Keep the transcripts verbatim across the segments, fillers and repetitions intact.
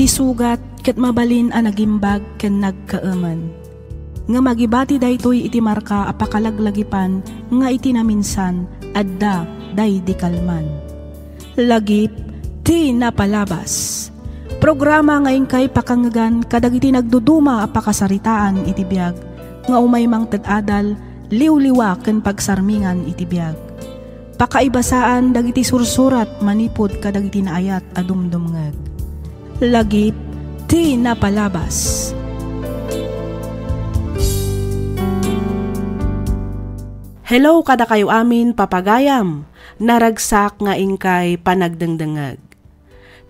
Isugat ket mabalin a nagimbag ken nagkaemen. Ngem agibati daytoy iti marka a pakalaglagipan nga iti naminsan adda daydi kalman. Lagip ti napalabas. Programa nga inkay pakangegan kadagiti nagduduma a pakasaritaan iti biag nga umay mangted adal, liwliwa ken pagsarmingan iti biag. Pakaibasaan dagiti sursurat manipud kadagiti naayat a dumdumngeg. Lagip ti napalabas. Hello kadakayo amin, papagayam! Naragsak nga inkay panagdengdengngeg.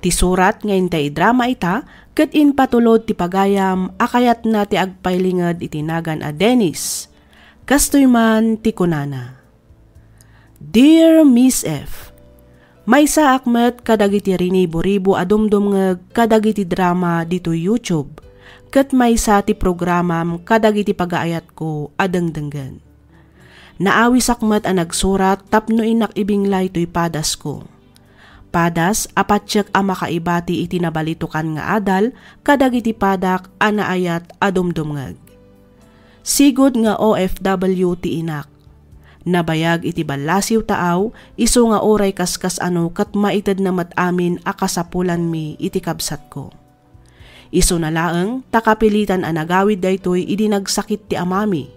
Ti surat nga intay idrama ita ket impatulod ti pagayam a kayatna ti agpailinged iti nagan a Dennis. Kastoy man ti kunana, Dear Miss F, maysaak met kadagiti riniboribo a dumdumngeg kadagiti drama ditoy YouTube, ket maysa ti programam kadagiti pagaayatko a dengdenggen. Naawisak met a nagsurat tapno innak ibinglay toy padasko. Padas a patiek a makaibati iti nabalitokan nga adal kadagiti padak a naayat a dumdumngeg. Sigud nga O F W ti inak. Nabayag iti ballasiw taaw, isu nga uray kaskas-ano ket maitedna met amin a kasapulanmi iti kabsatko. Isuna laeng ta kapilitan a nagawid daytoy idi nagsakit ti amami.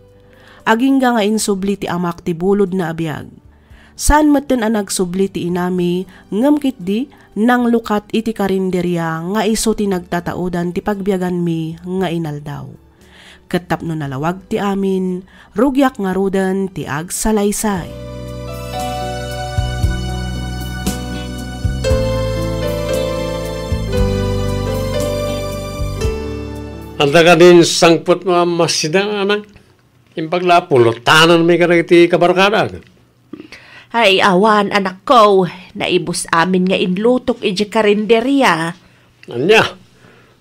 Agingga nga insubli ti amak ti bulodna a biag. Saan metten a nagsubli ti inami, ngem ketdi nanglukat iti karinderia nga isu ti nagtataudan ti pagbiaganmi nga inaldaw. Ket tapno nalawag ti amin, rugiak ngaruden ti agsalaysay. Adda kadin sangpetmo a masida, anak? Imbag la a pulotananmi kadagiti kabarkadak. Ay, awan, anakko. Naibus amin nga inlutok idiay karinderia. Ania?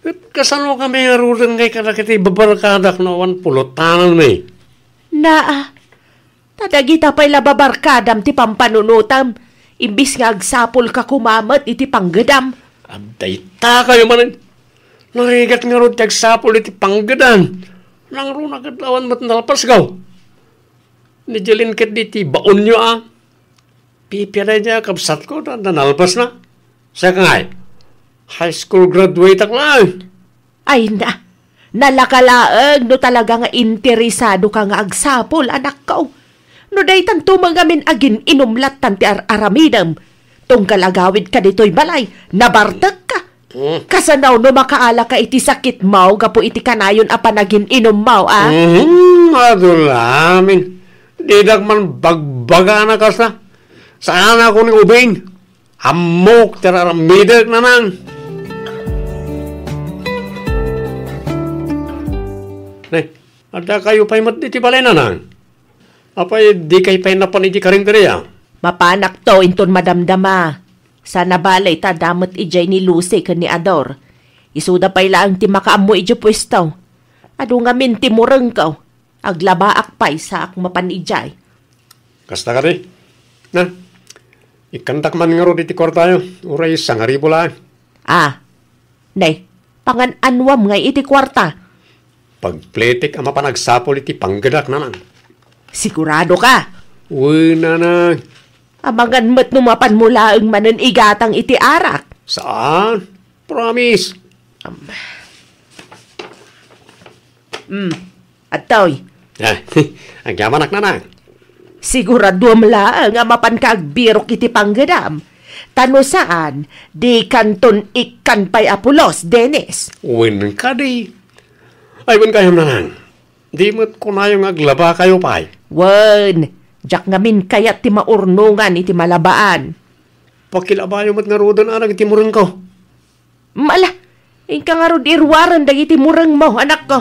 Ket kasano kami ngaruden ngay kadagiti babarkadak no awan pulotananmi? Naa, ta dagita pay la babarkadam ti pampanunotam, imbis nga agsapulka koma met iti panggedam. Adda itakayo manen. Narigat ngarud ti agsapul iti panggedam. Nangruna ket awan met nalpasgaw. Ni Jeline ketdi ti baonyo a. Pipia daydiay a kabsatko, ta, ta nalpasna. Siak ngay, high school graduate-ak laeng. Ay na, nalaka laeng no talaga nga interesadoka nga agsapul, anakko. No daytanto met ngamin agin-inum lattan ti ar-aramidem. Tunggal agawidka ditoy balay, nabartekka. Hmm. Kasano no makaalaka iti sakitmo gapu iti kanayon a panagin-inummo, a? Hmm, adu la amin. Didak man bagbagana kasta. Saanakon nga ubing. Ammok ti ar-aramidek, nanang. Ne, adda kayo pay met ditoy balay, nanang? Apay, dikay pay napan iti karinderia? Mapanakto inton madamdama. Sana balay ta adda met idiay ni Lucy ken ni Ador. Isuda pay laeng ti makaammo idiay puesto. Adu ngamin ti murengko. Aglabaak pay saak mapan idiay. Kasta kadi? Na, ikkantak man ngarud iti kuartayo. Uray sangaribu laeng. Ah, ne, pangan-anuam ngay iti kuarta? Pagpletek a mapan agsapul iti panggedak, nanang. Sigurado ka? Wen, nanang. Amangan met no mapanmo laeng manen igatang iti arak. Saan? Promise. Am. Hmm. Adtoy. Ah, agyamanak, nanang. Siguraduam laeng a mapanka agbirok iti panggedam. Ta no saan, dikanton ikkan pay a pulos, Dennis. Wen kadi. Ay, wen kayam, nanang. Di met kunayo nga aglabakayo pay. Wen, diak ngamin kayat ti maurnongan iti malabaan. Pakilabayo met ngaruden a dagiti murengko. Mala, inka ngarud iruaren dagiti murengmo, anakko.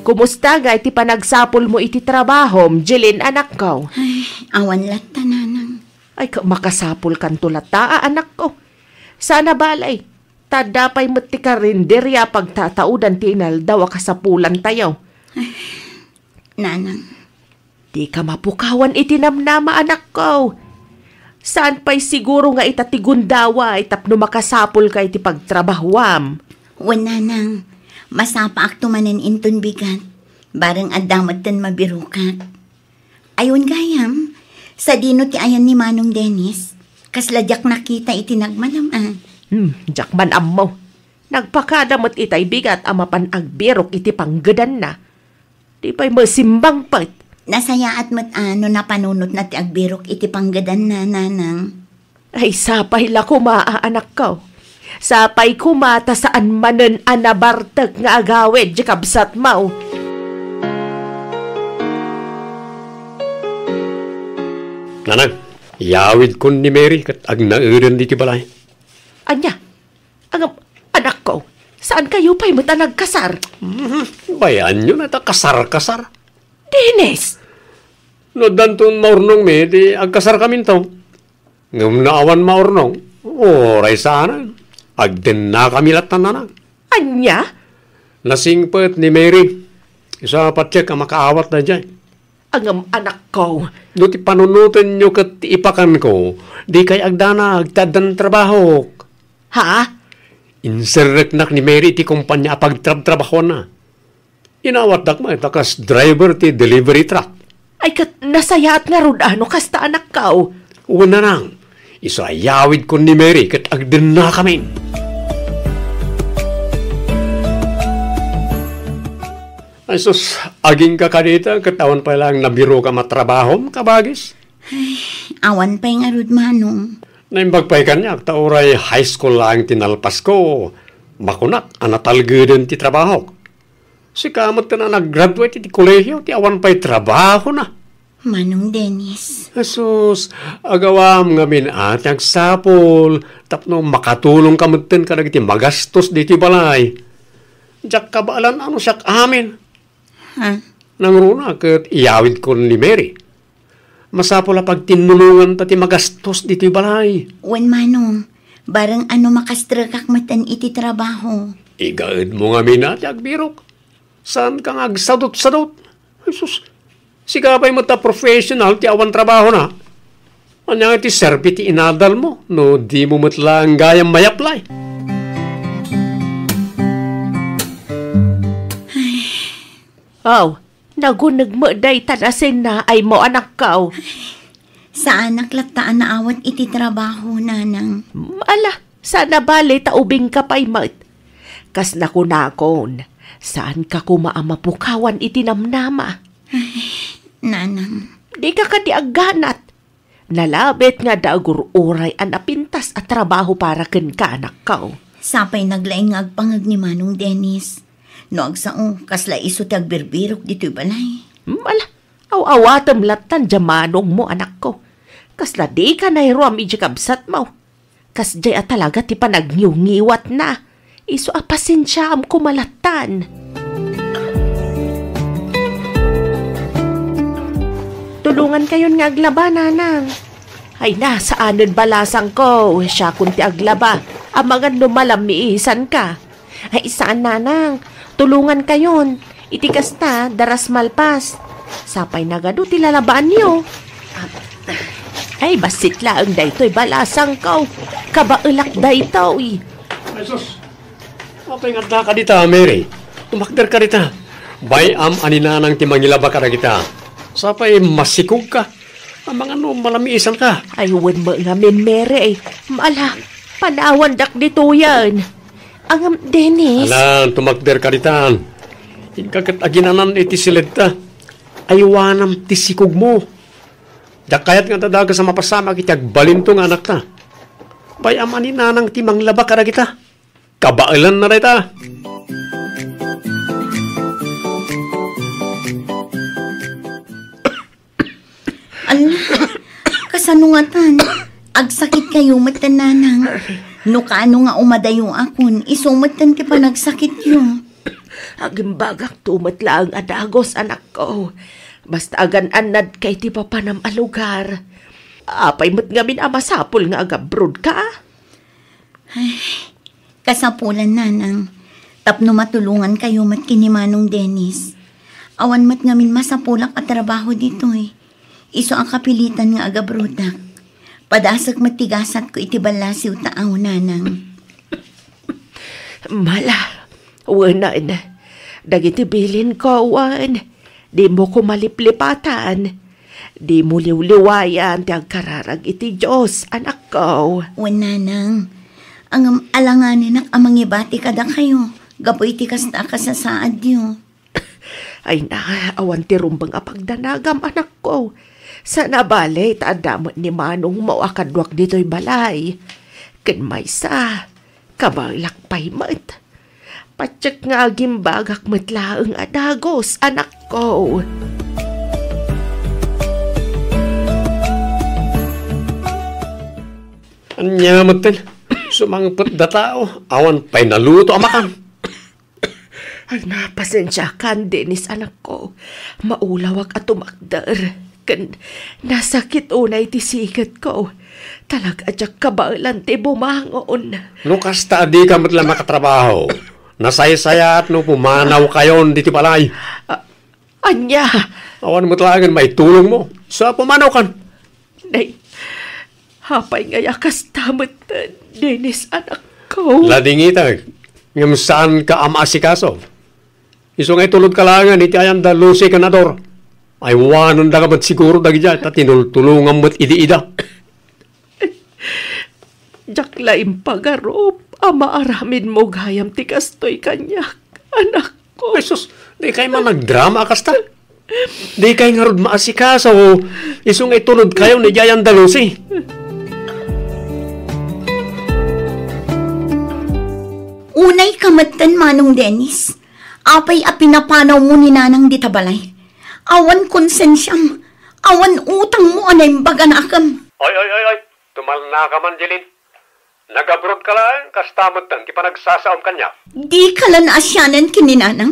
Kumusta nga iti panagsapulmo iti trabahom, Jeline, anakko? Ay, awan latta, nanang. Ay, ka-, makasapulkanto latta, a, anakko. Sana balay, ta adda pay met ti karinderia pagtataudan ti inaldaw a kasapulantayo. Ay, nanang. Dika mapukawan iti namnama, anakko. Saan pay siguro nga ita ti gundaway tapno makasapulka iti pagtrabahuam. Wen, nanang, masapaakto manen inton bigat. Bareng adda metten mabirokak. Ay, wen gayam, sadino ti ayan ni Manong Dennis? Kasla diak nakita iti nagmanam, a. Hmm, diak man ammo. Nagpakada met itay bigat a mapan agbirok iti panggedanna. Di pay masimbangpet. Nasayaat met a no napanunotna ti agbirok iti panggedanna, nanang. Ay, sapay la koma a, anakko. Sapay koma ta saan manen a nabartek nga agawid ti kabsatmo. Nanang, iyawidkon ni Mary ket agnaeden ditoy balay. Ania? Ngem, anakko, saankayo pay met a nagkasar? Mhm. Bayaanyo na ta kasar-kasar. Dennis! No addanton maurnongmi, di agkasarkaminto. Ngem no awan maurnong, uray saanen. Agdennakami latta, nanang. Ania? Nasingpet ni Mary. Isu a patiek a makaawat daydiay. Ngem, anakko. No ti panunotenyo ket ti ipakanko, dikay agdanag ti addan trabahok. Ha? Inserreknak ni Mary iti kompania a pagtrabtrabahuanna. Inawatdak met a kas driver ti delivery truck. Ay, ket nasayaat ngarud a no kasta, anakko. Wen, nanang, isu a iyawidkon ni Mary ket agdennakamin. Ay sus, agingga kadita ket awan pay laeng nabirokam a trabahom, kabagis? Ay, awan pay ngarud, manong. Naimbag pay kaniak ta uray high school laeng ti nalpasko, makunak a natalgeden ti trabahok. Sika met a nag-graduate iti kolehio ti awan pay trabahona. Manong Dennis. Jesus, agawam ngamin a ti agsapul tapno makatulongka metten kadagiti magastos ditoy balay. Diak kabaelan a no siak amin. Ha? Nangruna ket iyawidkon ni Mary. Masapul a pagtinnulonganta ti magastos ditoy balay. Wen, manong, bareng a no makastrekak metten iti trabaho. Igaedmo ngamin a ti agbirok. Saanka nga agsadutsadut. Jesus, sika pay met a professional ti awan trabahona. Ania nga ti serbi ti inadalmo no dimo met laeng gayam may-apply? Aw, naguneg met dayta nasennaaymo, anakko. Saanak latta a naawat iti trabaho, nanang. Ala, saan a bale ta ubingka pay met. Kas nakunakon, saanka koma a mapukawan iti namnama. Ay, nanang. Dika kadi agganat. Nalabit nga adda agur-uray a napintas a trabaho para kenka, anakko. Sapay naglaing nga agpangeg ni Manong Dennis. No agsao, kasla isu ti agbirbirok ditoy balay. Hmm, ala, aw-awatem lattan diay manongmo, anakko. Kasla dika nairuam idiay kabsatmo. Kasdiay a talaga ti panagniwngiwatna. Isu a pasensiaam koma lattan. Tulongankayon nga aglaba, nanang. Ay na, saanen balasangko. Siakon ti aglaba. Amangan no malammiisanka. Ay, saan, nanang. Tulongankayon. Iti kasta, daras malpas. Sapay nagadu ti lalabaanyo. Ay, bassit laeng daytoy, balasangko. Kabaelak daytoy. Ay, sus. Apay nga addaka dita, Mary? Tumakderka dita. Bay-am a ni Nanang ti mangilaba kadagita. Sapay masikogka. Amangan no malamiisanka. Ay, wen met ngamin, Mary. Ala, panawandak ditoyen. Ngem, Dennis. Ala, tumakderka ditan. Inka ket aginanan iti siledta. Aywanam ti sikogmo. Diak kayat nga adda dakes a mapasamak iti agbalinto nga anakta. Bay-am a ni Nanang ti manglaba kadagita. Kabaelanna dayta. Ala, kasano ngatan? Agsakitkayo metten, Nanang. No kaano nga umadayoakon, isu metten ti panagsakityo. Agimbagakto met laeng a dagus, anakko. Basta agan-annadka iti papanam a lugar. Apay met ngamin a masapul nga agabrodka? Ay, kasapulan, Nanang, tapno matulongankayo met ken ni Manong Dennis. Awan met ngamin masapulak a trabaho ditoy. Isu a kapilitan nga agabrodak. Padasek met ti gasatko iti ballasiw taaw, nanang. Mala, wenen, dagiti bilinko wen, dimo ko maliplipatan. Dimo liwliwayan ti agkararag iti Dios, anakko. Wen, nanang, ngem alanganenak a mangibati kadakayo gapu iti kasta a kasasaadyo. Ay na, awan ti rumbeng a pagdanagam, anakko. Sana bale, ta adda met ni manongmo a kaduak ditoy balay. Ken maysa, kabaelak pay met. Patiek nga agimbagak met laeng a dagus, anakko. Ania metten, sumangpet da tao, awan pay naluto a makan. Ay, napasensiakan, Dennis, anakko. Maulawak a tumakder. Ken nasakit unay ti siketko. Talaga diak kabaelan ti bumangon. No kasta, dika met la makatrabaho. Nasaysayaat no pumanawkayon diti balay. A-, ania? Awan met laengen maitulongmo. Sa pumanawkan. Nay, apay ngay a kasta met, Dennis, anakko? Ladingitag, ngem saanka a maasikaso. Isu nga itulodka laengen iti ayanda Lucy ken Ador. Aywanenda met siguro dagidiay, ta tinultulongam met idi ida. Diak la impagarup a maaramidmo gayam ti kastoy kaniak, anakko. Ay sus, dikay man nagdrama a kasta. Dikay ngarud maasikaso, isu nga itulodkayon idiay ayanda Lucy. Unayka metten, Manong Dennis. Apay a pinapanawmo ni Nanang dita balay? Awan konsensiam, awan utangmo a naimbag a nakem. Oy, oy, oy, oy! Tumalnaka man, Jeline. Nag-abroad ka laeng, kasta metten ti panagsasaom kaniak. Dika la naasianen ken ni Nanang?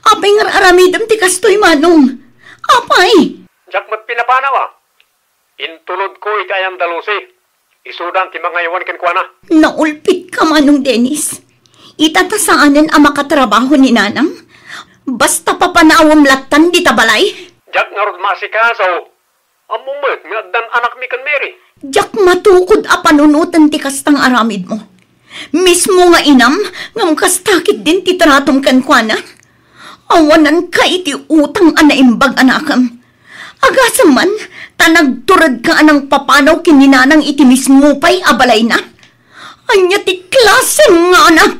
Apay nga ar-aramidem ti kastoy, Manong? Apay? Diak met pinapanaw, a. Intulodko iti ayanda Lucy. Isudan ti mangaywan kenkuana. Naulpitka, Manong Dennis. Ita ta saanen a makatrabaho ni Nanang? Basta papanawem lattan dita balay? Diak ngarud maasikaso. Ammom met nga addan anakmi ken Mary. Diak matukod a panunoten ti kasta nga aramidmo. Mismo nga inam, ngem kasta ketdin ti tratom kenkuana. Awananka iti utang a naimbag a nakem. Agasem man, ta nagturedka a nangpapanaw ken ni Nanang iti mismo pay a balayna. Ania ti klasem nga anak?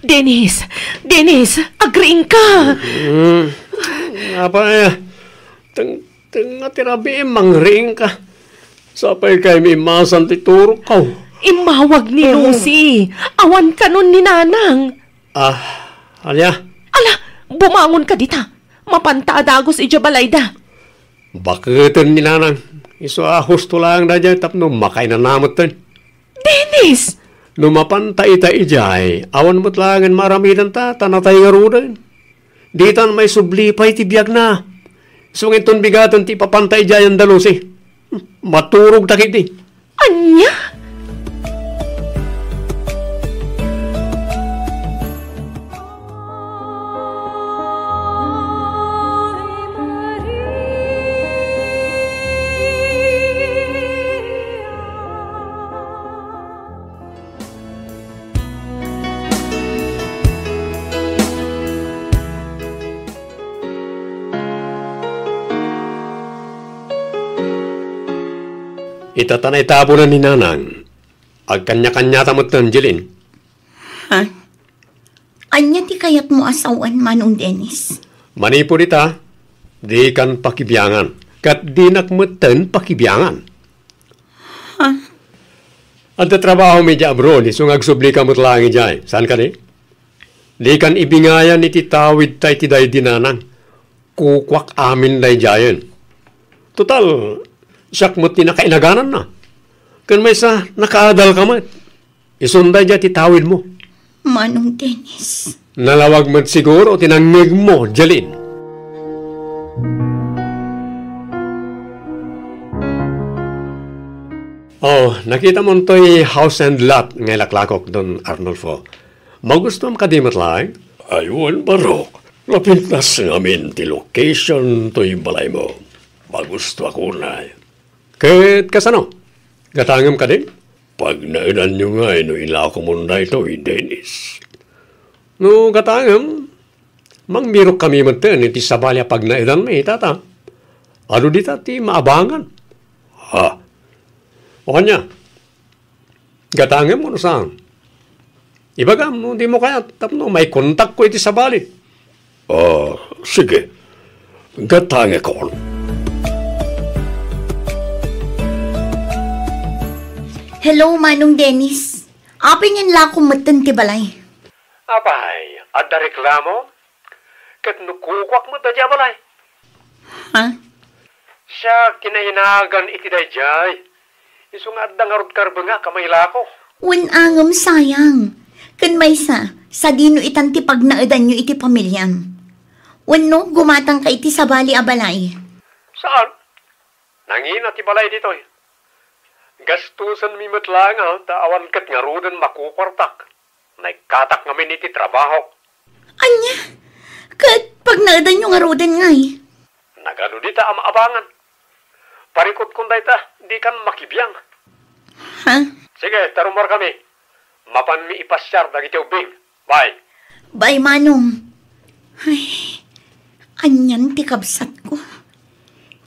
Dennis! Dennis! Agriingka! Mm. Apay, teng-, tengnga ti rabiim, mangriingka. Sapay kaymi immasan ti turokko. Immawag ni Lucy. Awan kanon ni Nanang. Ah, ania? Ala, bumangonka dita. Mapanta a dagus idiay balayda. Baketen ni Nanang. Isu a husto laeng daydiay tapno makainanametten. Dennis! No mapanta ita idiay, awan met laengen maaramidenta, ta natay ngaruden. Ditan maisubli pay ti biagna. Isu nga inton bigaten ti ipapanta idiay ayanda Lucy. Maturogta ketdi. Ania? Ita ta naitabunan ni Nanang. Agkaniakaniata metten, Jeline. Ha? Ania ti kayatmo a sawen, Manong Dennis? Manipud ita, dikan pakibiangan, ket dinak metten pakibiangan. Ha? Adda trabahom idiay abroad, isu nga agsublika met laeng idiay. Saan kadi? Dikan ibingayan iti tawidta iti daydi, Nanang. Kukuak amin daydiayen. Total, siak met ti nakainagananna. Ken maysa, nakaadalka met. Isun daydiay ti tawidmo. Manong Dennis. Nalawag met siguro ti nangngegmo, Jeline. Oh, nakitam toy house and lot nga ilaklakok, Don Arnulfo. Magustuam kadi met laeng? Ay, wen, barok. Napintas ngamin ti location toy balaymo. Magusto ako, nay. Ket kasano? Gatangem kadi? Pagnaedanyo ngay no ilakomon daytoy, Dennis. No gatangem, mangmirok kami metten iti sabali a pagnaedanmi, tata. Adu dita ti maabangan. Ha? O ania? Gatangem wenno saan? Ibagam no dimo kayat tapno maikontakko iti sabali. Ah, sige. Gatangekon. Hello, Manong Dennis. Apay nga inlakom metten ti balay? Apay, adda reklamo? Ket no kukuak met daydiay a balay? Ha? Siak ti nainagan iti daydiay. Isu nga adda ngarud karbengak a mailako. Wen a ngem sayang. Ken maysa, sadino itan ti pagnaedanyo iti pamiliam? Wenno gumatangka iti sabali a balay? Saan? Nangina ti balay ditoy. Gastusenmi met laeng, ah, ta awan ket ngaruden makukuartak. Naikkatak ngamin iti trabahok. Ania? Ket pagnaedanyo ngaruden ngay? Nagadu dita a maabangan. Parikutkon dayta, dikan makibiang. Ha? Sige, ta rumuarkami. Mapanmi ipasiar dagiti ubbing. Bye. Bye, Manong. Ay, anian ti kabsatko.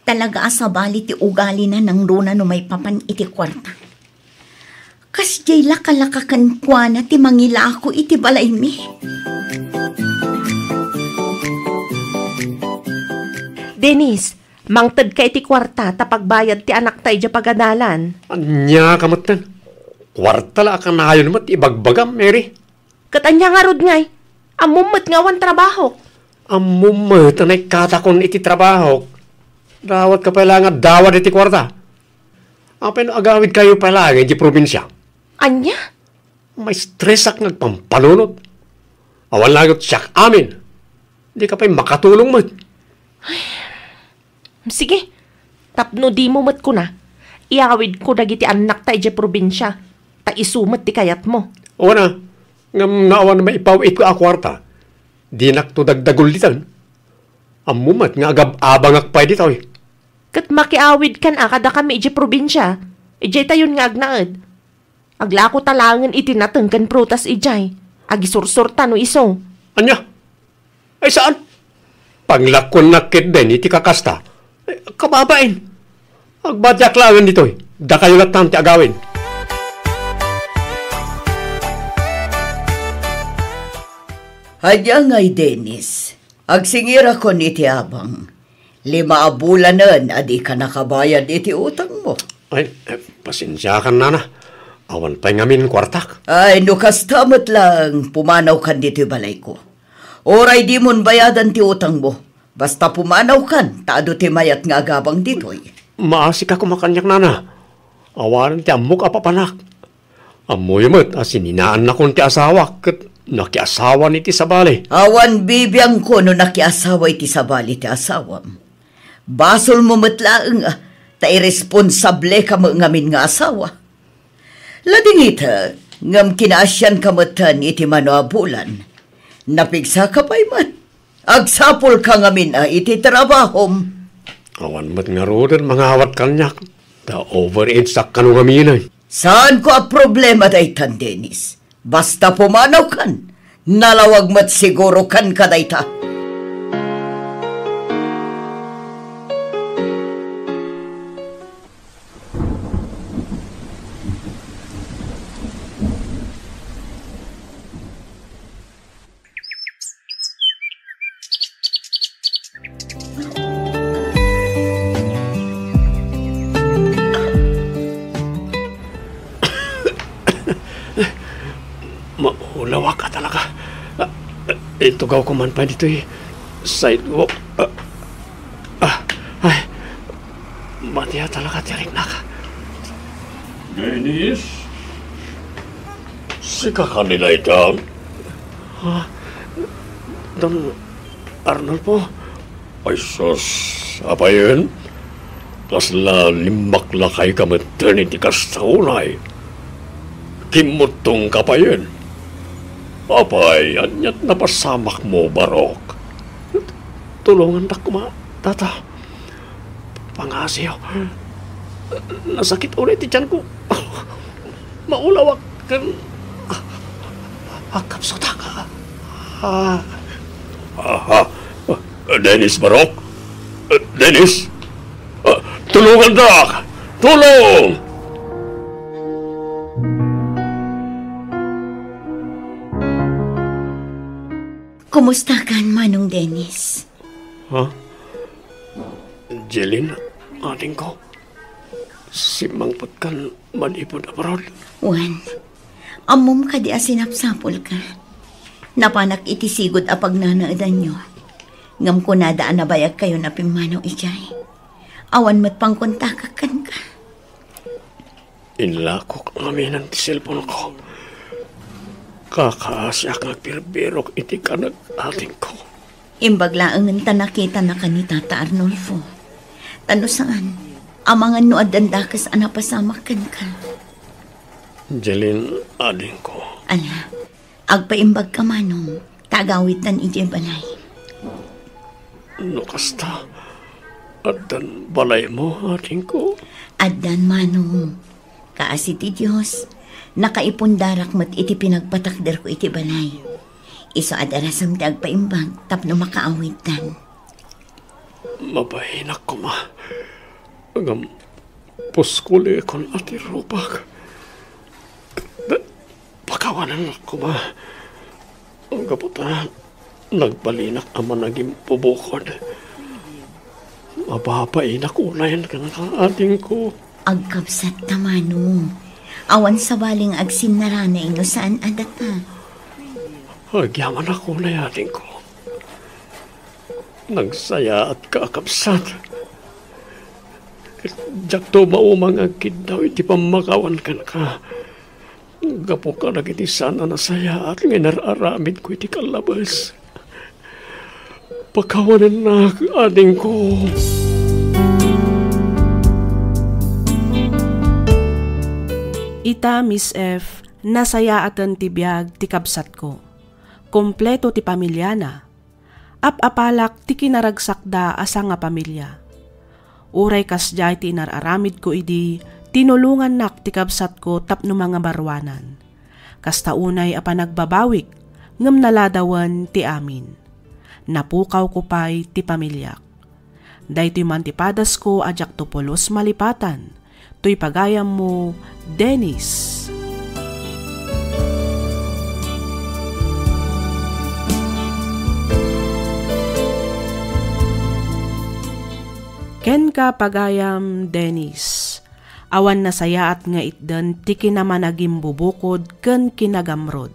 Talaga a sabali ti ugalina nangruna no maipapan iti kuarta. Kasdiay lakalaka kenkuana ti mangilako iti balaymi. Dennis, mangtedka iti kuarta ta pagbayad ti anakta idiay pagadalan. Ania ka metten? Kuarta la a kanayon met ibagbagam, Mary. Ket ania ngarud ngay? Ammom met nga awan trabahok. Ammom met a naikkatakon iti trabahok. Dawatka pay laeng a dawad iti kuarta. Apay no agawidkayo pay laeng idiay probinsia? Ania? Maistresak nga agpampanunot. Awan laeng siak amin. Dika pay makatulong met. Sige, tapno dimo met kuna, iyawidko dagiti annakta idiay probinsia, ta isu met ti kayatmo. Wen a, ngem no awan maipaw-itko a kuarta, dinakto dagdagulliten. Ammom met nga agab-abangak pay ditoy. Ket makiawidkan a kadakami idiay probinsia, idiay tayon nga agnaed. Aglako ta laengen iti nateng ken prutas idiay. Agisursor ta no isu. Ania? Ay, saan? Paglakuennak ketdin iti kakasta. Eh, kababain. Agbatiak laengen ditoy. Dakayo latta ti agawid. Ania ngay, Dennis? Agsingirakon iti abang. Lima a bulanen a dika nakabayad iti utangmo. Ay, eh, pasensiakan, nana. Awan pay ngamin kuartak. Ay, no kasta met laeng, pumanawkan ditoy balayko. Uray dimon bayadan ti utangmo, basta pumanawkan, ta adu ti mayat nga agabang ditoy. Maasika koma kaniak, nana. Awanen ti ammok a papanak. Ammoyo met a sininaannakon ti asawak ket nakiasawan iti sabali. Awan bibiangko no nakiasawa iti sabali ti asawam. Basolmo met laeng, ah, ta iresponsableka met ngamin nga asawa. Ladingita, ngem kinaasianka metten iti mano a bulan. Napigsaka pay met. Agsapulka ngamin a iti trabahom. Awan met ngaruden mangawat kaniak, ta overage-ak kano ngaminen. Saanko a problema daytan, Dennis. Basta pumanawkan, nalawag met sigurokan kadayta. Maulawak a talaga. Ah, itugawko man pay ditoy sidewalk. Ah, ah, ay, matia talaga ti riknak. Dennis? Sika kadi dayta? Ha? Don Arnulfo? Ay sus, apayen? Kasla limmaklakayka metten iti kasta unay. Kimmuttongka payen? Apay, aniat napasamakmo, Barok? Tulongandak koma, Tata. Pangngaasim. Nasakit unay ti tianko. Maulawak ken agkapsutak. Ah. Aha. Dennis Barok? Dennis? Ah, tulongandak! Tulong! Kumustakan, Manong Dennis? Ha? Jeline, adingko, simmangpetkan manipud abroad? Wen, ammom kadi a sinapsapulka? Napanak iti sigud a pagnanaedanyo. Ngem kunada a nabayagkayon a pimmanaw idiay. Awan met pangkontakak kenka. Inlakok aminen ti cellphone-ko. Kakaasiak nga agbirbirok iti kanag-atingko. Imbag laengen ta nakitanaka ni Tata Arnulfo. Ta no saan, amangan no addan dakes a napasamak kenka. Jeline, adingko. Ala, agpaimbagka, Manong, ta agawidtan idiay balay. No kasta, addan balaymo, adingko? Addan, Manong. Kaasi ti Dios, nakaipundarak met iti pinagpatakderko iti balay. Isu a darasem ti agpaimbag tapno makaawidtan. Mabainak koma. Ngem puskulekon a ti rupak. Pakawanennak koma. Gapu ta nagbalinak a managimbubukod. Mababainak unayen kenka, adingko. Agkabsat ta, Manong. Awan sabali nga agsinnaranay no saan a data. Agyamanak unay, adingko. Nagsayaatka a kabsat. Ket diakto maumay nga agkiddaw iti pammakawan kenka. Gapu kadagiti saan a nasayaat nga inar-aramidko iti kallabes. Pakawanennak, adingko. Ita, Miss F, nasayaaten ti biag ti kabsatko. Kompleto ti pamiliana. Ap-apalak ti kinaragsakda a sangapamilia. Uray kasdiay ti inar-aramidko idi, tinulongannak ti kabsatko tapno mangabaruanan. Kasta unay a panagbabawik, ngem naladawen ti amin. Napukawko pay ti pamiliak. Daytoy man ti padasko a diakto pulos malipatan. Toy pagayammo, Dennis. Kenka, pagayam Dennis, awan nasayaat nga itden ti kinamanagimbubukod ken kinagamrud.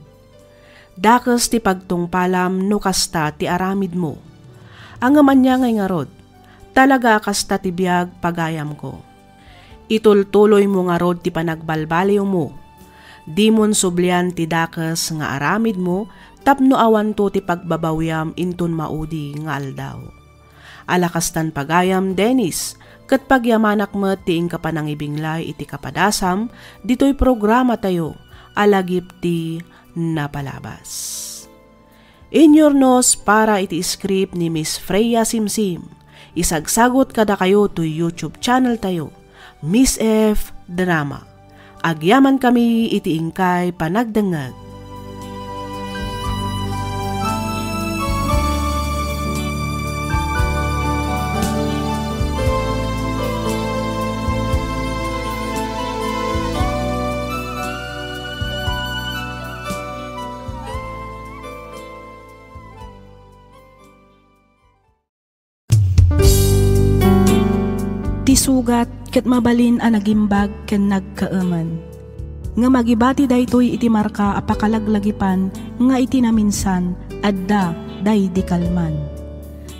Dakes ti pagtungpalam no kasta ti aramidmo. Ngem ania ngay ngarud, talaga a kasta ti biag, pagayamko. Itultuloymo ngarud ti panagbalbaliwmo. Dimon sublian ti dakes nga aramidmo tapno awanto ti pagbabawiam inton maudi nga aldaw. Ala kastan, pagayam Dennis, ket pagyamanak met ti inka panangibinglay iti kapadasam ditoy programatayo a Lagip ti Napalabas. Inyurnos para iti script ni Miss Freya Simsim. Isagsagut kadakayo toy YouTube channel tayo, Miss F Drama. Agyamankami iti inkay panagdengngeg. Ti sugat ket mabalin a nagimbag ken nagkaemen. Ngem agibati daytoy iti marka a pakalaglagipan nga iti naminsan, adda daydi kalman.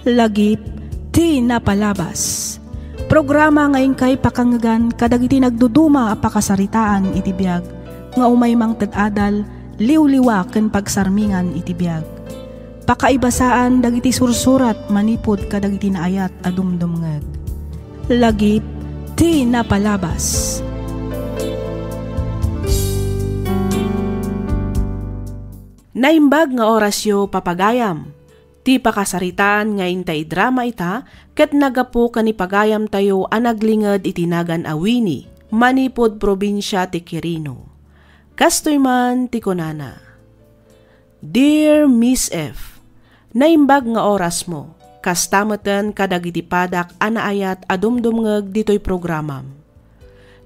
Lagip ti Napalabas. Programa nga inkay pakangngegan kadagiti nagduduma a pakasaritaan iti biag nga umay mangted adal, liwliwa ken pagsarmingan iti biag. Pakaibasaan dagiti sursurat manipud kadagiti naayat a dumdumngeg. Lagip ti Napalabas. Naimbag nga orasyo, papagayam. Ti pakasaritaan nga inta idrama ita ket naggapu ken ni pagayamtayo a naglinged iti nagan a Winnie, manipud probinsia ti Quirino. Kastoy man ti kunana, "Dear Miss F, naimbag nga orasmo, kasta metten kadagiti padak a naayat a dumdumngeg ditoy programam.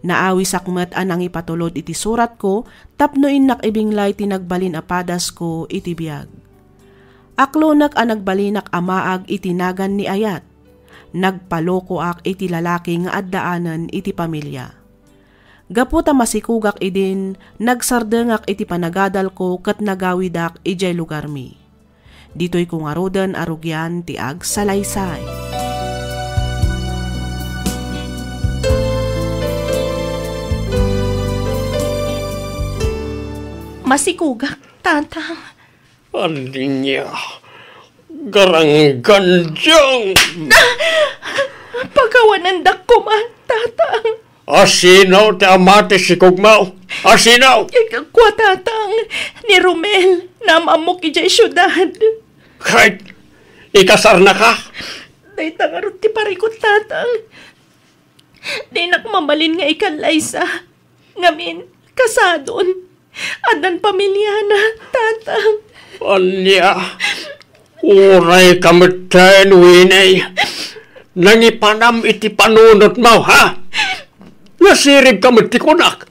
Naawisak met a nangipatulod iti suratko tapno innak ibinglay ti nagbalin a padasko iti biag. Aklonek a nagbalinak a maag iti nagan ni ayat. Nagpalokoak iti lalaki nga addaanen iti pamilia. Gapu ta masikugak idin, nagsardengak iti panagadalko ket nagawidak idiay lugarmi. Ditoyko ngaruden a rugian ti agsalaysay." Masikugak, Tatang. Ania? Garanggandiang! Pakawanendak koma, Tatang. A sino ti ama ti sikugmo? A sino? Kua, Tatang, ni Romel, naam-ammok idiay siudad. Ket ikasarnaka? Dayta ngarud ti parikut, Tatang. Dinak mabalin nga ikallaysa. Ngamin, kasadon. Addan pamiliana, Tatang. Ania? Uray ka metten, Winnie. Nangipanam iti panunotmo, ha? Nasiribka met ti kunak.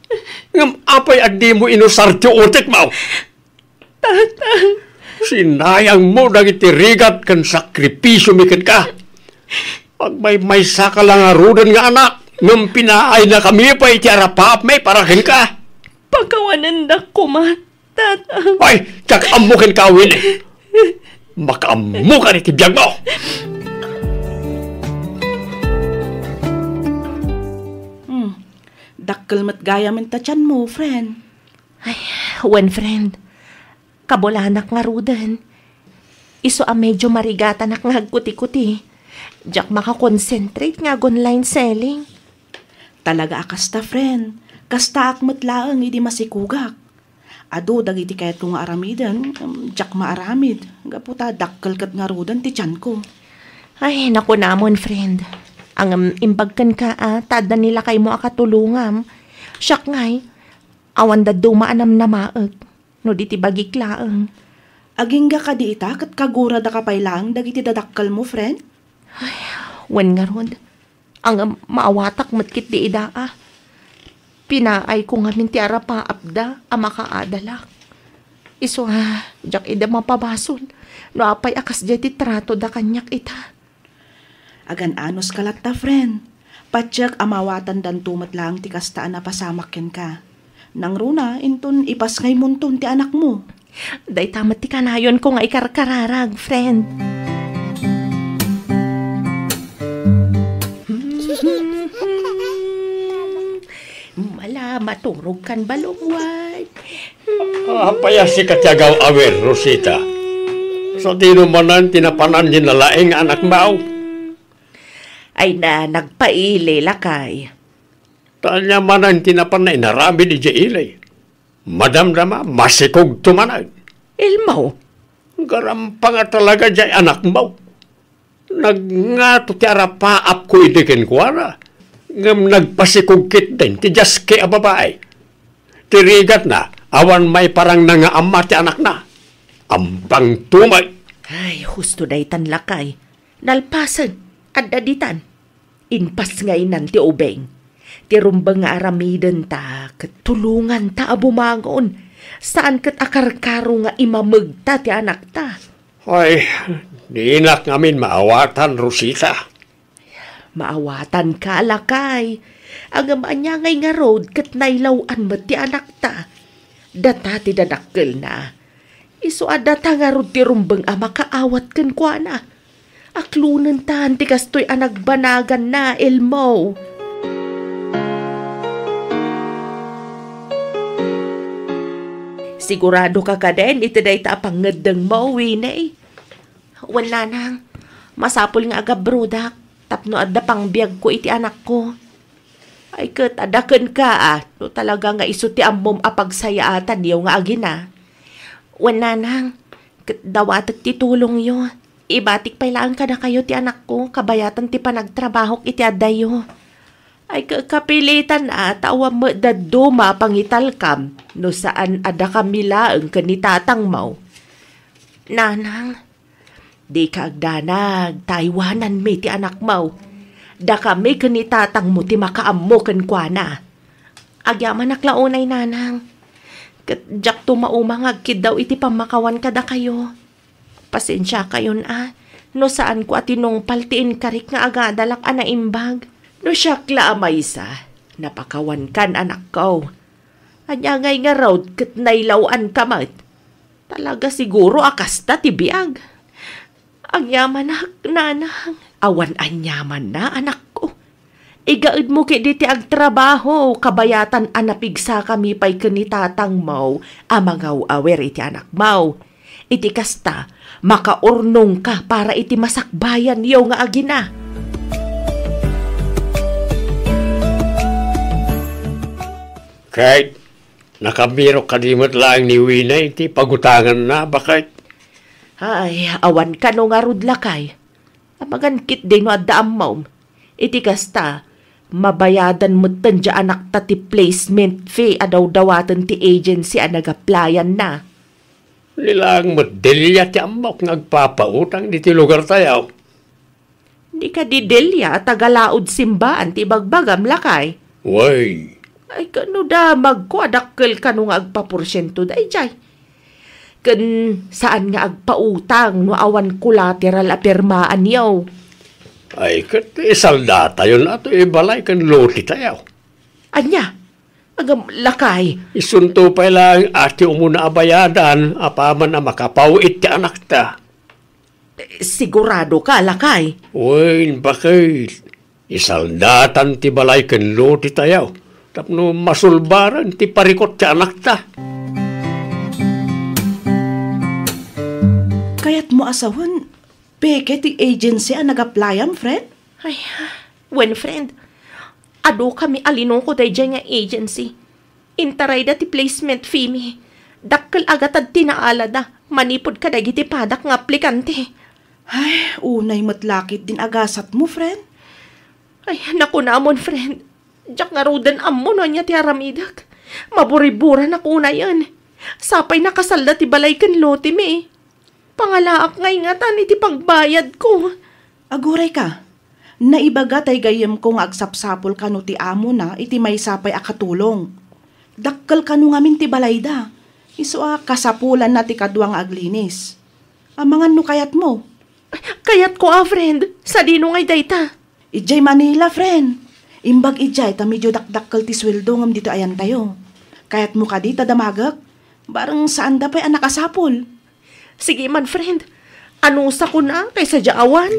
Ngem apay a dimo inusar ti utekmo? Tatang. Sinayangmo dagiti rigat ken sakripisiomi kenka. Agmaymaysaka la ngaruden nga anak, ngem pinaayna kami pay iti arapaapmi para kenka. Pakawanendak koma, Tatang. Ay, diak ammo kenka, Winnie. Makaammokan iti biagmo. Hmm. Dakkel met gayam ta tianmo, friend. Ay, wen, friend. Kabulanak ngaruden. Isu a medyo marigatanak nga agkuti-kuti. Diak makakonsentrate nga ag-online selling. Talaga a kasta, friend. Kastaak met laeng idi masikugak. Adu dagiti kayatko nga aramiden, em, diak maaramid. Gapu ta dakkel ket ngaruden ti tianko. Ay, nakunamon, friend. Ngem imbag kenka a, ta adda ni lakaymo a katulongam. Siak ngay, awan dadduma a namnamaek. No di ti bagik laeng. Agingga kadi ita ket kaguradaka pay laeng dagiti dadakkelmo, friend? Ay, wen ngarud. Ngem maawatak met ketdi ida a. Pinaayko ngamin ti arapaapda a makaadalak. Isu a, diak ida mapabasol no apay a kasdiay ti tratoda kaniak ita. Agan-anos ka latta, friend. Patiek a maawatandanto met laeng ti kasta a napasamak kenka. Nangruna, inton ipasngaymonton ti anakmo. Dayta met ti kanayonko nga ikarkararag, friend. Mala, maturog kan balungwan. Apay a sika ti agaw-awir, Rosita? Sadino manen ti napanan ti nalaing nga anakmo? Ay na, nagpaili, lakay. Ta ania manen ti napanna inaramid idiay ili? Madamdama, masikogto manen. Elmo. Garampanga talaga diay anakmo. Nagngato ti arapaapko idi kenkuana, ngem nagpasikog ketdin ti diaski a babai. Ti rigatna, awan maiparangna nga amma ti anakna. Ampang tumay. Ay, husto daytan, lakay. Nalpasen, adda ditan. Impasngaynan ti ubing. Ti rumbeng nga aramidenta ket tulonganta a bumangon. Saan ket a karkaro nga imamegta ti anakta. Ay, dinak ngamin maawatan, Rosita. Maawatanka, lakay. Ngem ania ngay ngarud ket nailaw-an met ti anakta. Data ti dadakkelna. Isu a data ngarud ti rumbeng a makaawat kenkuana. Aklonentan ti kastoy a nagbanaganna, Elmo. Siguradoka kaden iti dayta a pangngeddengmo, Winnie? Wen, nanang, masapul nga agabrodak tapno adda pangbiagko iti anakko. Ay, ket adda kenka, a, no talaga nga isu ti ammom a pagsayaatanyo nga agina. Wen, nanang, ket dawatek ti tulongyo. Ibatik pay laeng kadakayo ti anakko, kabayatan ti panagtrabahok iti addayo. Ay, ka-, kapilitan a, ta awan met dadduma a pangitalkam no saan a dakami laeng ken ni tatangmo. Nanang, dika agdanag, ta aywananmi ti anakmo. Dakami ken ni tatangmo ti makaammo kenkuana. Agyamanak la unay, Nanang. Ket diakto mauma nga agkiddaw iti pammakawan kadakayo. Pasensiakayon a, no saanko a tinungpal ti inkarik nga agadalak a naimbag. No siak la a maysa, napakawankan, anakko. Ania ngay ngarud ket nailaw-anka met? Talaga siguro a kasta ti biag. Agyamanak, Nanang. Awan aniamanna, anakko. Igaedmo ketdi ti agtrabaho, kabayatan a napigsakami pay ken ni tatangmo a mangaw-awir iti anakmo. Iti kasta, makaurnongka para iti masakbayanyo nga agina. Kay, nakabirok kadi met laeng ni Winay iti pagutanganna, baket? Ay, awan kano ngarud, lakay. Amangan ketdi no adda ammom. Iti kasta, mabayadan metten ti anakta ti placement fee a dawdawaten ti agency a nag-applyan-na. Ni laeng met Delia ti ammok nga agpapautang ditoy lugartayo. Di kadi Delia a taga-Laod Simbaan ti ibagbagam, lakay? Wen. Ay, kano damagko a dakkel kano nga agpaporsiento daydiay. Ken saan nga agpautang no awan collateral a pirmaanyo. Ay, ket isaldatayon a toy balay ken lotetayo. Ania? Agam, lakay. Isunto pay laeng a ti umuna a bayadan apaman a makapaw-it ti anakta. Siguradoka, lakay? Wen, baket. Isaldatan ti balay ken lotetayo tapno masulbaren ti parikut ti anakta. Kayatmo a sawen, peke ti agency a nag-applyan, friend? Ay, wen, friend. Adukami a linuko daydiay nga agency. Intarayda ti placement fee mi. Dakkel a gatad ti naalada manipud kadagiti padak nga aplikante. Ay, unay met la ketdin a gasatmo, friend. Ay, nakunamon, friend. Diak ngaruden ammo no ania ti aramidek. Maburiburanak unayen. Sapay nakasalda ti balay ken lote mi. Pangalaak ngay ngatan iti pagbayadko. Agurayka, naibaga tay gayyemko nga agsapsapul kano ti amona iti maysa pay a katulong. Dakkel kano ngamin ti balayda, isu a kasapulanna ti kadua nga aglinis. Amangan no kayatmo. Kayatko a, friend. Sadino ngay dayta? Idiay Manila, friend. Imbag idiay ta medyo dakdakkel ti sueldo ngem ditoy ayantayo. Kayatmo kadi ta damagek? Bareng saanda pay a nakasapul. Sige man, friend. Anusakon a kaysa dia awan.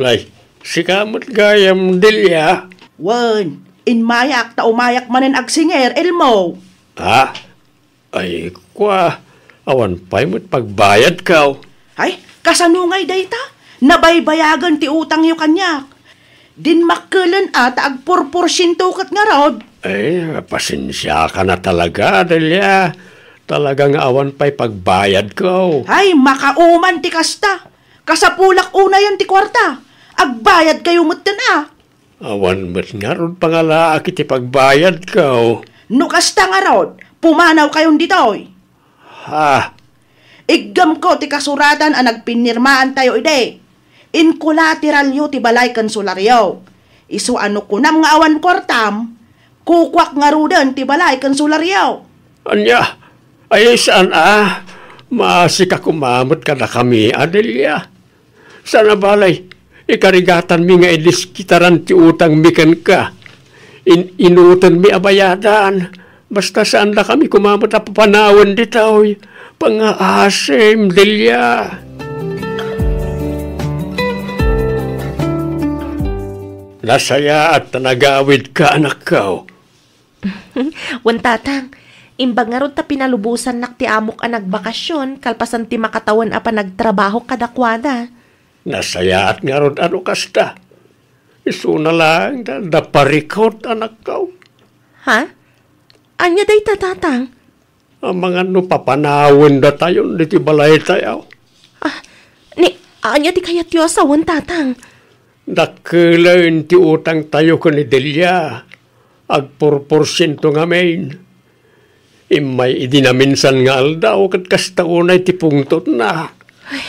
Lay, sika met gayam, Delia? Wen, immayak ta umayak manen agsinger, Elmo. Ha? Ay, kua, awan pay met pagbayadko. Ay, kasano ngay dayta? Nabaybayagen ti utangyo kaniak. Dinmakkelen a ta agpurporsiento ket ngarud. Ay, pasensiaka na talaga, Delia. Talaga nga awan pay pagbayadko. Ay, makauman ti kasta. Kasapulak unayen ti kuarta. Agbayadkayo metten a. Awan met ngarud pangalaak iti pagbayadko. No kasta ngarud, pumanawkayon ditoy. Ha? Iggamko ti kasuratan a nagpinirmaantayo idi. Inkolateralyo ti balay ken solaryo. Isu a no kunam nga awan kuartam, kukuak ngaruden ti balay ken solaryo. Ania? Ay, saan a? Maasika koma met kadakami, Delia. Saan a balay, ikarigatanmi nga idiskitaran ti utangmi kenka. In-, inutenmi a bayadan. Basta saandakami koma met a papanawen ditoy. Pangngaasim, Delia. Nasayaat ta nagawidka, anakko. Wen, Tatang, imbag ngarud ta pinalubosannak ti amok a nagbakasyon kalpasan ti makatawen a panagtrabaho kadakuada. Nasayaat ngarud a no kasta. Isuna laeng da, da parikut, anakko. Ha? Ania dayta, Tatang? Amangan no papanawendatayon ditoy balaytayo. Ah, ni, ania ti kayatyo a sawen, Tatang? Dakkelen ti utangtayo ken ni Delia. Agporporsiento ngamin. Immay idi naminsan nga aldaw, ket kasta unay ti pungtotna. Ay,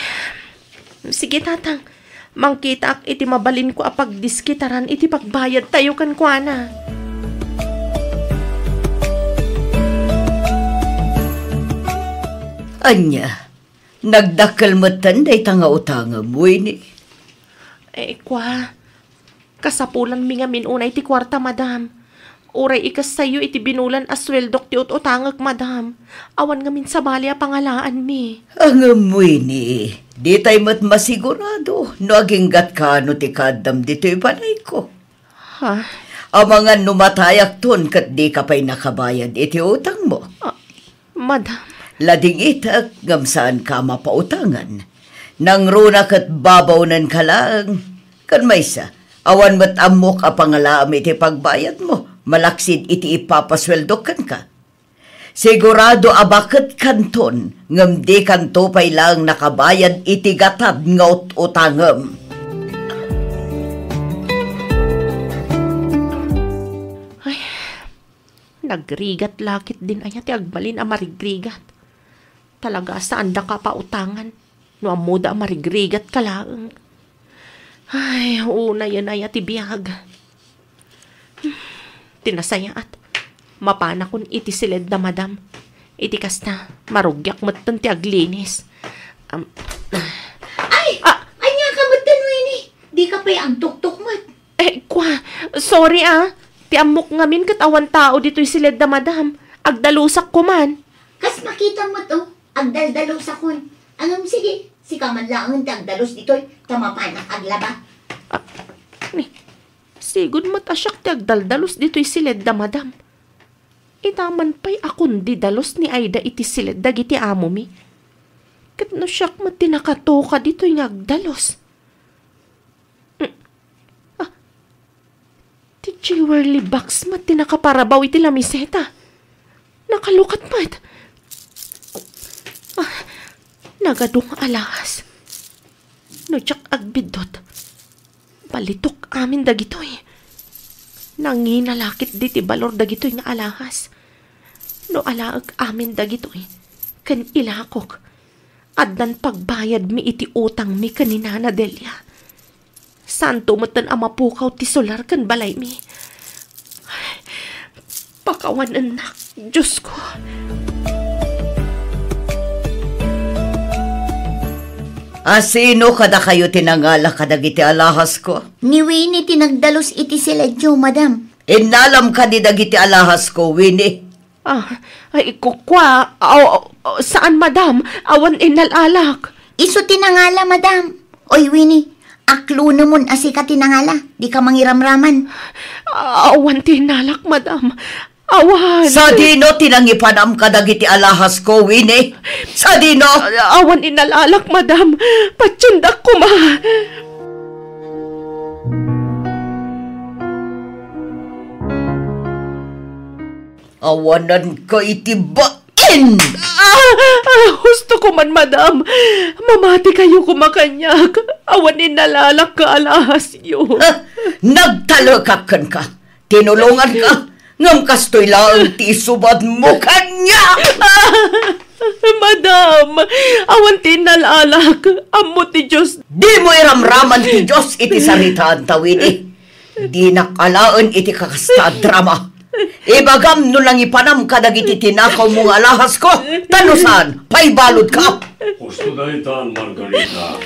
sige, Tatang. Mangkitaak iti mabalinko a pagdiskitaran iti pagbayadtayo kenkuana. Ania? Nagdakkel metten dayta nga utangem, Winnie? Eh, kua, kasapulanmi ngamin unay ti kuarta, madam. Uray ikassayo iti binulan a sueldok ti ut-utangek, madam. Awan ngamin sabali a pangalaanmi. Ngem, Winnie, ditay met masigurado no aginggatka no ti kaaddam ditoy balayko. Ha? Amangan no matayakton ket dika pay nakabayad iti utangmo. Ah, madam. Ladingitek ngem saanka a mapautangan. Nangruna ket babawnen ka laeng. Ken maysa, awan met ammok a pangalaam iti pagbayadmo, malaksid iti ipapasueldok kenka. Sigurado a baketkanton, ngem dikanto pay laeng nakabayad iti gatad nga ut-utangem. Ay, nagrigat la ketdin aya ti agbalin a marigrigat? Talaga a saandaka a pautangan. No ammoda a marigrigat ka laeng. Ay, unayen aya ti biag. Ti nasayaat, mapanakon iti siledda, madam. Iti kasta, marugiak metten ti aglinis. Am, Ay! Ah! Ania ka metten, Winnie? Dika pay agtuktok met. Eh, kua, sorry, ah. Ti ammok ngamin ket awan tao ditoy siledda, madam. Agdalusak koman. Kas makita met, oh. Agdaldalosakon. Ngem sige, sika man laengen ti agdalus ditoy, ta mapanak aglaba. Ah, ni, sigud met a siak ti agdaldalus ditoy siledda, madam. Ita man pay a kundi dalus ni Aida iti siled dagiti amomi. Ket no siak met ti nakatoka ditoy nga agdalus. Mm. Ah, ti jewelry box met ti nakaparabaw iti lamiseta. Nakalukat met. Ah, nagadu nga alahas. No diak agbiddut, balitok amin dagitoy. Nangina la ketdi ti balor dagitoy nga alahas. No alaek amin dagitoy, ken ilakok, addan pagbayadmi iti utangmi ken ni Nana Delia. Saanto metten a mapukaw ti solar ken balaymi. Pakawanennak, Diosko. A sino kadakayo ti nangala kadagiti alahasko? Ni Winnie ti nagdalus iti siledyo, madam. Innalam kadi dagiti alahasko, Winnie? Ah, ay, ku-, kua, aw-, aw-, saan, madam. Awan innalalak. Isu ti nangala, madam. Oy, Winnie, aklonemon a sika ti nangala. Dika mangiramraman. Awan ti innalak, madam. Awan. Sadino ti nangipanam kadagiti alahasko, Winnie? Sadino? Awan innalalak, madam. Patiendak koma. Awananka iti bain! Ah, ah, husto koman, madam. Mamatikayo koma kaniak. Awan innalalak nga alahasyo. Ha? Nagtalekak kenka. Tinulonganka. Ngem kastoy laeng ti isubadmo kaniak. Ah, madam, awan ti innalalak. Ammo ti Dios. Dimo iramraman ti Dios iti saritaanta, Winnie. Dinak alaen iti kakasta a drama. Ibagam no nangipanam kadagiti tinakawmo nga alahasko, ta no saan, paibaludka. Husto daytan, Margarita.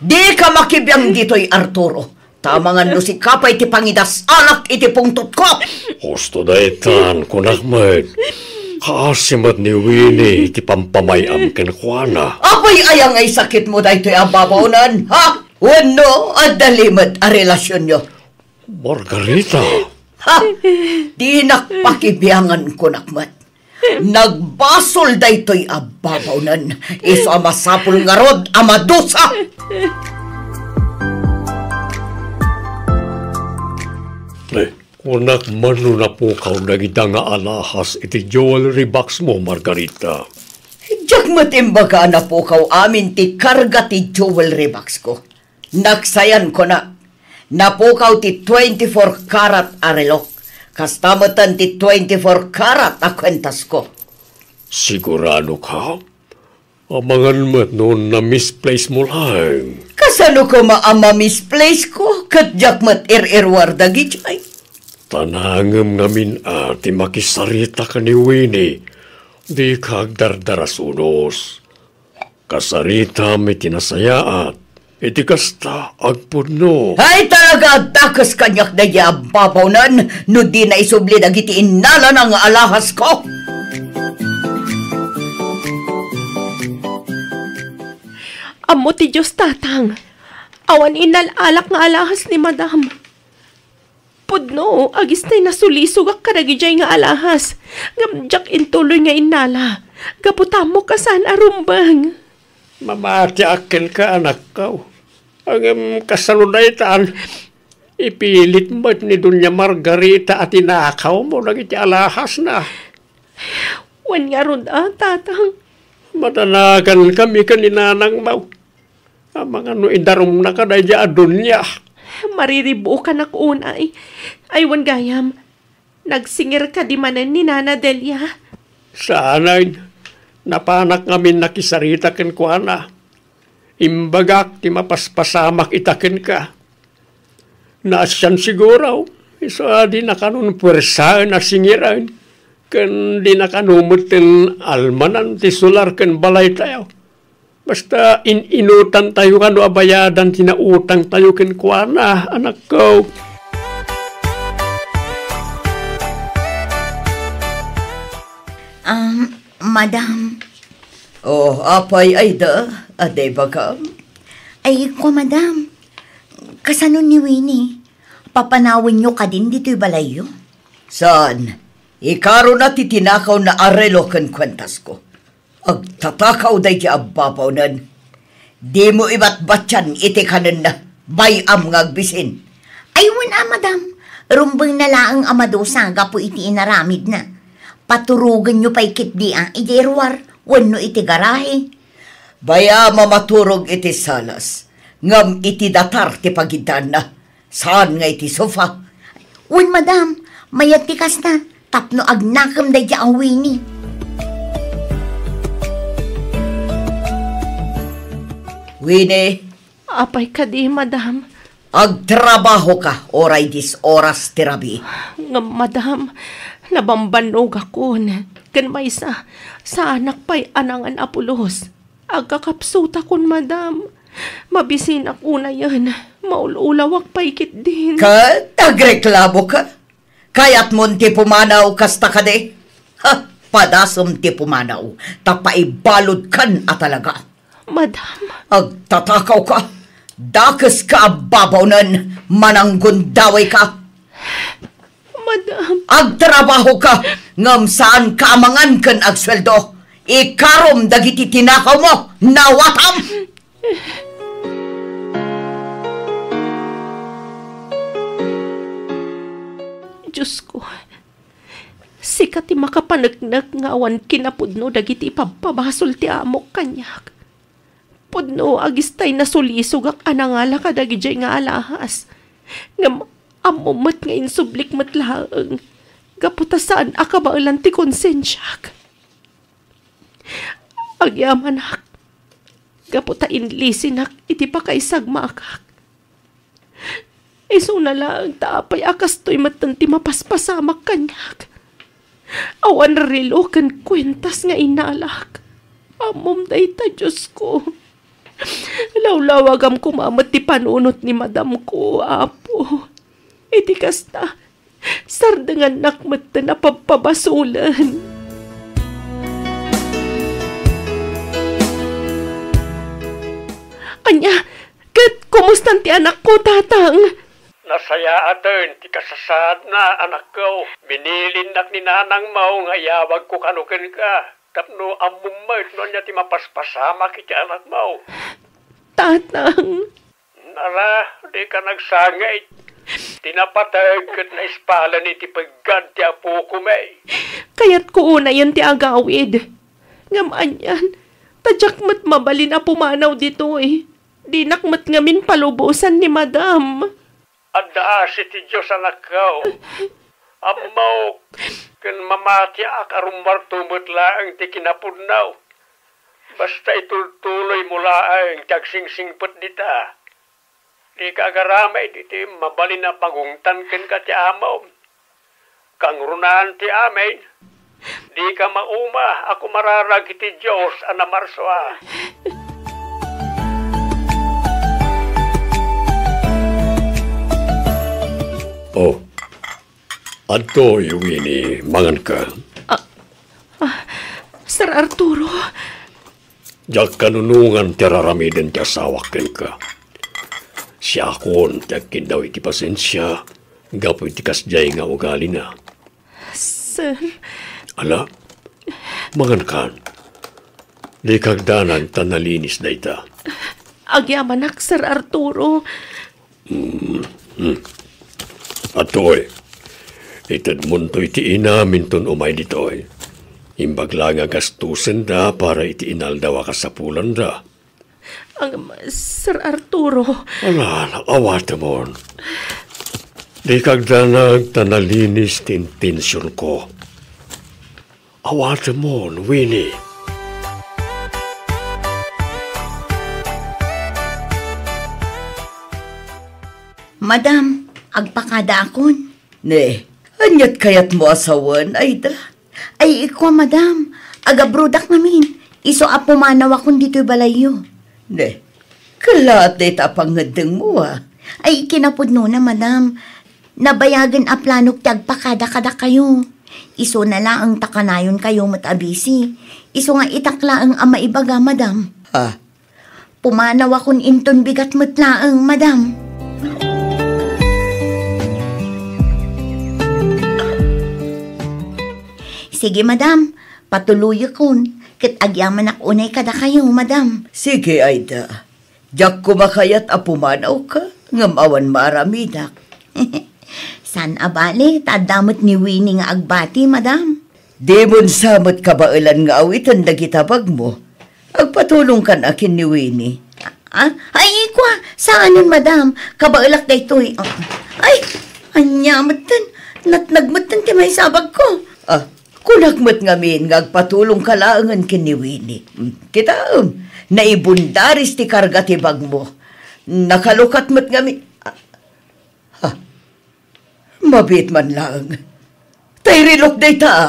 Dika makibiang ditoy, Arturo. Ta amangan no sika pay ti pangidas-alak iti pungtotko. Husto daytan, kunak met. Kaasi met ni Winnie iti pampamay-am kenkuana. Apay aya ngay sakitmo daytoy a babawnen, ha? Wenno, adda limed a relasionyo? Margarita! Ha! Dinak pakibiangan, kunak met. Nagbasol daytoy a babawnen. Isu a masapul ngarud a madusa. Eh, Kunak man no napukaw dagita nga alahas iti jewelry box mo, Margarita. Diak met imbaga a napukaw amin ti karga ti jewelry box ko. Naksayan ko na. Napukaw ti twenty-four karat a relok. Kasta metten ti twenty-four karat a kuentasko. Sigurado ka? Amangan met no na-misplace mo laeng. Kasano koma a ma-misplace ko? Ket diak met ir-iruar dagidiay. Ta nangem ngamin a ti makisarita ken ni Winnie, dika agdardarasunos. Kasaritam iti nasayaat. Iti kasta, agpudno. Ay, talaga, dakes kaniak daydi a babawnen no dina isubli dagiti innalana nga alahasko. Ammo ti Dios, Tatang. Awan innal-alak nga alahas ni Madam. Pudno, agistay nasulisogak kadagidiay nga alahas. Ngem diak intuloy nga innala. Gapu ta ammok a saan a rumbeng. Mamatiak kenka, anakko. Ngem kasano daytan? Ipilit met ni Doña Margarita a tinakawmo dagiti alahasna. Wen ngarud a, Tatang. Madanagankami ken ni nanangmo. Amangan no idarumnaka daydi a Doña. Mariribukanak unay. Ay, wen gayam, nagsingir kadi manen ni Nana Delia? Saanen, napanak ngamin nakisarita kenkuana. Imbagak ti mapaspasamak ita kenka. Naasian siguro, isu a dinaka puersaen a singiren, ken dinaka metten almanan ti solar ken balaytayo. Basta in-inutantayo kano a bayadan ti nautangtayo kenkuana, anakko. Um, Madam. Oh, apay, Aida, adi bagam? Ay, kua, Madam. Kasano ni Winnie? Papanawenyo kadin ditoy balayyo? Saan? Ikarona ti tinakawna a relo ken kuentasko. Agtatakaw daydi a babawnen. Dimo ibatbatian iti kanenna. Bay-am nga agbisin. Ay, wen a, Madam. Rumbengna laeng a madusa gapu iti inaramidna. Paturogenyo pay ketdi a idiay ruar wenno iti garahe. Bay-am a maturog iti salas, ngem iti datar ti pagiddaanna. Saan nga iti sofa? Wen, Madam, mayat ti kasta tapno agnakem daydi a Winnie. Winnie? Apay kadi, Madam? Agtrabahoka uray diyes oras ti rabii. Ngem, Madam, nabambannogakon. Ken maysa, saanak pay a nangan a pulos. Agkakapsutakon, Madam. Mabisinak unayen. Maul-ulawak pay ketdin. Ket agreklamoka? Kayatmon ti pumanaw kasta kadi? Ha, padasem ti pumanaw, ta paibaludkan a talaga. Madam. Agtatakawka. Dakeska a babawnen, mananggundawayka. Madam. Agtrabahoka, ngem saanka a mangan ken agsueldo. Ikarom dagiti tinakawmo, nawatam! Diosko, sika ti makapaneknek nga awan kinapudno dagiti ipabpabasol ti amok kaniak. Pudno agistay nasulisogak a nangala kadagidiay nga alahas. Ngem ammo met nga insublik met laeng gapu ta saan a kabaelan ti konsensiak. Agyamanak, gapu ta inlisinak iti pakaisagmakak. Isuna laeng ta apay a kastoy metten ti mapaspasamak kaniak. Awan relo ken kuentas nga inalak. Ammom dayta, Diosko. Lawlawagam koma met ti panunot ni madamko, Apo. Iti kasta, sardengannak metten a pabpabasolen. Ania, ket kumustan ti anakko, Tatang? Nasayaaten ti kasasaadna, anakko. Binilinnak ni nanangmo nga iyawagko kano kenka tapno ammom met no ania ti mapaspasamak iti anakmo. Tatang. Nara, dika nagsangit. Ti napateg ket naispalan iti peggad ti apokon, eh. Kayatko unayen ti agawid. Ngem anian, ta diak met mabalin a pumanaw ditoy. Dinak met ngamin palubosan ni Madam. Adda asi ti Dios, anakko. Ammok, ken mamatiak a rummuarto met laeng ti kinapudno. Basta itultuloymo laeng ti agsingsingpet dita. Dika agaramid iti mabalin a pagungtan kenka ti amom. Kangrunaan ti amin, dika mauma a kumararag iti Dios a namarsua. Oh, adtoy, Winnie, manganka. Ah, ah, Sir Arturo. Diak kanunongan ti ar-aramiden ti asawak kenka. Siakon ti agkindaw iti pasensia gapu iti kasdiay nga ugalina. Sir. Ala, mangankan. Dika agdanag ta nalinis dayta. Agyamanak, Sir Arturo. Hmm, hmm. Adtoy, itedmonto iti inaminton umay ditoy. Imbag la nga gastusenda para iti inaldaw a kasapulanda. Ang, Sir Arturo. Ala, awatemon. Dika agdanag ta nalinis ti intensionko. Awatemon, Winnie. Madam, agpakadaakon. Ne, aniat kayatmo a sawen, Aida? Ay, ikua, madam, agabrodak ngamin. Isu a pumanawakon ditoy balayyo. Ne, kellaat dayta a pangngeddengmo, a. Ay, kinapudnona, madam. Nabayagen a planok ti agpakada kadakayo. Isuna laeng ta kanayonkayo met a busy. Isu nga itak laeng a maibaga, madam. Ha? Pumanawakon inton bigat met laeng, madam. Sige, madam. Patuloyakon. Ket agyamanak unay kadakayo, madam. Sige, Aida. Diak koma kayat a pumanawka, ngem awan maaramidak. Saan a bale, ta adda met ni Winnie nga agbati, madam. Dimon sa met kabaelan nga awiten dagiti abagmo. Agpatulongkan a ken ni Winnie. Ah, ay, ikua, saanen, madam. Kabaelak daytoy. Ah, ay, ania metten. Natnag metten ti maysa a bagko. Ah, kunak met ngamin nga agpatulongka laengen ken ni Winnie. Hmm, kitaem, naibundaris ti karga ti bagmo. Nakalukat met ngamin. Ah, ha, mabiit man laeng. Tay relok dayta, a.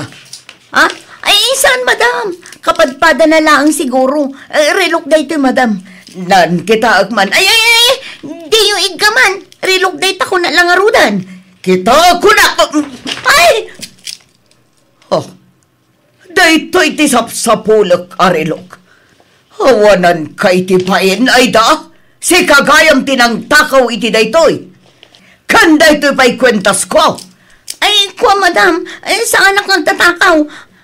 Ha? Ay, saan, madam? Kapadpadana laeng siguro. Eh, relok daytoy, madam. Nan, kitaek man. Ay, ay, ay, ay! Diyo iggaman. Relok dayta, kuna la ngaruden. Kita, kuna. Ay! Oh, daytoy ti sapsapulek a relok. Awananka iti bain, Aida? Sika gayam ti nangtakaw iti daytoy. Ken daytoy pay kuentasko. Ay, kua, madam, eh, saanak nga agtatakaw.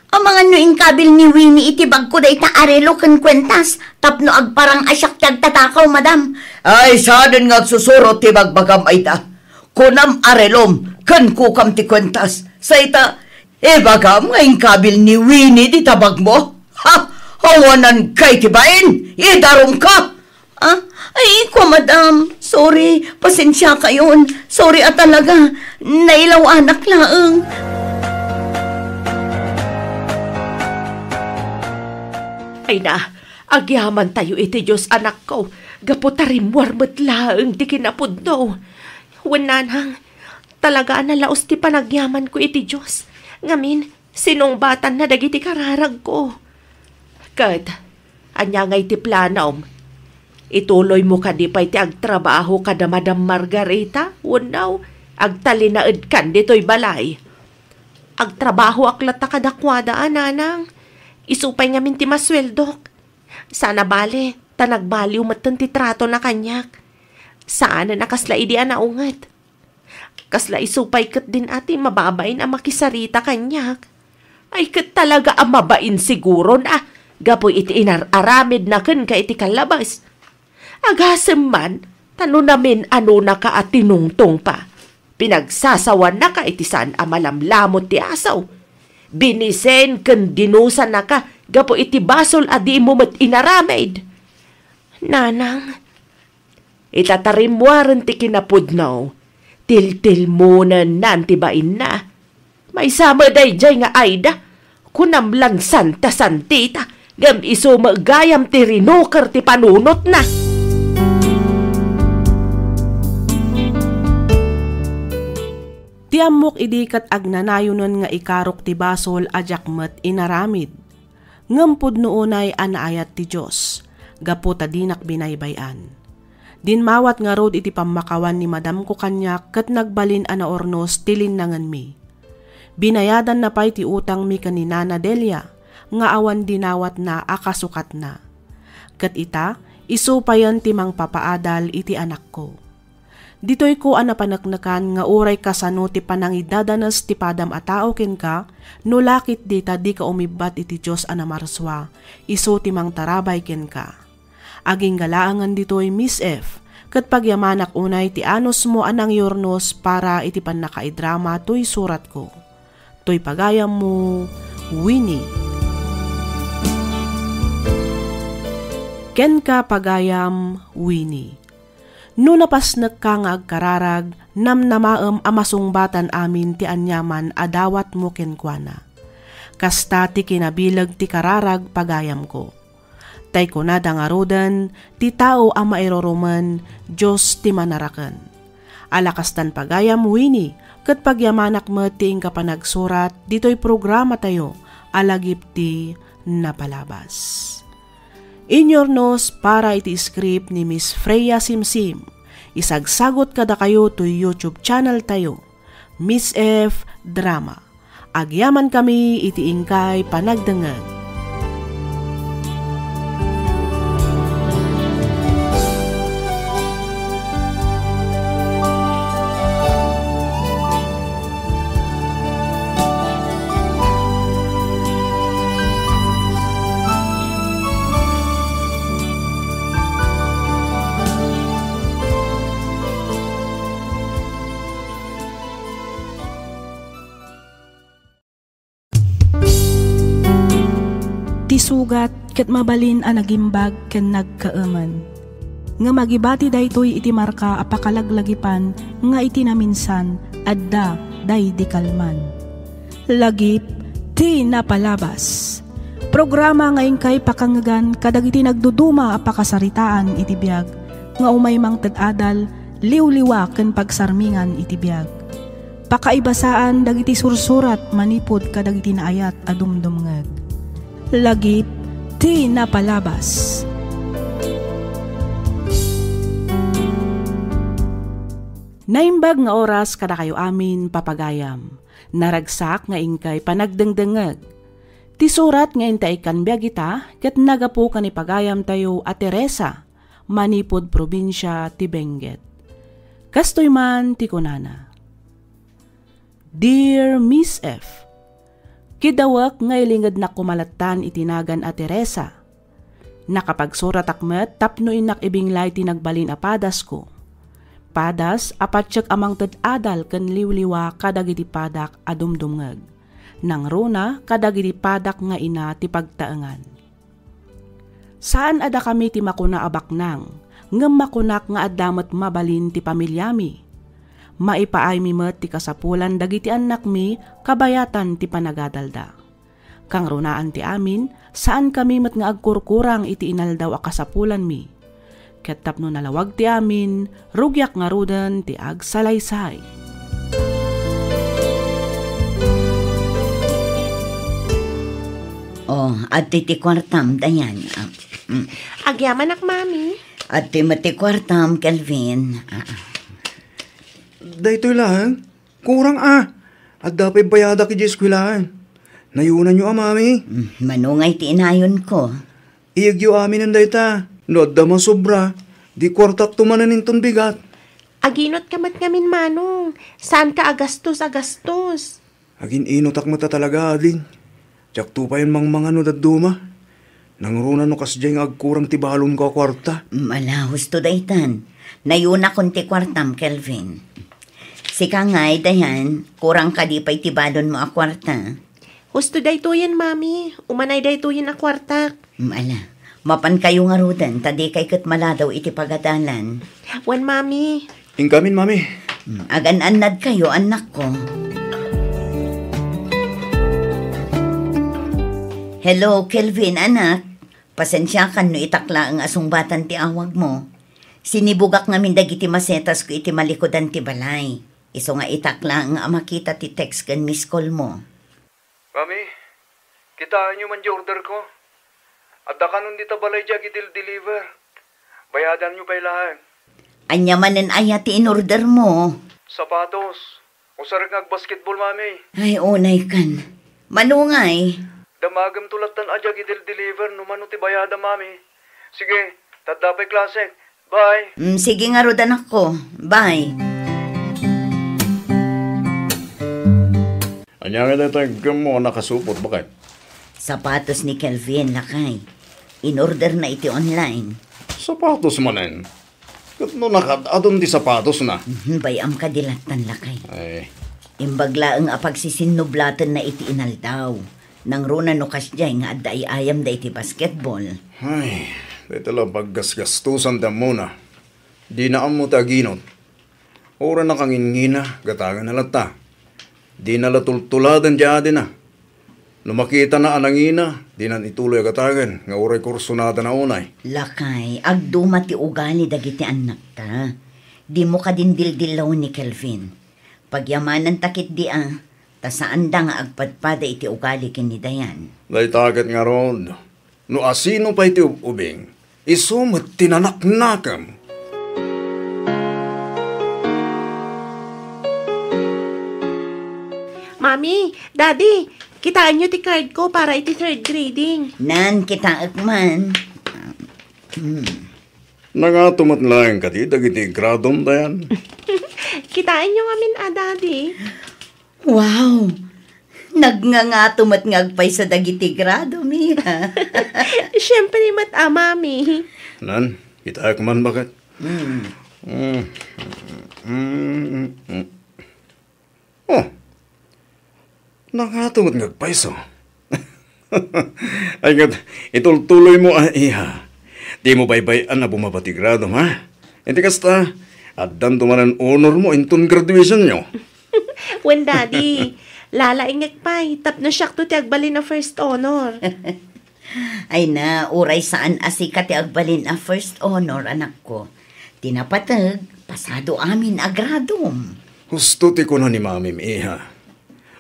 Amangan no inkabil ni Winnie iti bagko dayta a relok ken kuentas tapno agparang a siak ti agtatakaw, madam. Ay, saanen nga agsusurot ti bagbagam, Aida. Kunam a relom ken kukam ti kuentas. Say ta, ibagam nga inkabil ni Winnie dita bagmo? Ha? Awananka iti bain? Idarumka! Ah, ay, kua, madam. Sorry. Pasensiakayon. Sorry a talaga. Nailaw-anak laeng. Ay na, agyamantayo iti Dios, anakko, gapu ta rimmuar met laeng ti kinapudno. Wen, nanang, talaga a nalaus ti panagyamanko iti Dios. Ngamin, sinungbatanna dagiti kararagko. Ket, ania ngay ti planom? Ituloymo kadi pay ti agtrabaho kada Madam Margarita wenno agtalinaedkan ditoy balay? Agtrabahoak latta kadakuada a, nanang. Isu pay ngamin ti masueldok. Saan a bale, ta nagbaliw metten ti tratona kaniak. Saanen a kasla idi a naunget. Kasla isu pay ketdin a ti mababain a makisarita kaniak. Ay, ket talaga a mabain siguron a, gapu iti inar-aramidna kenka iti kallabes. Agasem man, ta no namin-anonaka a tinungtong pa, Pinagsasawanaka iti saan a malamlamut ti asaw. Binisen ken dinusanaka gapu iti basol a dimo met inaramid. Nanang, ita ta rimmuaren ti kinapudno, tiltilmonennan ti bainna. Maysa met daydiay nga Aida, kunam lan santa-santita, ngem isu met gayam ti rinuker ti panunotna. Ti ammok idi ket agnanayonen nga ikarok ti basol a diak met inaramid. Ngem pudno unay a naayat ti Dios, gapu ta dinak binaybay-an. Dimmawat ngarud iti pammakawan ni madamko kaniak ket nagbalin a naurnos ti linnangenmi. Binayadanna pay ti utangmi ken ni Nana Delia nga awan dinawatna a kasukatna. Ket ita, isu payen ti mangpapaadal iti anakko. Ditoyko a napaneknekan nga uray kasano ti panangidadanes ti padam a tao kenka, no lakit dita dika umibbat iti Dios a namarsua, isu ti mangtarabay kenka. Agingga laengen ditoy, Miss F, ket pagyamanak unay ti anusmo a nangyurnos para iti pannakaidrama toy suratko. Toy pagayammo, Winnie. Kenka, pagayam, Winnie. No napasnekka nga agkararag, namnamaem a masungbatan amin ti aniaman a dawatmo kenkuana. Kasta ti kinabileg ti kararag, pagayamko. Tay kunada ngaruden, ti tao a mairurumen, Dios ti manaraken. Ala kastan, pagayam, Winnie, ket pagyamanak met ti inka panagsurat ditoy programatayo a Lagip ti Napalabas. Inyurnos para iti script ni Miss Freya Simsim. Isagsagot kadakayo toy YouTube channel tayo, Miss F Drama. Agyamankami iti inkay panagdengngeg. Ti sugat ket mabalin a nagimbag ken nagkaemen. Ngem agibati daytoy iti marka a pakalaglagipan nga iti naminsan, adda daydi kalman. Lagip ti Napalabas. Programa nga inkay pakangngegan kadagiti nagduduma a pakasaritaan iti biag nga umay mangted adal, liwliwa ken pagsarmingan iti biag. Pakaibasaan dagiti sursurat manipud kadagiti naayat a dumdumngeg. Lagip ti Napalabas. Naimbag nga oras kadakayo amin, papagayam. Naragsak nga inkay panagdengdengngeg. Ti surat nga inta ikkan biag ita ket nagapu ken ni pagayamtayo a Teresa, manipud probinsia ti Benguet. Kastoy man ti kunana, Dear Miss F, kidawek nga ilingednak koma lattan iti nagan a Teresa. Nakapagsuratak met tapno innak ibinglay ti nagbalin a padasko. Padas a patiek a mangted adal ken liwliwa kadagiti padak a dumdumngeg. Nangruna kadagiti padak nga ina ti pagtaengan. Saan a dakami ti makuna a baknang, ngem makunak nga adda met mabalin ti pamiliami. Maipaaymi met ti kasapulan dagiti annakmi kabayatan ti panagadalda. Kangrunaan ti amin, saankami met nga agkurkurang iti inaldaw a kasapulanmi. Ket tapno nalawag ti amin, rugiak ngaruden ti agsalaysay. Oh, adtoy ti kuartam, Dayan. Ah, mm. Agyamanak, Mami. Adtoy met ti kuartam, Kelvin. Ah. Daytoy laeng? Kurang a. Adda pay bayadak idiay eskuelaan. Nayonanyo a, Mami? Mm, mano ngay ti inayonko? Iyegyo aminen dayta. No adda masobra, di kuartakto manen inton bigat. Aginot ka met ngamin, Manong. Saanka a gastos a gastos. Agin-inotak met a talaga, ading. Diakto payen mangmangano dadduma. Nangruna no kasdiay nga agkurang ti balonko a kuarta. Malahusto daytan. Nayonakon ti kuartam, Kelvin. Sika ngay, Dayan, kurang kadi pay ti balonmo a kuarta? Husto daytoyen, Mami. Umanay daytoyen a kuartak. Mm, ala, mapankayo ngaruden, ta dikay ket maladaw iti pagadalan. Wen, Mami. Inkamin, Mami. Mm, agan-annadkayo, annakko. Hello, Kelvin, anak. Pasensiakan no itak laeng a sungbatan ti awagmo. Sinibugak ngamin dagiti masetasko iti malikudan ti balay. Isu nga itak laeng a makita ti text ken miss call mo. Mami, kitaenyo man di order ko. Adda kanon dita balay di agidil-deliver. Bayadanyo pay laeng. Ania manen aya ti inorder mo? Sapatos. Usarek nga agbasketball, Mami. Ay, unay kan. Manungay? Damagem to lattan a di agidil-deliver no mano ti bayada, Mami. Sige, tadda pay klasek. Bye. Mm, sige ngarud, anakko. Bye. Ania nga dayta iggemmo a nakasupot, baket? Sapatos ni Kelvin, lakay. Inorder na iti online. Sapatos manen? Ket no nakaad-adon ti sapatosna? Mhm, bay-am kadi lattan, lakay. Ay. Imbag laeng a pagsisinnublatan na iti inaldaw. Nangruna no kasdiay nga adda ay-ayamda iti basketball. Ay, dayta la paggasgastusan ti ammona. Dina ammo ti aginot. Uray nakangingina, gatangenna latta. Dina la tultuladen ti adina. No makitana a nangina, dinan ituloy a gatagen nga uray kursonada na unay. Lakay, agduma ti ugali dagiti annakta. Dimo kadin dildillawen ni Kelvin. Pagyamananta ketdi a, ta saanda nga agpadpada iti ugali ken ni Dayan. Dayta ket ngarud, no asino pay ti ub-ubing, isu met ti nanaknakem. Mami, Daddy, kitaenyo ti card ko para iti third grading. Nan, kitaek man. Hmm. Nangato met laeng kadi dagiti gradom, Dayan? Kitaenyo ngamin a, Daddy. Wow! Nagngangato met nga agpayso dagiti gradom, iha. Siempre met a, Mami. Nan, kitaek man, baket? Mm. Mm. Mm, mm, mm. Oh, nangato met nga agpayso. Ay, ket, itultuloymo a, iha. Dimo baybay-an a bumaba ti gradom, ha? Iti kasta, addanto manen honormo inton graduationyo. Wen, Daddy, lalaingek pay, tapno siakto ti agbalin a first honor. Ay na, uray saan a sika ti agbalin a first honor, anakko. Ti napateg, pasado amin a gradom. Husto ti kuna ni Mamim, iha.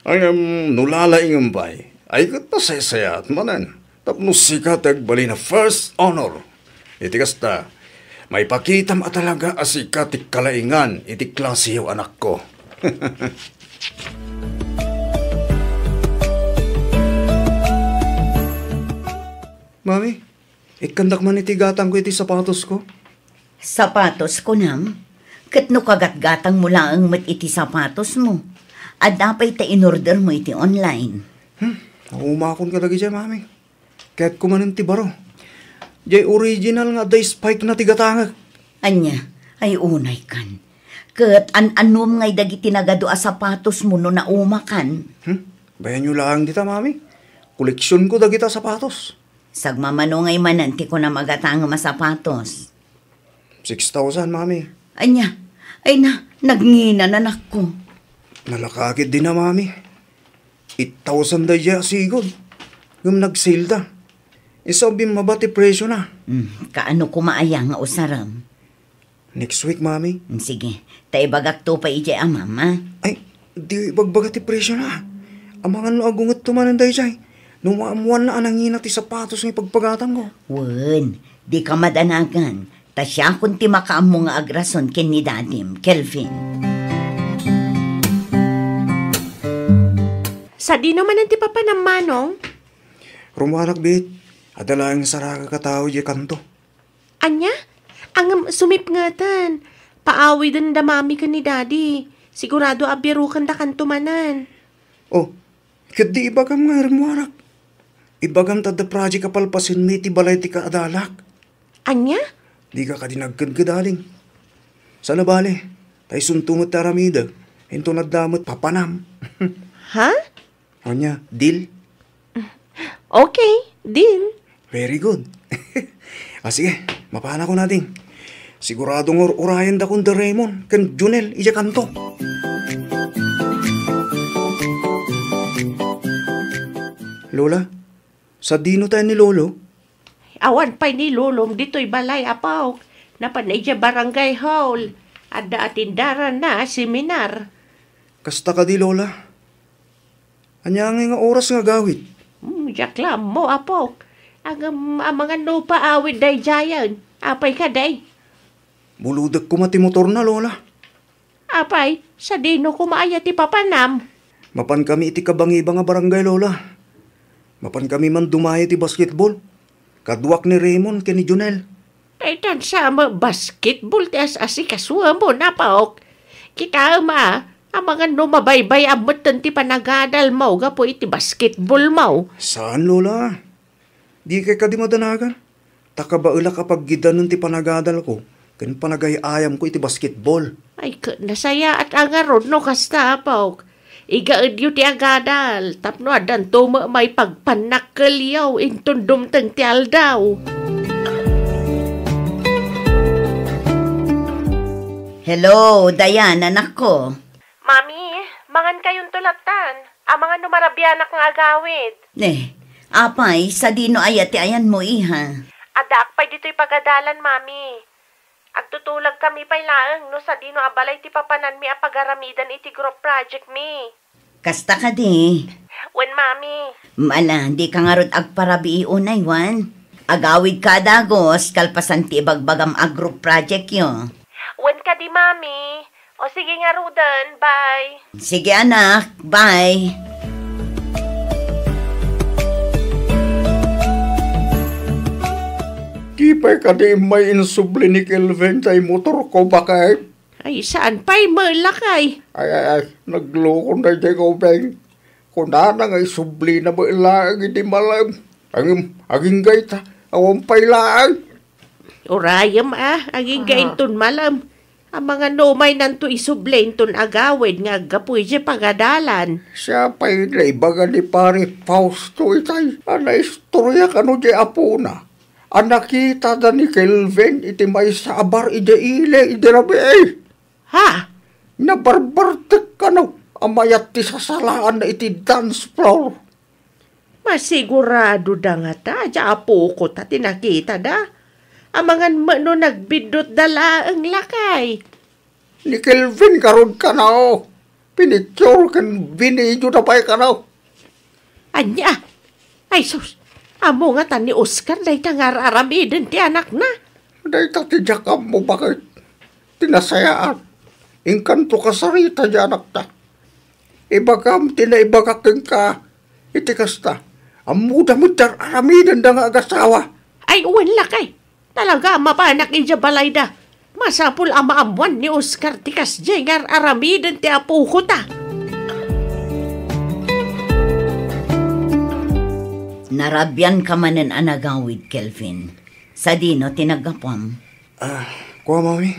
Ngem no lalaingem pay, ay ket nasaysayaat manen, tapno sika ti agbalin a first honor. Iti kasta, maipakitam a talaga a sika ti kalaingan iti klaseyo, anakko. Mami, ikkandak man iti gatangko iti sapatosko. Sapatos, kunam? Ket no kagatgatangmo laeng met iti sapatosmo, adda pay ta inordermo iti online. Hmm, naumakon kadagiti, Mami. Kayatko manen ti baro. Diay original nga adda spike na ti gatangek. Ania, ay unay kan. Ket an-anom ngay dagiti nagadu a sapatosmo no naumakan? Hmm? Bayanyo laeng dita, Mami. Koleksionko dagita sapatos. Sagmamano ngay manen ti kunam a gatangem a sapatos? Six thousand, Mami. Ania? Ay na, nagnginan, anakko. Nalaka ketdi na, Mami. Eight thousand daydiay a sigud. Ngem nag-sale da. Isu a bimmaba ti presyo na. Hmm, kaano koma aya nga usarem? Next week, Mami. Hmm, sige. Ta ibagakto pay idiay amam, a? Ay, di ibagbaga ti presyo na. Amangan no agungetto manen daydiay. No maammoanna a nangina ti sapatos nga ipagpagatangko. Wen, dika madanagan. Ta siakon ti makaammo nga agrason ken ni Dadim, Kelvin. Sadino manen ti papanam, Manong? Rumuanak, Bit. Adda laeng nga saraga a tao idiay kanto. Ania? Ngem sumipngeten. Paawiden da Mami ken ni Daddy. Sigurado a biaruken da kanto manen. Oh, ket di ibagam nga rumuarak. Ibagam ta adda project a palpasenmi iti balay ti kaadalak. Ania? Dika kadi nagkedked, ading. Sana bale, ta isunto met ti aramidek. Inton adda met papanam. Ha? Ania, deal? Okay, deal. Very good. Ah, sige, mapanakon a, ding. Sigurado nga ur-urayendakon da Raymond ken Junel idiay kanto. Lola, sadino tayo ni Lolo? Awan pay ni Lolom ditoy balay, apok. Napan idiay barangay hall. Adda atendaranna a seminar. Kasta kadi, Lola? Ania ngay nga oras nga agawid? Hmm, diak la ammo, apok. Ngem, amangan no paawid daydiayen. Apay kadi? Bulodek koma ti motorna, Lola. Apay, sadino koma aya ti papanam? Mapankami iti kabangibang a barangay, Lola. Mapankami man dumayo iti basketball. Kaduak ni Raymond ken ni Junel. Daytan sa met basketball ti as-asikasumo, apok. Kitaem a, amangan no mabaybay-am metten ti panagadalmo gapu iti basketballmo. Saan, Lola. Dikay kadi madanagan. Ta kabaelak a paggidanen ti panagadalko ken panagay-ayamko iti basketball. Ay, ket nasayaat a ngarud no kasta, apok. Igaedyo ti agadal tapno addanto met maipagpannakkelyo inton dumteng ti aldaw. Hello, Dayan, anakko. Mami, mangan kayonto lattan. Amangan no marabianak nga agawid. Ne, apay, sadino aya ti ayanmo, iha? Addaak pay ditoy pagadalan, Mami. Agtutulagkami pay laeng no sadino a balay ti papananmi a pagaramidan iti group project mi. Kasta kadi? Wen, Mami. Mala, dika ngarud agparabii unay, wen? Agawidka a dagus kalpasan ti ibagbagam a group projectyo. Wen kadi, Mami. O sige ngaruden, bye. Sige, anak, bye. Di pay kadi immay insubli ni Kelvin tay motorko, baket? Ay, saan pay met, lakay? Ay, ay, ay, naglokon daydiay nga ubing. Kunana nga isublina met laeng idi malem. Ngem, agingga ita, awan pay laeng. Urayem a, agingga inton malem. Amangan no umaynanto isubli inton agawid nga aggapu idiay pagadalan. Siak pay naibaga ni Pare Fausto itay a naistorya kano diay apona a nakitada ni Kelvin iti maysa a bar idiay ili idi rabii. Ha? Nabarbartek kano a mayat ti sasalaanna iti dance floor. Masigurado da ngata, diay apoko ta ti nakitada. Amangan met no nagbiddutda laeng, lakay. Ni Kelvin ngarud kano. Pinicture ken binideoda pay kano. Ania? Ay sus, ammo ngata ni Oscar dayta nga ar-aramiden ti anakna. Dayta ti diak ammo, baket. Ti nasayaat, inkanto kasarita diay anakta. Ibagam ti naibagak kenka iti kasta. Ammoda met ti ar-aramidenda nga agasawa. Ay, wen lakay. Talaga a mapanak idiay balayda. Masapul a maammoan ni Oscar ti kasdiay nga ar-aramiden ti apoko ta. Narabianka manen a nagawid, Kelvin. Sadino ti naggapuam? Ah, kua, Mami.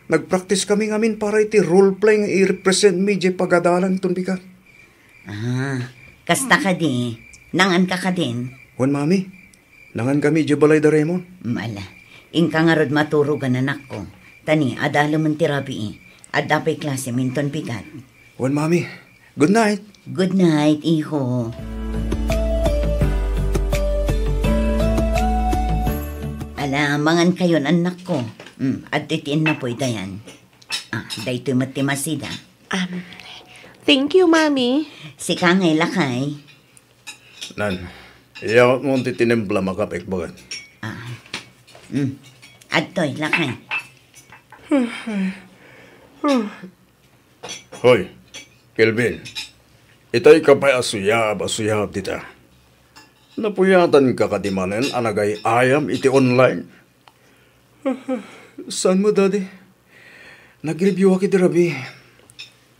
Nagpraktiskami ngamin para iti role play nga i-represent mi diay pagadalan ton bigat. Ah, kasta kadi, nanganka kadin? Wen, Mami. Nangankami idiay balay da Raymond. Mala. Inka ngarud maturogan, anakko. Ta ni, adalemen ti rabii. Adda pay klasem inton bigat. Wen, Mami. Good night. Good night, iho. Ala, mangankayon, annakko. Mm, adtoy ti innapoy, Dayan. Ah, daytoy met ti masida. Um, thank you, Mami. Sika ngay, lakay. Nan, iyawatmo ti tinimplam a kape, baket. Ah. Mm. Adtoy, lakay. Hoy, Kelvin. Itay ka pay a suyab a suyab dita. Napuyatanka kadi manen a nagay-ayam iti online? Saan mo, Daddy? Nag-review-ak iti rabii.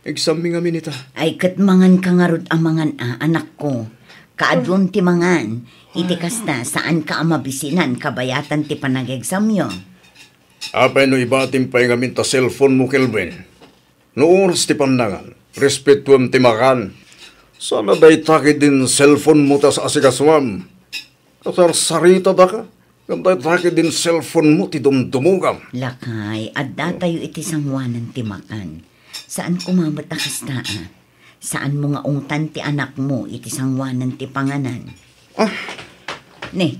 Exam-mi ngamin ita. Ay, ket manganka ngarud a mangan a, anakko. Kaadun ti mangan. Iti kasta, saanka a mabisinan kabayatan ti panag-examyo. Apay no ibatim pay ngamin ta cellphone mo, Kelvin? No oras ti pannangan, respetuem ti makan. Sana dayta ketdin cellphone mo ti as-asikasuam. Kasarsarita daka, ngem dayta ketdin cellphone mo ti dumdumogam. Lakay, adda tayo iti sangoanan ti makan. Saan koma met a kasta, a? Saan mo nga ungtan ti anak mo iti sangoanan ti panganan? Ah. Ne,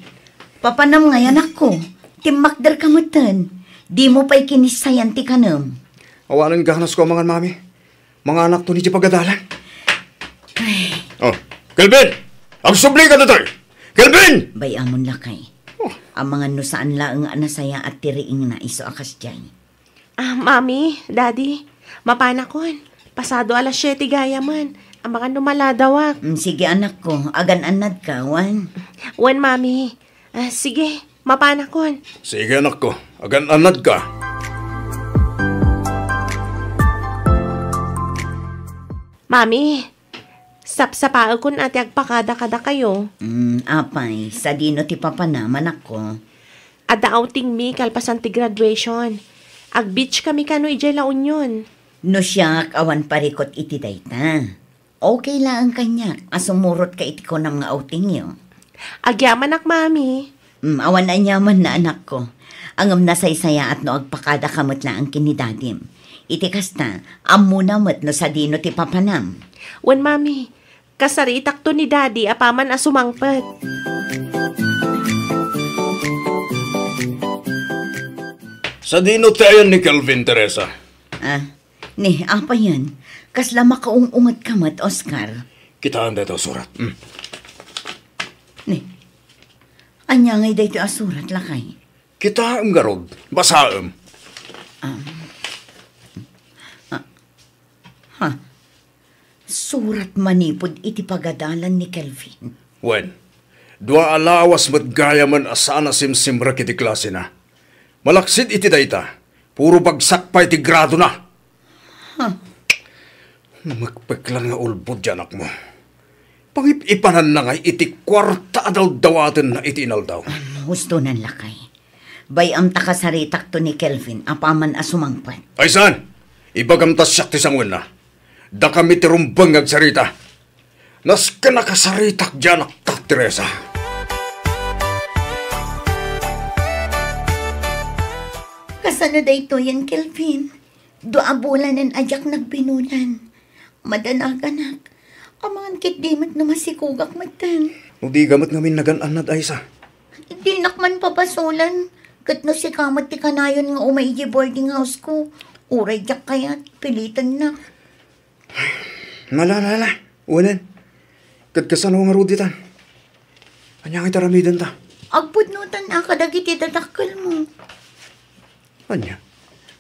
papanam ngay, anakko. Timmakder ka metten. Di mo pay kinissayan ti kanem. Awanen ganas ko amangan, Mami. Manganak to ni di pagadalan. Ay. Oh, Kelvin! Agsubli ka ditoy! Kelvin! Bay-amon, lakay. Oh. Amangan no saan laeng a nasayaat ti riingna isu a kasdiay. Ah, Mami, Daddy, mapanakon. Pasado alas siete gayamen. Amangan no maladawak. Mm, sige, anakko. Agan-annadka, wen? Wen, Mami. Ah, sige, mapanakon. Sige, anakko. Agan-annadka. Mami, sapsapaekon a ti agpakada kadakayo. Mm, apay, sadino ti papanam, anakko? Adda outing mi kalpasan ti graduation. Ag-beach kami kano idiay La Union. No siak, awan parikut iti dayta. Okay laeng kaniak a sumurotka iti kunam nga outingyo. Agyamanak, Mami. Mm, awan aniamanna, anakko. Ngem nasaysayaat no agpakadaka met laeng ken ni Dadim. Iti kasta, ammona met no sadino ti papanam. Wen, Mami. Kasaritakto ni Daddy apaman a sumangpet. Sadino ti ayan ni Kelvin, Teresa? Ah, ni, apayen? Kasla makaung-ungetka met, Oscar? Kitaem daytoy a surat. Mm. Ni, ania ngay daytoy a surat, lakay? Kitaem ngarud. Basaem. Ah. Ah. Ha? Surat manipud iti pagadalan ni Kelvin. Wen, dua a lawas met gayamen a saan a simsimrek iti klasena. Malaksid iti dayta, puro bagsak pay ti gradona. Huh. Namekpeklan nga ulbod ti anakmo. Pangip-ipananna ngay iti kuarta a dawdawatenna iti inaldaw. Husto nan, lakay. Bay-am ta kasaritakto ni Kelvin apaman a sumangpet. Ay saan? Ibagam ta siak ti sangoenna. Dakami ti rumbeng nga agsarita. Nasken a kasaritak ti anakta, Teresa. Kasano daytoyen, Kelvin? Dua a bulanen a diak nagbinulan. Madanaganak. Amangan ketdi met no masikogak metten. No diak met ngamin nagan-annad, Aisa. Dinak man pabasolen. Ket no sika met ti kanayon nga umay idiay boarding house ko, uray diak kayat, pilitennak. Ala, ala, ala. Uwanen. Ket kasano ngarud ditan? Ania ngay ti aramidenta? Agpudnotan a kadagiti dadakkelmo. Ania?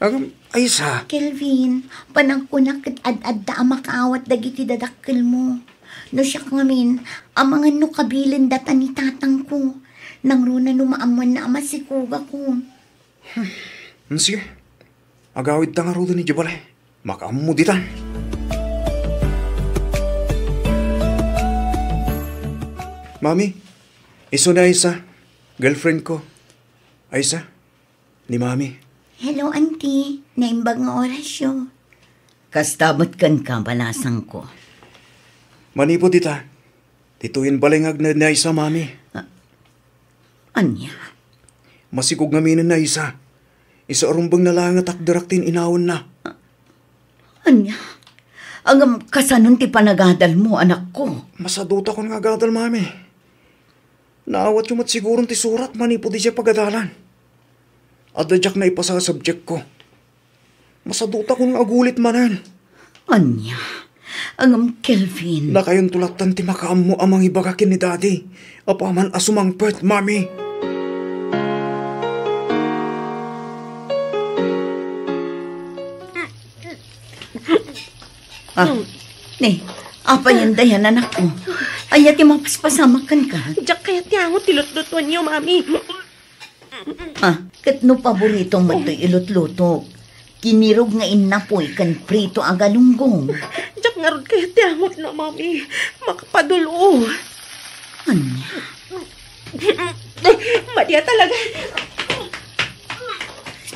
Agam, Aisa. Kelvin, panagkunak ket ad-adda a makaawat dagiti dadakkelmo. No siak ngamin, amangan no kabilenda ta ni tatangko. Nangruna no maammoanna a masikogakon. Hmm, sige. Agawidta ngaruden idiay balay. Makaammo ditan. Mami, isu ni Aisa, girlfriend ko. Aisa, ni Mami. Hello, Auntie. Naimbag nga orasyo. Kasta met kenka, balasangko. Manipud ita, ditoyen balay nga agna ni Aisa, Mami. Ah, ania? Masikog ngaminen ni Aisa. Isu a rumbengna laeng a takderak ti in-inawanna. Ah, ania? Ngem kasanon ti panagadalmo, anakko? Masadutakon nga agadal, Mami. Naawatyo met siguron ti surat manipud idiay pagadalan. Adda diak naipasa a subjectko. Masadutakon nga agulit manen. Ania? Ngem Kelvin. Nakayonto lattan ti makaammo a mangibaga ken ni Daddy apaman a sumangpet, Mami. Ah, ni, apayen dayan, anakko? Ania ti mapaspasamak kenka? Diak kayat ti angot ti lutlutuenyo, Mami. Ah, ket no paborito met toy ilutlutok, kinirog nga innapoy ken prito a galunggong. Diak ngarud kayat ti angotna, Mami. Makapadul-o. Ania? Madi a talaga.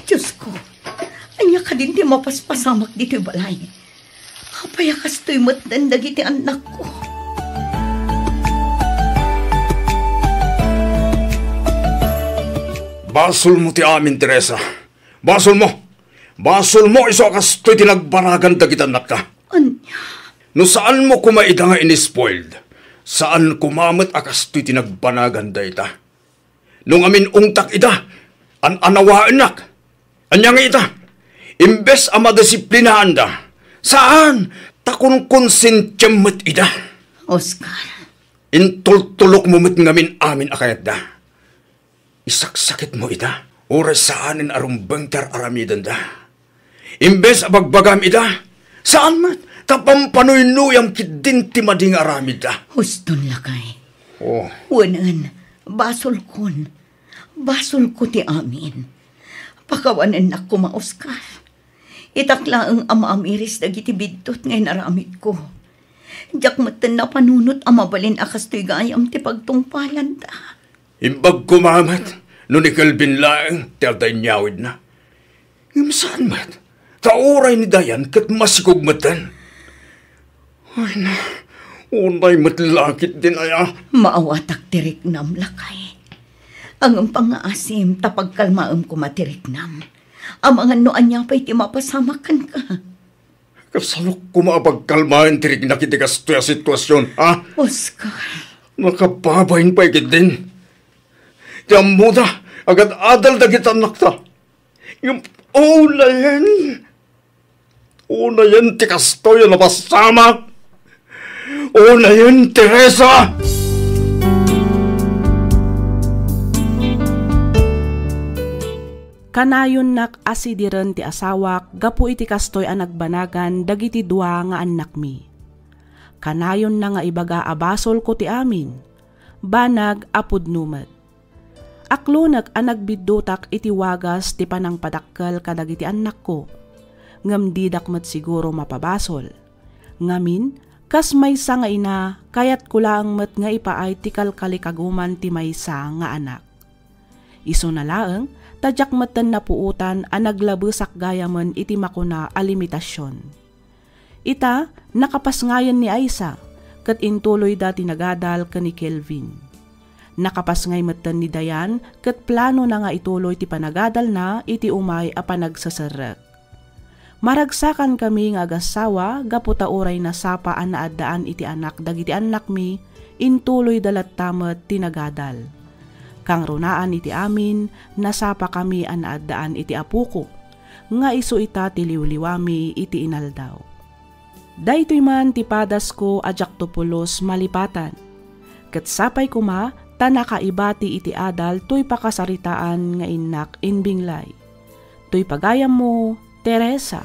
Diyos ko, ania Adin ti mapaspasamak ditoy balay. Apay a kastoy metten dagiti annakko? Basolmo ti amin, Teresa. Basolmo. Basolmo isu a kastoy ti nagbanagan dagiti annakta. Ania? No saanmo koma ida nga in-spoiled, saan koma met a kastoy ti nagbanagan dayta. No ngamin-ungtak ida, an-anawaennak. Ania nga ita? Imbes a madisiplinaanda, saan, ta kunkonsentiem met ida. Oscar. Intultulokmo met ngamin amin a kayatda. Isaksakitmo ida, uray saanen a rumbeng ti ar-aramidenda. Imbes a bagbagam ida, saan met, ta pampanoynuyam ketdin ti madi nga aramidda. Huston, lakay. Oh. Wen, basolkon. Basolko ti amin. Pakawanennak koma, Oscar. Itak laeng a maamiris dagiti biddut nga inaramidko. Diak metten napanunot a mabalin a kastoy gayam ti pagtungpalanda. Imbag koma met no ni Kelvin laeng ti adda inyawidna. Ngem saan met, ta uray ni Dayan ket masikog metten. Ay na, unay met la ketdin aya. Maawatak ti riknam, lakay. Ngem pangngaasim ta pagkalmaem koma ti riknam. Amangan no ania pay ti mapasamak kenka. Kasalok koma a pagkalmaen ti riknak iti kastoy a situasion, ha? Oscar. Nakababain pay ketdin. Ti ammoda, agad-adal dagiti annakta. Ngem unayen, unayen ti kastoy a napasamak. Unayen, Teresa! Kanayonnak a sidiren ti asawak gapu iti kastoy a nagbanagan dagiti dua nga annakmi. Kanayonna nga ibaga a basolko ti amin, banag a pudno met. Aklonek a nagbiddutak iti wagas ti panangpadakkel kadagiti annakko, ngem didak met siguro mapabasol. Ngamin, kas maysa nga ina, kayatko laeng met nga ipaay ti kalkalikaguman ti maysa nga anak. Isuna laeng, ta diak metten napuotan a naglabesak gayamen iti makuna a limitasion. Ita, nakapasngayen ni Aisa, ket intuloyda ti nagadal ken ni Kelvin. Nakapasngay metten ni Dayan ket planona nga ituloy ti panagadalna iti umay a panagseserrek. Maragsakankami nga agassawa gapu ta uray nasapa a naaddaan iti anak dagiti annakmi, intuloyda latta met ti nagadal. Kangrunaan iti amin, nasapakami a naaddaan iti apoko, nga isu ita ti liwliwami iti inaldaw. Daytoy man ti padasko a diakto pulos malipatan. Ket sapay koma ta nakaibati iti adal toy pakasaritaan nga innak imbinglay. Toy pagayammo, Teresa.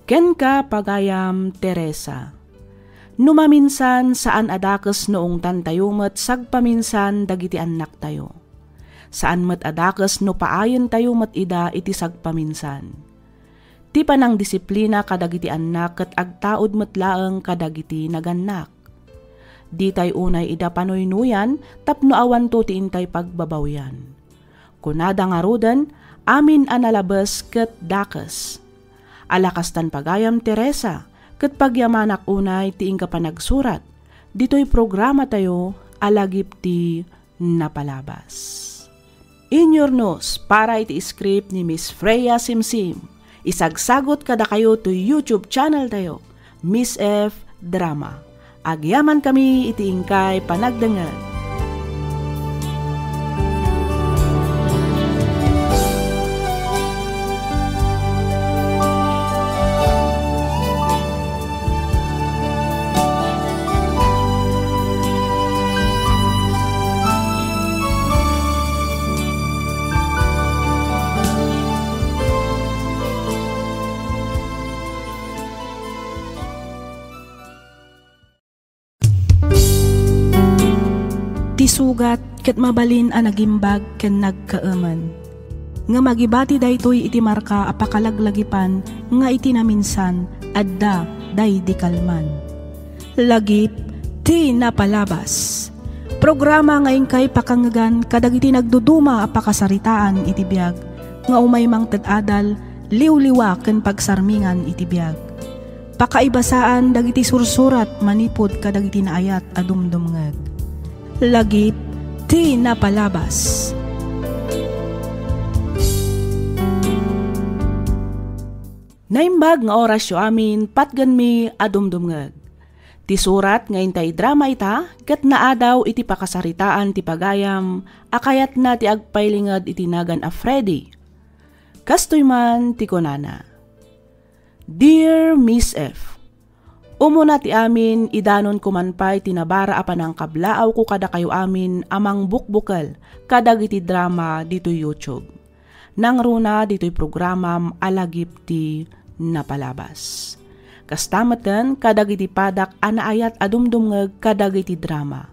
Kenka, pagayam Teresa. No maminsan, saan a dakes no ungtantayo met sagpaminsan dagiti annaktayo. Saan met a dakes no paayentayo met ida iti sagpaminsan. Ti panangdisiplina kadagiti annak ket agtaud met laeng kadagiti nagannak. Ditay unay ida panuynuyan tapno awanto ti intay pagbabawian. Kunada ngaruden, amin a nalabes ket dakes. Ala kastan pagayam Teresa, ket pagyamanak unay ti inka panagsurat ditoy programatayo a Lagip ti Napalabas. Inyurnos para iti script ni Miss Freya Simsim. Isagsagot kadakayo toy YouTube channel tayo, Miss F Drama. Agyamankami iti inkay panagdengngeg. Ti sugat ket mabalin a nagimbag ken nagkaemen. Ngem agibati daytoy iti marka a pakalaglagipan nga iti naminsan, adda daydi kalman. Lagip ti napalabas. Programa nga inkay pakangngegan kadagiti nagduduma a pakasaritaan iti biag, nga umay mangted adal, liwliwa ken pagsarmingan iti biag. Pakaibasaan dagiti sursurat manipud kadagiti naayat a dumdumngeg. Lagip ti napalabas. Naimbag nga orasyo amin, patgenmi a dumdumngeg. Ti surat nga intay drama ita ket naadaw iti pakasaritaan ti pagayam a kayatna ti agpailinged iti nagan a Freddy. Kastoy man ti kunana, Dear Miss F, umuna ti amin, idanonko man pay ti nabara a panangkablaawko kadakayo amin a mangbukbukel kadagiti drama ditoy YouTube. Nangruna ditoy programam a lagip ti napalabas. Kasta metten kadagiti padak a naayat a dumdumngeg kadagiti drama.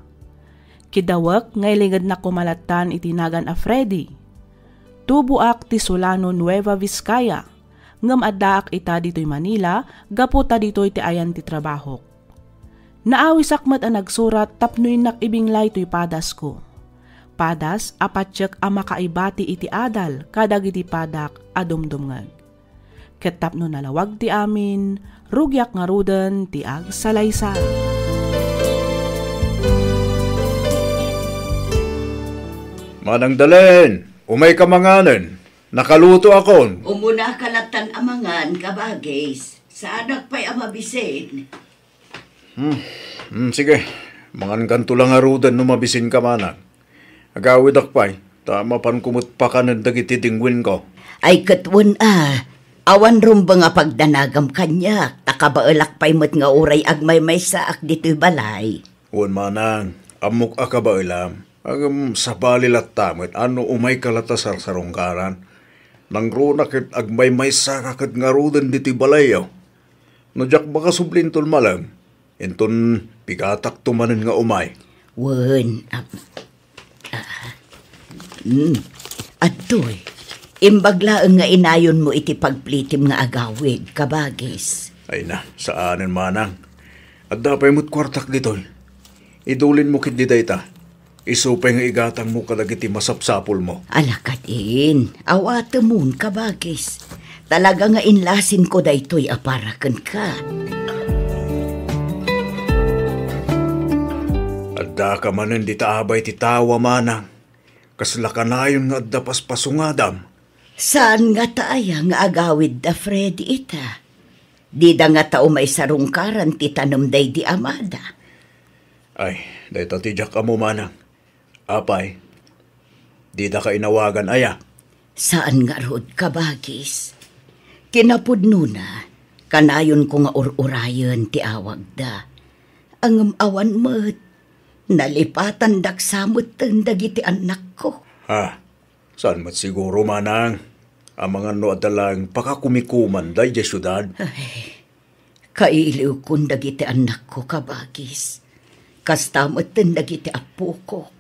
Kidawek nga ilingednak koma lattan iti nagan a Freddy. Tuboak ti Solano, Nueva Vizcaya, ngem addaak ita ditoy Manila gapu ta ditoy ti ayan ti trabahok. Naawisak met a nagsurat tapno innak ibinglay toy padasko. Padas a patiek a makaibati iti adal kadagiti padak a dumdumngeg. Ket tapno nalawag ti amin, rugiak ngaruden ti agsalaysay. Manang Dalen, umayka manganen. Nakalutoakon. Umunaka lattan a mangan, kabagis. Saanak pay a mabisin. Hmm, hmm, sige. Mangankanto la ngaruden no mabisinka, manang. Agawidak pay, ta mapanko met pakanen dagiti dingwinko. Ay, ket wen a, awan rumbeng a pagdanagam kaniak, ta kabaelak pay met nga uray agmaymaysaak ditoy balay. Wen, manang, ammok a kabaelam. Ngem sabali latta met a no umayka latta sarsarungkaran. Nangruna ket agmaymaysaka ket ngaruden ditoy balayyo. No diak makasubli inton malem, inton pigatakto manen nga umay. Wen, ap-, ah, mm, adtoy. Imbag laeng nga inayonmo iti pagplitim nga agawid, kabagis. Ay na, saanen, manang. Adda pay met kuartak ditoy. Idulinmo ketdi dayta. Isu pay nga igatangmo kadagiti masapsapulmo. Ala kadin, awatemon, kabagis. Talaga nga inlasinko daytoy a para kenka. Addaka manen dita abay ti tawa, manang. Kasla kanayon nga adda paspasungadam. Saan ngata aya nga agawid da Freddy ita? Dida ngata umay sarungkaran ti tanem daydi amada. Ay, dayta ti diak ammo, manang. Apay, didaka inawagan aya? Saan ngarud, kabagis. Kinapudnona, kanayonko nga ur-urayen ti awagda. Ngem awan met, nalipatandak sa metten dagiti annakko. Ha? Saan met siguro, manang? Amangan no adda laeng pakakumikomanda idiay siudad? Ay, kailiwkon dagiti annakko, kabagis. Kasta metten dagiti appokok.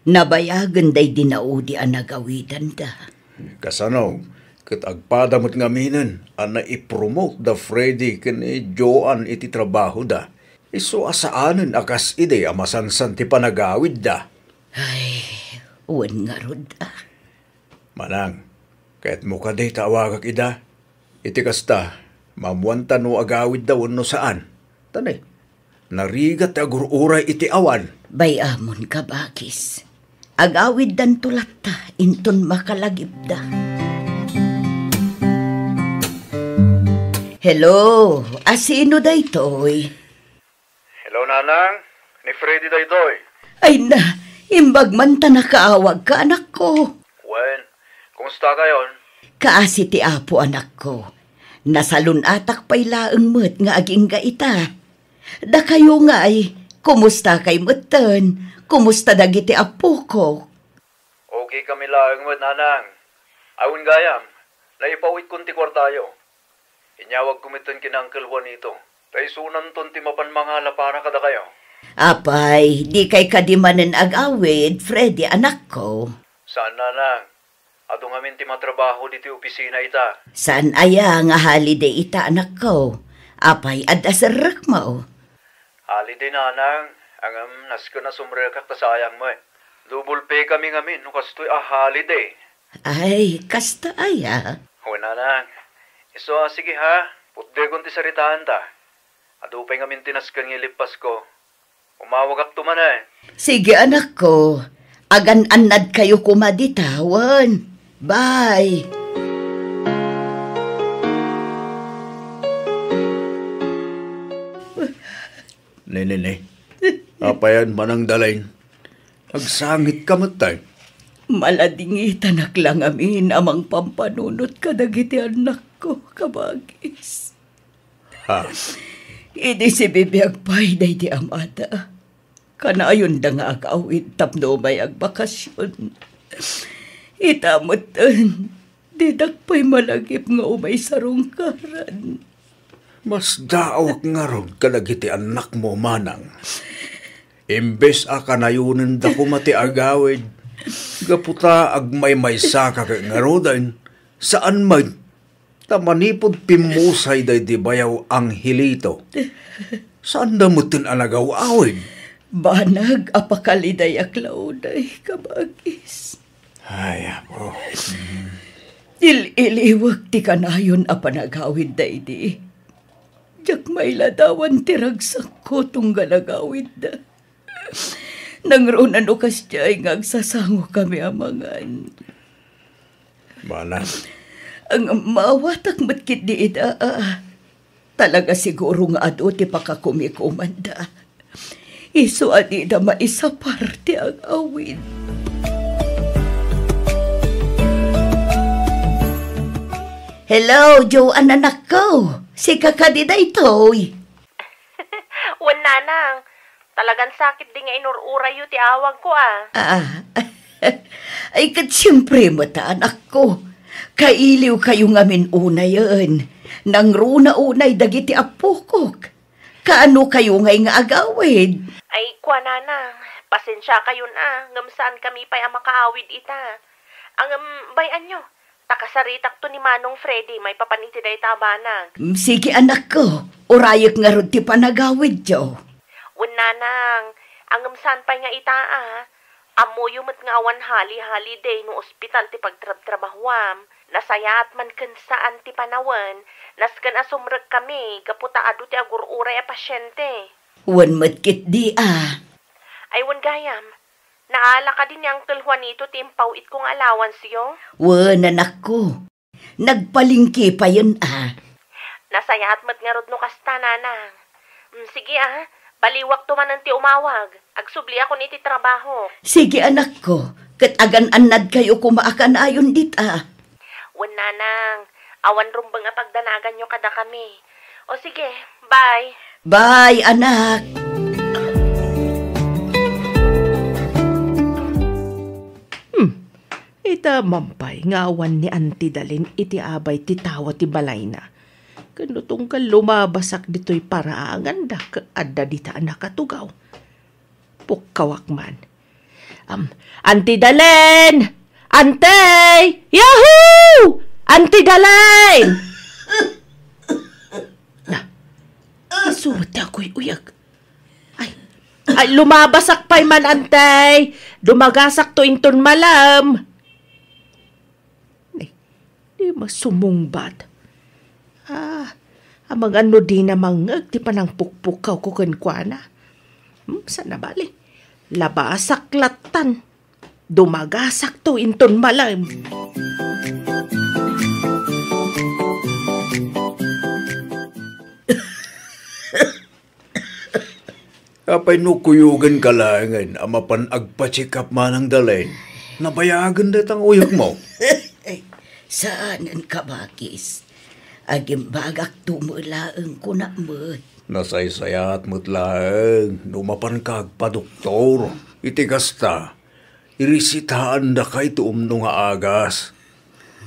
Nabayagen daydi naudi a nagawidanda. Kasano ket agpada met ngaminen a naipromote da Freddy ken ni Joan iti trabahoda? Isu a saanen a kas idi a masansan ti panagawidda. Ay, wen ngarud a. Manang, kayatmo kadi ta awagak ida? Iti kasta, maammoanta no agawidda wenno saan. Ta ne, narigat ti agur-uray iti awan. Bay-amon, kabagis. Agawiddanto latta inton makalagipda. Hello, asino daytoy? Hello, Nanang. Ni Freddy daytoy. Ay na, imbag man ta nakaawagka, anakko. Wen, kumusta kayon? Kaasi ti Apo, anakko. Nasalun-atak pay laeng met nga agingga ita. Dakayo ngay, kumusta kay metten? Kumusta dagiti appoko? Okay kami laeng met, Nanang. Awan gayam, naipawitkon ti kuartayo. Inyawagko metten ken Uncle Juanito, ta isunanton ti mapan mangala para kadakayo. Apay, dikay kadi manen agawid, Freddy, anakko? Saan, Nanang. Adu ngamin ti matrabaho ditoy opisina ita. Saan aya nga holiday ita, anakko? Apay, adda serrekmo? Holiday, Nanang. Ngem, nasken a sumrekak ta sayang met. Double pay kami ngamin no kastoy a holiday. Ay, kasta aya? Wen, nanang. Isu a, sige ha. Putdekon ti saritaanta. Adu pay ngamin ti nasken nga ilippasko. Umawagakto manen. Sige, anakko. Agan-annadkayo koma dita, wen. Bye. Ne, ne, ne. Apayan, Manang Dalain? Agsangitka met, tay. Maladingitanak la ngamin a mangpampanunot kadagiti annakko, kabagis. Ha? Idi sibibiag pay daydi amada, kanayonda nga agawid tapno umay agbakasyon. Ita metten, didak pay malagip nga umay sarungkaran. Masdaawak ngarud kadagiti annakmo, manang. Imbes a kanayonenda koma ti agawid, gapu ta agmaymaysaka ket ngaruden, saan met, ta manipud pimmusay daydi bayaw Angelito, saanda metten a nagaw-awid. Banag a pakalidayak la unay, kabagis. Ay, apo. Il-iliwek ti kanayon a panagawid daydi. Diak mailadawan ti ragsakko tunggal agawidda. Nangruna no kasdiay nga agsasangokami a mangan. Mana? Ang maawatak met ketdi ida, a. Talaga siguro nga adu ti pakakumikomanda. Isu a dida maisapar ti agawid. Hello, Joan anakko. Sika kadi daytoy? Wen, nanang. Talagan sakit di nga inur-urayyo ti awagko, a. Ah, ay, ket siempre met, anakko. Kailiwkayo ngamin unayen. Nangruna unay dagiti appokok. Kaano kayo ngay nga agawid? Ay, kua, nanang, pasensiakayon a, ngem saan kami pay a makaawid ita. Angem, bay-anyo, ta kasaritakto ni Manong Freddy maipapan iti dayta a banag. Mm, sige, anakko, urayek ngarud ti panagawidyo. Wen, nanang, angem saan pay nga ita a, Ammoyo met nga awan hali-holiday no ospital ti pagtrabtrabahuam. Nasayaat man ken saan ti panawen, nasken a sumrek kami gapu ta adu ti agur-uray a pasiente. Wen met ketdi a. Ay, wen gayam, naala kadi ni Uncle Juanito ti impaw-itko nga allowance-yo? Wen, anakko. Nagpalengke payen a. Nasayaat met ngarud no kasta, nanang. Mm, sige a, baliwakto manen ti umawag. Agsubliakon iti trabaho. Sige, anakko, ket agan-annadkayo koma a kanayon dita. Wen, nanang, awan rumbeng a pagdanaganyo kadakami. O sige, bye. Bye, anak. Hmm. Ita man pay nga awan ni Auntie Dalen iti abay ti tawa ti balayna. Ken no tunggal lumabasak ditoy paraangan, dak adda dita a nakatugaw. Pukkawak man. Am, Auntie Dalen! Auntie! Yahoo! Auntie Dalen! Na, isu met ti aguy-uyag. Ay, ay, lumabasak pay man, Auntie! Dumagasakto inton malem! Ay, di masumungbat. Ah, amangan no dina mangngeg ti panangpukpukkawko kenkuana. Hmm, saan a bali? Labasak lattan. Dumagasakto inton malem. Apay no kuyogenka laengen a mapan agpa-check up, Manang Dalen? Nabayagen dayta nga uyekmo. Saanen, kabagis. Agimbagakto met laeng, kunak met. Nasaysayaat met laeng no mapanka agpadoktor. Iti kasta, irisitaandaka iti umno nga agas.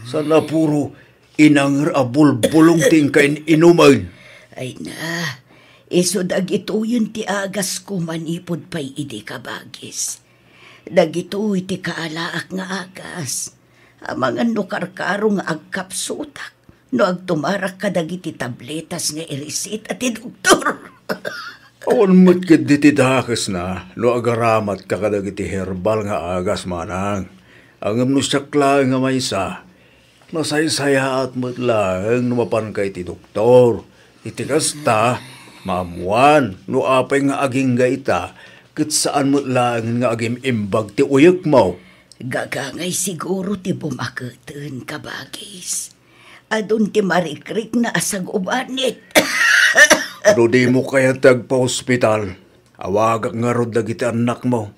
Saan a puro inanger a bulbulong ti inka in-inumen. Ay na, isu dagitoyen ti agasko manipud pay idi, kabagis. Dagitoy ti kaalaak nga agas. Amangan no karkaro nga agkapsutak no agtumarak kadagiti tabletas nga irisita ti doktor. Awan met ketdi ti dakesna no agaramatka kadagiti herbal nga agas, manang. Ngem no siak laeng a maysa, nasaysayaat met laeng no mapanka iti doktor. Iti kasta, maammuan no apay nga agingga ita, ket saan met laengen nga agim-imbag ti uyekmo. Gagangay siguro ti bumaketen, kabagis. Adun ti marikrikna a sagubanit. No dimo kayat ti agpaospital, awagak ngarud dagiti annakmo,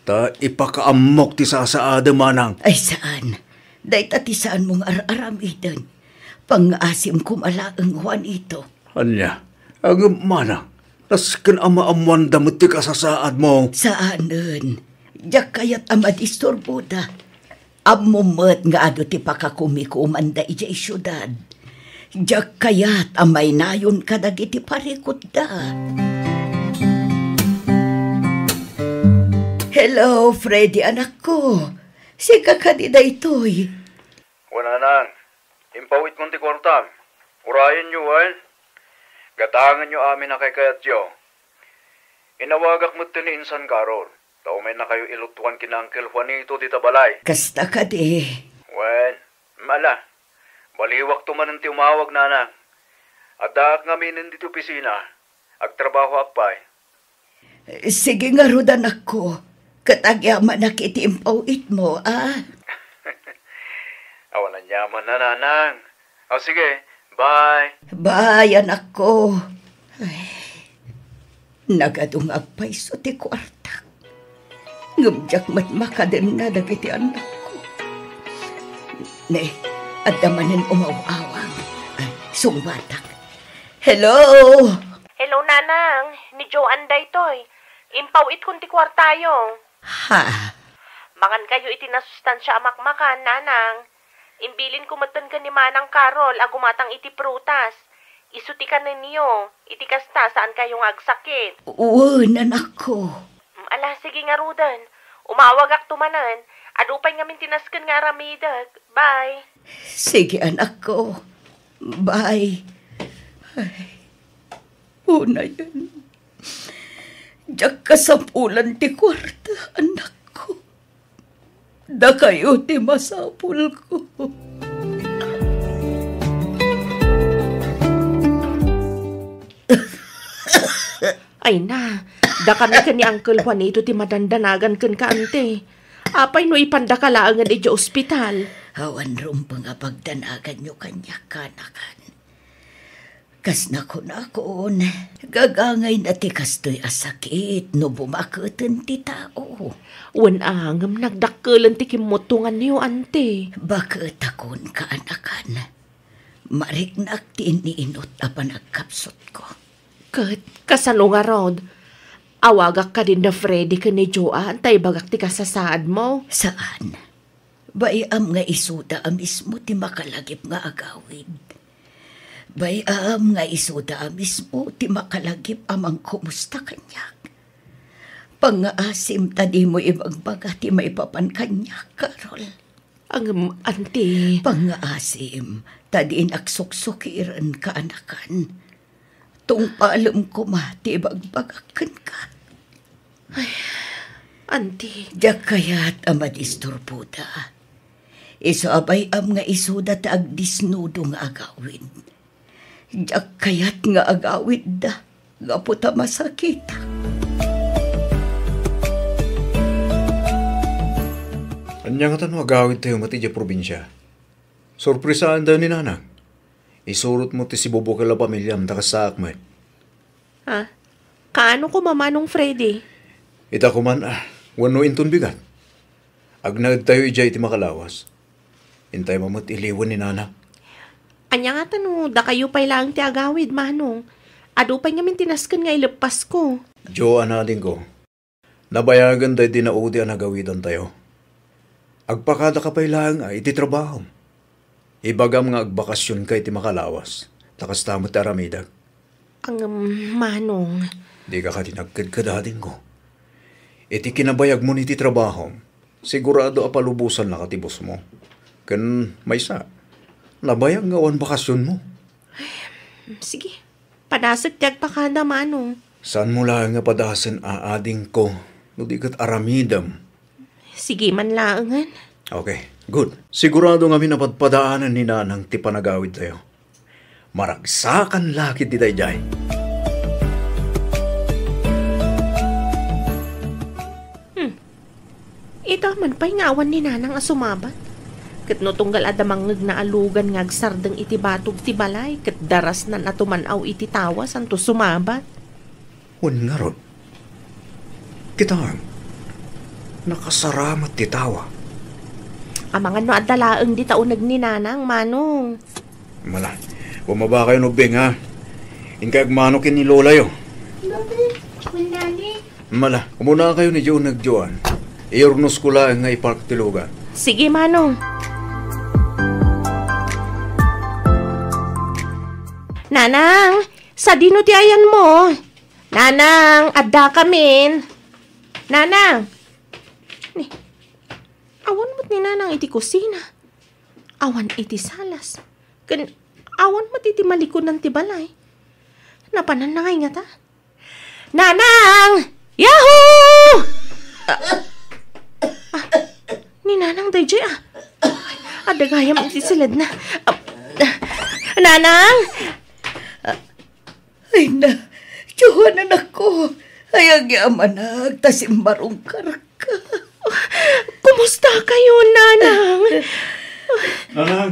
ta ipakaammok ti sasaadem, manang. Ay, saan. Dayta ti saanmo nga ar-aramiden. Pangngaasim koma laeng, Juanito. Ania? Ngem, manang, nasken a maammoanda met ti kasasaadmo. Saanen. Diak kayat a madisturboda. Ammom met nga adu ti pakakumikomanda idiay siudad. Diak kayat a maynayon kadagiti parikutda. Hello, Freddy, anakko. Sika kadi daytoy? Wen, nanang, impawitko ti kuartam. Urayenyo, wen? Gatangenyo amin a kaykayatyo. Inawagak met ni Insan Carol, ta umaynakayo ilutuan ken Uncle Juanito dita balay. Kasta kadi. Wen, ala, baliwakto manen ti umawag, nanang. Addaak ngamin ditoy opisina. Agtrabahoak pay. Sige ngarud, anakko, ket agyamanak iti impaw-itmo, a? Awan aniaman, nanang. O, sige, bye. Bye, anakko. Ay, nagadu nga agpayso ti kuartak. Ngem diak met makadenna dagiti annakko. Ne, adda manen umaw-awang. Ay, sungbatak. Hello? Hello, nanang. Ni Joan daytoy. Impaw-itkon ti kuartayo. Ha? Mangankayo iti nasustansia a makmakan, nanang. Imbilinko metten ken ni Manang Carol a gumatang iti prutas. Isu ti kanenyo. Iti kasta, saankayo nga agsakit. Wen, anakko. Mm, ala, sige ngaruden. Umawagakto manen. Adu pay ngamin ti nasken nga aramidek. Bye. Sige, anakko. Bye. Ay, unayen. Diak kasapulan ti kuarta, anakko. Dakayo ti masapulko. Ay na, dakami ken ni Uncle Juanito ti madandanagan kenka, ante. Apay no ipandaka laengen idiay ospital? Awan rumbeng a pagdanaganyo kaniak, kaanakan. Kas nakunakon, gagangayna ti kastoy a sakit no bumaketen ti tao. Wen a, ngem nagdakkelen ti kimmuttonganyo, ante. Baketakon, kaanakan. Mariknak ti iniinut a panagkapsutko. Ket kasano ngarud? Awagak kadin da Freddy ken ni Joan ta ibagak ti kasasaadmo? Saan. Bay-am nga isuda a mismo ti makalagip nga agawid. Bay-am nga isuda a mismo ti makalagip a mangkumusta kaniak. Pangngaasim ta dimo ibagbaga ti maipapan kaniak, Carol. Ngem, anti. Pangngaasim ta dinak suksukiren, kaanakan. Tungpalem koma ti ibagbagak kenka. Ay, anti. Diak kayat a madisturboda. Isu a bay-am nga isuda ti agdisnudo nga agawid. Diak kayat nga agawidda gapu ta masakitak. Ania ngata no agawidtayo met idiay probinsia? Sorpresaantayo ni Nanang. Isurotmo ti sibubukel a pamiliam ta kasaak met. Ha? Kaano koma, Manong Freddy? Ita koman, ah, wenno inton bigat. Agnaedtayo idiay iti makalawas. Intay met iliwen ni Nana. Ania ngata no dakayo pay laeng ti agawid, Manong? Adu pay ngamin ti nasken nga ileppasko. Joan, adingko. Nabayagen daydi naudi a nagawidantayo. Agpakadaka pay laeng a iti trabahom. Ibagam nga agbakasionka iti makalawas, ta kasta met ti aramidek. Ngem, Manong. Dika kadi nagkedked, adingko. Iti kinabayagmon iti trabahom, sigurado a palubosannaka ti boss mo. Ken maysa, nabayag nga awan bakasionmo. Sige, padasek ti agpakada, Manong. Saanmo laeng nga padasen, adingko, no di ket aramidem. Sige man laengen. Okay, good. Sigurado ngamin a padpadaanen ni Nanang ti panagawidtayo. Maragsakan la ketdi daydiay. Hmm. Ita man pay nga awan ni Nanang a sumabat. Ket no tunggal adda mangngegna a lugan nga agsardeng iti batog ti balay, ket darasnan a tuman-aw iti tawa santo sumabat. Wen ngarud, kitaem, nakasaramat ti tawa. Amangan no adda laeng dita uneg ni Nanang, Manong. Mala, bumaba kayo, Nubing, ha? Inka agmano ken ni Lolayo. Lola, Kuya Nani. Mala, kumuna kayo ni Joan nagjoan. Iurnos ko laeng nga ipark ti lugan. Sige, Manong. Nanang, sadino ti ayanmo? Nanang, adda kamin. Nanang! Ni, awan met ni Nanang iti kusina. Awan iti salas. Ken awan met iti malikudan ti balay. Napananna ngay ngata? Nanang! Yahoo! Ah, ah, ni Nanang daydiay, ah. Adda gayam iti siledna. Ah, ah, Nanang! Ay na, Joan, anakko. Ay, agyamanak, ta simmarungkarka. Kumusta kayo, Nanang? Nanang,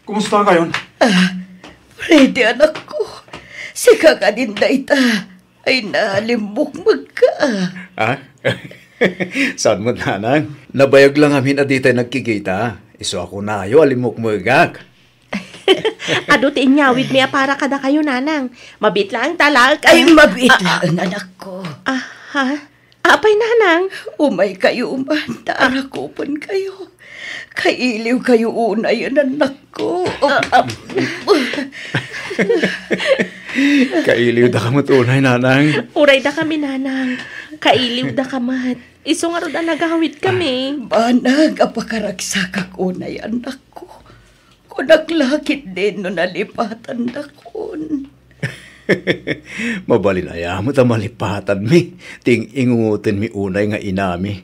kumusta kayo? Ah, Freddy, anakko. Sika kadin dayta. Ay na, limmukmegka. Ah? Saan mo, Nanang? Nabayag lang amin a di tayo nagkikita. Isu a kunayo a limmukmegak. Adu ti inyawidmi a para kadakayo, Nanang. Mabiit laeng ta alaek. Ay, mabiit laeng, anakko. Ah, ha? Apay, Nanang? Umay kayo man, ta arakupen kayo. Kailiw kayo unay, anakko. Kailiw da ka met unay, Nanang. Uray da kami, Nanang. Kailiw da ka met. Isu ngarud a nagawid kami. Banag a pakaragsakak unay, anakko. Kunak la ketdin no nalipatandakon. Mabalin aya met a malipatanmi ti ing-ingungotenmi unay nga inami.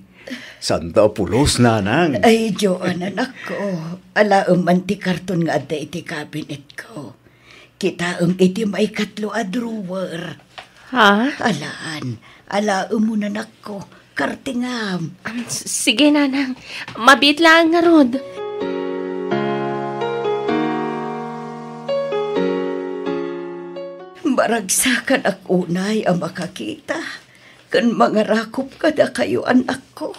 Santa a pulos, Nanang. Ay, Joan, anakko. Alaem man ti karton nga adda iti kabinetko. Kitaem iti maikatlo a drawer. Ha? Alaan, alaem mo, anakko. Kartingam. Am, s-, sige, Nanang. Mabiit laeng ngarud. Maragsakanak unay a makakita ken mangarakop kadakayo, anakko.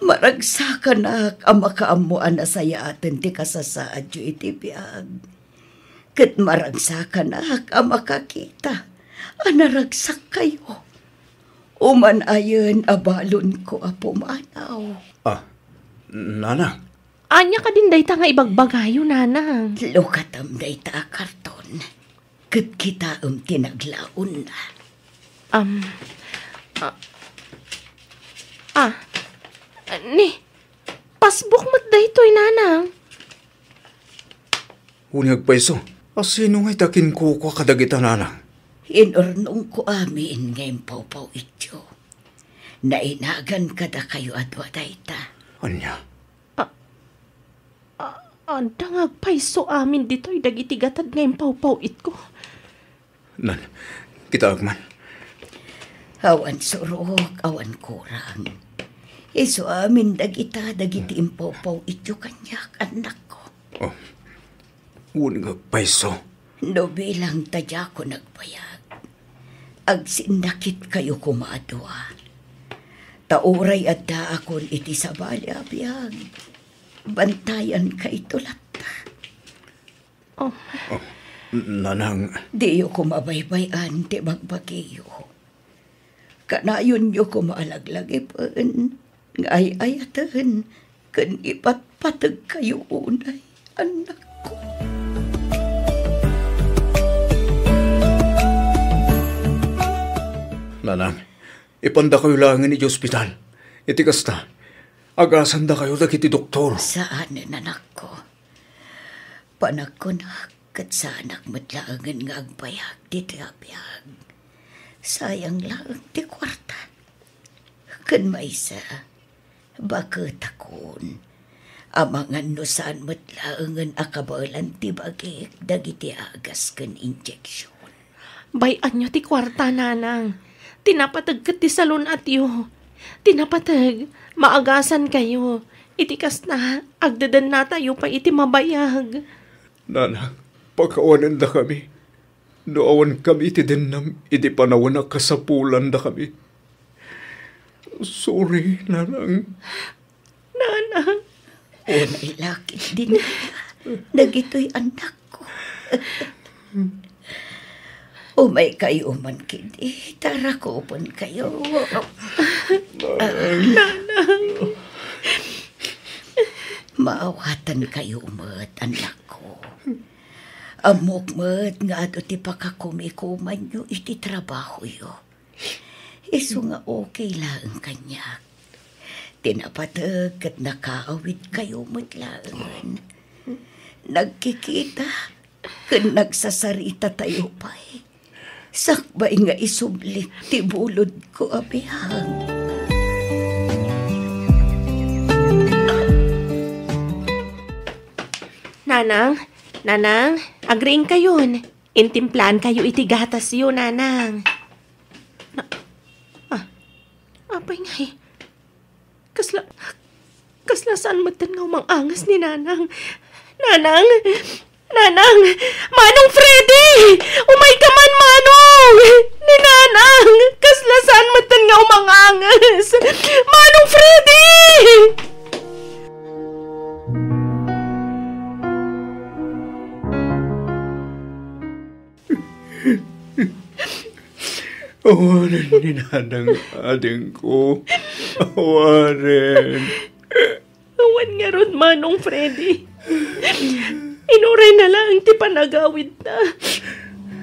Maragsakanak a makaammo a nasayaaten ti kasasaadyo iti biag. Ket maragsakanak a makakita a naragsak kayo. Uman-ayen a balonko a pumanaw. Ah, Nanang. Ania kadin dayta nga ibagbagayo, Nanang? Lukatem dayta a karton. Ket kitaem ti naglaonna. Am, ah, ah, ni, passbook met daytoy, Nanang. Wen nga agpayso, a sino ngay ta kinkukua kadagita, Nanang? Inurnongko amin nga impawpaw-ityo. Nainagan kadakayo a dua dayta. Ania? Ah, ah, adda nga agpayso amin ditoy dagiti gatad nga impawpaw-itko. Nan, kitaek man. Awan surok, awan kurang. Isu amin dagita dagiti impawpaw-ityo kaniak, annakko. Oh, wen nga agpayso. No bilang ta diakon agbayag, agsinnakitkayo koma a dua. Ta uray addaakon iti sabali a biag, bantayankayto latta. Oh. Oh, Nanang. Diyo koma baybay-an ti bagbagiyo. Kanayonyo koma a laglagipen nga ay-ayaten ken ipatpategkayo unay, annakko. Nanang, ipandakayo laengen iti ospital. Iti kasta, agasandakayo dagiti doktor. Saanen, anakko. Panagkunak ket saanak met laengen nga agbayag ditoy a biag. Sayang laeng ti kuarta. Ken maysa, baketakon. Amangan no saan met laengen a kabaelan ti bagik dagiti agas ken injeksion. Bay-anyo ti kuarta, nanang. Ti napateg ket ti salun-atyo. Ti napateg, maagasankayo. Iti kasta, agdedennatayo pay iti mabayag. Nanang, pakawanendakami. No awankami iti dennam iti panawen a kasapulandakami. Sorry, nanang. Nanang. Unay la ketdin dagitoy annakko. Umaykayo man ketdi, ta rakupenkayo. Nanang. Maawatankayo met, annakko. Ammok met nga adu ti pakakumikumanyo iti trabahoyo. Isu nga okay laeng kaniak. Ti napateg ket nakaawidkayo met laengen. Nagkikita ken nagsasaritatayo pay. Sakbay nga isubli ti bulodko a biag. Nanang, nanang, agriingkayon. Intimplaankayo iti gatasyo, nanang. Na, ah, apay ngay? Kasla, kasla saan metten nga umang-anges ni nanang? Nanang! Nanang! Manong Freddy! Umayka man, Manong! Ni nanang! Kasla saan metten nga umang-anges! Manong Freddy! Awanen ni nanang, adingko. Awanen. Awan ngarud, Manong Freddy. Inuray na laeng ti panagawidta.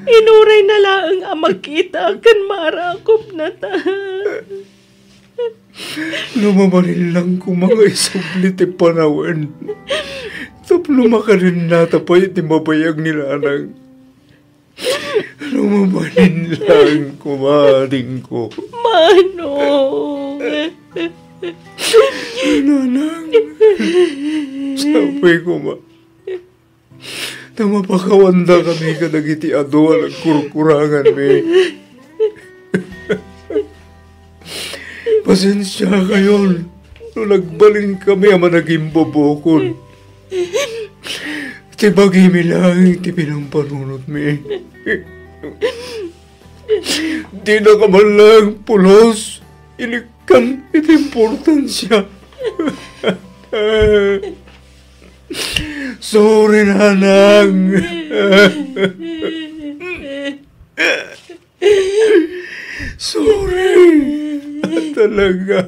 Inuray na laeng a makita ken marakupnata. No mabalin lang koma nga isubli ti panawen tapno makadennata pay iti mabayag ni nanang. No mabalin lang koma, adingko. Manong! Nanang, sapay koma. Ta mapakawandakami kadagiti adu a nagkurkuranganmi. Pasensiakayon no nagbalinkami a managimbubukod. Ti bagimi laeng ti pinampanunotmi. Dinaka man laeng pulos inikkan iti importansia. Sorry, nanang. Sorry. Talaga.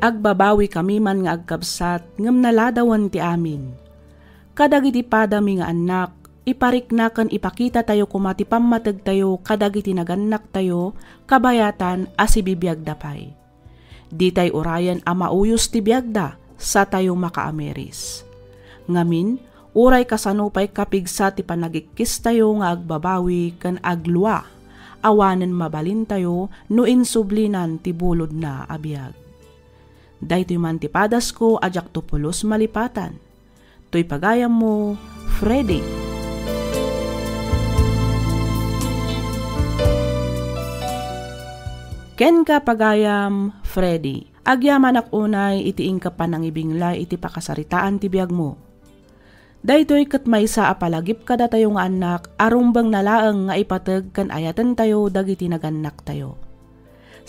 Agbabawikami man nga agkabsat, ngem naladawen ti amin. Kadagiti padami nga annak, iparikna ken ipakitatayo koma ti pammategtayo kadagiti nagannaktayo, kabayatan a sibibiagda pay. Ditay urayen a mauyos ti biagda, satayo makaamiris. Ngamin, uray kasano pay kapigsa ti panagikkistayo nga agbabawi ken aglua, awanen mabalintayo no insublinan ti bulodna a biag. Daytoy man ti padasko a diakto pulos malipatan. Toy pagayammo, Freddy. Kenka, pagayam Freddy, agyamanak unay iti inka panangibinglay iti pakasaritaan ti biagmo. Daytoy ket maysa a palagip kadatayo nga annak a rumbengna laeng nga ipateg ken ayatentayo dagiti nagannaktayo.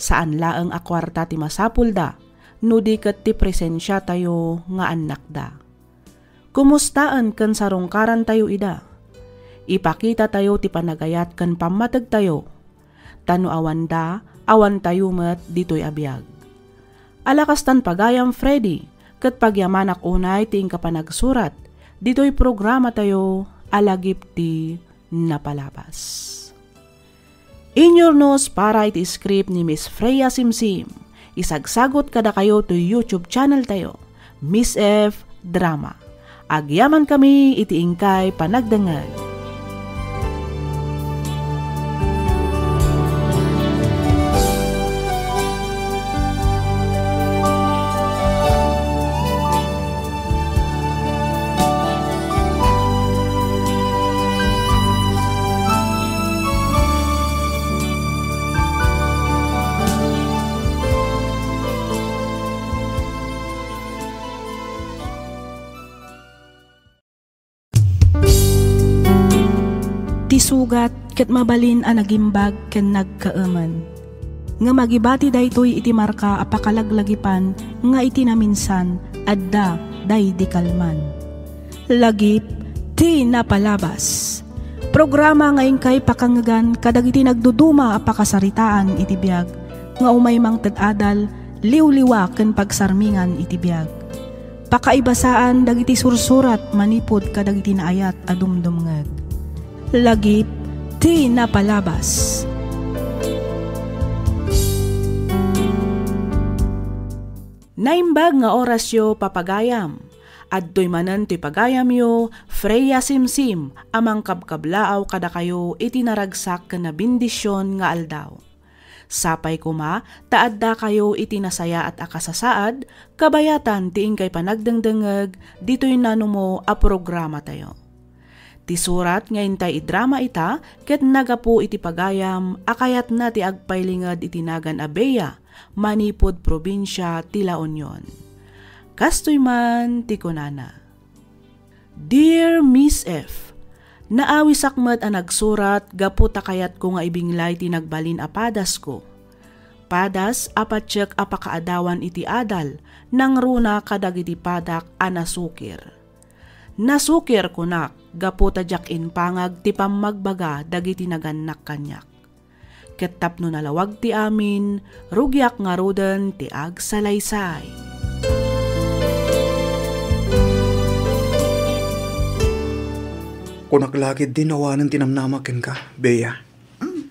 Saan laeng a kuarta ti masapulda, no di ket ti presensiatayo nga annakda. Kumustaen ken sarungkarantayo ida. Ipakitatayo ti panagayat ken pammategtayo. Ta no awanda, awantayo met ditoy a biag. Ala kastan pagayam, Freddy, ket pagyamanak unay ti inka panagsurat ditoy programatayo a Lagip ti Napalabas. Inyurnos para iti script ni Miss Freya Simsim. Isagsagot kadakayo toy YouTube channel tayo, Miss F Drama. Agyamankami iti inkay panagdengngeg. Ti sugat ket mabalin a nagimbag ken nagkaemen. Ngem agibati daytoy iti marka a pakalaglagipan nga iti naminsan, adda daydi kalman. Lagip ti napalabas. Programa nga inkay pakangngegan kadagiti nagduduma a pakasaritaan iti biag, nga umay mangted adal, liwliwa ken pagsarmingan iti biag. Pakaibasaan dagiti sursurat manipud kadagiti naayat a dumdumngeg. Lagip ti napalabas. Naimbag nga orasyo, papagayam. Adtoy manen toy pagayamyo, Freya Simsim, a mangkabkablaaw kadakayo iti naragsak ken nabendision nga aldaw. Sapay koma ta addakayo iti nasayaat a kasasaad, kabayatan ti inkay panagdengdengngeg ditoy nanumo a programatayo. Ti surat nga intay idrama ita ket nagapu iti pagayam a kayatna ti agpailinged iti nagan a Bea manipud probinsia ti La Union. Kastoy man ti kunana. Dear Miss F, naawisak met a nagsurat gapu ta kayatko nga ibinglay ti nagbalin a padasko. Padas a patiek a pakaadawan iti adal, nangruna kadagiti padak a nasukir. Nasukir, kunak, gapu ta diak impangag ti pammagbaga dagiti nagannak kaniak. Ket tapno nalawag ti amin, rugiak ngaruden ti agsalaysay. Kunak la ketdin awanen ti namnama kenka, Bea. Mm.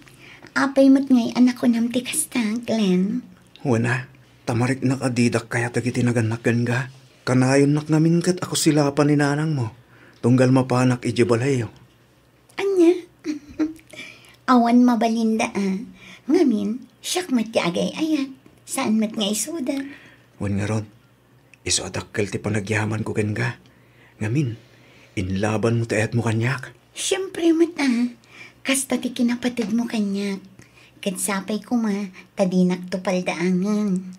Apay met ngay a nakunam ti kasta, Glenn? Wen a, ta mariknak a didak kayat dagiti nagannak kenka. Kanayonnak ngamin ket a kusilapan ni nanangmo, tunggal mapanak idiay balayyo. Ania? Awan mabalinda a. Ngamin, siak met ti agay-ayat. Saan met nga isuda. Wen ngarud, isu a dakkel ti panagyamanko kenka. Ngamin, inlabanmo ti ayatmo kaniak. Siempre met a. Kasta ti kinapategmo kaniak. Ket sapay koma ta dinakto paldaangen.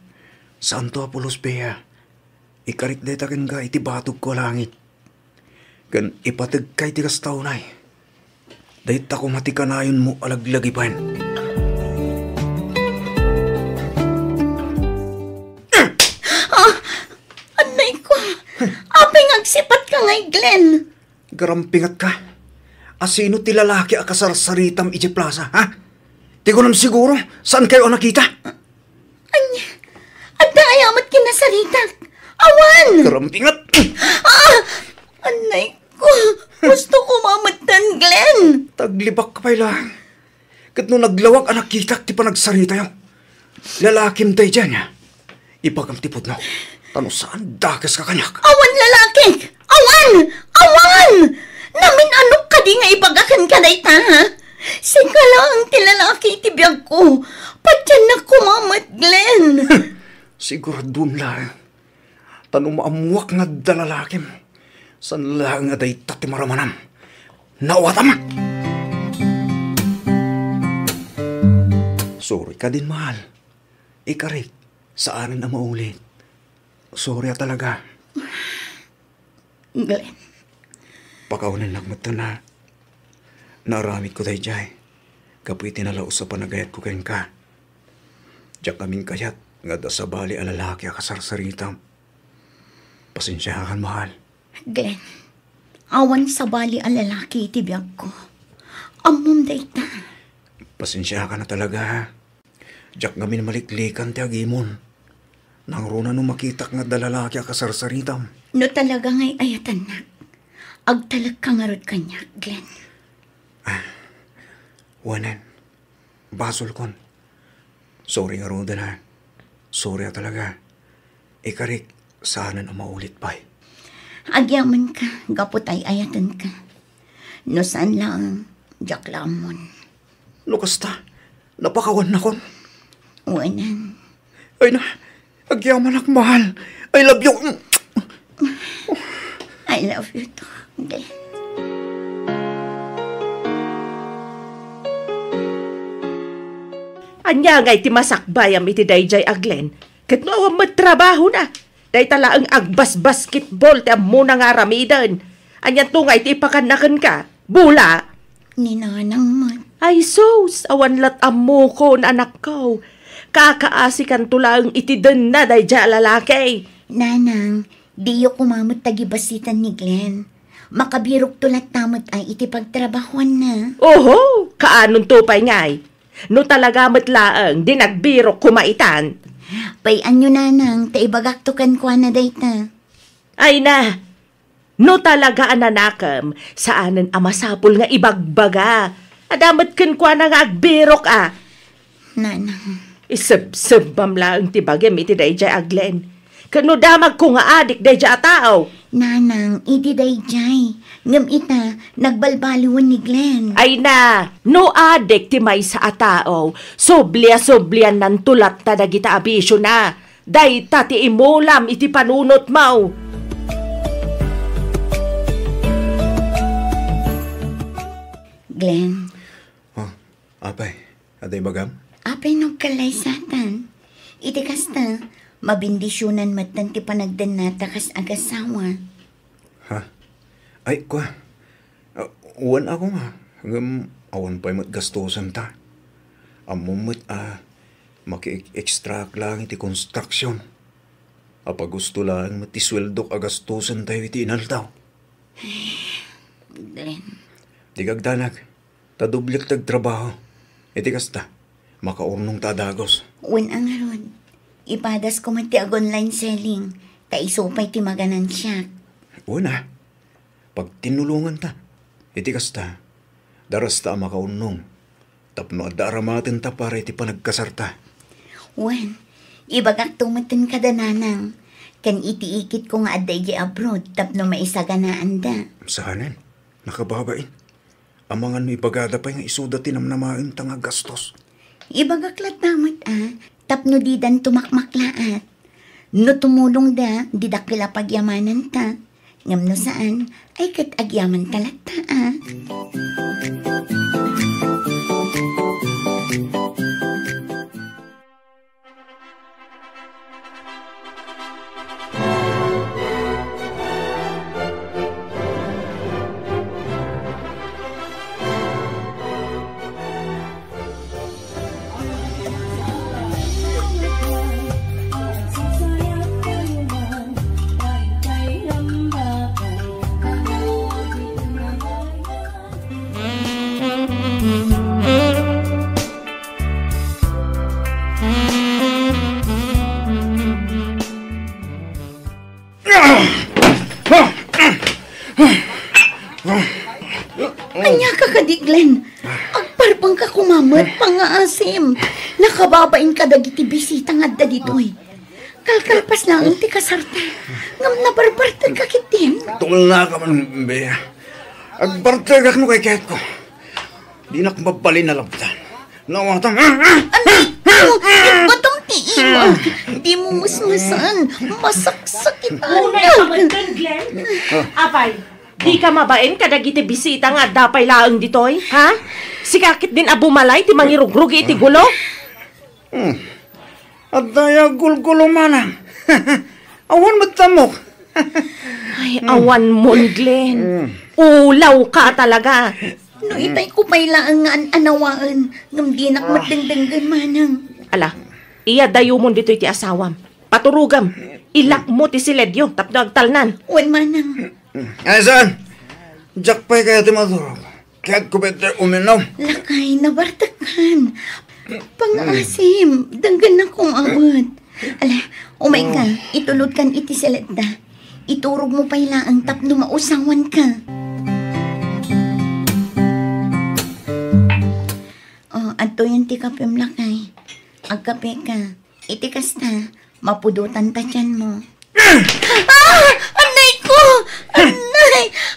Saanto a pulos, Bea. Ikarik dayta kenka iti batogko a langit. Ken ipategka iti kasta unay. Dayta koma ti kanayonmo a laglagipen. Ah! Annay ko! Apay nga agsipatka ngay, Glenn? Garampingatka. A sino ti lalaki a kasarsaritam idiay plaza, ha? Ti kunam siguro, saankayo a nakita? Ania? Adda aya met kinasaritak? Awan! Karampingat! Ah! Annay ko! Gusto ko mametten, Glenn! Taglibak ka pay lang. Ket no naglawag a nakitak ti panagsaritayo, lalakim daydiay, nia? Ibagam ti pudno. Ta no saan, dakeska kaniak. Awan lalakik! Awan! Awan! Namin-anok kadi nga ibaga kenka dayta, ha? Sika laeng ti lalaki iti biagko. Patiennak koma met, Glenn. Siguraduem laeng. Ta no maammoak nga adda lalakim, saan laeng a dayta ti maramanam. Naawatam! Sorry kadin, mahal. Ikarik, saanen a maulit. Sorry a talaga. Glenn. Pakawanennak metten a naaramidko daydiay gapu iti nalaus a panagayatko kenka. Diak amin kayat nga adda sabali a lalaki a kasarsaritam. Pasensiakan, mahal. Glenn, awan sabali a lalaki iti biagko. Ammom dayta. Pasensiakan a talaga, ha? Diak ngamin maliklikan ti agimon. Nangruna no makitak nga adda lalaki a kasarsaritam. No talaga nga ay-ayatennak, agtalekka ngarud kaniak, Glenn. Ah, wanen. Basolkon. Sorry ngaruden, ha. Sorry a talaga. Ikarik, saanen a maulit pay. Agyamanak gapu ta ay-ayatenka. No saan laeng, diak la ammon. No kasta, napakawannakon. Wen. Ay na, agyamanak, mahal. I love you. I love you too, Glenn. Ania ngay ti masakbayam iti daydiay a Glenn? Ket no awan met trabahona, dayta laeng agbasbasketball ti ammona nga aramiden. Anianto ngay ti ipakanna kenka? Bola? Ni nanang met. Ay sus, awan lat ammokon, anakko. Kakaasikanto laeng iti denna daydiay a lalaki. Nanang, diyo koma met tagibasitan ni Glenn. Makabirokto latta met ay iti pagtrabahoanna. Oho, kaanonto pay ngay? No talaga met laeng di nagbirok koma itan. Pay-anyo, nanang, ta ibagakto kenkuana dayta. Ay na, no talaga a nanakem, saanen a masapul nga ibagbaga. Adda met kenkuana nga agbirok a. Nanang. Isebsebbam laeng ti bagim iti daydiay a Glenn. Ket no damagko nga adik daydiay a tao. Nanang, idi daydiay. Ngem ita, nagbalbaliwen ni Glenn. Ay na, no adik ti maysa a tao, sublia-subliannanto latta dagita a bisiona. Dayta ti imulam iti panunotmo. Glenn. Oh, apay, adda ibagam? Apay no agkallaysatan? Iti kasta, mabendisionan metten ti panagdennata kas agasawa. Ha? Ay, kua. Ah, wen a koma, ngem awan pay met gastosenta. Ammom met a maki-extraak laeng iti construction. Apagusto laeng met ti sueldok a gastosentayo iti inaldaw. Glenn. Dika agdanag. Ta doblek ti agtrabaho. Iti kasta, makaurnongta a dagus. Wen a ngarud, ipadasko met ti ag-online selling, ta isu pay ti maganansiak. Wen a, pagtinnulonganta. Iti kasta, darasta a makaurnong tapno adda aramatenta para iti panagkasarta. Wen, ibagakto metten kada nanang, ken iti ikitko nga adda idiay abroad tapno maisaganaanda. Saanen, nakababain. Amangan no ibagada pay nga isuda ti namnamaenta nga gastos. Ibagak latta met a, tapno didanto makmaklaat. No tumulongda, di dakkel a pagyamananta. Ngem no saan, ay ket agyamanta latta a. Ania ka kadi, Glenn? Agparbeng ka koma met, pangngaasim. Nakababain kadagiti bisita nga adda ditoy. Kalkalpas laeng ti kasarta. Ngem nabarbartek ka ketdin. Tumulna ka man, Bea. Agbartekak no kayatko. Dinak mabalin a labtan. Nawatam. Anay ko, ibatam ti imag. Di mo musmusan. Masaksakitan. Unay ka man, Glenn. Apay, di ka mabain kadagiti bisita nga adda pay laeng ditoy, ha? Sika ketdin a bumalay ti mangirugrugi iti gulo? Hmm. Adda ya gulgulo manang. Awan met tamok. Ay, awan mon, Glenn. Mm. Ulaw ka talaga. No itay ko pay laeng nga an-anawaen, ngem dinak met dengdenggen manang. Ala, iya dayo mon ditoy ti asawam. Paturogam. Ilak mo ti siledyo tapno agtalnan. Wen manang. Ay, saan? Diak pay kayat ti maturog. Kayatko pay ti uminom. Lakay, nabartekkan. Pangngaasim, denggennak koma met. Ala, umay ka, itulodkan iti siledta. Iturog mo pay laeng tapno mausawan ka. Oh, adtoyen ti kapem, lakay. Agkape ka. Iti kasta, mapudotan ta tianmo. Ah! Anay ko!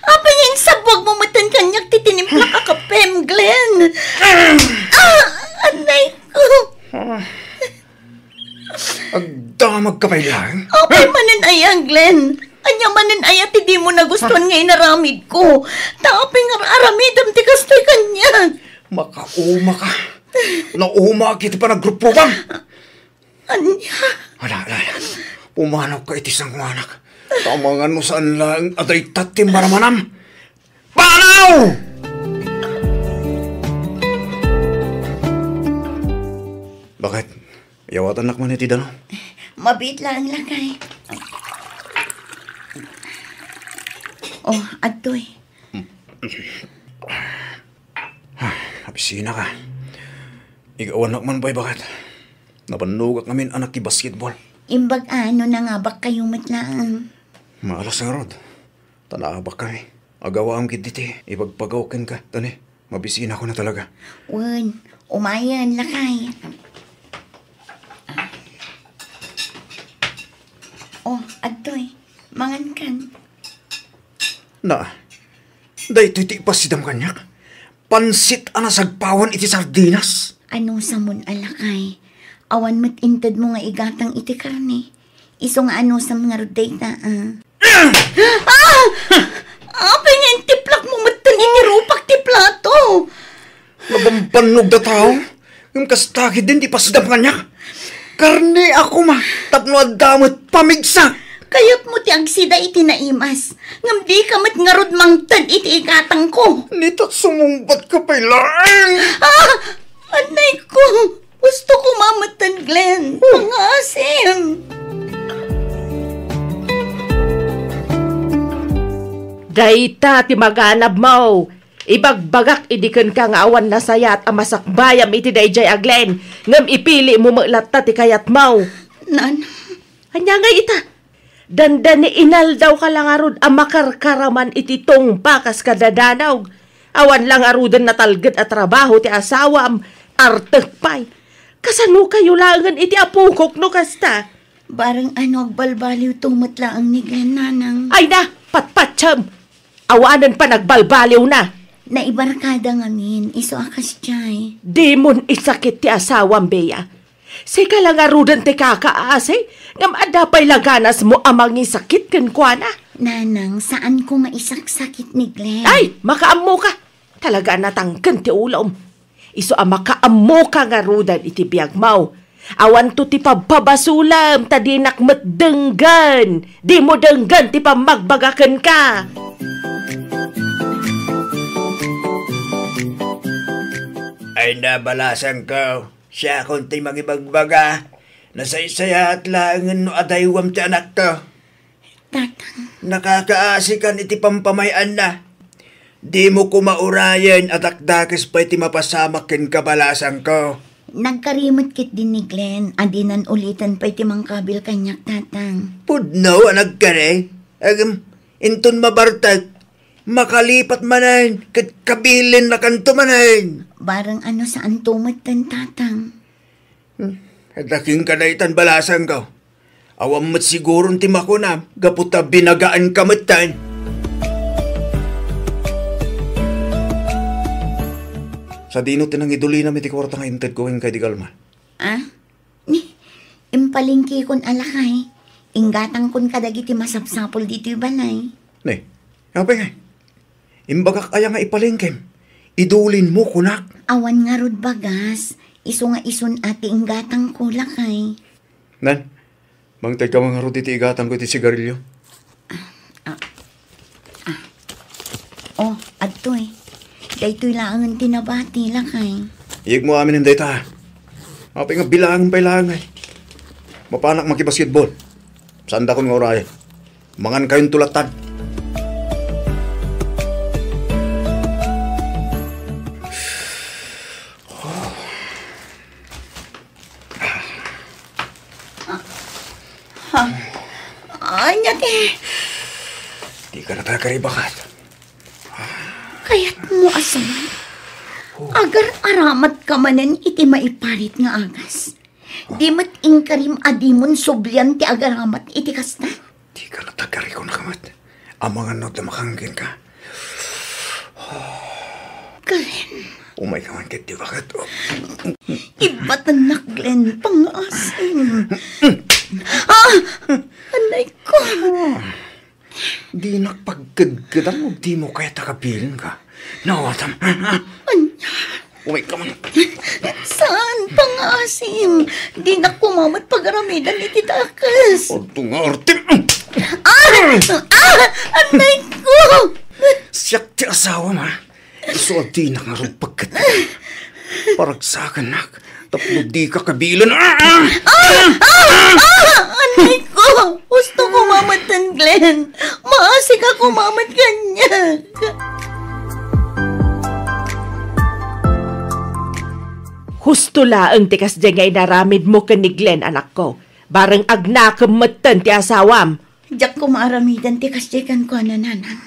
Apay nga insabwag mo metten kaniak ti tinimplak a kapem, Glenn? Ah! Anay ko! Agdamagka pay laeng? Apay manen aya, Glenn? Ania manen aya ti di mo nagustuan nga inaramid ko? Ta apay nga aramidem ti kastoy kaniak? Makauma ka. Nauma iti panagrupruam. Ania? Ala, ala, ala. Pumanawka iti sangoanak. Amangan no saan laeng a dayta ti maramanam. Panaw! Bakit? Iyawatannak man iti dano? Mabiit laeng, lakay. Oh, adtoy. Ah, abisina ka. Igawannak man pay, baket. Napannugak ngamin a nakibasketball. Imbag a no nangabak kayo met laeng. Maalas ngarud. Ta naabak kami. Agawaam ketdi ti ipagpagaw kenka, tani, mabisina ko na talaga. Wen, umayen, lakay. Oh, adtoy. Mangan kan. Na, daytoy ti ipasidam kaniak. Pansit a nasagpawan iti sardinas. Anusamon a lakay. Awan met intedmo nga igatang iti karne. Isu nga anusam ngarud dayta, ah. Ah! Apay nga intiplak mo metten iti rupak ti plato? Nabambannog da tao. Ngem kasta ketdin ti ipasidam kaniak. Karne a koma tapno adda met pamigsa. Kayatmo ti agsida iti naimas, ngem dika met ngarud mangted iti igatangko. Nita, sumungbatka pay laeng. Ah! Anay ko! Gusto ko mametten, Glenn. Pangasim! Dayta ti maganabmo. Ibagbagak idi kenka nga awan nasayaat a masakbayam iti daydiay a Glenn, ngem ipilimo met latta ti kayatmo. Nan. Ania ngay ita? Dandani inaldawka la ngarud a makarkaraman iti tungpa kas kadadanog. Awan la ngaruden natalged a trabaho ti asawam, artek pay. Kasano kayo laengen iti apokok no kasta? Bareng ano agbalbaliwto met laeng ni Glenn, nanang. Ay na, patpatiem! Awanen panagbalbaliwna. Naibarkada ngamin, isu a kasdiay. Dimon isakit ti asawam, Bea. Sika la ngaruden ti kakaasi, ngem adda pay la ganasmo a mangisakit kenkuana. Nanang, saanko nga isaksakit ni Glenn. Ay, makaammoka. Talaga a natangken ti ulom. Isu a makaammoka ngaruden iti biagmo. Awanto ti pabpabasolem ta dinak met denggen. Dimo denggen ti pammagbaga kenka. Ay na, balasangko. Siakon ti mangibagbaga. Nasaysayaat laengen no adaywam ti anakko. Tatang. Nakakaasikan iti pampamay-anna. Dimo koma urayen a dakdakes pay ti mapasamak kenka, balasangko. Nagkari met ketdi ni Glenn a dinan uliten pay ti mangkabil kaniak, Tatang. Pudno a nagkari. Ngem, inton mabartek, makalipat manen ket kabilinnakanto manen. Bareng ano saanto metten, Tatang. Hmm. Adda kenka daytan, balasangko. Awan met siguron ti makunam gapu ta binagaanka metten. Sadino ti nangidulinam iti kuarta nga intedko kenka idi kalman? Ah? Ni, impalengkekon a lakay. Inggatangkon kadagiti masapsapul ditoy balay. Ni, apay ngay? Imbagak aya nga ipalengkem? Idulinmo, kunak. Awan ngarud bagas. Isu nga isun a ti inggatangko, lakay. Nan, mangtedka man ngarud iti igatangko iti sigarilyo. Ah, ah. Oh, adtoy. Daytoy laengen ti nabati, lakay. Iyegmo aminen dayta. Apay nga bilangen pay laeng ay. Mapanak makibasketball. Saandakon nga urayen. Mangankayonto latta. Ha? Ania ti? Dika nagkakaribakat. Kayatmo a saan? Agar-aramat ka manen iti maiparit nga agas. Di met inkarim a dimon sublian ti agaramat iti kasta? Dika nagkakaribakat. Amangan no adda makangen ka. Glenn. Umayka man ketdi, baket. Ibatennak, Glenn. Pangaasim. Ah! Anay ko. Dinak pagkedkedan no dimo kayat a kabilen ka. Nawatam. Ania? Umayka man. Saan, pangaasim? Dinak kumamet pagaramidan iti dakes. Adto nga artem. Ah! Ah! Anay ko! Siak ti asawam, a. Isu a dinak ngarud pagket. Paragsakannak tapno dika kabilen. Ah! Ah! Ah! Ah! Anay ko! Husto ko mametten, Glenn. Maasik a kumamet kaniak. Husto laeng ti kasdiay nga inaramidmo ken ni Glenn, anakko. Bareng agnakem metten ti asawam. Diak koma aramiden ti kasdiay kenkuana, nanang.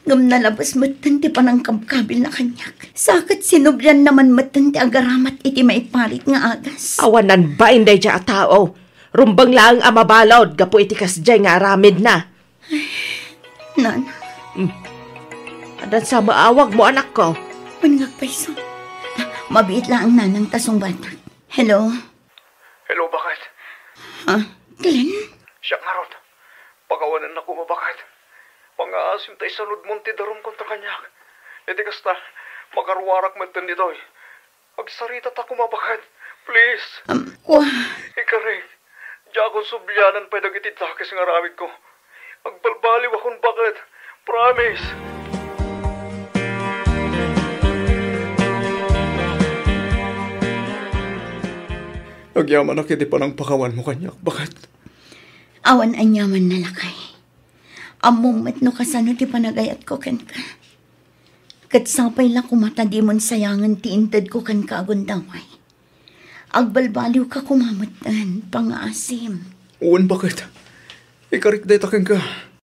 Ngem nalabes metten ti panangkabkabilna kaniak. Sa ket sinublianna man metten ti agaramat iti maiparit nga agas. Awanan bain daydiay a tao. Rumbeng laeng a mabalud gapu iti kasdiay nga aramidna. Nana. Hmm. Addan sa maawagmo, anakko? Wen nga agpayso. Mabiit laeng, nanang, ta sungbatak. Hello? Hello, baket. Ha? Glenn? Siak ngarud. Pakawanennak koma, baket. Pangaasim ta isanudmon ti darum kontra kaniak. Iti kasta, makaruarak metten ditoy. Agsaritatak koma, baket. Please. Um, wa- Ikarik, diakon sublianan pay dagiti dakes nga aramidko. Agbalbaliwakon, baket. Promise. Agyamanak iti panangpakawanmo kaniak, baket. Awan aniamanna, lakay. Ammom met no kasano ti panagayatko kenka. Ket sapay la koma ta dimon sayangen ti intedko kenka a gundaway. Agbalbaliwka koma metten, pangaasim. Wen, baket. Ikarik dayta kenka.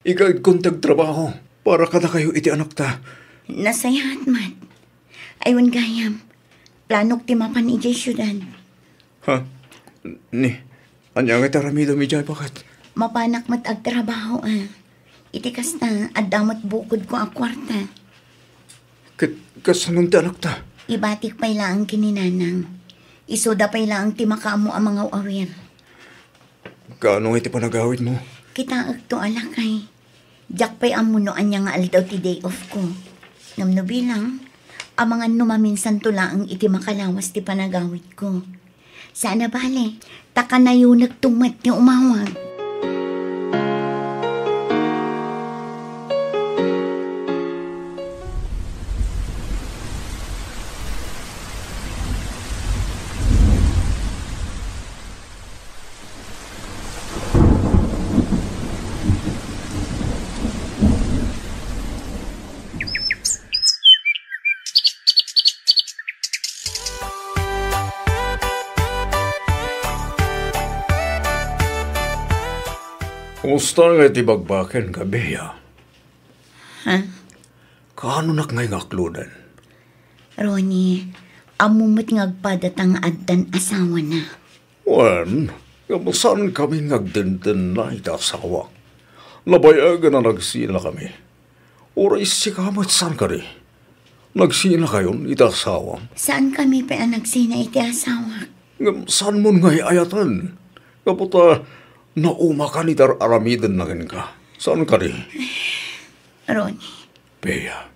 Igaedkon ti agtrabaho para kadakayo iti anakta. Nasayaat met. Ay, wen gayam, planok ti mapan idiay siudad. Ha? Ni, ania nga ti aramidem idiay, baket? Mapanak met agtrabaho, a. Iti kasta, adda met bukodko a kuarta. Ket kasanon ti anakta? Ibatik pay laeng ken ni nanang. Isuda pay laeng ti makaammo a mangaw-awir. Kaano nga iti panagawidmo? Kitaekto a, lakay. Diak pay ammo no ania nga aldaw ti day off ko. Ngem no bilang, amangan no maminsanto laeng iti makalawas ti panagawidko. Saan a bale, ta kanayonekto met ti umawag. Kumusta nga iti bagbaken, Bea? Ha? Kaanonak ngay nga akloden? Ronnie, ammo met nga agpadata nga addan asawana. Wen, ngem saankami nga agdendenna iti asawak. Nabayagen a nagsinakami. Uray sika met saan kadi? Nagsinakayon iti asawam? Saankami pay a nagsina iti asawak. Ngem saanmon nga ay-ayaten? Gapu ta naumakan iti ar-aramidenna kenka. Saan kadi? Ronnie. Bea,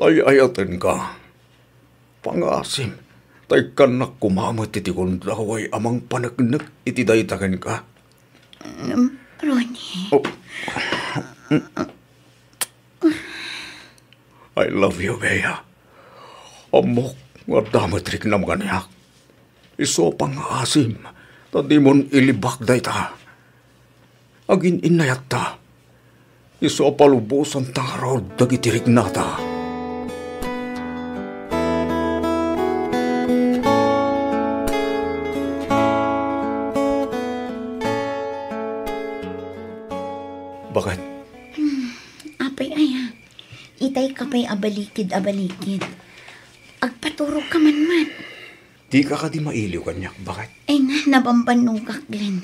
ay-ayatenka. Pangaasim, ta ikkannak koma met iti gundaway a mangpaneknek iti dayta kenka. Mm, Ronnie. Oh. I love you, Bea. Ammok nga adda met riknam kaniak. Isu a pangaasim, ta dimon ilibak dayta. Agin-innayatta. Isu a palubosanta ngarud dagiti riknata. Baket? Hmm, apay aya? Itay ka pay a balikid a balikid. Agpaturogka man met. Dika kadi mailiw kaniak, baket? Ay na, nabambannogak, Glenn.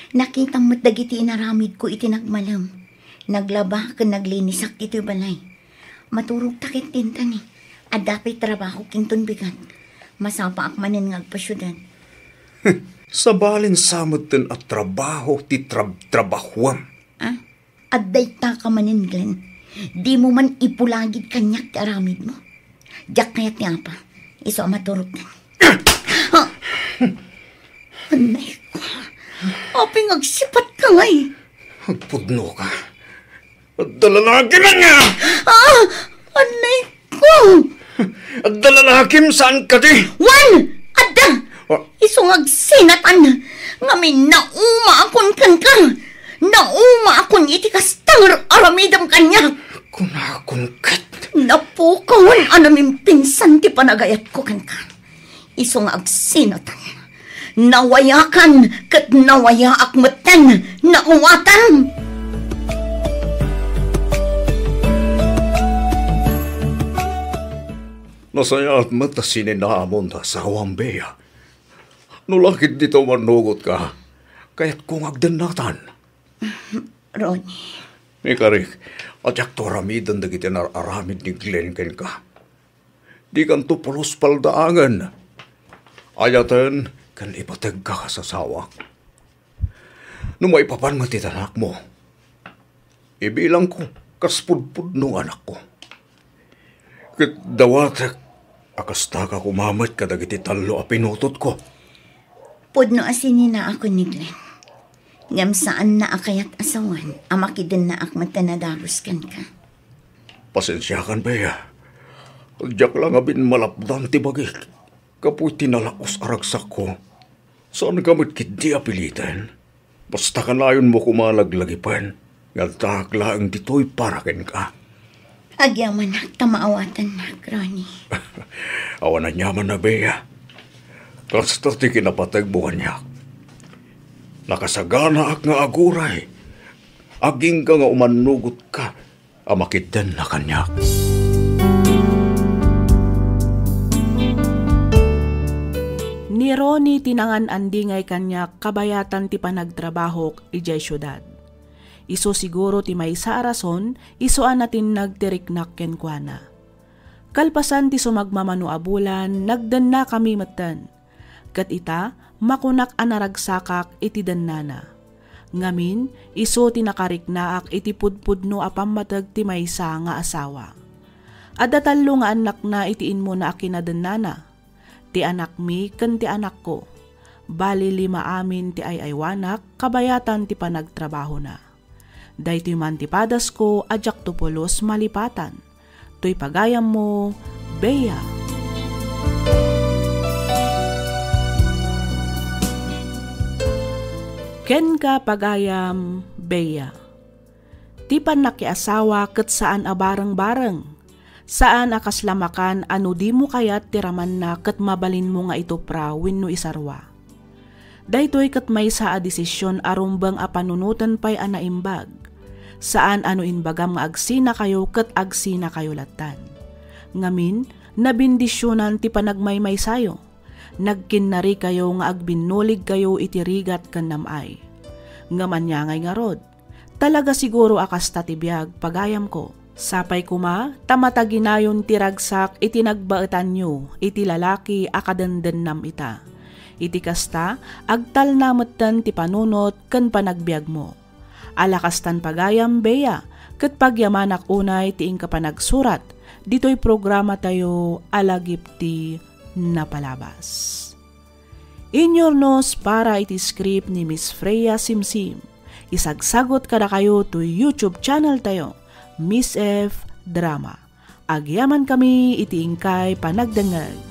Nakitam met dagiti inaramidko iti nagmalem. Naglaba ken naglinisak ditoy balay. Maturogta ket dintani. Adda pay trabaho kinton bigat. Masapaak manen nga agpasiudad. Sabalin sa metten a trabaho ti trab-, trabahuam. Ah, adda ita ka manen, Glenn. Dimo man ipulagid kaniak ti aramidmo. Diak kayat ni Apa. Isu a maturogtan. Ah! Anay ko. Apay nga agsipatka ngay? Agpudnoka. Adda lalakim ania? Ah! Anay ko! Adda lalakim saan kadi? Wen! Adda! Ah. Isu nga agsinatan. Ngamin nauma akon kenka. Nauma akon iti kasta nga aramidem kaniak. Kunakon ket. Napukawan a namimpinsan ti panagayatko kenka. Isu nga agsinatan. Nawayakan ket nawayaak metten. Naawatan. Nasayaat met a sininaamon ta asawam, Bea. No la ketdi ta umannugotka, kayatko nga agdennatan. Ronnie. Ikarik, a diakto aramiden dagiti nar-aramid ni Glenn kenka. Dikanto pulos paldaangen. Ayaten ken ipategka kas asawak. No maipapan met iti anakmo, ibilangko kas pudpudno nga anakko. Ket dawatek a kastaka koma met kadagiti tallo a pinutotko. Pudno a sininaakon ni Glenn. Ngem saanna a kayat a sawen a makidennaak met ta nadagus kenka. Pasensiakan, Bea. Diak la ngamin malapdan ti bagik. Gapu iti nalaos a ragsakko, saanka met ketdi a piliten. Basta kanayonmo koma laglagipen nga addaak laeng ditoy para kenka. Agyamanak ta maawatannak, Ronnie. Awan aniaman a, Bea. Kasta ti kinapategmo kaniak. Nakasaganaak nga aguray. Agingga nga umannugotka a makitdenna kaniak. Ni Ronnie ti nangan-andingay kaniak kabayatan ti panagtrabahok idiay siudad. Isu siguro ti maysa a rason isu a natinnag ti riknak kenkuana. Kalpasan ti sumagmamano a bulan, nagdennakami metten. Ket ita, makunak a naragsakak iti dennana. Ngamin, isu ti nakariknaak iti pudpudno a pammateg ti maysa nga asawa. Adda tallo nga annakna iti immuna a kinadennana, ti anakmi ken ti anakko. Bali, lima amin ti ay-aywanak kabayatan ti panagtrabahona. Daytoy man ti padasko a diakto pulos malipatan. Toy pagayammo, Bea. Kenka, pagayam, Bea. Ti pannakiasawa ket saan a bareng-bareng. Saan a kasla makan a no dimo kayat ti ramanna ket mabalinmo nga itupra wenno isarwa. Daytoy ket maysa a desisyon a rumbeng a panunoten pay a naimbag. Saan a no imbagam nga agsinakayo ket agsinakayo lattan. Ngamin, nabendisionan ti panagmaymaysayo. Nagkinnarikayo nga agbinnuligkayo iti rigat ken nam-ay. Ngem ania ngay ngarud? Talaga siguro a kasta ti biag, pagayamko. Sapay koma ta mataginayon ti ragsak iti nagbaetanyo iti lalaki a kadendennam ita. Iti kasta, agtalna metten ti panunot ken panagbiagmo. Ala kastan pagayam, Bea, ket pagyamanak unay ti inka panagsurat ditoy programatayo a Lagip ti Napalabas. Inyurnos para iti script ni Miss Freya Simsim. Isagsagot kadakayo toy YouTube channel tayo, Miss F Drama. Agyamankami iti inkay panagdengngeg.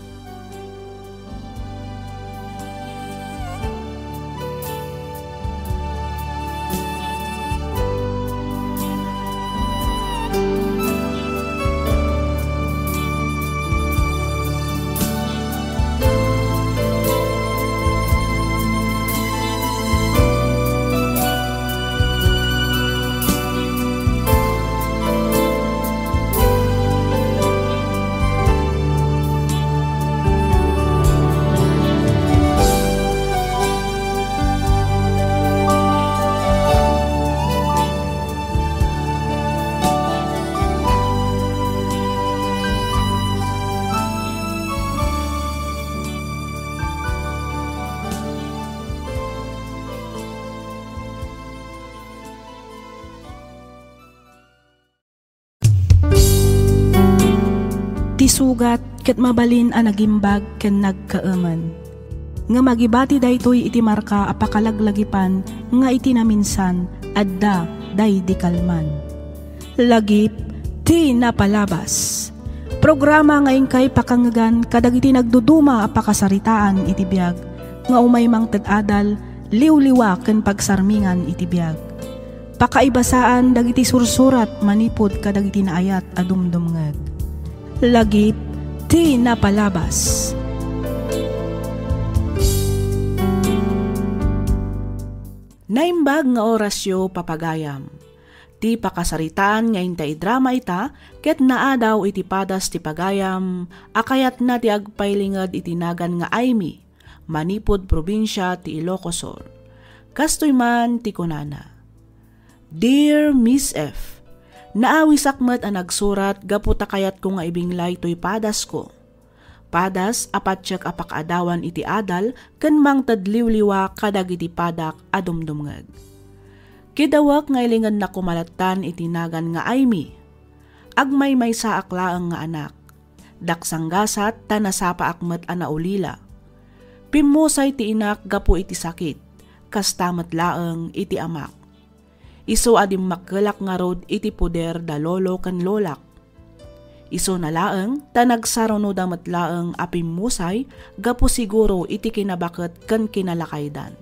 Sugat ket mabalin a nagimbag ken nagkaemen. Ngem agibati daytoy iti marka a pakalaglagipan nga iti naminsan adda daydi kalman. Lagip ti napalabas. Programa nga inkay pakangegan kadagiti nagduduma a pakasaritaan iti biag nga umay mangted adal, liwliwa ken pagsarmingan iti biag. Pakaibasaan dagiti sursurat manipud kadagiti naayat a dumdumngeg. Lagip ti napalabas. Naimbag nga orasyo, papagayam. Ti pakasaritaan nga inta idrama ita ket naadaw iti padas ti pagayam a kayatna ti agpailinged iti nagan nga Aimee, manipud probinsia ti Ilocos Sur. Kastoy man ti kunana, "Dear Miss F, naawisak met a nagsurat gapu ta kayatko nga ibinglay toy padasko. Padas a patiek a pakaadawan iti adal ken mangted liwliwa kadagiti padak a dumdumngeg. Kidawek nga ilingednak koma lattan iti nagan nga Aimee. Agmaymaysaak laeng nga anak. Daksanggasat ta nasapaak met a naulila. Pimmusay ti inak gapu iti sakit, kasta met laeng iti amak. Isu a dimmakkelak ngarud iti poder da lolo ken lolak. Isuna laeng ta nagsarunoda met laeng a pimmusay gapu siguro iti kinabaket ken kinalakaydan.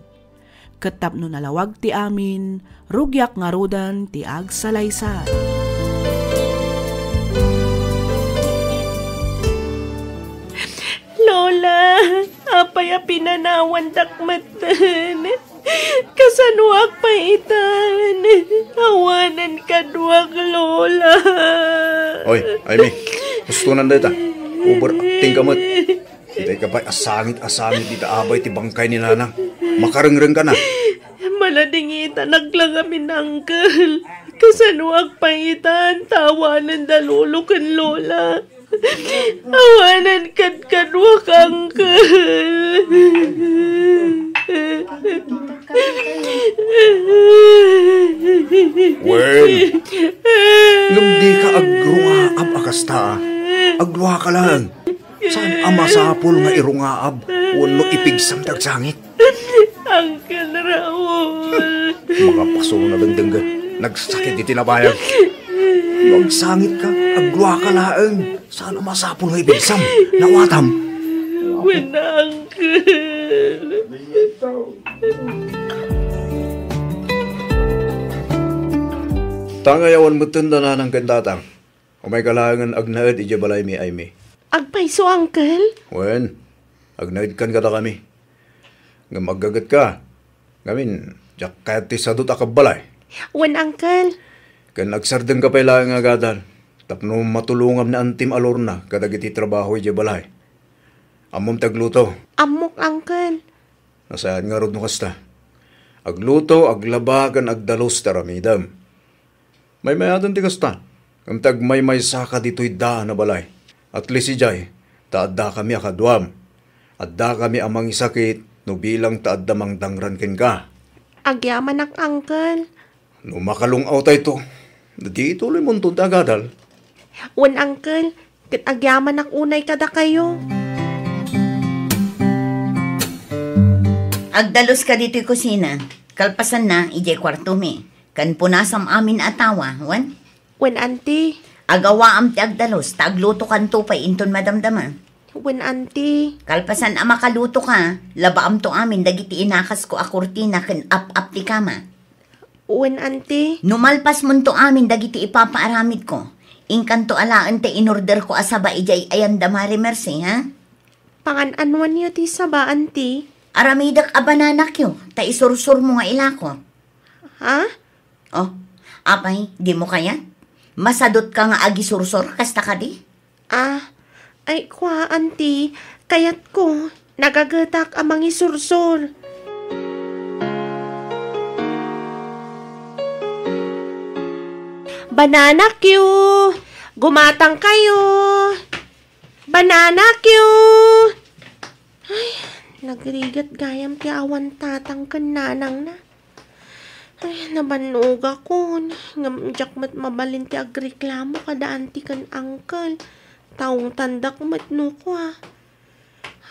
Ket tapno nalawag ti amin, rugiak ngaruden ti agsalaysay." Lola, apay a pinanawandak metten? Kasanoak pay itan? Awanen kaduak, Lola. Oy, Aimee, hustonan dayta. Overacting ka met. Itay ka pay a sangit a sangit dita abay ti bangkay ni Nanang. Makarengreng ka na. Maladingitanak la ngamin, Uncle. Kasanoak pay itan ta awanen da lolo ken lola? Awanen kadkaduak, Uncle. Wen, ngem dika agrungaab a kasta, a. Agluaka laeng. Saan a masapul nga irungaab wenno ipigsam ti agsangit? Uncle Raul. Makapasuna dengdenggen. Nagsakit iti nabayag. No agsangit ka, agluaka laeng. Saan a masapul nga ipigsam? Nawatam? Wen, Uncle. Tangay awan metten da nanang ken tatang. Umayka laengen agnaed idiay balaymi, Aimee. Agpayso, Uncle? Wen, agnaedkan kadakami. Ngem aggagetka. Ngamin, diak kayat ti sadut a kabbalay. Wen, Uncle. Ken agsardengka pay laeng nga agadal tapno matulongam ni Antim a Lorna kadagiti trabaho idiay balay. Ammom ti agluto? Ammok, Uncle. Nasayaat ngarud no kasta. Agluto, aglaba, ken agdalus ti aramidem. Maymayaten ti kasta, ngem ti agmaymaysaka ditoy daan a balay. At least idiay, ta addakami a kaduam. Addakami a mangisakit no bilang ta adda mangdangran kenka. Agyamanak, Uncle. No makalung-aw tayto, ditoy ituloymonto ti agadal. Wen, Uncle, ket agyamanak unay kadakayo. Agdaluska ditoy kusina. Kalpasanna, idiay kuartomi. Ken punasam amin a tawa, wen? Wen, Auntie. Agawaam ti agdalus, ta aglutokanto pay inton madamdama. Wen, Auntie. Kalpasan a makalutoka, labaamto amin dagiti inakasko a kurtina ken ap-ap ti kama. Wen, Auntie. No malpasmonto amin dagiti ipapaaramidko, inkanto alaen ti inorderko a saba idiay ayanda Mare Mercy, ha? Pangan-anoanyo ti saba, Auntie? Aramidek a bananakyo, ta isursurmo nga ilako. Ha? Oh, apay, dimo kayat? Masadutka nga agisursor, kasta kadi? Ah, ay, kua, Auntie, kayatko, nagagetak a mangisursor. Bananakyo! Gumatang kayo! Bananakyo! Ay, nagrigat gayam ti awan tatang ken nanangna. Ay, nabannogakon. Ngem diak met mabalin ti agreklamo kada auntie ken uncle. Taungtandak met no kua.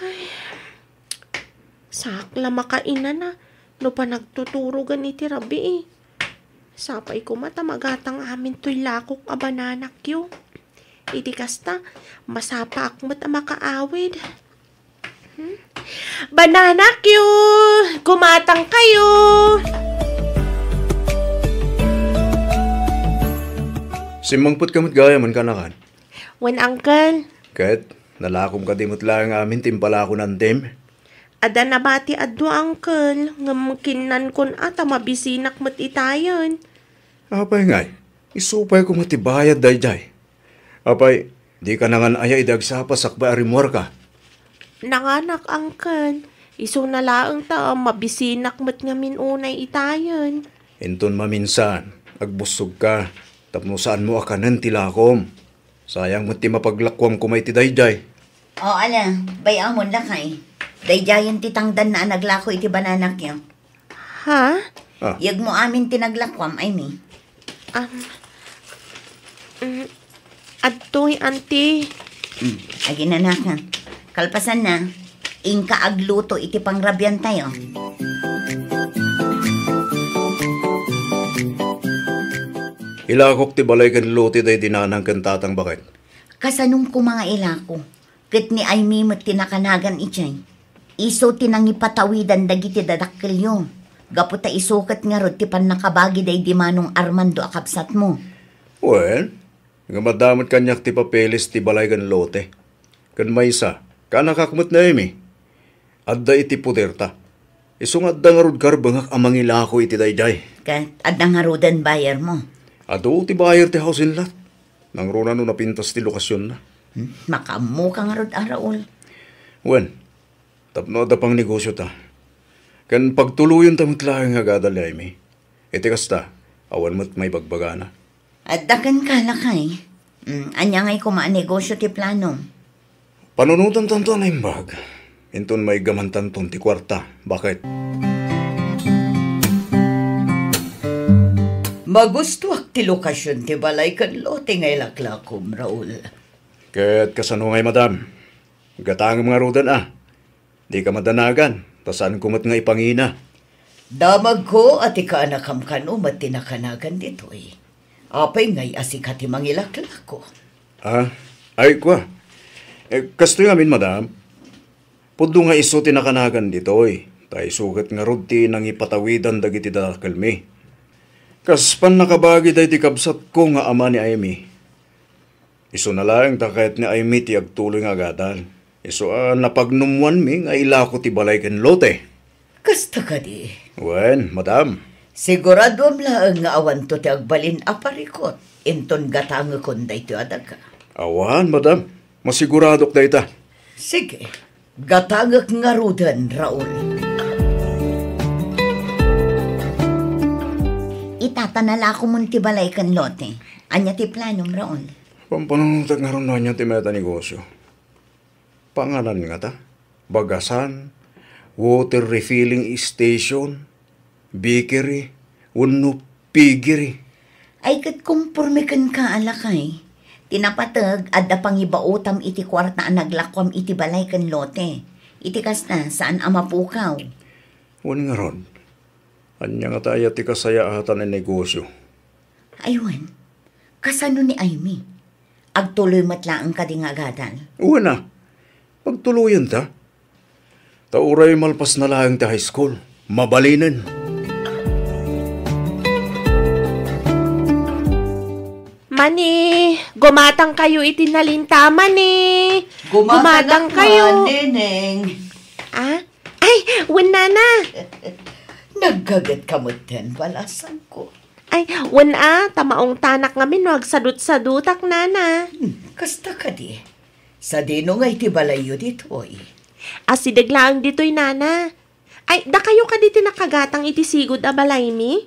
Ay, saak la makainana no panagtuturogan iti rabii. Sapay koma ta magatang amin toy lakok a bananakyo. Iti kasta, masapaak met a makaawid. Hmm? Bananakyo! Gumatang kayo! Simmangpet ka met gayam, kaanakan? Wen, Uncle. Ket, nalakom kadi met laeng amin ti impalako ni Antim? Adda nabati a dua, Uncle, ngem kinnankon a ta mabisinak met itayen. Apay ngay, isu pay koma ti bayad daydiay. Apay, dika nangan-aya idi agsapa sakbay a rimmuarka? Nanganak, Uncle. Isuna laeng ta mabisinak met ngamin unay itayen. Inton maminsan, agbussogka, tapno saanmo a kanen ti lakom. Sayang met ti mapaglakuam koma iti daydiay. O, ala, bay-amon, lakay. Daydiayen ti tangdanna a naglako iti bananakyo. Ha? Ah. Yegmo amin ti naglakuam, Amy. Um, mm, adtoy, Auntie. Hmm, aginanaka. Kalpasanna, inka agluto iti pangrabiantayo. Ilakok ti balay ken lote daydi nanang ken tatang, baket. Kasanon koma nga ilako? Ket ni Aimee met ti nakanagan idiay. Isu ti nangipatawidan dagiti dadakkelyo. Gapu ta isu ket ngarud ti pannakabagi daydi Manong Armando a kabsatmo. Wen, ngem adda met kaniak ti papeles ti balay ken lote. Ken maysa, kaanakak met ni Aimee. Adda iti poderta. Isu nga adda ngarud karbengak a mangilako iti daydiay. Ket adda ngaruden buyermo? Adu ti buyer ti housing lot. Nangruna no napintas ti lokasionna. Hmm, makaammoka ngarud a, Raul. Wen, tapno adda pangnegosiota. Ken pagtuloyenta met laeng nga agadal ni Aimee. Iti kasta, awan met maibagbagana. Adda kenka, lakay. Mm, ania ngay koma a negosio ti planom? Panunotantanto a naimbag. Inton maiggamantanton ti kuarta, baket. Magustuak ti lokasion ti balay ken lote nga ilaklakom, Raul. Ket kasano ngay, madam? Gatangem ngaruden a. Dika madanagan, ta saanko met nga ipangina. Damagko a ti kaanakam kano met ti nakanagan ditoy. Apay ngay a sika ti mangilaklako? Ah, ay, kua. Eh, kastoy ngamin, madam. Pudno nga isu ti nakanagan ditoy, ta isu ket ngarud ti nangipatawidan dagiti dadakkelmi. Kas pannakabagi daydi kabsatko nga ama ni Aimee. Isuna laeng ta kayat ni Aimee ti agtuloy nga agadal. Isu a napagnumoanmi nga ilako ti balay ken lote. Kasta kadi? Wen, madam. Siguraduam laeng nga awanto ti agbalin a parikut inton gatangekon daytoy a daga. Awan, madam. Masiguradok dayta. Sige. Gatangek ngaruden, Raul. Ita ta nalakomon ti balay ken lote. Ania ti planom, Raul? Pampanunotek ngarud no ania ti mayat a negosio. Panganan ngata? Bagasan, water refilling station, bakery, wenno piggery. Ay, ket komporme kenka a lakay. Ti napateg, adda pangibaotam iti kuarta a naglakuam iti balay ken lote. Iti kasta, saan a mapukaw. Wen ngarud, ania ngata aya ti kasayaatan a negosio? Ay wen, kasano ni Aimee? Agtuloy met laeng kadi nga agadal? Wen a, pagtuloyenta. Ta uray malpasna laeng ti high school, mabalinen. Mani, gumatang kayo iti nalinta, mani. Gumatang kayo, Neneng. Ah? Ay, wen, nana. Naggaget ka met ten balasangko. Ay, wen a, ta maungtanak ngamin no agsadut-sadutak, nana. Hmm, kasta kadi? Sadino nga iti balayyo ditoy? Asideg laeng ditoy, nana. Ay, dakayo kadi ti nakagatang iti sigud a balaymi?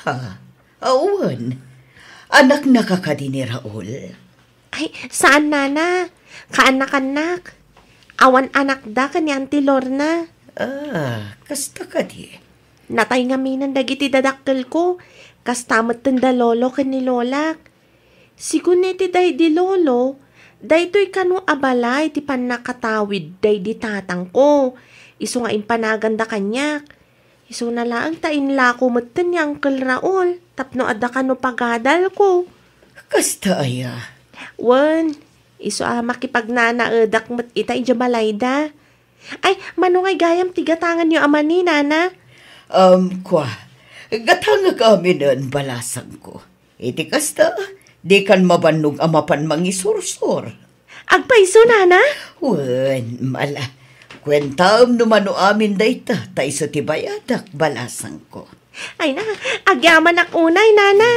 Ha? Awan. Anaknaka kadi ni Raul? Ay, saan, nana. Kaanakannak. Awan anakda ken ni Auntie Lorna. Ah, kasta kadi? Natay ngaminen dagiti dadakkelko. Kasta met ten da lolo ken ni lolak. Sigun iti daydi lolo, Daytoy kano a balay ti pannakatawid daydi tatangko. Isu nga impanaganda kaniak. Isuna laeng ta inlako metten ni Uncle Raul tapno adda kano pagadalko. Kasta aya? Wen, isu a makipagnanaedak met ita idiay balayda. Ay, mano ngay gayam ti gatanganyo a mani, nana? Um, kua, gatangek aminen, balasangko. Iti kasta, dikan mabannog a mapan mangisursor. Agpayso, nana? Wen, mala. Kuentaem no mano amin dayta, ta isu ti bayadak, balasangko. Ay na, agyamanak unay, nana.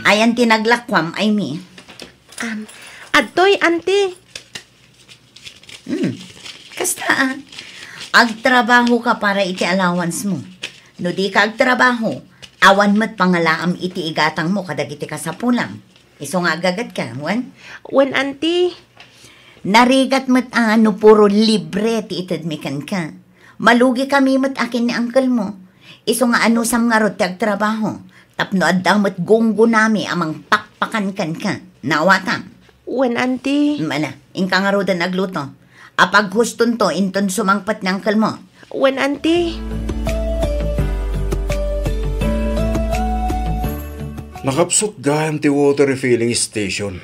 Ayan ti naglakuam, Aimee? Um, adtoy, anti. Hmm, kasta a. Agtrabaho ka para iti allowance mo. No di ka agtrabaho, awan met pangalaam iti igatang mo kadagiti kasapulam. Isu nga agagat ka, wen? Wen, anti. Narigat met a no puro libre ti ited mi kenka. Malugi kami met akin ni uncle mo. Isu nga anusam ngarud ti agtrabaho. Tapno adda met gunggonami a mangpakpakan kenka. Naawatam? Wen, anti. Mala, inka ngaruden agluto. Apaghustonto inton sumangpet ni uncle mo. Wen, anti. Nakapsut gayam ti water refilling station.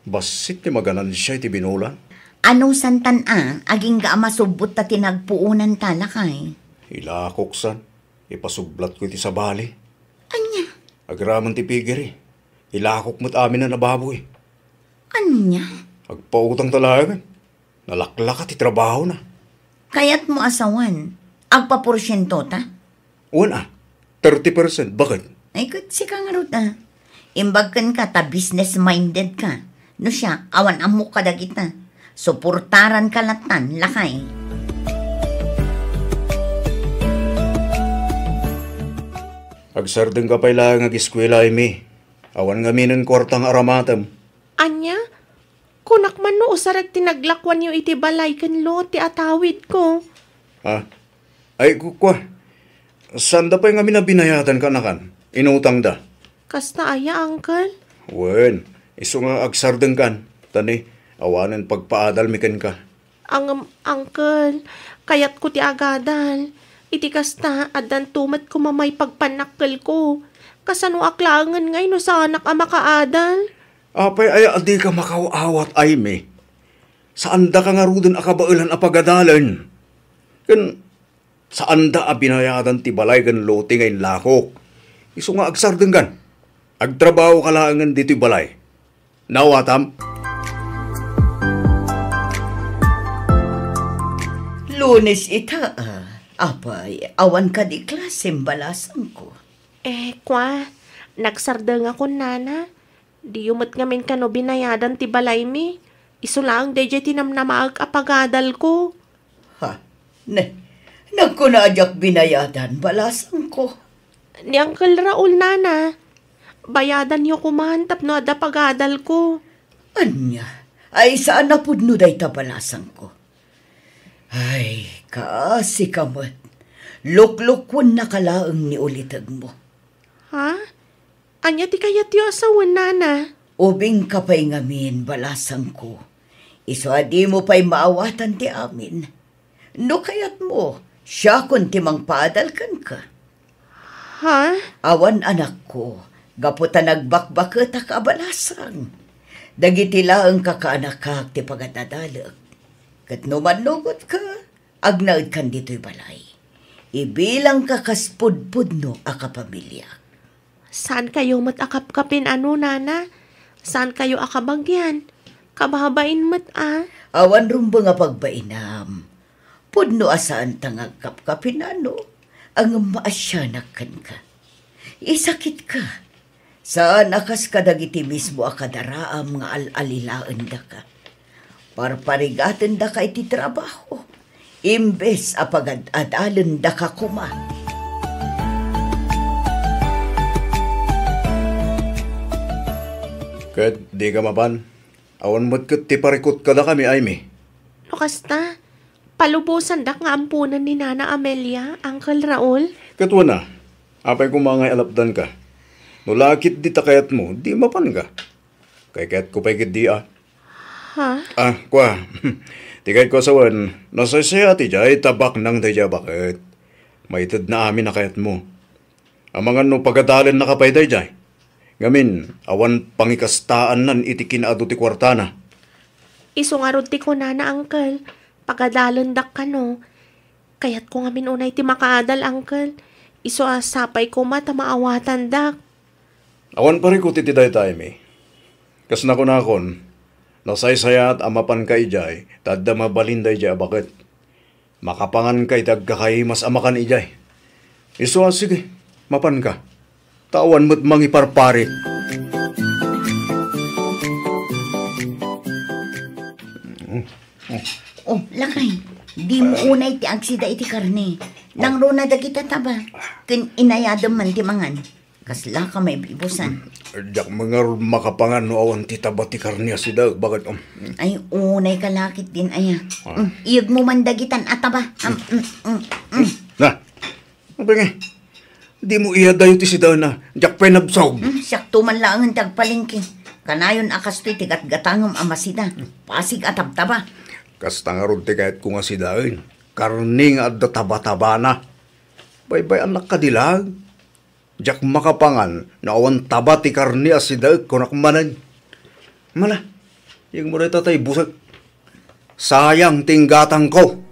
Bassit ti maganansia iti binulan. Anusantan a, agingga a masubbot ta ti nagpuonanta, lakay. Ilakoksan, ipasublatko iti sabali. Ania? Agraman ti pigiri. Ilakok met aminen a baboy. Ania? Agpautang ta laengen. Nalaklaka ti trabahona. Kayatmo a sawen, agpaporsiento ta? Wen a, thirty percent. Baket? Ay, ket sika ngarud a. Imbag kenka ta business-minded ka. No siak, awan ammok kadagita. Suportaranka lattan, lakay. Agsardengka pay laeng nga ageskuela, Aimee. Awan ngaminen kuarta nga aramatem. Ania? Kunak man no usarek ti naglakuanyo iti balay ken lote a tawidko. Ah, ay, ku-, kua. Saanda pay ngamin a binayadan, kaanakan. Inutangda. Kasta aya, uncle? Wen, isu nga agsardengkan. Ta ni, awanen pagpaadalmi kenka. Ngem, uncle, kayatko ti agadal. Iti kasta, addanto met koma maipagpannakkelko. Kasanoak laengen ngay no saanak a makaadal? Apay aya a dika makaaw-awat, Aimee? Saandaka ngaruden a kabaelan a pagadalen. Ken saanda a binayadan ti balay ken lote nga inlakok. Isu nga agsardengkan. Agtrabahoka laengen ditoy balay. Naawatam? Lunes ita, a. Apay, awan kadi klasem, balasangko? Eh, kua, nagsardengakon, nana. Diyo met ngamin kano binayadan ti balaymi. Isu laeng daydiay ti namnamaek a pagadalko. Ha? Ne, nagkuna a diak binayadan, balasangko. Ni Uncle Raul, nana. Bayadanyo koman tapno adda pagadalko. Ania? Ay, saan a pudno dayta, balasangko. Ay, kaasi ka met. Luklukonnaka laeng ni ulitegmo. Ha? Ania ti kayatyo a sawen, nana? Ubingka pay ngamin, balasangko. Isu a dimo pay maawatan ti amin. No kayatmo, siakon ti mangpaadal kenka. Ha? Awan, anakko, gapu ta nagbakbaketak a balasang. Dagiti laeng kakaanakak ti pagad-adalek. Ket no mannugotka, agnaedkan ditoy balay. Ibilangka kas pudpudno a kapamiliak. Saankayo met a kapkapin-ano, nana? Saankayo a kabagian? Kababain met a. Awan rumbeng a pagbainam. Pudno a saanta nga agkapkapin-ano, ngem maasianak kenka. Isakitka. Saan a kas kadagiti mismo a kadaraam nga al-alilaendaka. Parparigatendaka iti trabaho, imbes a pagad-adalendaka koma. Ket dika mapan, awan met ket ti parikut kadakami, Aimee. No kasta, palubosandak nga amponen ni Nana Amelia, Uncle Raul. Ket wen a, apay koma ngay alapdanka? No la ketdi ta kayatmo, di mapanka. Kay kayatko pay ketdi a. Ha? Ah, kua. Ti kayatko a sawen, nasaysayaat idiay ta baknang daydiay a baket. Maitedna amin a kayatmo. Amangan no pagadalennaka pay daydiay. Ngamin, awan pangikastaannan iti kinaadu ti kuartana. Isu ngarud ti kunana, Uncle. Pagadalendak kano. Kayatko ngamin unay ti makaadal, Uncle. Isu a sapay koma ta maawatandak. Awan parikut iti dayta, Amy. Kas nakunakon, nasaysayaat a mapanka idiay ta adda mabalin daydiay a baket. Makapanganka iti agkakaimas a makan idiay. Isu a, sige, mapanka. Ta awan met mangiparparit. Oh, lakay, dimo unay ti agsida iti karne. Nangruna dagita taba. Ken inayadem man ti mangan. Kasla ka maibibusan. Diak man ngarud makapangan no awan ti taba ti karne a sida. Bakit, um? Ay, unay ka lakit din, aya. Ah. Mm, iyegmo man dagitan a taba. Am, mm, mm, mm. Na, apay nga, di mo iyadayo ti sida na, diak pay nabsog. Mm, siak to man laengen ti agpalengke. Kanayon a kastoy ti gatgatangem a masida. Pasig a tabtaba. Kasta ngarud ti kayatko nga sidaen. Karne nga adda taba-tabana. Baybay-annak kadi laeng. Diak makapangan no awan taba ti karne a sidaek, kunak manen. Mala, iyegmo dayta ta ibusek. Sayang ti inggatangko.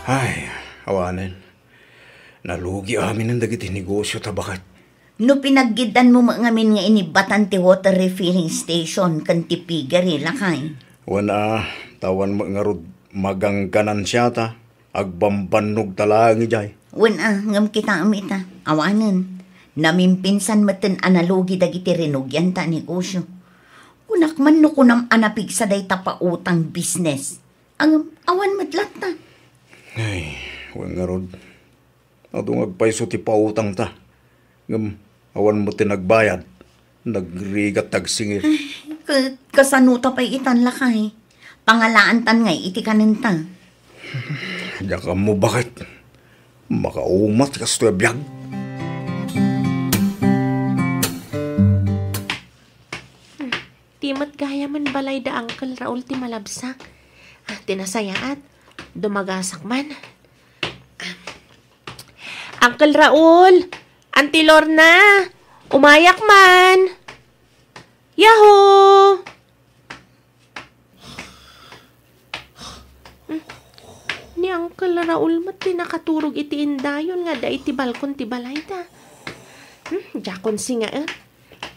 Ay, awanen. Nalugi aminen dagiti negosio ta baket. No pinaggiddanmo met ngamin nga inibbatan ti water refilling station ken ti piggery, lakay. Wen a, ta awan met ngarud magangganan siata, agbambannogta laeng idiay. Wen a, ngem kitaem ita, awanen. Namimpinsan metten a nalugi dagiti rinugianta a negosio. Kunak man no kunam a napigsa dayta pautang business. Ngem awan met latta. Ay, wen ngarud. Adu nga agpayso ti pautangta. Ngem awan met ti nagbayad. Nagrigat ti agsingir. Ay, ka-, kasanota pay itan, lakay? Pangalaantan ngay iti kanenta. Diak ammo baket. Makaumat kastoy a biag. Ti met gayam balay da Uncle Raul ti malabsak. Ah, ti nasayaat, dumagasak man. Uncle Raul! Auntie Lorna! Umayak man! Yahoo! Hmm. Ni Uncle Raul met ti nakaturog iti indayon nga adda iti balkon ti balayda. Hmm, diakon singaen.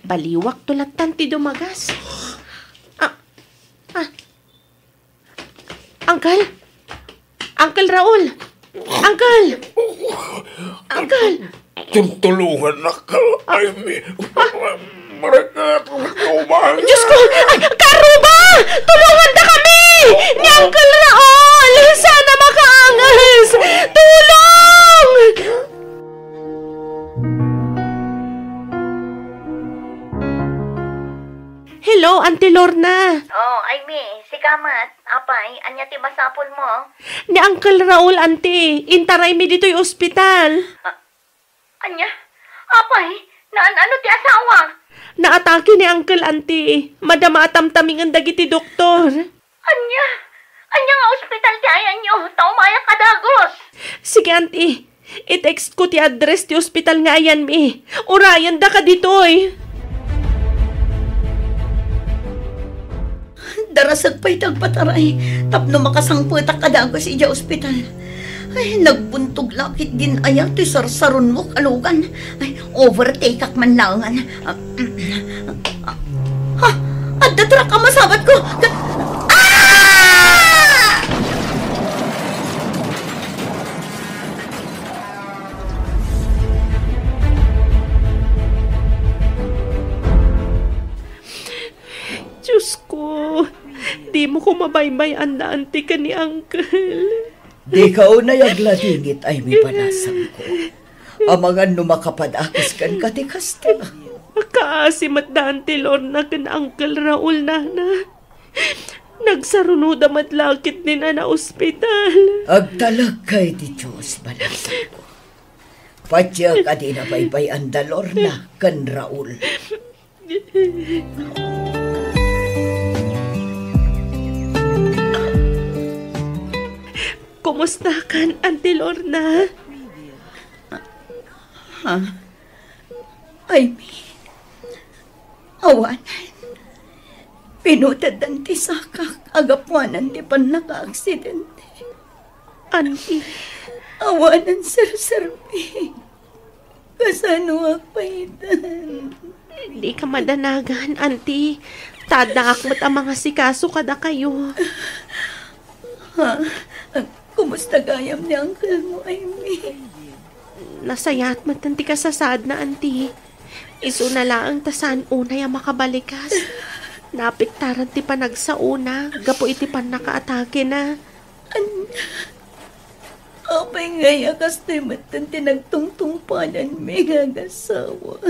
Baliwakto lattan ti dumagas. Ah, ah. Uncle? Uncle Raul! Uncle! Uncle! Tultulongannak, Amy. Maragkat, umay. Diyos ko! Ay, karuba! Tulongandakami! Ni Uncle Raul! Sana makaangas! Tulong! Hello, Auntie Lorna. Oh, Amy, sika met. Apay, ania ti masapulmo? Ni Uncle Raul, Auntie, intaraymi ditoy ospital. Ah, ania? Apay, naan-ano ti asawa? Naatake ni Uncle, Auntie. Madama a tamtamingen dagiti doktor. Ania? Ania nga ospital ti ayanyo? Ta umayak a dagus. Sige, Auntie. I-text ko ti address ti ospital nga ayanmi. Urayendaka ditoy. Darasek pay ti agpataray tapno makasangpetak a dagus idiay ospital. Ay, nagbuntog lakit din aya ti sarsaronmo, kalugan. Ay, overtake-ak man laengen. Ah, Ha? Adda truck a masabatko! Ka-, ah! Mo ko mabaybay-anda, Auntie, ken ni Uncle. Dika unay agladingit, Aimee, balasangko. Amangan no makapadakes kenka ti kasta. Kaasi met da Auntie Lorna ken Uncle Raul, Nana. Nagsarunoda met la ketdin a naospital. Agtalekka iti Dios, balasangko. Patiek a di nabaybay-anda Lorna ken Raul. Kumusta kan, Auntie Lorna? Ha? Aimee, awanen. Pinuteddan ti sakak a gapuanan ti pannakaaksidente. Auntie. Awanen serserbi. Kasanoak pay itan? Dika madanagan, Auntie. Ta addaak met a mangasikaso kadakayo. Ha? Kumusta gayam ni uncle mo, Aimee? Nasayaat met ti kasasaadna, Auntie. Isuna laeng ta saan unay a makabalikas. Naapektaran ti panagsaona gapu iti pannakaatakena. Ania? Apay ngay a kastoy metten ti nagtungtungpalanmi nga agasawa?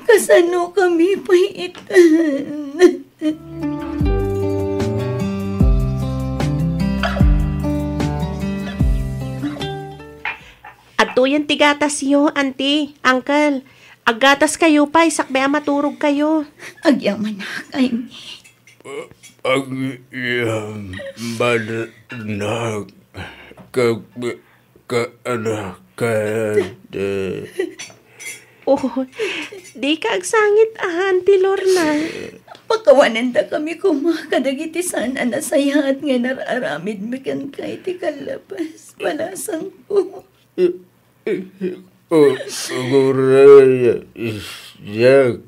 Kasanokami pay itan? Adtoyen ti gatasyo, Auntie, Uncle. Aggataskayo pay sakbay a maturogkayo. Agyamanak, Aimee. Agyamanak ka, ka, anak, ka, de. Oh, dika agsangit, Auntie Lorna. Pakawanendakami koma kadagiti saan a nasayaat nga inar-aramidmi kenka iti kallabas, balasangko. O, uray, siak,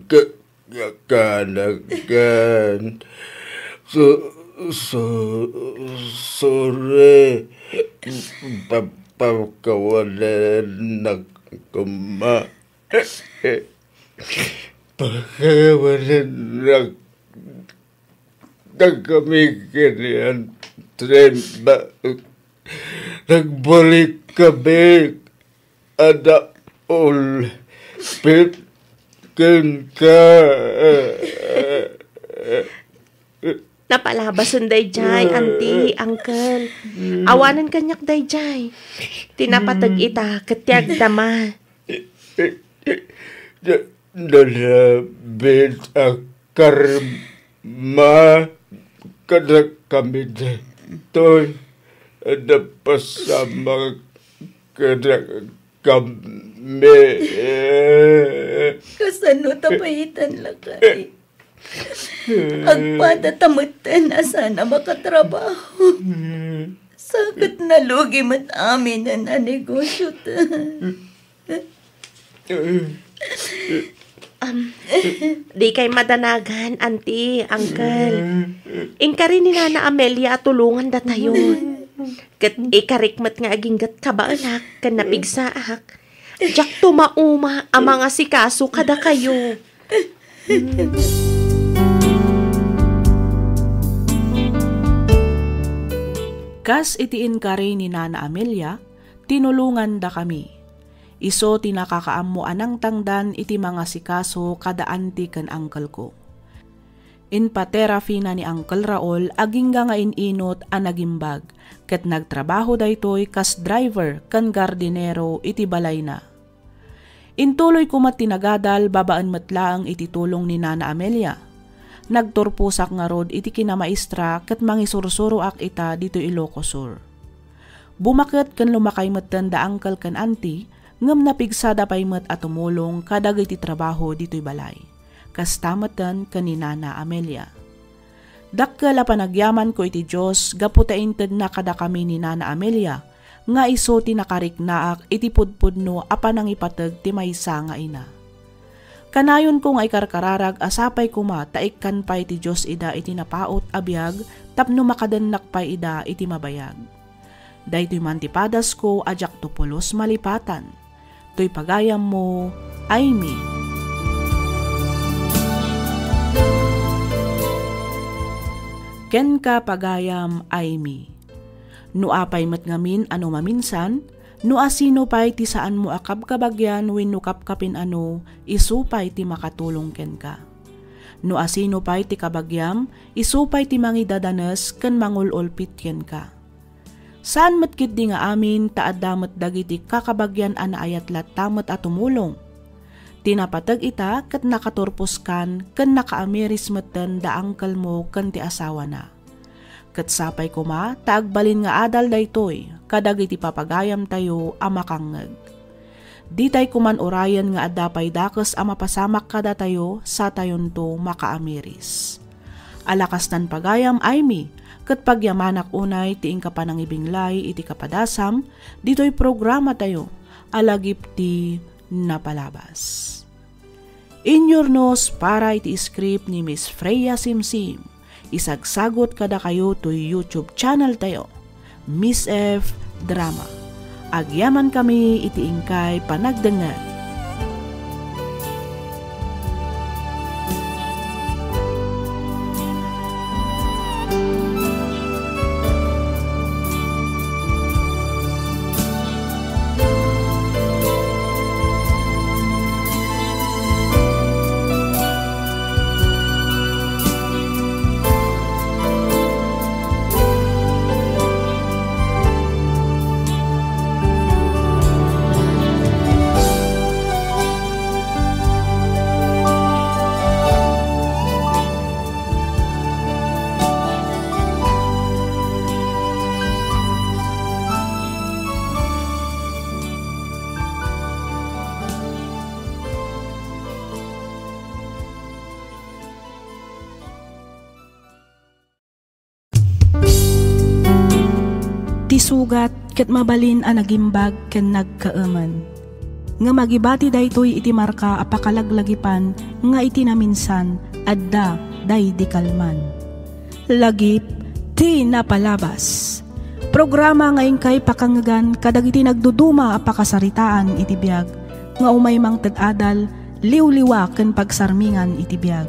ka, ka, kanagan. So, so, sorry. Pa, pakawalennak koma. Pakawalennak. Dagami ken ni Antre, ba-, nagbalik kami. Adda ulpit kenka. Napalabasen daydiay, Auntie, Uncle. Awanen kaniak daydiay. Ti napateg ita, ket ti agdama. Nalabit a karma kadakami daytoy. Napasamak kadakami. Kasano ta payitan, lakay? Agpada ta metten a saan a makatrabaho. Sa ket nalugi met aminen a negosyo ta. Um, dikay madanagan, Auntie, Uncle. Inkari ni Nana Amelia a tulongan datayo. Ket ikarik met nga aginggat kabaelak ken napigsaak. Diakto mauma a mangasikaso kadakayo. Kas iti inkari ni Nana Amelia, tinulongandakami. Isu ti nakakaammo a nangtangdan iti mangasikaso kada anti ken angkelko. Inpa-therapy-na ni Uncle Raul agingga nga in-inut a nagimbag, ket nagtrabaho daytoy kas driver ken gardinero iti balayna. Intuloy koma ti nagadal babaen met laeng iti tulong ni Nana Amelia. Nagturposak ngarud iti kinamaestra ket mangisursuroak ita ditoy Ilocos Sur. Bumaket ken lumakay metten da uncle ken auntie, ngem napigsada pay met a tumulong kadagiti trabaho ditoy balay. Kasta metten ken ni Nana Amelia. Dakkel a panagyamanko iti Dios gapu ta intedna kadakami ni Nana Amelia nga isu ti nakariknaak iti pudpudno a panangipateg ti maysa nga ina. Kanayonko nga ikarkararag a sapay koma ta ikkan pay ti Dios ida iti napaut a biag tapno makadennak pay ida iti mabayag. Daytoy man ti padasko a diakto pulos malipatan. Toy pagayammo, Aimee. Kenka, pagayam, Aimee. No apay met ngamin a no maminsan, no asino pay ti saanmo a kabkabagyan wenno kapkapin-ano, isu pay ti makatulong kenka. No asino pay ti kabagiam, isu pay ti mangidadanes ken mangul-ulpit kenka. Saan met ketdi nga amin ta adda met dagiti kakabagian a naayat latta met a tumulong. Ti napateg ita ket nakaturposkan ken nakaamiris metten da uncle-mo ken ti asawana. Ket sapay koma ta agbalin nga adal daytoy kadagiti papagayamtayo a makangngeg. Ditay koman urayen nga adda pay dakes a mapasamak kadatayo satayonto makaamiris. Ala kastan, pagayam, Aimee, ket pagyamanak unay ti inka panangibinglay iti kapadasam ditoy programatayo a Lagip ti Napalabas. Inyurnos para iti script ni Miss Freya Simsim. Isagsagot kadakayo toy YouTube channel tayo, Miss F Drama. Agyamankami iti inkay panagdengngeg. Ti sugat ket mabalin a nagimbag ken nagkaemen. Ngem agibati daytoy iti marka a pakalaglagipan nga iti naminsan, adda daydi kalman. Lagip ti Napalabas. Programa nga inkay pakangngegan kadagiti nagduduma a pakasaritaan iti biag, nga umay mangted adal, liwliwa ken pagsarmingan iti biag.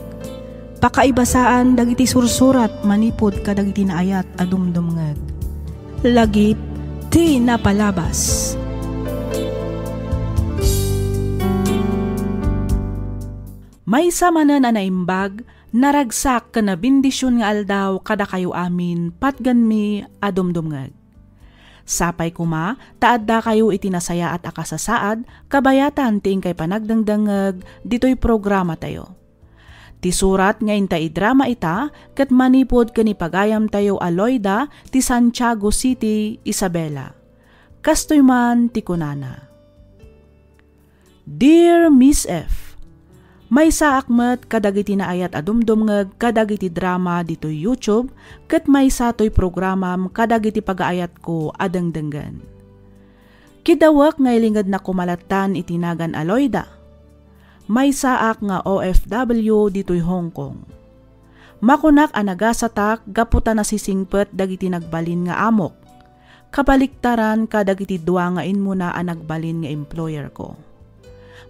Pakaibasaan dagiti sursurat manipud kadagiti naayat a dumdumngeg. Lagip ti Napalabas. Maysa manen a naimbag, naragsak ken nabendision nga aldaw kadakayo amin, patgenmi a dumdumngeg. Sapay koma ta addakayo iti nasayaat a kasasaad kabayatan ti inkay panagdengdengngeg ditoy programatayo. Ti surat nga inta idrama ita ket manipud ken ni pagayamtayo a Loida ti Santiago City, Isabela. Kastoy man ti kunana. Dear Miss F, maysaak met kadagiti naayat a dumdumngeg kadagiti drama ditoy YouTube ket maysa toy programam kadagiti pagaayatko a dengdenggen. Kiddawek nga ilingednak koma lattan iti nagan a Loida. Maysaak nga O F W ditoy Hong Kong. Makunak a nagasatak gapu ta nasisingpet dagiti nagbalin nga amok. Kabaliktaran kadagiti dua nga immuna a nagbalin nga employer ko.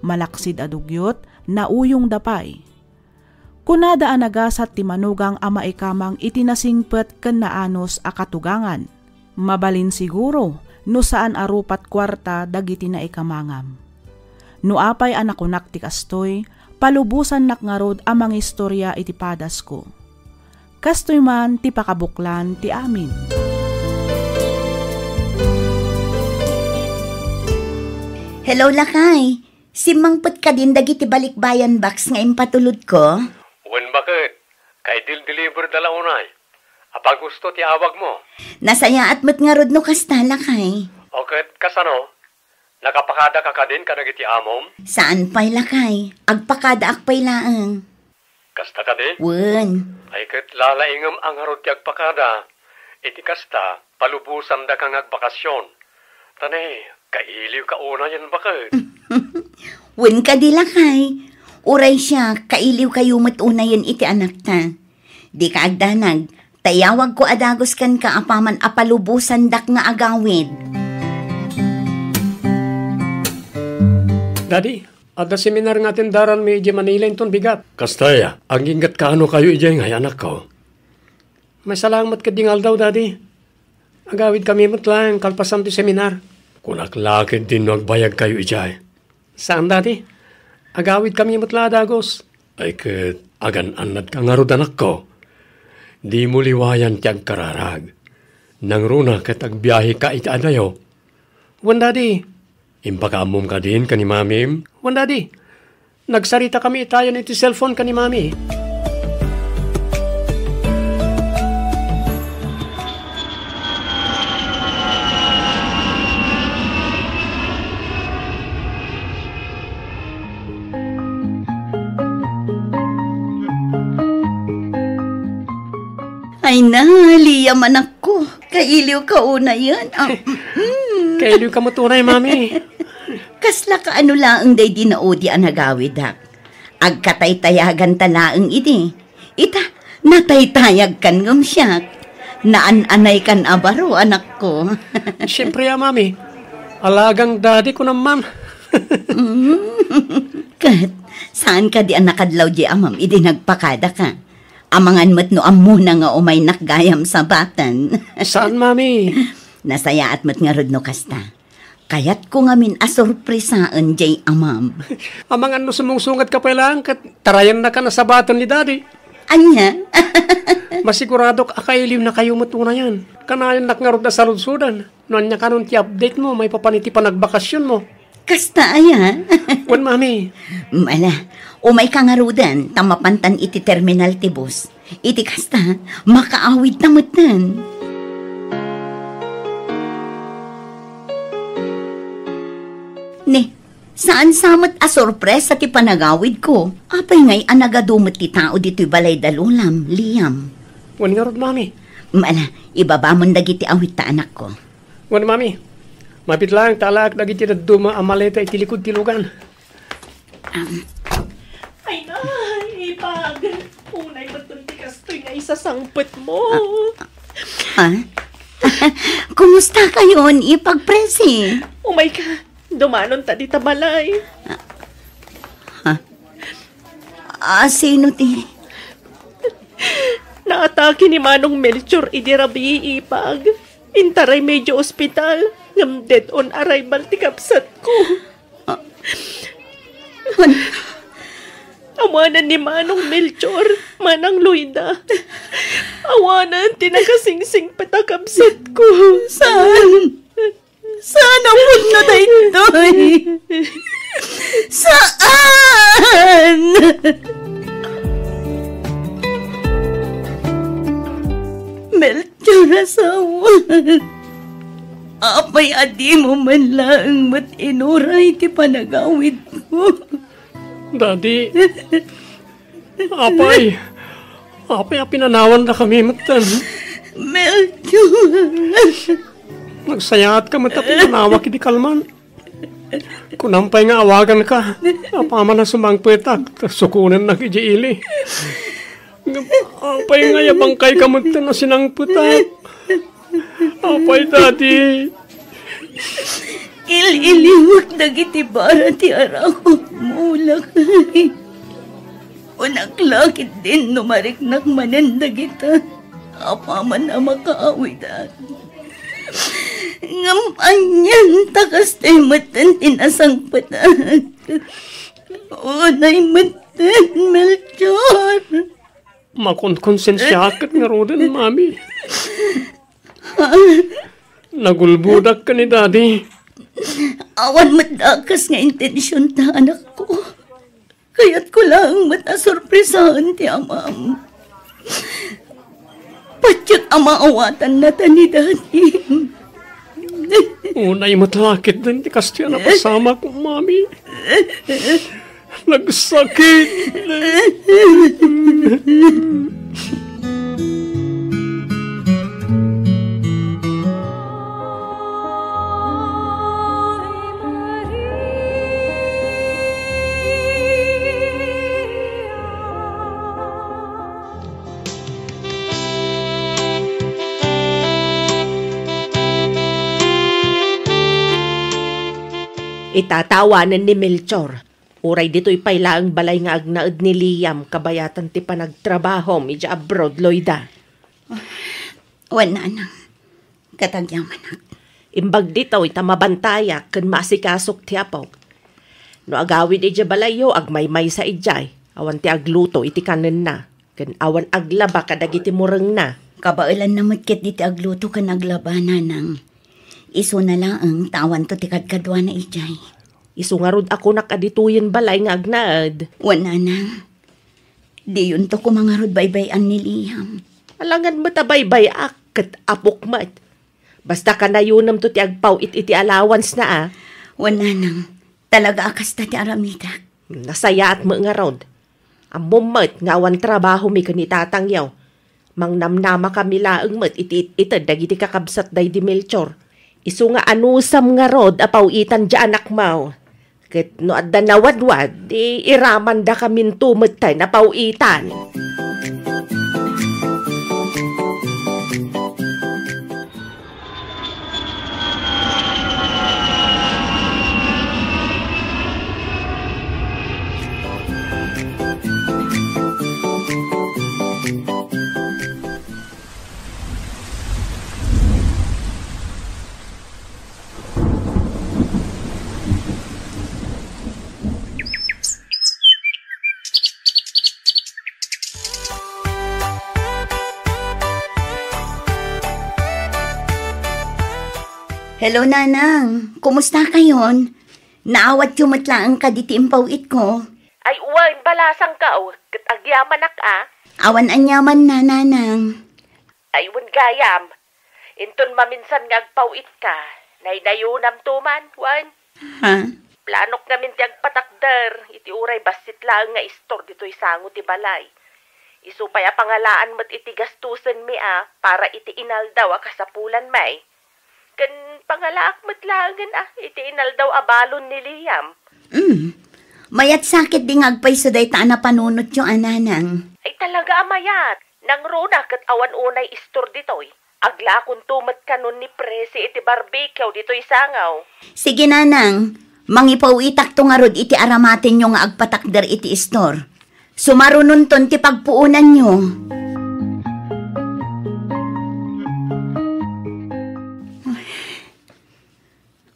Malaksid a dugyot, nauyongda pay. Kunada a nagasat ti manugang a maikamang iti nasingpet ken naanus a katugangan. Mabalin siguro no saan a rupat kuarta dagiti naikamangam. No apay a nakunak ti kastoy, palubosannak ngarud a mangistoria iti padasko. Kastoy man ti pakabuklan ti amin. Hello, lakay. Simmangpet kadin dagiti balikbayan box nga impatulodko? Wen, baket. Kay dil-deliver da la unay. Apay gusto ti awagmo? Nasayaat met ngarud no kasta, lakay. O ket kasano? Nakapakada ka kadin kadagiti amom? Saan pay, lakay. Agpakadaak pay laeng. Kasta kadi? Wen. Ay, ket lalaingem a ngarud ti agpakada. Iti kasta, palubosandaka nga agbakasyon. Ta ne, kailiwka unayen, baket. Wen kadi, lakay. Uray siak, kailiwkayo met unayen iti anakta. Dika agdanag, ta iyawagko a dagus kenka apaman a palubosandak nga agawid. Daddy, adda seminar nga atendaranmi idiay Manila inton bigat. Kasta aya, aginggatkano kayo idiay ngay, anakko? Maysa laeng met ketdi nga aldaw, Daddy. Agawidkami met laeng kalpasan ti seminar. Kunak la ketdin no agbayagkayo idiay. Saan, Daddy. Agawidkami met la a dagus. Ay ket, agan-annadka ngarud, anakko. Dimo liwayan ti agkararag. Nangruna ket agbiaheka iti adayo. Wen, Daddy. Impakaammom kadin ken ni Mamim? Wen, Daddy. Nagsaritakami itayon iti cellphone ken ni Mami. Ay na, Liam, anakko. Kailiwka unayen. Ah, mm. Kailiwka met unay, Mami. Kasla kaano laeng daydi naudi a nagawidak? Agkataytayaganta laeng idi. Ita, nataytayagkan ngem siak. Naan-anaykan a baro, anakko. Siempre a, Mami. Alagang Daddy ko naman. Mm. Ket, saan kadi a nakadlaw di amam idi nagpakadaka? Amangan met no ammona nga umaynak gayam sabatan. Saan, Mami? Nasayaat met ngarud no kasta. Kayatko ngamin a sorpresaen jay amam. Amangan no sumungsungatka pay laeng ket tarayennaka a sabatan ni Daddy. Ania? Masiguradok a kailiwnakayo met unayen. Kanayannak ngarud a saludsodan no ania kanon ti update mo maipapan iti panagbakasionmo. Kasta aya? Wen, Mami. Mala, umayka ngaruden ta mapantan iti terminal ti bus. Iti kasta, makaawidta metten. Ne, saan sa met a sorpresa ti panagawidko? Apay ngay a nagadu met ti tao ditoy balay da Lolam, Liam? Wen ngarud, Mami. Mala, ibabamon dagiti awitta, anakko. Wen, Mami. Mapit laeng ta alaak dagiti dadduma a maleta iti likud ti lugan. Am. Ay na, Ipag. Unay metten ti kastoy nga isasangpetmo. Ah, ah. Kumusta kayon, Ipag Presi? Umayka, dumanonta dita balay. Ah, ah, sino ti? Naatake ni Manong Melchor idi rabii, Ipag. Intaray medyo ospital, ngem dead on arrival ti kabsatko. Ah. An- Awanan ni Manong Melchor, Manang Loida. Awanan ti nakasingsingpet a kabsatko. Saan? Saan a pudno daytoy? Saan? Melchor, asawa. Apay a dimo man laeng met inuray ti panagawidko? Daddy, apay, apay a pinanawandakami metten? Melchor. Nagsayaatka met a pinanawak idi kalman. Kunam pay nga awaganka. Apaman a sumangpetak, ta sukonennak idiay ili. Ngem apay nga yabangkayka metten a sinangpetak? Apay, Daddy? Il-iliwek dagiti bara ti arakupmo, lakay. Kunak la ketdin no mariknak manen dagita. Apaman a makaawidak. Ngem anian ta kastoy metten ti nasangpetak. Unay metten, Melchor. Makonkonsensiaak ngaruden, Mami. Nagulbodak ken ni Daddy. Awan met dakes nga intensionta, anakko. Kayatko laeng met a sorpresaen ti amam. Patiek a maawatanna ta ni Daddy. Unay met la ketdin ti kastoy a napasamak, Mami. Nagsakit. Itatawanen ni Melchor, uray ditoy pay laeng balay nga agnaed ni Liam kabayatan ti panagtrabahom idiay abroad, Loida. Wen, nanang. Ket agyamanak. Imbag ditoy ta mabantayak ken maasikasok ti apok. No agawid idiay balayyo, agmaymaysa idiay. Awan ti agluto iti kanenna, ken awan aglaba kadagiti murengna. Kabaelanna met ketdi ti agluto ken aglaba, nanang. Isuna laeng ta awanto ti kadkaduana idiay. Isu ngarud a kunak a ditoyen balay nga agnaed. Wen, nanang. Diyonto koma ngarud baybay-an ni Liam. Alangan met a baybay-ak ket apok met. Basta kanayonemto ti agpaw-it iti allowance-na a. Wen, nanang, talaga a kasta ti aramidek. Nasayaat met ngarud. Ammom met nga awan trabahomi ken ni tatangyo. Mangnamnamakami laeng met iti it-ited dagiti kakabsat daydi Melchor. Isu nga anusam ngarud a paw-itan diay anakmo. Ket no adda nawadwad, di iramandakaminto metten a paw-itan. Hello, Nanang. Kumusta kayon? Naawatyo met laeng kadi ti impaw-itko? Ay, wen, balasangko, ket agyamanak a. Awan aniamanna, Nanang. Ay, wen gayam. Inton maminsan nga agpaw-itka, naynayonamto man, wen? Ha? Planok ngamin ti agpatakder, iti uray bassit laeng nga istor ditoy sango ti balay. Isu pay a pangalaan met iti gastusenmi a para iti inaldaw a kasapulanmi. Ken pangalaak met laengen a iti inaldaw a balon ni Liam. Mm. Mayat sa ketdi nga agpayso dayta a napanunotyo a, Nanang. Ay, talaga a mayat. Nangruna ket awan unay istor ditoy. Aglakonto met kanon ni Presi iti barbecue ditoy sango. Sige, Nanang. Mangipaw-itakto ngarud iti aramatenyo nga agpatakder iti istor. Sumarunonton ti pagpuonanyo.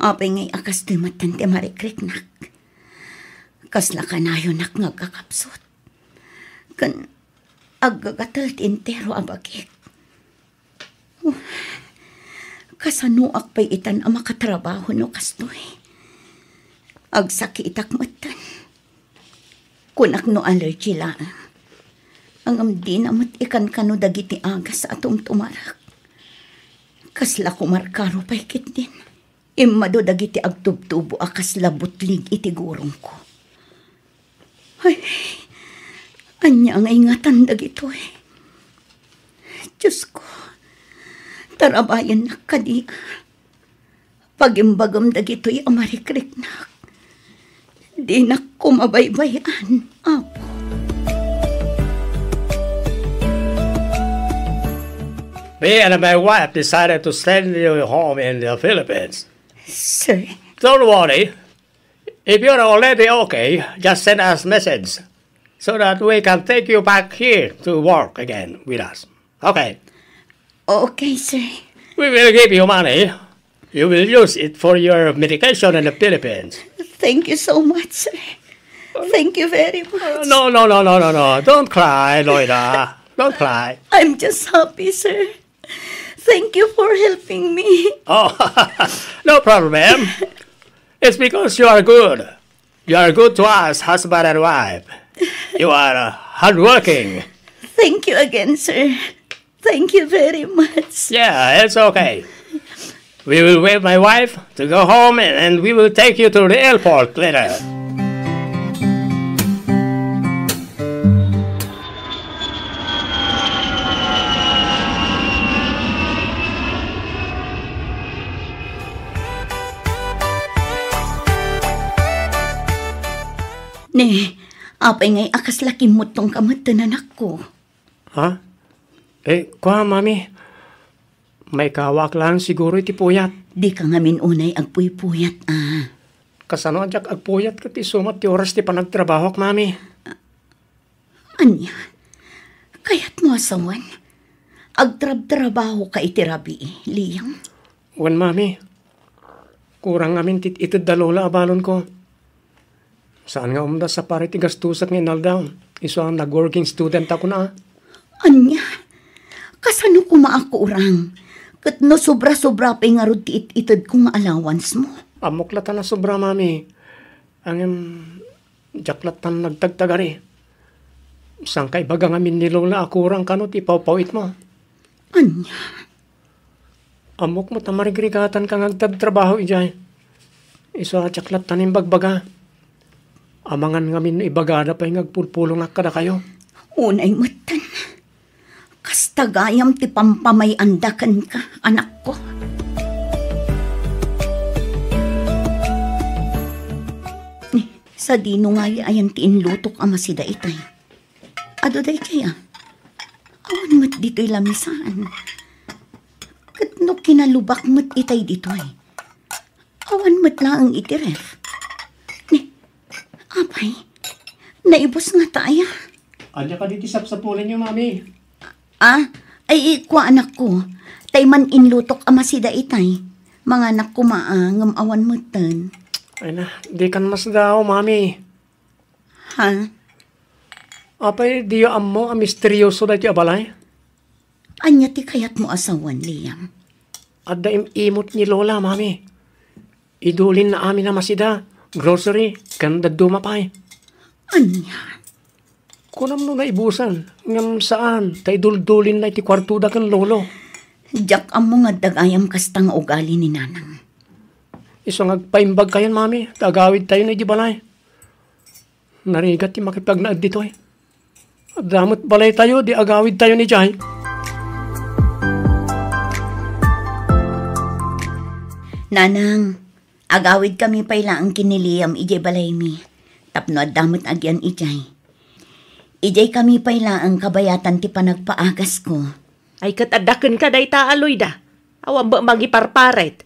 Apay ngay a kastoy metten ti marikriknak? Kasla kanayonak nga agkakapsut. Ken aggagatel ti entero a bagik. Kasanoak pay itan a makatrabaho no kastoy? Agsakitak metten. Kunak no allergy laeng. Ngem dina met ikankano dagiti agas a tumtumarak. Kasla kumarkaro pay ketdin. Immadu dagiti agtubtubo a kasla butlig iti gurongko. Ay, ania nga ingatan dagitoy? Diosko, tarabayennak kadi. Pagimbagem dagitoy a marikriknak. Dinak koma baybay-an, Apo. Me and my wife decided to send you home in the Philippines. Sir. Don't worry. If you're already okay, just send us message so that we can take you back here to work again with us. Okay. Okay, sir. We will give you money. You will use it for your medication in the Philippines. Thank you so much, sir. Thank you very much. No, no, no, no, no, no. Don't cry, Loida. Don't cry. I'm just happy, sir. Thank you for helping me. Oh, no problem. It's because you are good. You are good to us, husband and wife. You are, uh, hardworking. Thank you again, sir. Thank you very much. Yeah, it's okay. We will wait my wife to go home and, and we will take you to the airport later. Ne, apay ngay a kasla kimmuttongka met, anakko? Ha? Eh, kua, Mami. Maikawak lang siguro iti puyat. Dika ngamin unay agpuypuyat, a. Kasano a diak agpuyat ket isu met ti oras ti panagtrabahok, Mami? Ania? Kayatmo a sawen? Agtrabtrabahoka iti rabii, Liam? Wen, Mami. Kurang ngamin ti ited da Lola a balonko. Saan nga umda sa pare ti gastusek nga inaldaw. Isu a nag-working student ako na. Ania? Kasano koma a kurang? Ket no sobra-sobra pay ngarud ti it-itedko nga allowance mo? Ammok latta a sobra, Mami. Ngem, diak latta nagtagtagari. Saanka ibaga ngamin ni Lola a kurang kano ti pawpawitmo? Ania? Ammok met a marigrigatanka nga agtrabtrabaho idiay. Isu a diak latta imbagbaga. Amangan ngamin no ibagada pay nga agpulpulongak kadakayo. Unay metten. Kasta gayam ti pampamay-anda kenka, anakko. Ni, sadino ngay-ayan ti inlutok a masida itay? Adu daytoy a. Awan met ditoy lamisaan. Ket no kinalubak met itay ditoy, awan met laeng iti ref. Ni, apay, naibus ngata aya? Ania kadi ti sapsapulenyo, Mami? Ah, ay, ikua, anakko. Tay man inlutok a masida itay. Manganak koma a, ngem awan metten. Ay na, dikan masdaaw, Mami. Ha? Apay, diyo ammo a misterioso daytoy a balay? Ania ti kayatmo a sawen, Liam? Adda im-imot ni Lola, Mami. Idulinna amin a masida, grocery, ken dadduma pay. Ania? Kunam no naibusan, ngem saan, ta iduldulinna iti kuartoda ken Lolo. Diak ammo nga adda gayam kasta nga ugali ni Nanang. Isu nga agpaimbagkayon, Mami, ta agawidtayon idiay balay. Narigat ti makipagnaed ditoy. Adda met balaytayo, di agawidtayon idiay. Nanang, agawidkami pay laeng ken ni Liam idiay balaymi, tapno adda met agian idiay. Idiaykami pay laeng kabayatan ti panagpaagasko. Ay, ket adda kenka dayta a Loida. Awan met mangiparparit.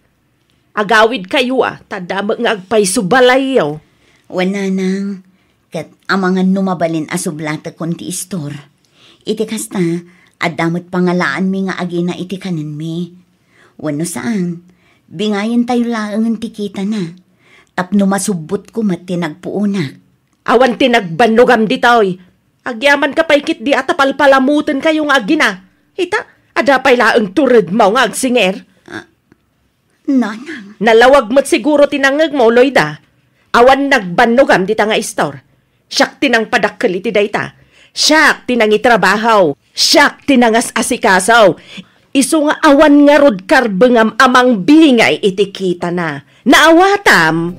Agawidkayo a, ta adda met nga agpayso balayyo. Wen, Nanang, ket amangan no mabalin a sublatekon ti istor. Iti kasta, adda met pangalaanmi nga agina iti kanenmi. Wenno saan, bingayentayo laengen ti kitana, tapno masubbotko met ti nagpuonak. Awan ti nagbannogam ditoy. Agyamanka pay ketdi a ta palpalamotenkayo nga agina. Ita, adda pay laeng turedmo nga agsinger. Ah, Nanang. Nalawag met siguro ti nangngegmo, Loida. Awan nagbannogam dita nga istor. Siak ti nangpadakkel iti dayta. Siak ti nangitrabaho. Siak ti nangas-asikaso. Isu nga awan ngarud karbengam a mangbingay iti kitana. Naawatam?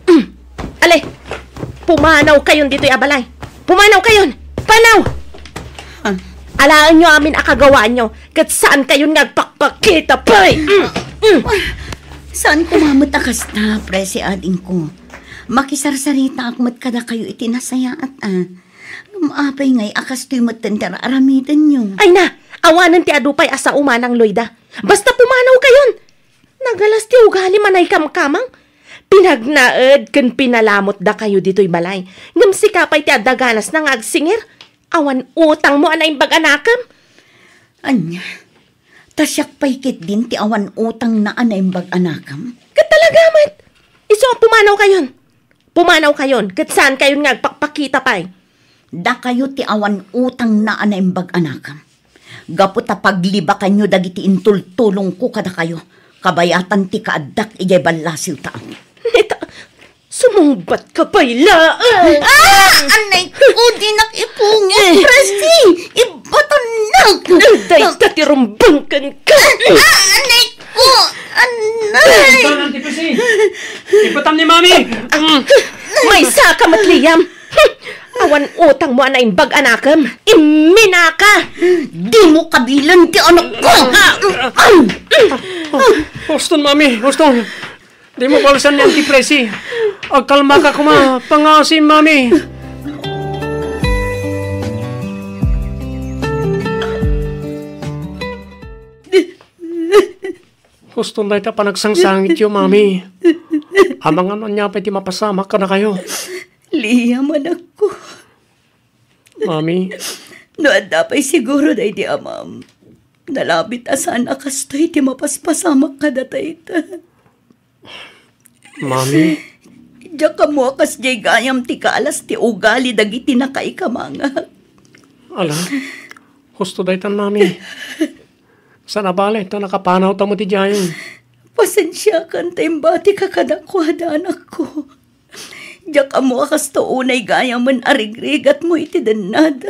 Mm. Ale, pumanawkayon ditoy a balay. Pumanawkayon! Panaw! Ah. Alaenyo amin a kagawaanyo, ket saankayon nga agpakpakita pay! Mm, mm. Saan koma met a kasta, Presi, adingko. Makisarsaritaak met kadakayo iti nasayaat, a. Ngem apay ngay a kastoy metten ti ar-aramidenyo? Ay na, awanen ti adu pay a sao, Manang Loida. Basta pumanawkayon. Nagalas ti ugalim a naikamkamang. Pinagnaed ken pinalamotdakayo ditoy balay. Ngem sika pay ti adda ganasna nga agsinger. Awan utangmo a naimbag a nakem. Ania? Ta siak pay ketdin ti awan utangna a naimbag a nakem? Ket talaga met. Isu a pumanawkayon. Pumanawkayon, ket saankayon nga agpakpakita pay. Dakayo ti awan utangna a naimbag a nakem. Gapu ta paglibakanyo dagiti intultulongko kadakayo, kabayatan ti kaaddak idiay ballasiwtaak. Neta, sumungbatka pay laeng. Ah! Anay ko, dinak ipungit. Eh. Presi, ibatannak. Dayta ti rumbeng kenka. Ah, anay ko, anay. Ito, Nanti Presi. Ibatam ni Mami. Mm. Maysaka met, Liam. Hmm. Awan utangmo a naimbag a nakem. Imminaka. Dimo kabilen ti anakko. Huston, Mami, huston. Dimo balsen ni Auntie Presi. Agkalmaka koma, pangngaasim, Mami. Huston dayta panagsangsangityo, Mami. Amangan no ania pay ti mapasamak kadakayo. Liam, anakko. Mami. No adda pay siguro daydi amam, nalabit a saan a kastoy ti mapaspasamak kadata ita. Mami. Diak ammo a kasdiay gayam ti kaalas ti ugali dagiti nakaikamangak. Ala, husto daytan, Mami. Saan a bale, ta nakapanawta met idiay. Pasensiakan ta imbatika kadakua, anakko. Diak ammo a kasto unay gayamen a rigrigatmo iti dennad.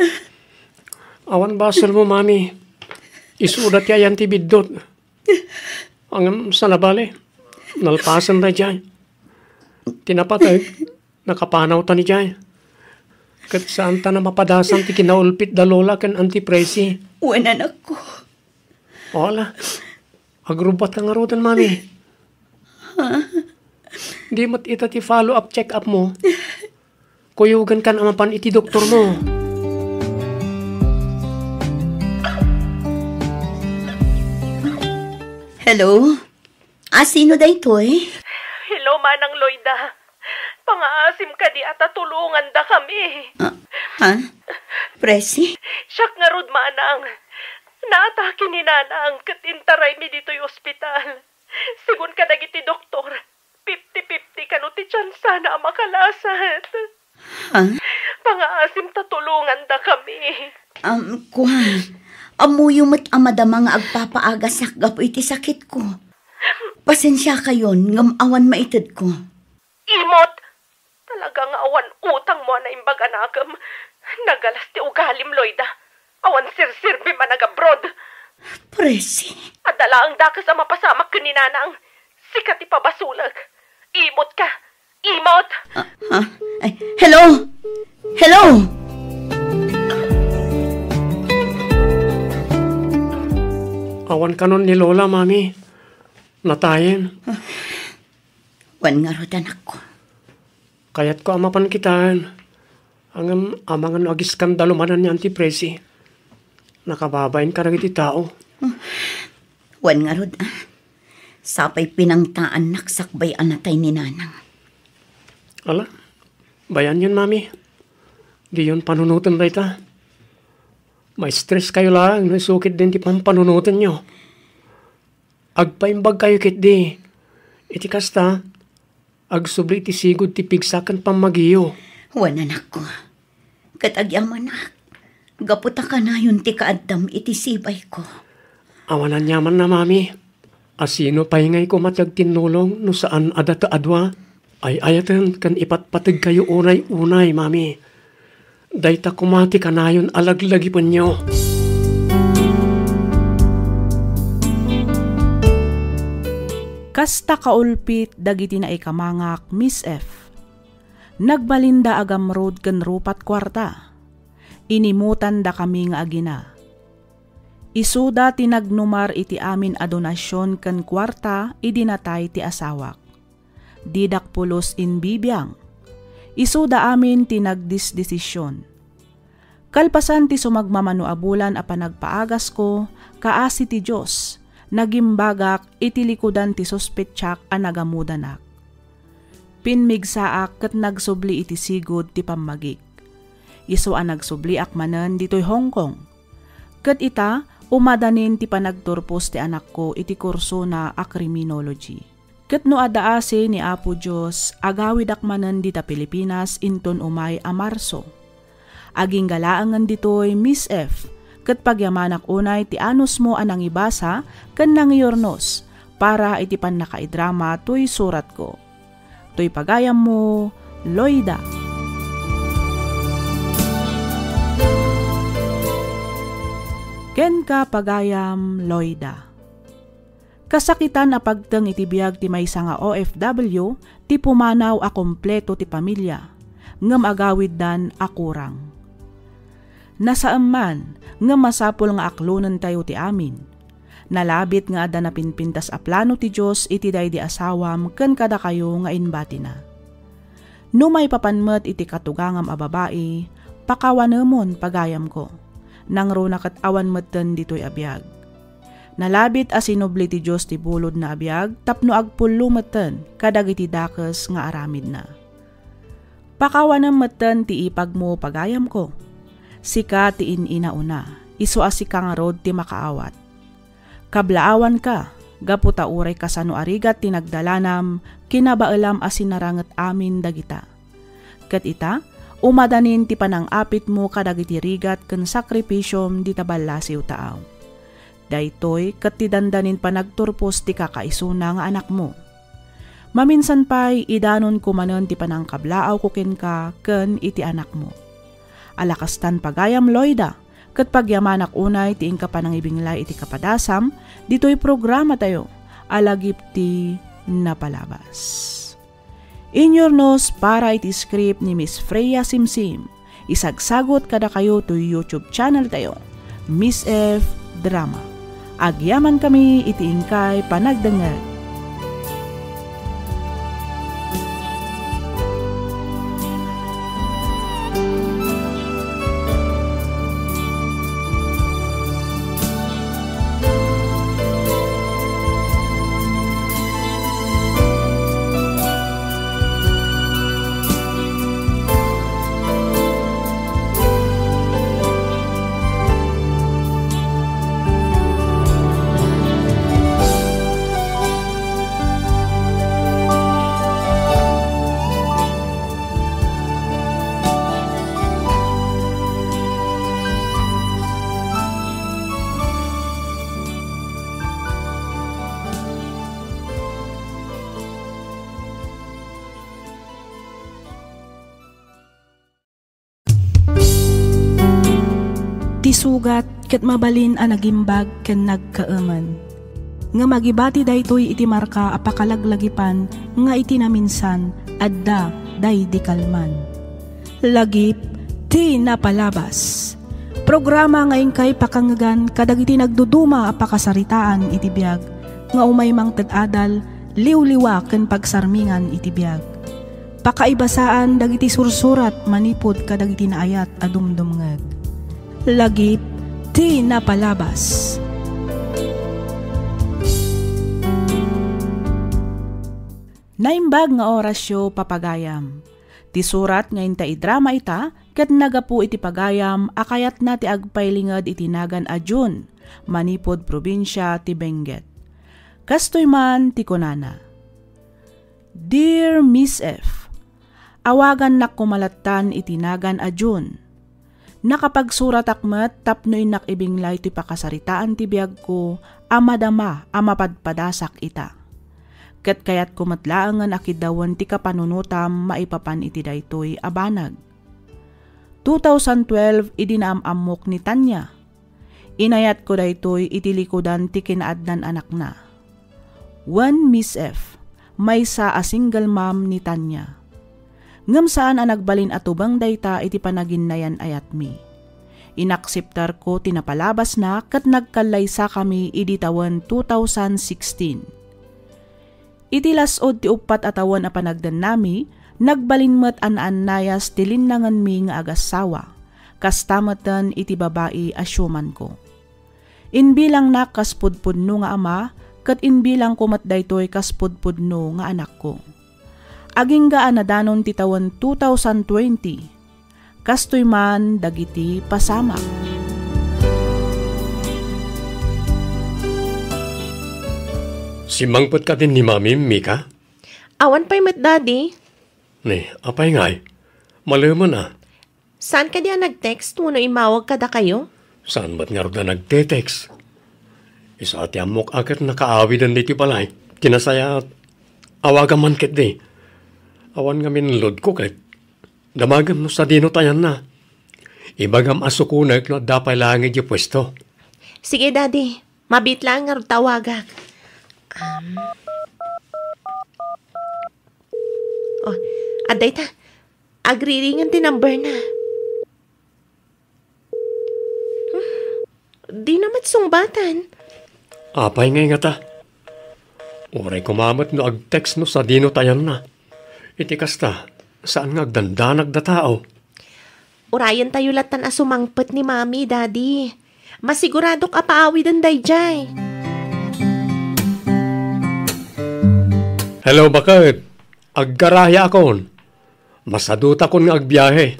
Awan basolmo, Mami. Isuda ti ayan ti biddut. Ngem saan a bale, nalpasen daydiay. Ti napateg, nakapanawtan idiay. Ket saantan a mapadasan ti kinaulpit da Lola ken Auntie Presi. Wen, anakko. Ala, agrubbuatka ngaruden, Mami. Di met ita ti follow-up check-up mo. Kuyogankan a mapan iti doktormo. Hello? Ah, sino daytoy? Hello, Manang Loida. Pangaasim kadi a ta tulongandakami. Ah, ha? Presi? Siak ngarud, Manang. Naatake ni Nanang ket intaraymi ditoy ospital. Sigun kadagiti doktor, fifty fifty kano ti tsansana a makalasat. Ha? Pangaasim ta tulongandakami. Um, kuan, ammoyo met a madama nga agpapaagasak gapu iti sakitko. Pasensiakayon, ngem awan maitedko. Imot! Talaga nga awan utangmo a naimbag a nakem. Nagalas ti ugalim, Loida. Awan serserbim a nagabroad. Presi. Adda laeng dakes a mapasamak ken ni Nanang. Sika ti pabasolek. Imot ka. Imot! Ah, ah, ay, hello? Hello? Awan kanon ni Lola, Mami. Natayen. Wen ngarud, anakko. Kayatko a mapan kitaen. Ngem amangan no agiskandalumanan ni Auntie Presi. Nakababain kadagiti tao. Wen ngarud, ah. Sapay pinangtaannak sakbay a natay ni Nanang. Ala, bayanyon, Mami. Diyon panunoten dayta. Ma-stress kayo laeng no isu ketdin ti pampanunotenyo. Agpaimbag kayo ketdi. Iti kasta, agsubli iti sigud ti pigsa ken pammagiyo. Wen, anakko. Ket agyamanak, gapu ta kanayon ti kaaddam iti sibayko. Awan aniamanna, Mami. A sino pay ngay koma ti agtinnulong no saan a data a dua? Ay-ayaten ken ipatpategkayo unay-unay, Mami. Dayta koma ti kanayon a laglagipenyo. Kasta kaulpit dagiti naikamangak, Miss F. Nagbalinda a gamrod ken rupat kuarta. Inimutandakami nga agina. Isuda ti nagnumar iti amin a donasion ken kuarta idi natay ti asawak. Didak pulos imbibiang. Isuda amin ti nagdisdesisyon. Kalpasan ti sumagmamano a bulan a panagpaagasko, kaasi ti Dios, nagimbagak iti likudan ti suspetsak a nagamudanak. Pimmigsaak ket nagsubli iti sigud ti pammagik. Isu a nagsubliak manen ditoy Hong Kong. Ket ita, umadanin ti panagturpos ti anakko iti kursona a criminology. Ket no adda asi ni Apo Dios, agawidak manen dita Pilipinas inton umay a Marso. Agingga laengen ditoy, Miss F, ket pagyamanak unay ti anusmo a nangibasa ken nangiurnos para iti pannakaidrama toy suratko. Toy pagayammo, Loida. Kenka, pagayam Loida. Kasakitan a pagteng iti biag ti maysa nga O F W ti pumanaw a kompleto ti pamilya, ngem agawiddan a kurang. Nasaem man, ngem masapul nga aklonentayo ti amin. Nalabit nga adda napinpintas a plano ti Dios iti daydi asawam ken kadakayo nga imbatina. No maipapan met iti katugangam a babai, pakawanemon, pagayamko. Nangruna ket awan metten ditoy a biag. Nalabit a sinubli ti Dios ti bulodna a biag tapno agpullo metten kadagiti dakes nga aramidna. Pakawanem metten ti ipagmo, pagayamko. Sika ti in-ina una, isu a sika ngarud ti makaawat. Kablaawanka, gapu ta uray kasano a rigat ti nagdalanam, kinabaelam a sinaranget amin dagita. Ket ita, umadanin ti panang-apitmo kadagiti rigat ken sakripisiom dita ballasiw taaw. Daytoy ket ti dandanin panagturpos ti kakaisuna nga anakmo. Maminsan pay, idanonko manen ti panangkablaawko kenka ken iti anakmo. Alakastan pagayam, Loida, ket pagyamanak unay ti inka panangibinglay iti kapadasam ditoy programatayo a Lagip ti Napalabas. Inyurnos para iti script ni Miss Freya Simsim. Isagsagot kadakayo toy YouTube channel tayo, Miss F Drama. Agyamankami iti inkay panagdengngeg. Ti sugat ket mabalin a nagimbag ken nagkaemen. Ngem agibati daytoy iti marka a pakalaglagipan nga iti naminsan, adda daydi kalman. Lagip ti Napalabas. Programa nga inkay pakangngegan kadagiti nagduduma a pakasaritaan iti biag nga umay mangted adal, liwliwa ken pagsarmingan iti biag. Pakaibasaan dagiti sursurat manipud kadagiti naayat a dumdumngeg. Lagip ti Napalabas. Naimbag nga orasyo, papagayam. Ti surat nga inta idrama ita ket nagapu iti pagayam a kayatna ti agpailinged iti nagan a June, manipud probinsia ti Benguet. Kastoy man ti kunana, Dear Miss F, awagannak koma lattan iti nagan a June. Nakapagsuratak met tapno innak ibinglay ti pakasaritaan ti biagko a madama a mapadpadasak ita. Ket kayatko met laengen a kiddawen ti kapanunotam maipapan iti daytoy a banag. Two thousand twelve idi naam-ammok ni Tanya. Inayatko daytoy iti likudan ti kinaadnan anakna. Wen Miss F, maysa a single mom ni Tanya. Ngem saan a nagbalin a tubeng dayta iti panaginnayan-ayatmi. Inakseptarko ti napalabasna ket nagkallaysakami idi tawen two thousand sixteen. Iti las-ud ti uppat a tawen a panagdennami, nagbalin met a naannayas ti linnangenmi nga agassawa. Kasta meten iti babai a siumanko. Imbilangnak kas pudpudno nga ama, ket imbilangko met daytoy kas pudpudno nga anakko. Agingga a nadanon ti tawen two thousand twenty, kastoy man dagiti pasamak. Simmangpet kadin ni Mami, Mika? Awan pay met, Daddy. Ni, apay ngay? Malemen a. Saan kadi a nag-text wenno immawag kadakayo? Saan met ngarud a nagte-text? Isu a ti ammok a ket nakaawiden ditoy balay. Ti nasayaat, awagam man ketdi. Awan ngamin loadko ket. Damagem no sadino tayanna. Ibagam a sukonek no adda pay laeng idiay puesto. Sige, Daddy. Mabiit laeng ngarud ta awagak. Um. Oh, adda ita. Agriringen ti number na. Hmm, dina met sungbatan. Apay ngay ngata? Uray koma met no ag-text no sadino tayanna. Iti kasta, saan nga agdandanag da tao. Urayentayo lattan a sumangpet ni Mami, Daddy. Masiguradok a paawiden daydiay. Hello, baket. Aggarahia akon. Masadutakon nga agbiahe.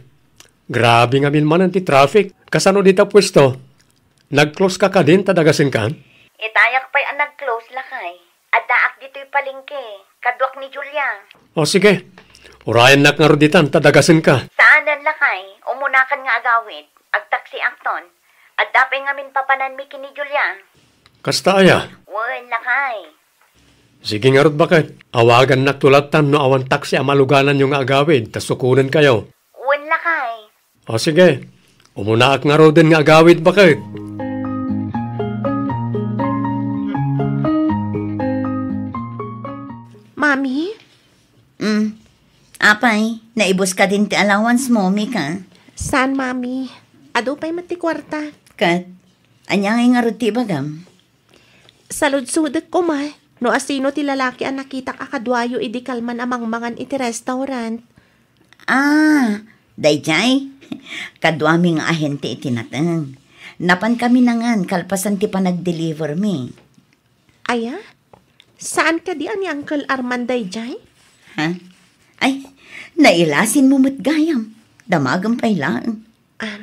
Grabe ngamin manen ti traffic. Kasano dita puesto? Nag-close ka kadin ta dagasenka? Itayak pay a nag-close, lakay. Addaak ditoy palengke, kaduak ni Julia. O sige, urayennak ngarud ditan ta dagasenka. Saanen, lakay. Umunakan nga agawid. Agtaksiakton. Adda pay ngamin papananmi ken ni Julia. Kasta aya? Wen, lakay. Sige ngarud, baket. Awagannakto lattan no awan taksi a malugananyo nga agawid, ta sukonenkayo. Wen, lakay. O sige, umunaak ngaruden nga agawid, baket. Mami? Mm. Apay, naibus kadin ti allowance mo, Mika? Saan, Mami? Adu pay met ti kuarta. Ket, ania ngay ngarud ti ibagam? Saludsodek koma no asino ti lalaki a nakitak a kaduayo idi kalman a mangmangan iti restaurant. Ah, daydiay? Kaduami nga ahente iti nateng. Napankami nangan kalpasan ti panagdelivermi. Aya? Saan kadi a ni Uncle Arman daydiay? Ha? Ay, nailasinmo met gayam. Damagem pay laeng. Um,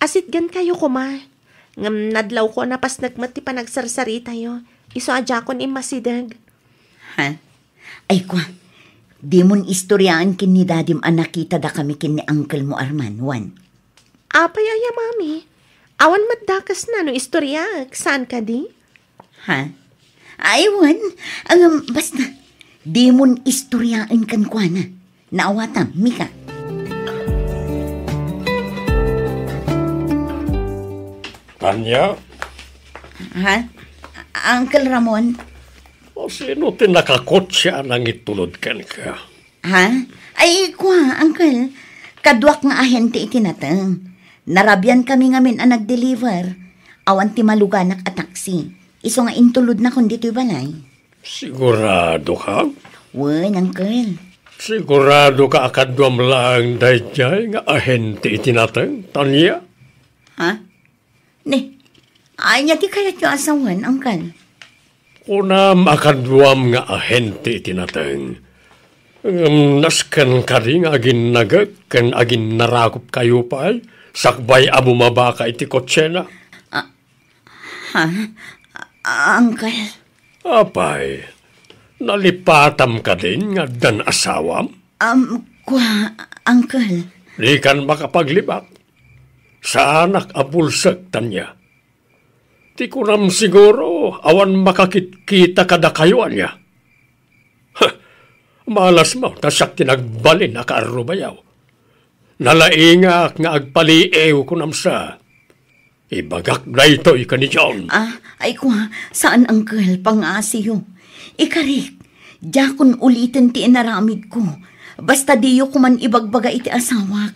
asitgankayo koma. Ngem nadlawko a napasnek met ti panagsarsaritayo. Isu a diakon immasideg. Ha? Ay, kua, dimon istoriaen ken ni dadim a nakitadakami ken ni uncle mo, Arman, wen? Apay aya, Mami? Awan met dakesna no istoriaek, saan kadi? Ha? Ay, wen. Ngem, basta, dimon istoriaen kenkuana. Naawatam, Mika. Tanya? Ha? Uncle Ramon? O sino ti nakakotse a nangitulod kenka? Ha? Ay, kua, Uncle. Kaduak nga ahente iti nateng. Narabian kami ngamin a nag-deliver. Awan ti maluganak a taksi. Isu nga intulodnakon ditoy balay. Sigurado ka? Wen, Uncle. Sigurado ka a kaduam laeng daydiay nga ahente iti nateng, Tanya? Ha? Ne, ania ti kayatyo a sawen, Uncle? Kunam a kaduam nga ahente iti nateng. Ngem nasken kadi nga aginnagek ken aginnarakupkayo pay sakbay a bumabaka iti kotsena? Ah, ha? Ah, Uncle. Apay, nalipatam kadin nga addan asawam? Um, kua, Uncle. Dikan makapaglibak. Saanak a bulsek, Tanya. Ti kunam siguro, awan makakitkita kadakayo, ania? Huh, malasmo, ta siak ti nagbalin a kaarrubayo. Nalaingak nga agpaliiw, kunam sa. Ibagak daytoy ken ni John. Ah, ay kua, saan, Uncle, pangaasiyo. Ikarik, diakon uliten ti inaramidko. Basta diyo koman ibagbaga iti asawak.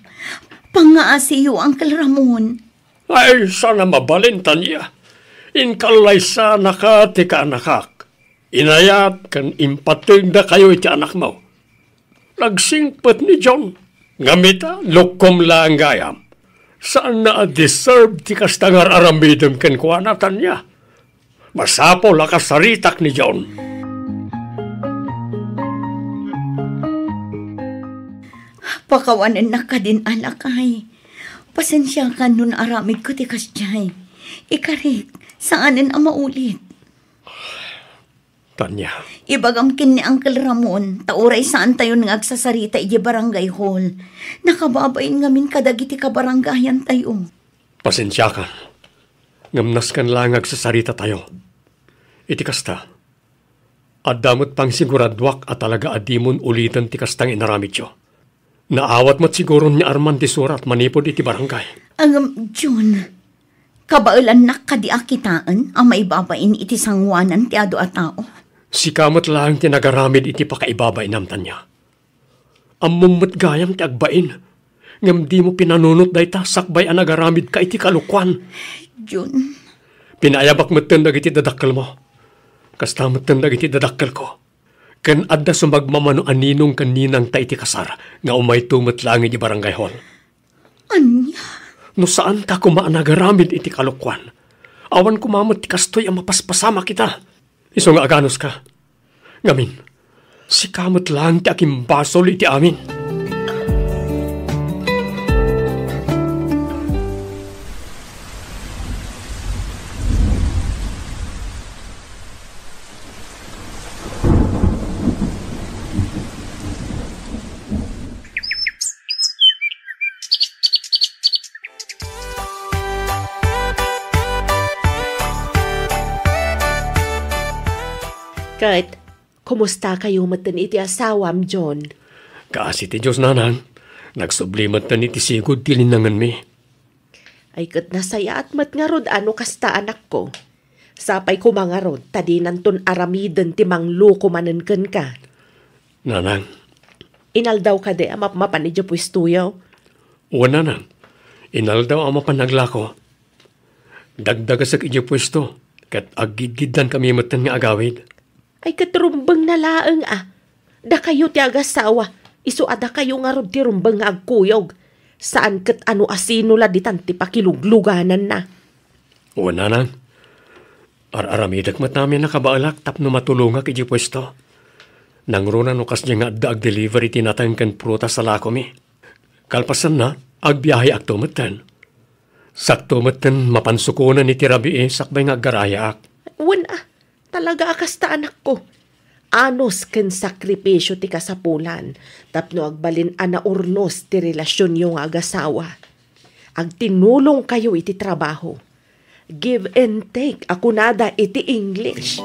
Pangaasiyo, Uncle Ramon. Ay, saan a mabalin, Tanya. Inkallaysanaka ti kaanakak. Inayat ken impategdakayo iti anakmo. Nagsingpet ni John. Ngem ita, lukkom laeng gayam. Saanna a deserve ti kasta nga ar-aramidem kenkuana, Tanya. Masapul a kasaritak ni John. Pakawanennak kadin a lakay. Pasensiakan no naaramidko ti kasdiay. Ikarik, saanen a maulit. Tanya. Ibagam ken ni Uncle Ramon, ta uray saantayon nga agsasarita idiay barangay hall. Nakababain ngamin kadagiti kabarangayantayo. Pasensiakan. Ngem nasken laeng nga agsasaritatayo. Iti kasta, adda met pangsiguraduak a talaga a dimon uliten ti kasta nga inaramidyo. Naawat met siguron ni Arman ti surat manipud iti barangay. Ngem, John, kabaelannak kadi a kitaen a maibabain iti sangoanan ti adu a tao? Sika met laeng ti nagaramid iti pakaibabainam, Tanya. Ammom met gayam ti agbain, ngem dimo pinanunot dayta sakbay a nagaramidka iti kalokuan. John. Pinaayabak metten dagiti dadakkelmo. Kasta metten dagiti dadakkelko. Ken adda sumagmamano a ninong ken ninangta iti kasar nga umayto met laeng iti barangay hall. Ania? No saanka koma a nagaramid iti kalokuan, awan koma met ti kastoy a mapaspasamak ita. Isu nga aganuska. Ngamin, sika met laeng ti agimbasol iti amin. Ket, kumustakayo metten iti asawam, John? Kaasi ti Dios, nanang. Nagsubli metten iti sigud ti linnangenmi. Ay, ket nasayaat met ngarud a no kasta, anakko. Sapay koma ngarud ta dinanton aramiden ti mangloko manen kenka. Nanang. Inaldaw kadi a mapmapan idiay puestoyo? Wen, nanang. Inaldaw a mapan aglako. Dagdagesek idiay puesto, ket aggidgiddankami metten nga agawid. Ay, ket rumbengna laeng a. Dakayo ti agasawa, isu a dakayo ngarud ti rumbeng nga agkuyog. Saan ket a no asino la ditan ti pakiluglugananna. Wen, nanang. Ar-aramidek met amin a kabaelak tapno matulongak idiay puesto. Nangruna no kasdiay nga adda agdeliver iti nateng ken prutas a lakomi. Kalpasanna, agbiaheakto metten. Sakto metten mapan sukonen iti rabii sakbay nga aggarayaak. Wen a, talaga a kasta, anakko. Anus ken sakripisio ti kasapulan tapno agbalin a naurnos ti relasionyo nga agasawa. Agtinulongkayo iti trabaho. Give and take a kunada iti English.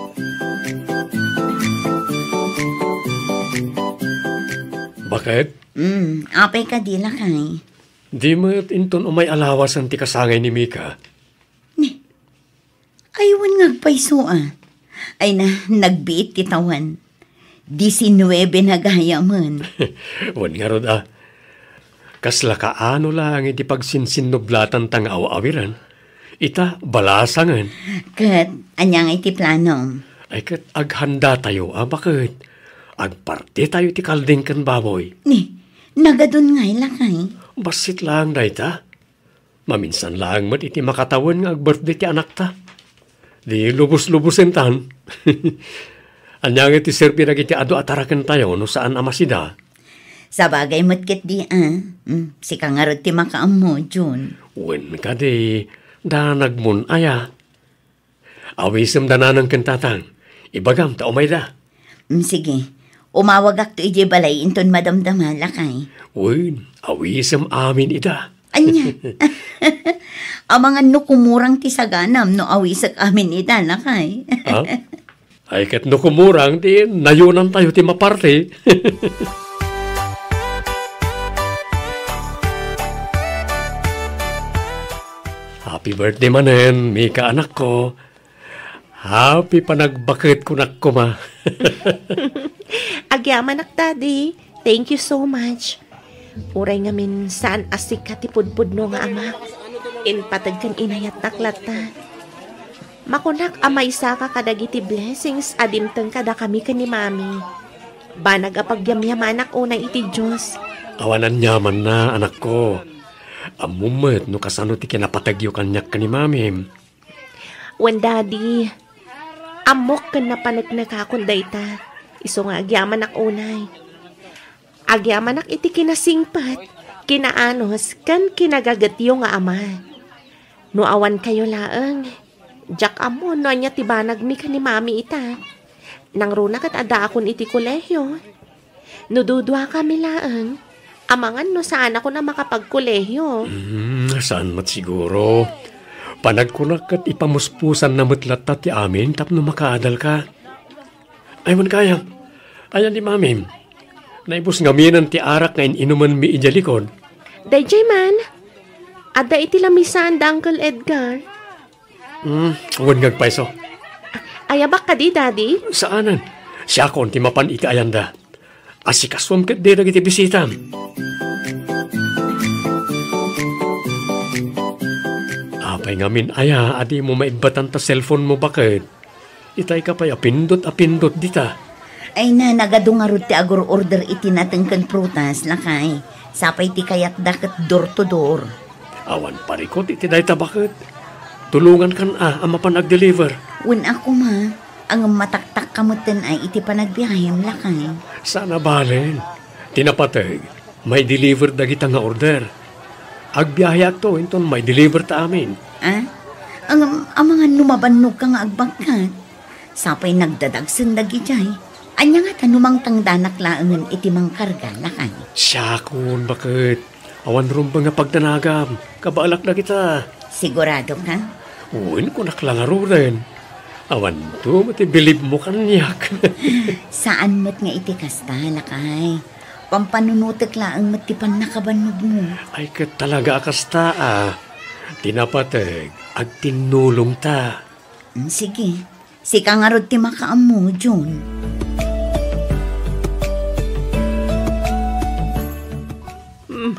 Baket? Mm, apay kadi, lakay? Di met inton umay a lawasen ti kasangay ni Mika. Ni, ay, wen nga agpayso a. Ay na, nagbiit ti tawen. Disinnuebe na gayamen. Wen ngarud a. Kasla kaano laeng iti pagsinsinnublatan ta nga aw-awiren. Ita, balasangen. Ket, ania nga iti planom? Ay, ket aghanda tayo a baket. Agparti tayo iti kalding ken baboy. Ni, nagadun ngay, lakay? Bassit laeng dayta. Maminsan laeng met iti makatawen nga ag-birthday ti anakta. Di lubos-lubosen tan. Ania nga ti serbi dagiti adu a tarakentayo no saan a masida? Sabagay met ketdi a. Mm, sika ngarud ti makaammo, Jun. Wen kadi, danagmon aya. Awisem da nanang ken tatang. Ibagam ta umayda. Mm, sige. Umawagakto idiay balay inton madamdama, lakay. Wen, awisem amin ida. Ania? Amangan no kumurang ti saganam no awisek amin ida, lakay. Ha? Ay, ket no kumurang, di nayonantayo ti maparti. Happy birthday manen, Mika, anakko. Happy panagbaket kunak koma. Agyamanak, Daddy. Thank you so much. Uray ngamin saan a sika ti pudpudno nga ama, impateg ken inayatnak latta. Makunak a maysaka kadagiti blessings a dimteng kadakami ken ni Mami. Banag a pagyamyamanak unay iti Dios. Awan aniamanna, anakko. Ammom met no kasano ti kinapategyo kaniak ken ni Mamim. Wen, Daddy, ammok ken napaneknekakon dayta, isu nga agyamanak unay. Agyamanak iti kinasingpet, kinaanus, ken kinagagetyo nga ama. No awan kayo laeng, diak ammo no ania ti banagmi ken ni Mami ita. Nangruna ket addaakon iti kolehio. No duduakami laeng, amangan no saanakon a makapagkolehio. Hmm, saan met siguro. Panagkunak ket ipamuspusanna met latta ti amin tapno makaadalka. Ay, wen kayam. Ayan ni Mamim. Naibus ngaminen ti arak nga in-inumenmi idiay likod. Daydiay man. Adda iti lamisaan da Uncle Edgar. Hmm, wen nga agpayso. Ayabak kadi, Daddy? Saanen. Siakon ti mapan iti ayanda. Asikasuam ketdi dagiti bisitam. Apay ngamin aya a dimo maibbatan ta cellphone mo baket? Itay ka pay a pindot a pindot dita. Ay na, nagadu ngarud ti agur-order iti nateng ken prutas, lakay. Sapay ti kayatda ket door to door. Awan parikut iti dayta baket. Tulongankan a, a mapan agdeliver. Wen a koma, ngem mataktakka metten a iti panagbiahem, lakay. Saan a balen. Ti napateg, maideliver dagita nga order. Agbiaheakto inton maideliver ta amin. Ah? Ngem amangan no mabannogka nga agbagkat. Sapay nagdadagsen dagidiay. Ania ngata no mangtangdanak laengen iti mangkarga, lakay? Siakon, baket. Awan rumbeng nga pagdanagam. Kabaelak dagita. Sigurado ka? Wen, kunak la ngaruden. Awanto met ti bilibmo kaniak. Saan met nga iti kasta, lakay. Pampanunotek laeng met ti pannakabannogmo. Ay, ket talaga a kasta, a. Ti napateg, agtinnulongta. Mm, sige. Sika ngarud ti makaammo, Jun. Hmm.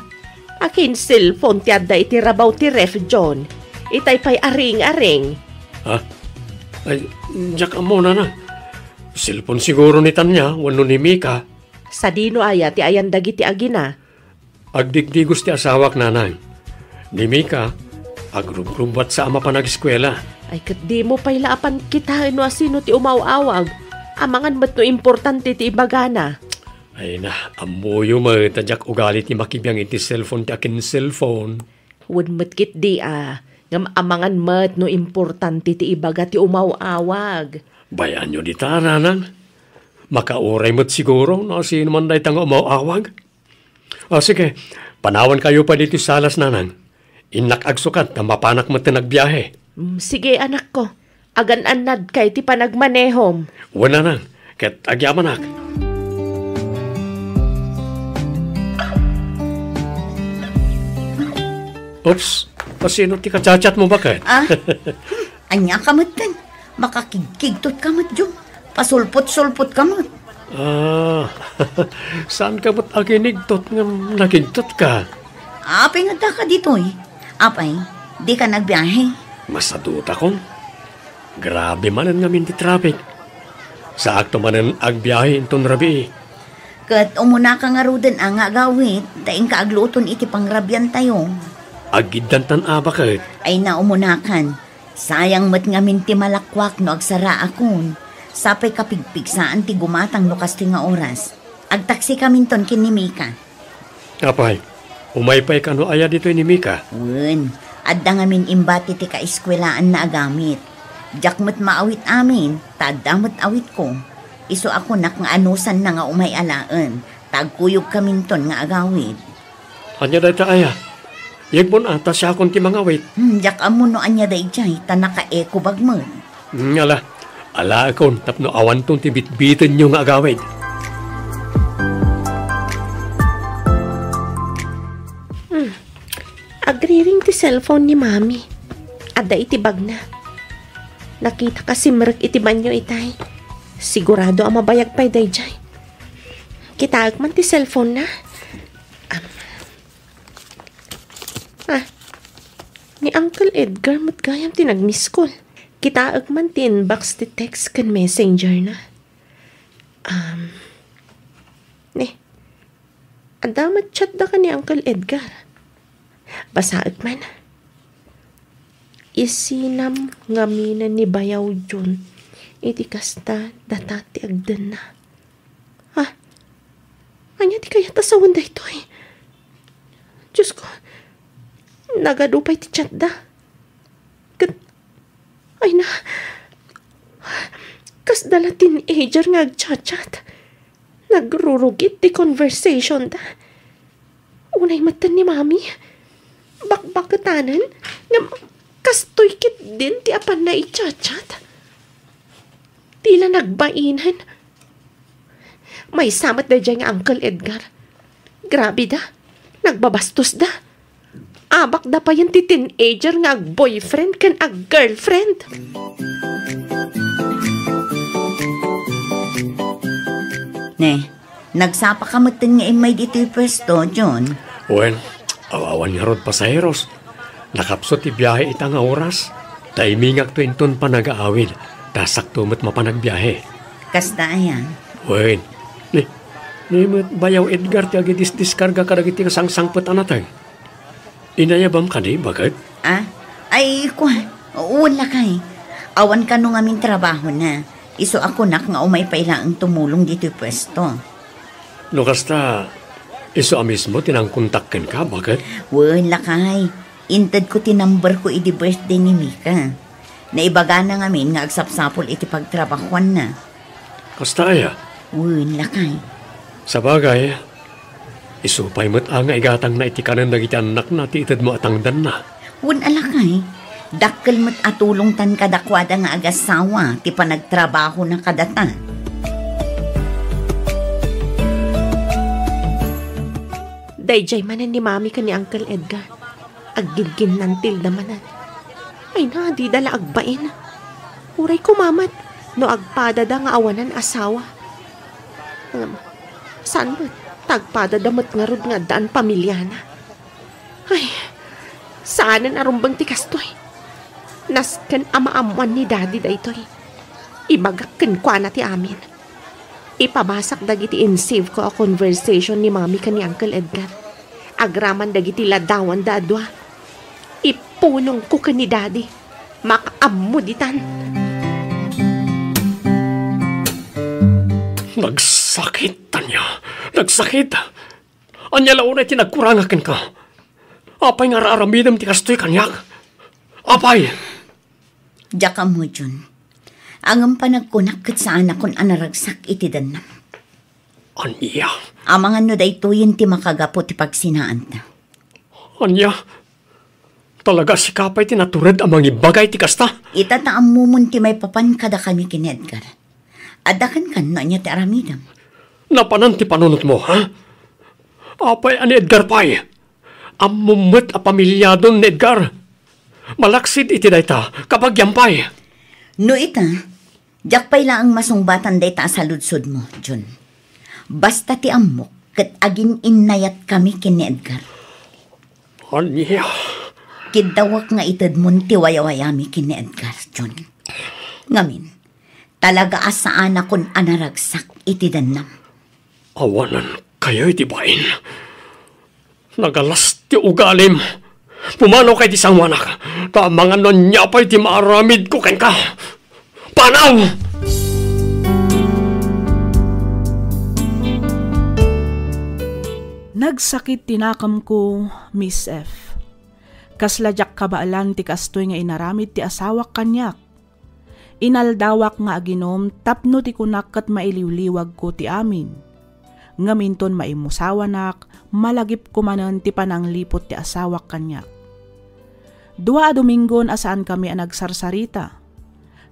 Akin cellphone ti adda iti rabaw ti ref, John? Itay pay aring-aring. Ha? Ay, diak ammo, nanang. Cellphone siguro ni Tanya wenno ni Mika. Sadino aya ti ayan dagiti agina? Agdigdigos ti asawak, nanang. Ni Mika, agrugrubbuatsa a mapan ageskuela. Ay, ket dimo pay la a pankitaen no asino ti umaw-awag. Amangan met no importante ti ibagana. Ay na, ammoyo met a diak ugali ti makibiang iti cellphone ti akin cellphone. Wen met ketdi a, ngem amangan met no importante ti ibaga ti umaw-awag. Bay-anyo dita, nanang. Makauray met siguro no asino man dayta nga umaw-awag. O, sige, panawankayo pay ditoy salas, nanang. Innak agsukat ta mapanak met ti nagbiahe. Mm, sige, anakko. Agan-annadka iti panagmanehom. Wen, nanang, ket agyamanak. Oops, asino ti kachat-chatmo, baket? Ah? Ania ka metten? Makakigkigtot ka met, Jun. Pasulpot-sulpot ka met. Ah, saan ka met aginigtot ngem nagigtot ka? Apay nga addaka ditoy? Apay, di ka nagbiahe? Masadutakon. Grabe manen ngamin ti traffic. Saakto manen agbiahe inton rabii. Ket umunaka ngaruden a nga agawid, ta inka agluton iti pangrabiantayo. Aggiddantan a baket. Ay, na, umunakan. Sayang met ngamin ti malakuak no agsaraakon. Sapay kapigpigsaan ti gumatang no kastoy nga oras. Agtaksikaminton ken ni Mika. Apay, umay pay kano aya ditoy ni Mika? Wen, adda ngamin imbati ti kaeskuelaanna a gamit. Diak met maawit amin, ta adda met awitko. Isu a kunak nga anusanna nga umay alaen, ta agkuyogkaminton nga agawid. Ania dayta aya? Yegmon a, ta siakon ti mangawit. Hmm, diak ammo no ania daydiay, ta nakaekobag met. Hmm, ala. Alaekon tapno awanton ti bitbitenyo nga agawid. Hmm. Agriring ti cellphone ni Mami. Adda iti bagna. Nakitaka simrek iti banyo itay. Sigurado a mabayag pay daydiay. Kitaek man ti cellphone na. Am. Ah, ni Uncle Edgar met gayam ti nag-miss call. Kitaek man ti inbox ti text ken messenger na. Um, ni, adda met chat da ken ni Uncle Edgar. Basaek man. Isinam ngaminen ni Bayaw Jun iti kasta data ti agdenna. Ah, ania ti kayat a sawen daytoy? Diyos ko, nagadu pay ti chat da. Ket, ay na, kasda la teenager nga agchat-chat. Nagrurugit ti conversation da. Unay metten ni Mami. Bakbaketanen, ngem kastoy ketdin ti apanna i-chat-chat. Ti la nagbainen. Maysa met daydiay nga Uncle Edgar. Grabe da. Nagbabastos da. Abak da payen ti teenager nga ag-boyfriend ken ag-girlfriend. Ne, nagsapa ka metten nga immay ditoy pwesto, John? Wen, aw-awan ngarud pasaheros. Nakapsut ti biahe ita nga oras. Timingakto inton panagaawid, ta sakto met mapan agbiahe. Kasta aya? Wen, ni, ni met Bayaw Edgar ti agidisdiskarga kadagiti nasangsangpet a nateng. Inayabam kadi, baket? Ah? Ay, kua, wen lakay. Awan kano ngamin trabahona. Isu a kunak nga umay pay laeng tumulong ditoy pwesto. No kasta, isu a mismo ti nangkontak kenka, baket? Wen, lakay. Intedko ti number ko idi birthday ni Mika. Naibagana ngamin nga agsapsapul iti pagtrabahuanna. Kasta aya? Wen, lakay. Sabagay, isu pay met a nga igatangna iti kanen dagiti annakna ti itedmo a tangdanna. Wen a lakay, Dakkel met a tulongtan kadakuada nga agasawa ti panagtrabahona kadata. Daydiay manen ni Mami ken ni Uncle Edgar. Aggigginnantilda manen. Ay na, dida la agbain. Uray koma met no agpadada nga awanan asawa. Ngem, saan met ta agpadada met ngarud nga addaan pamiliana? Ay, saanen a rumbeng ti kastoy. Nasken a maammoan ni Daddy daytoy. Ibagak kenkuana ti amin. Ipabasak dagiti in-save ko a conversation ni Mami ken ni Uncle Edgar. Agraman dagiti ladawanda a dua. Ipulongko ken ni Daddy. Makaammo ditan. Nagsakit, Tanya. Nagsakit. Ania la unay ti nagkurangak kenka? Apay nga ar-aramidem ti kastoy kaniak? Apay? Diak ammo, Jun. Ngem panagkunak ket saanakon a naragsak iti dennam. Ania? Amangan no daytoyen ti makagapu ti pagsinaanta. Ania? Talaga sika pay ti natured a mangibaga iti kasta? Ita ta ammomon ti maipapan kadakami ken ni Edgar. Adda kenka no ania ti aramidem. Napanan ti panunotmo, ha? Apay a ni Edgar pay? Ammom met a pamiliadon ni Edgar. Malaksid iti dayta, kabagiam pay. No ita, diak pay laeng masungbatan dayta a saludsodmo, Jun. Basta ti ammok, ket agin-innayatkami ken ni Edgar. Ania? Kiddawek nga itedmon ti wayawayami ken ni Edgar, Jun. Ngamin, talaga a saanakon a naragsak iti dennam. Awanenkayo iti bain. Nagalas ti ugalim. Pumanaw kay ti sangoanak. Ta amangan no ania pay ti maaramidko kenka. Panaw! Nagsakit ti nakemko, Miss F. Kasla diak kabaelan ti kastoy nga inaramid ti asawak kaniak. Inaldawak nga aginom tapno ti kunak ket mailiwliwagko ti amin. Ngem inton maimmusawanak, malagipko manen ti panangliput ti asawak kaniak. Dua a Domingon a saankami a nagsarsarita.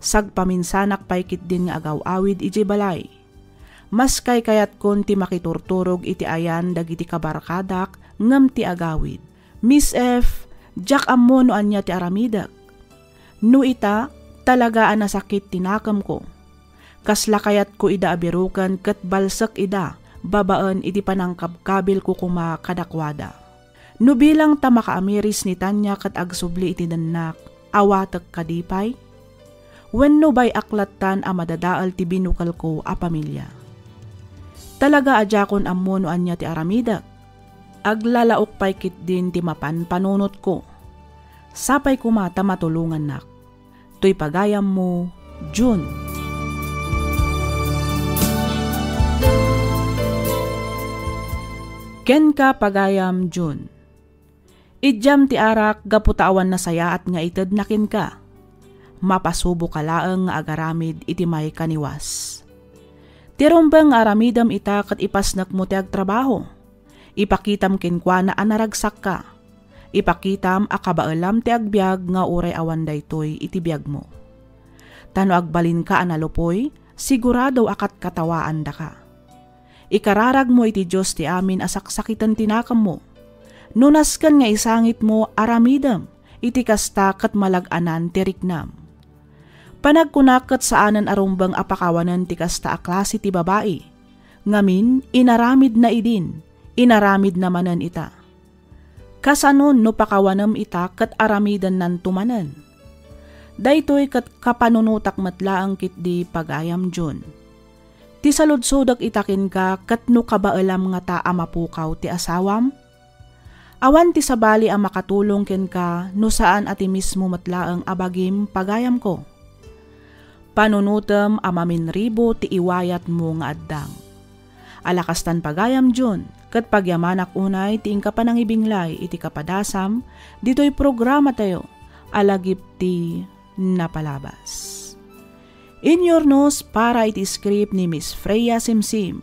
Sagpaminsanak pay ketdin nga agaw-awid idiay balay. Maskaykayatkon ti makiturturog iti ayan dagiti kabarkadak ngem ti agawid. Miss F, diak ammo no ania ti aramidek. No ita, talaga a nasakit ti nakemko. Kasla kayatko ida a biroken ket balsek ida babaen iti panangkabkabilko koma kadakuada. No bilang ta makaamiris ni Tanya ket agsubli iti dennak, awatek kadi pay? Wenno bay-ak lattan a madadael ti binukelko a pamilia? Talaga a diakon ammo no ania ti aramidek. Aglalaok pay ketdin ti mapan panunotko. Sapay koma ta matulongannak. Toy pagayammo, Jun. Kenka, pagayam Jun. Idiam ti arak gapu ta awan nasayaat nga itedna kenka. Mapasuboka laeng nga agaramid iti maikaniwas. Ti rumbeng nga aramidem ita ket ipasnekmo ti agtrabaho. Ipakitam kenkuana a naragsakka. Ipakitam a kabaelam ti agbiag nga uray awan daytoy iti biagmo. Ta no agbalinka a nalupoy, sigurado a katkatawaandaka. Ikararagmo iti Dios ti amin a saksakiten ti nakemmo. No nasken nga isangitmo, aramidem iti kasta ket malag-anan ti riknam. Panagkunak ket saanen a rumbeng a pakawanen ti kasta a klase ti babai. Ngamin, inaramidna idin, inaramidna manen ita. Kasanon no pakawanem ita ket aramidennanto manen? Daytoy ket kapanunotak met laeng ketdi, pagayam Jun. Ti saludsodek ita kenka ket no kabaelam ngata a mapukaw ti asawam? Awan ti sabali a makatulong kenka no saan a ti mismo met laeng a bagim, pagayamko. Panunotem a maminribo ti iwayatmo nga addang. Ala kastan, pagayam Jun, ket pagyamanak unay ti inka panangibinglay iti kapadasam ditoy programatayo a Lagip ti Napalabas. Inyurnos para iti script ni Miss Freya Simsim.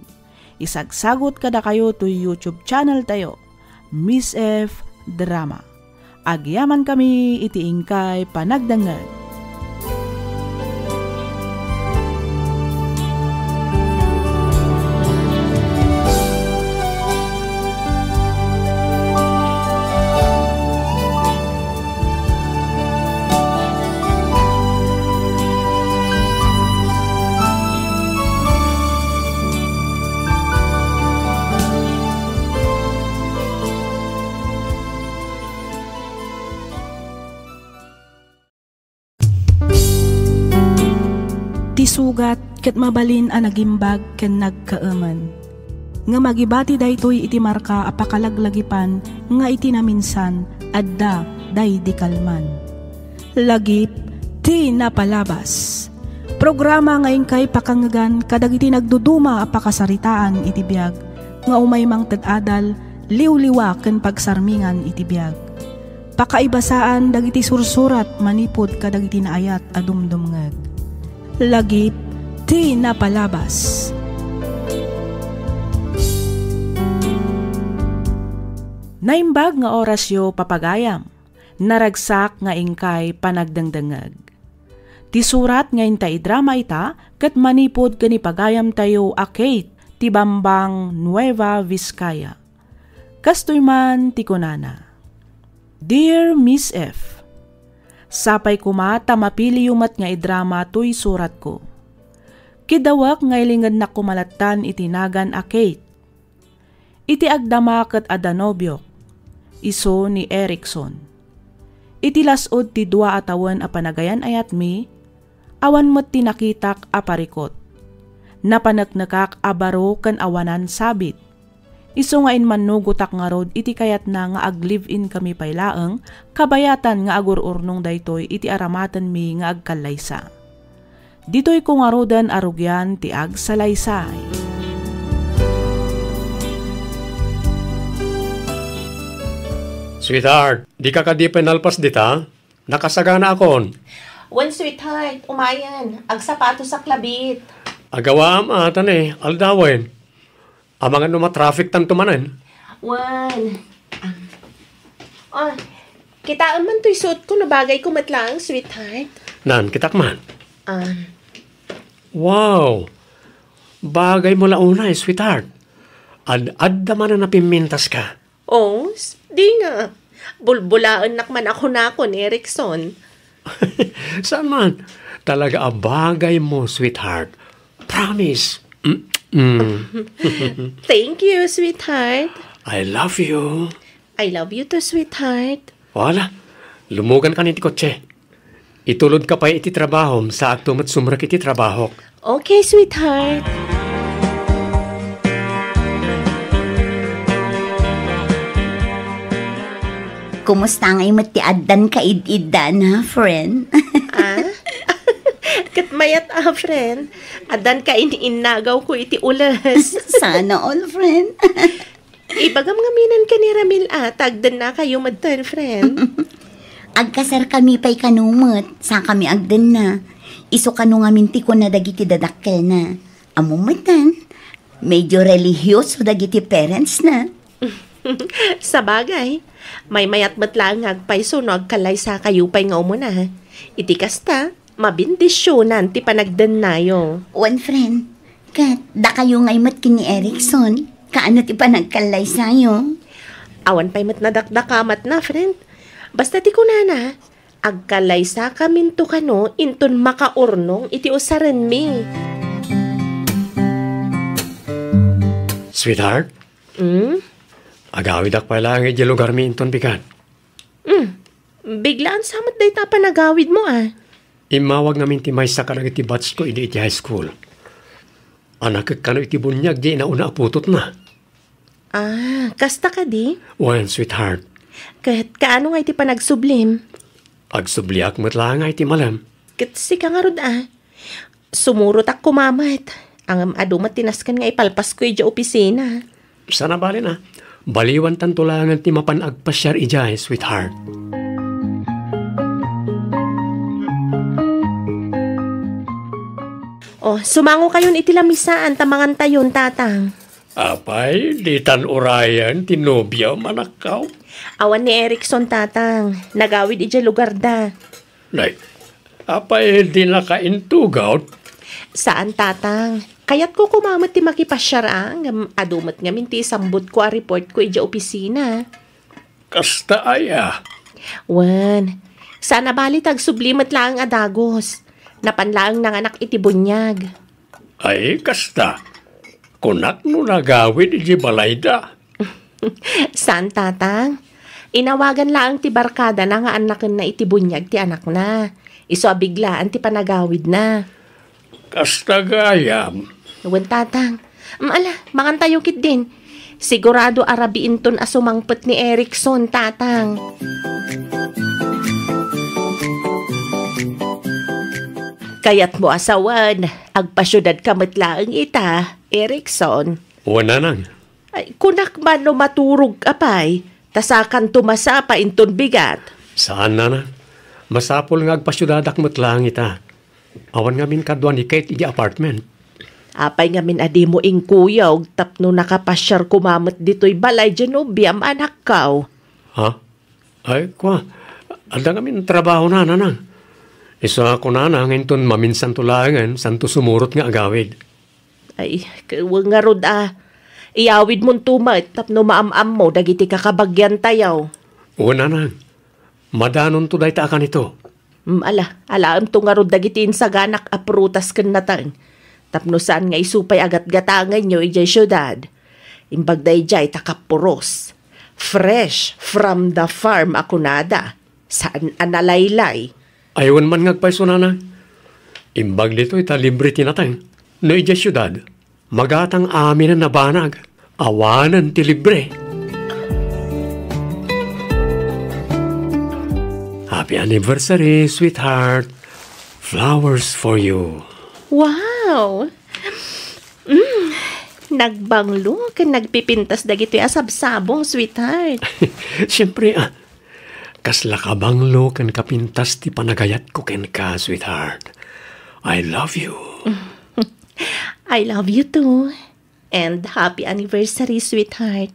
Isagsagut kadakayo toy YouTube channel tayo, Miss F Drama. Agyamankami iti inkay panagdengngeg. Ti sugat ket mabalin a nagimbag ken nagkaemen. Ngem agibati daytoy iti marka a pakalaglagipan nga iti naminsan, adda daydi kalman. Lagip ti napalabas. Programa nga inkay pakangngegan kadagiti nagduduma a pakasaritaan iti biag nga umay mangted adal, liwliwa ken pagsarmingan iti biag. Pakaibasaan dagiti sursurat manipud kadagiti naayat a dumdumngeg. Lagip ti napalabas. Naimbag nga orasyo, papagayam. Naragsak nga inkay panagdengdengngeg. Ti surat nga inta idrama ita ket manipud ken ni pagayamtayo a Kate ti Bambang, Nueva Vizcaya. Kastoy man ti kunana, "Dear Miss F, sapay koma ta mapiliyo met nga idrama toy suratko. Kidawek nga ilingednak koma lattan iti nagan a Kate. Iti agdama ket adda nobiok, isu ni Erickson. Iti las-ud ti dua a tawen a panagayan-ayatmi, awan met ti nakitak a parikut. Napaneknekak a baro ken awanan sabit. Isu nga immannugotak ngarud iti kayatna nga ag-live-in kami pay laeng, kabayatan nga agur-urnong daytoy iti aramatenmi nga agkallaysa. Ditoyko ngaruden a rugian ti agsalaysay." Sweetheart, dika kadi pay nalpas dita? Nakasaganaakon. Wen, sweetheart, umayen. Agsapatosak labiit. Agawaam a, ta ne, aldawen. Amangan no matraffic tanto manen. Wen. Ah. Oh, kitaem man toy suotko no bagayko met laeng, sweetheart. Nan, kitak man. Ah. Wow! Bagaymo la unay, sweetheart. Ad-adda manen a pimmintaska. Oh, s-, di nga. Bulbulaennak man a kunakon, Erickson. Saan man? Talaga a bagaymo, sweetheart. Promise. Mm, mm. Thank you, sweetheart. I love you. I love you too, sweetheart. Wala. Lumugankan iti kotse. Itulodka pay iti trabahom, saakto met sumrek iti trabahok. Okay, sweetheart. Kumusta ngay met ti addan kaid-iddana, friend? Ah? Ket mayat a, friend. Addan kain-innagawko iti ules. Sana all, friend. Ibagam ngamin ken ni Ramil a, ta agdennakayo metten, friend. Agkasarkami pay kano met, sakami agdenna. Isu kano ngamin ti kuna dagiti dadakkelna. Ammom metten, medyo relihiyoso dagiti parentsna. Sabagay, maymayat met laeng nga agpayso no agkallaysakayo pay nga umuna. Iti kasta, mabindisionan ti panagdennayo. Wen, friend, ket dakayo ngay met ken ni Erickson, kaano ti panagkallaysayo? Awan pay met nadakdakamatna, friend. Basta ti kunana, agkallaysakaminto kano inton makaurnong iti usarenmi. Sweetheart? Hmm? Agawidak pay laeng idiay lugarmi inton bigat. Hmm. Biglaan sa met dayta a panagawidmo, a. Immawag ngamin ti maysa kadagiti batchko idi iti high school. A nakkekkano iti buniag diay inauna a putotna. Ah, kasta kadi? Wen, sweetheart. Ket kaano ngay ti panagsublim? Agsubliak met laeng ngay ti malem. Ket sika ngarud, a. Sumurotak koma met. Ngem adu met ti nasken nga ipalpasko idiay opisina. Saan a bale, a. Baliwantanto laengen ti mapan agpasiar idiay, sweetheart. Oh, sumangokayon iti lamisaan ta mangantayon, Tatang. Apay, ditan urayen ti nobiam, anakko? Awan ni Erickson, Tatang. Nagawid idiay lugarda. Nay, apay, dinaka intugaw? Saan, Tatang. Kayatko koma met ti makipasiar, a, ngem adu met ngamin ti isambutko a reportko idiay opisina. Kasta aya? Wen, saan a bali ta agsubli met laeng a dagus. Napan laeng nanganak iti buniag. Ay, kasta. Kunak no nagawid iti balayda. Saan, Tatang. Inawagan laeng ti barkadana nga annakenna iti buniag ti anakna. Isu a biglaan ti panagawidna. Kasta gayam. Wen, Tatang. Mm, ala, mangantayo ketdin. Sigurado a rabiinton a sumangpet ni Erickson, Tatang. Kayatmo a sawen, agpasiudadka met laeng ita, Erickson. Wen, Nanang. Ay, kunak man no maturogka pay, ta sakanto masapa inton bigat. Saan, Nanang. Masapul nga agpasiudadak met laeng ita. Awan ngamin kadua ni Kate iti apartment. Apay ngamin a dimo inkuyog tapno nakapasiar koma met ditoy balay diay nobiam, anakko? Ha? Ay, kua, adda ngamin trabahona, Nanang. Isu a kunana nga inton maminsanto laengen, saanto sumurot nga agawid. Ay, ket wen ngarud a. Iyawidmonto met tapno maam-ammo dagiti kakabagiantayo. Wen, Nanang. Madanonto dayta a kanito. Mm, ala, alaemto ngarud dagiti insaganak a prutas ken nateng. Tapno saan nga isu pay a gatgatangenyo idiay siudad. Imbag daydiay ta kapuros. Fresh from the farm a kunada. Saan a nalaylay. Ay, wen man nga agpayso, Nanang. Imbag ditoy ta libre ti nateng. No idiay siudad, magatang aminen a banag. Awanen ti libre. Happy anniversary, sweetheart. Flowers for you. Wow! Mm, nagbanglo ken nagpipintas dagitoy a sabsabong, sweetheart. Siyempre, ah, kasla kabanglo ken kapintas ti panagayatko kenka, sweetheart. I love you. I love you too. And happy anniversary, sweetheart.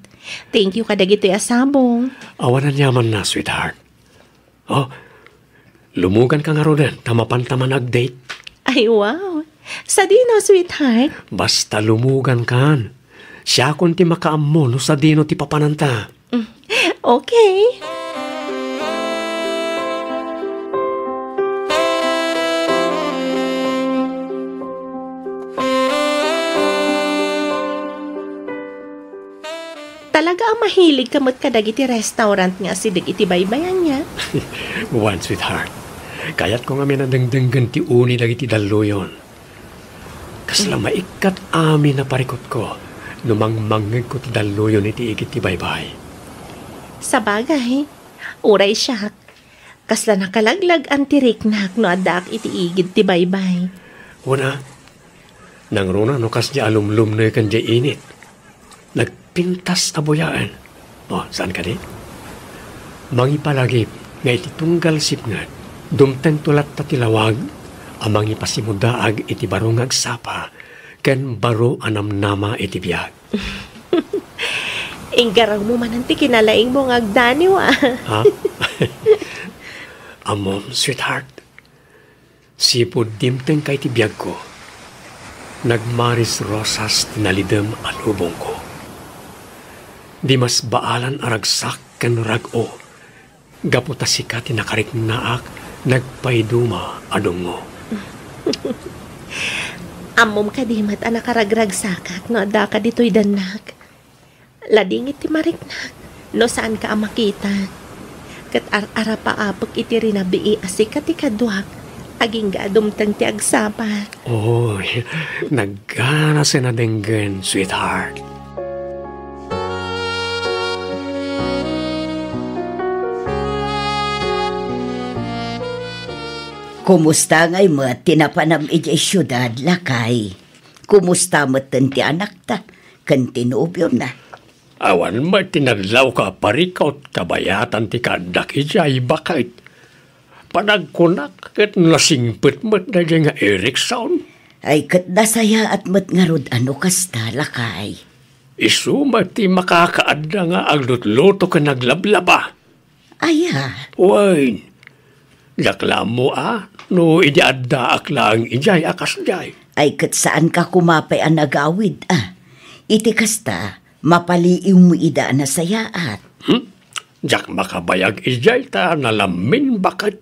Thank you kadagitoy a sabong. Awan aniamanna, sweetheart. Oh, lumuganka ngaruden, ta mapanta man ag-date. Ay, wow. Sadino, sweetheart? Basta lumugankan. Siakon ti makaammo no sadino ti papananta. Mm, okay. Talaga a mahiligka met kadagiti restaurant nga asideg iti baybay, ania? Wen, sweetheart. Kayatko ngamin a dengdenggen ti uni dagiti dalluyon. Kasla maikkat amin a parikutko no mangmangngegko ti dalluyon iti igid ti baybay. Sabagay, uray siak, kasla nakalaglag-an ti riknak no addaak iti igid ti baybay. Wen a, nangruna no kasdiay a lumlumneken diay init. Nagpintas a buyaen. Oh, saan kadi? Mangipalagip nga iti tunggal sipnget, dumtengto latta ti lawag a mangipasimudaag iti baro nga agsapa ken baro a namnama iti biag. Inggarawmo manen ti kinalaingmo nga agdaniw, ah. Ha? Ammom, sweetheart, sipud dimtengka iti biagko, nagmaris rosas ti nalidem a lubongko. Dimasbaalan a ragsak ken rag-o, gapu ta sika ti nakariknaak nagpaiduma a dungngo. Ammom kadi met a nakaragragsakak no addaka ditoy dannak? Ladingit ti mariknak no saanka a makita. Ket ar-arapaapek iti rinabii a sika ti kaduak, agingga a dumteng ti agsapa. Oy, nagganasen a denggen, sweetheart. Kumusta ngay met ti napanam idiay siudad, lakay? Kumusta metten ti anakta ken ti nobiona? Awan met ti nadlawko a parikut kabayatan ti kaaddak idiay baket. Panagkunak ket nasingpet met daydiay nga Erickson. Ay, ket nasayaat met ngarud a no kasta, lakay. Isu met ti makakaadda nga aglutluto ken aglablaba. Aya? Wen, diak la ammo a no idi addaak laeng idiay a kasdiay. Ay, ket saanka koma pay a nagawid a. Iti kasta, mapaliiwmo ida a nasayaat. Hmm? Diak makabayag idiay ta nalammin baket,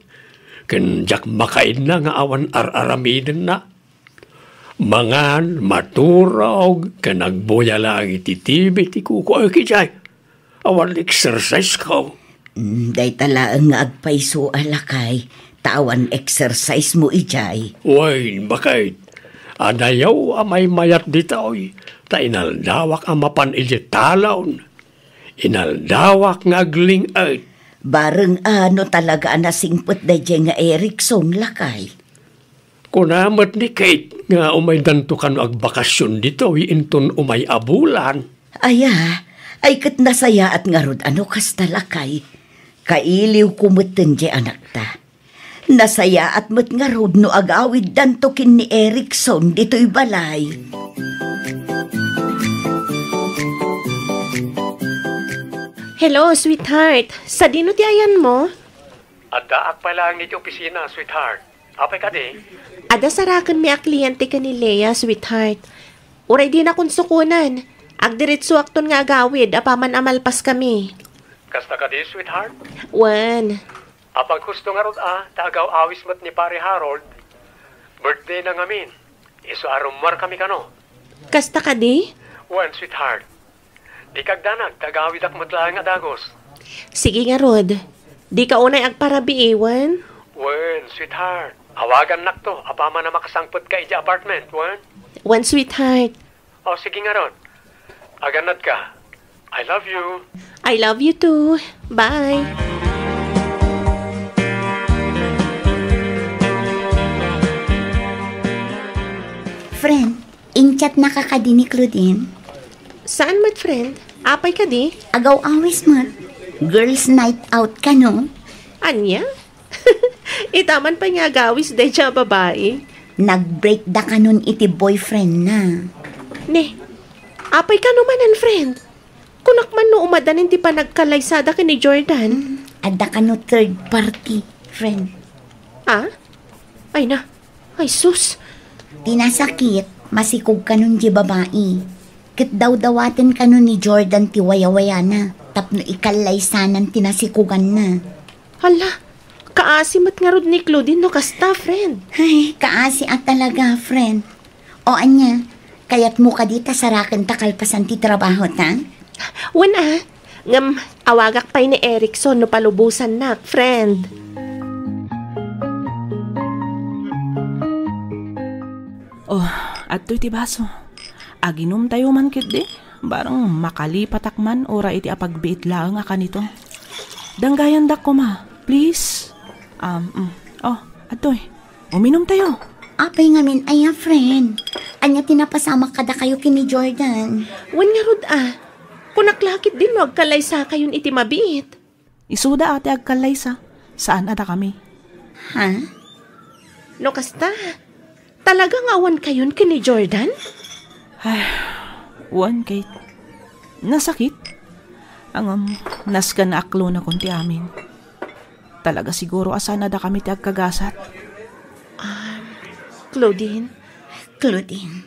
ken diak makaidna nga awan ar-aramidenna. Mangan, maturog, ken agbuya laeng iti T V ti kukuayo idiay. Awan exercise ko. Mm, dayta laeng nga agpayso a lakay, ta awan exercise mo idiay. Wen, baket. Adayo a maymayat ditoy, ta inaldawak a mapan idiay talon. Inaldawak nga agling-et. Bareng a no talaga a nasingpet daydiay nga Erickson, lakay. Kuna met ni Kate nga umaydanto kano agbakasyon ditoy inton umay a bulan. Aya, ay ket nasayaat ngarud a no kasta, lakay. Kailiwko metten diay anakta. Nasayaat met ngarud no agawiddanto ken ni Erickson ditoy balay. Hello, sweetheart. Sadino ti ayanmo? Addaak pay laeng iti opisina, sweetheart. Apay kadi? Adda sarakenmi a kliyente ken ni Lea, sweetheart. Uray dinakon sukonen, agdiretsoakton nga agawid apaman a malpaskami. Kasta kadi, sweetheart? Wen. Apaghusto ngarud a, ta agaw-awis met ni Pare Harold. Birthday na ngamin. Isu a rummuarkami kano. Kasta kadi? Wen, sweetheart. Dika agdanag, ta agawidak met laeng a dagus. Sige ngarud. Dika unay agparabii, wen? Wen, sweetheart. Awagannakto apaman a makasangpetka idiay apartment, wen? Wen, sweetheart. O, sige ngarud. Agannadka. I love you. I love you too. Bye. Friend, in-chatnaka kadi ni Claudine? Saan met, friend? Apay kadi? Agaw-awis met. Girls' night out kano? Ania? Ita man pay nga agawis daydiay a babai. Nag-break da kanon iti boyfriend na. Ne, apay kano manen, friend? Kunak man no umadanin ti panagkallaysada ken ni Jordan. Mm, adda kano third party, friend. Ah? Ay na. Ay sus. Ti nasakit, masikog kanon diay babai. Ket dawdawaten kano ni Jordan ti wayawayana tapno ikallaysanan ti nasikoganna. Hala, kaasi met ngarud ni Claudine no kasta, friend. Ay, kaasi a talaga, friend. O ania, kayatmo kadi ta sarakenta kalpasan ti trabahota? Wen a, ngem awagak pay ni Erickson no palubosannak, friend. Oh, adtoy ti baso. Aginumtayo man ketdi. Bareng makalipatak man uray iti apagbiit laeng a kanito. Danggayandak koma, please. Um, mm. Oh, adtoy. Uminumtayo. Apay ngamin aya, friend? Ania ti napasamak kadakayo ken ni Jordan? Wen ngarud a. Kunak la ketdin no agkallaysakayon iti mabiit. Isuda a ti agkallaysa, saan a dakami. Ha? No kasta, talaga nga awan kayon ken ni Jordan? Ay, wen, Kate. Nasakit. Ngem, nasken a aklonakon ti amin. Talaga siguro a saan a dakami ti agkagasat. Ah, Claudine? Claudine.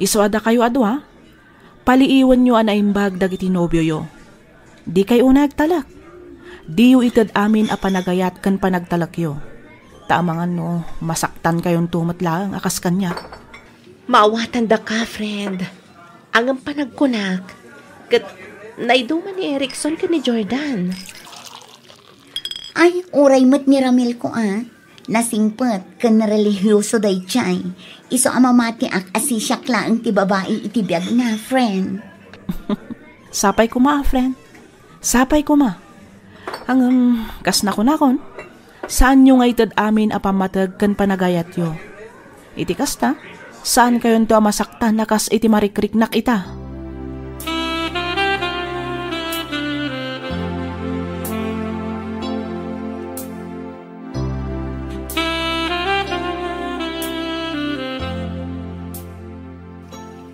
Isu a dakayo a dua, paliiwenyo a naimbag dagiti nobioyo. Dikay unay agtalek. Diyo ited amin a panagayat ken panagtalekyo. Ta amangan no masaktankayonto met laeng a kas kaniak. Maawatandaka, friend. Ngem panagkunak, ket naiduman ni Erickson ken ni Jordan. Ay, uray met ni Ramil ko a. Nasingpet ken relihioso daydiay. Isu a mamatiak a sisiak laeng ti babai iti biagna, friend. Sapay koma, friend. Sapay koma. Ngem, kas nakunakon, saanyo nga ited amin a pammateg ken panagayatyo. Iti kasta, saankayonto a masaktan a kas iti marikriknak ita.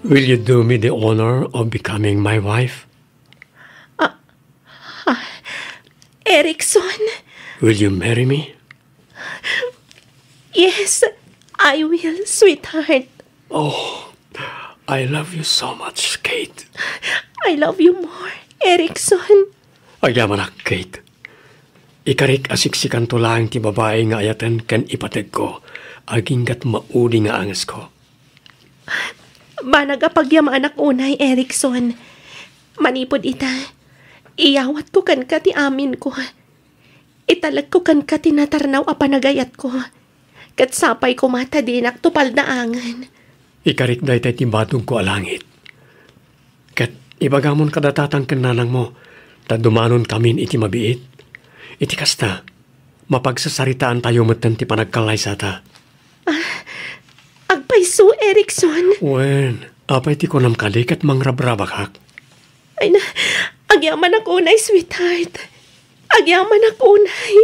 Will you do me the honor of becoming my wife? Ah, ah, Erickson? Will you marry me? Yes, I will, sweetheart. Oh, I love you so much, Kate. I love you more, Erickson. Agyamanak, Kate. Ikarik a siksikanto laeng ti babai nga ayaten ken ipategko, aginggat maudi nga angesko. Banag a pagyamanak unay, Erickson. Manipud ita, iyawatko kenka ti aminko. Italekko kenka ti natarnaw a panagayatko. Ket sapay koma ta dinak tupaldaangen. Ikarik daytay ti badongko a langit. Ket ibagamon kadatatang ken nanangmo, ta dumanonkamin iti mabiit. Iti kasta, mapagsasaritaantayo metten ti panagkallaysata. Ah, agpayso, Erickson. Wen, apay ti kunam kadi ket mangrabrabakak? Ay na, agyamanak unay, sweetheart. Agyamanak unay.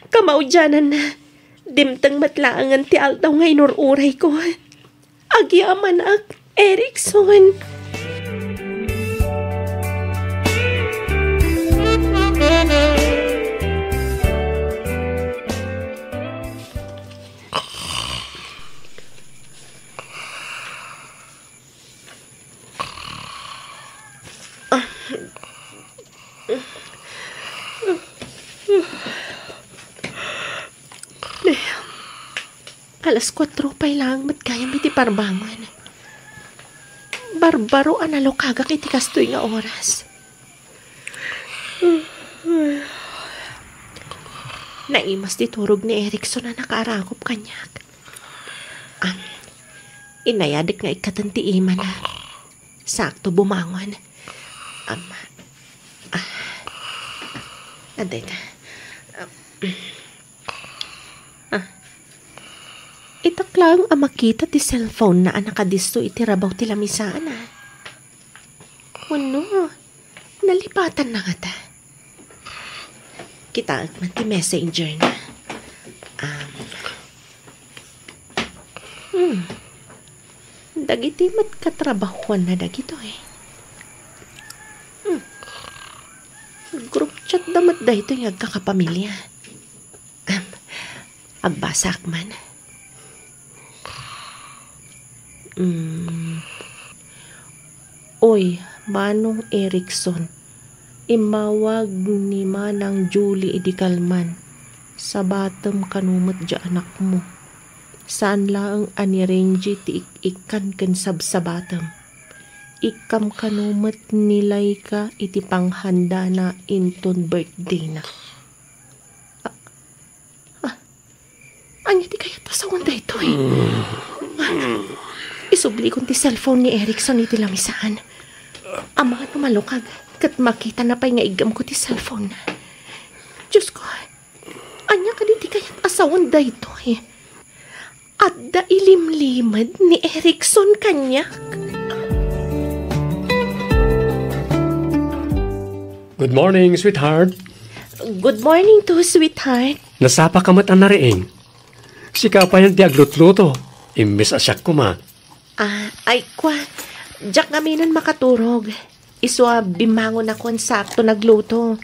Kamaudiananna, dimteng met laengen ti aldaw nga inur-urayko. Agyamanak, Erickson. Alas kuatro pay laeng met gayam iti parbangon. Barbaro a nalukagak iti kastoy nga oras. Naimas ti turog ni Erickson a nakaarakup kaniak. Am, inayadek nga ikkaten ti imana. Sakto bumangon. Am, ah, adda ita. Am, ah. Itak laeng a makita ti cellphone na a nakadisso iti rabaw ti lamisaan, a. Wenno, nalipatanna ngata? Kitaek man ti messenger na. Um, hmm. Dagiti met katrabahuanna dagitoy. Hmm. Group chat da met daytoy nga agkakapamilya. Am, agbasak man. Mm. Oy, Manong Erickson, immawag ni Manang Julie idi kalman. Sabatem kano met diay anakmo. Saan laeng a ni Renji ti ik-ikkan ken sabsabatem. Ikkam kano met ni Laika iti panghandana inton birthday-na. Ah, ah, ania ti kayat a sawen daytoy? Ah, isublikon ti cellphone ni Erickson iti lamisaan. Amangan no malukag ket makitana pay nga iggamko ti cellphone-na. Diosko, ania kadi ti kayat a sawen daytoy? Adda ilimlimed ni Erickson kaniak? Good morning, sweetheart. Good morning too, sweetheart. Nasapa ka met a nariing. Sika pay ti aglutluto. Imbes a siak koma. Ah, ay, kwa. Diak ngaminen makaturog. Isu a bimmangonakon sakto nagluto.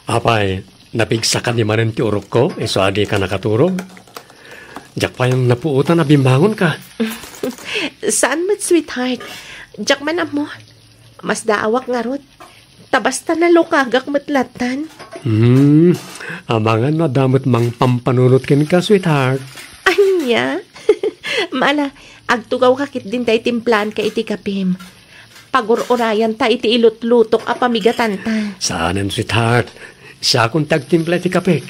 Apay, napigsaka di manen ti urokko, isu a dika nakaturog? Diak pay napuotan a bimmangonka. Saan met, sweetheart. Diak man ammo. Masdaawak ngarud. Ta basta nalukagak met lattan. Hmm, amangan no adda met mangpampanunot kenka, sweetheart. Ania? Mala, agtugawka ketdin ta itimplaanka iti kapim. Pagur-urayanta iti ilutlutok a pamigatanta. Saanen, sweetheart. Siakon ti agtimpla iti kapek.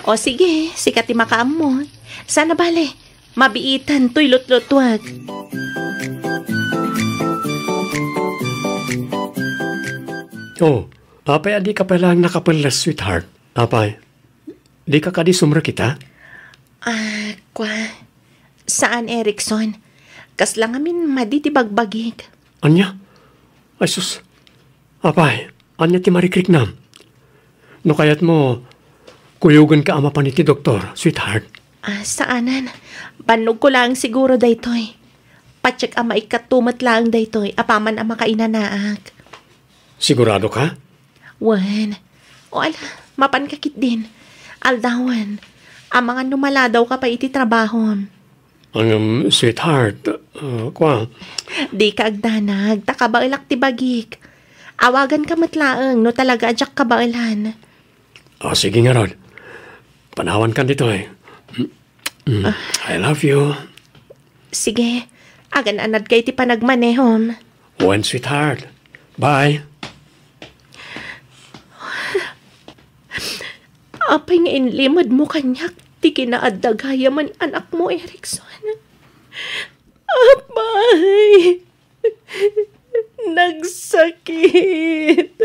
O sige, sika ti makaammo. Saan a bale, mabiiten toy lutlutuek. Oh, apay a dika pay laeng nakapelles, sweetheart? Apay, dika kadi sumrekita? Ah, kwa. Saan, Erickson. Kasla ngamin madi ti bagbagik. Ania? Ay sus. Apay, ania ti marikriknam? No kayatmo, kuyogenka a mapan iti doktor, sweetheart. Ah, saanen. Bannogko laeng siguro daytoy. Atiek a maikkat met laeng daytoy apaman a makainanaak. Sigurado ka? Wen. O ala, mapanka ketdin. Aldawen. Amangan no maladawka pay iti trabahom. Ngem, sweetheart, uh, kwa. Dika agdanag, ta kabaelak ti bagik. Awaganka met laeng no talaga a diak kabaelan. O, sige ngarud. Panawankan ditoy. Mm, I love you. Sige, agan-anadka iti panagmanehom. Wen, sweetheart. Bye. Apay nga inlimedmo kaniak ti kinaadda gayam a anakmo, Erickson? Apay, nagsakit.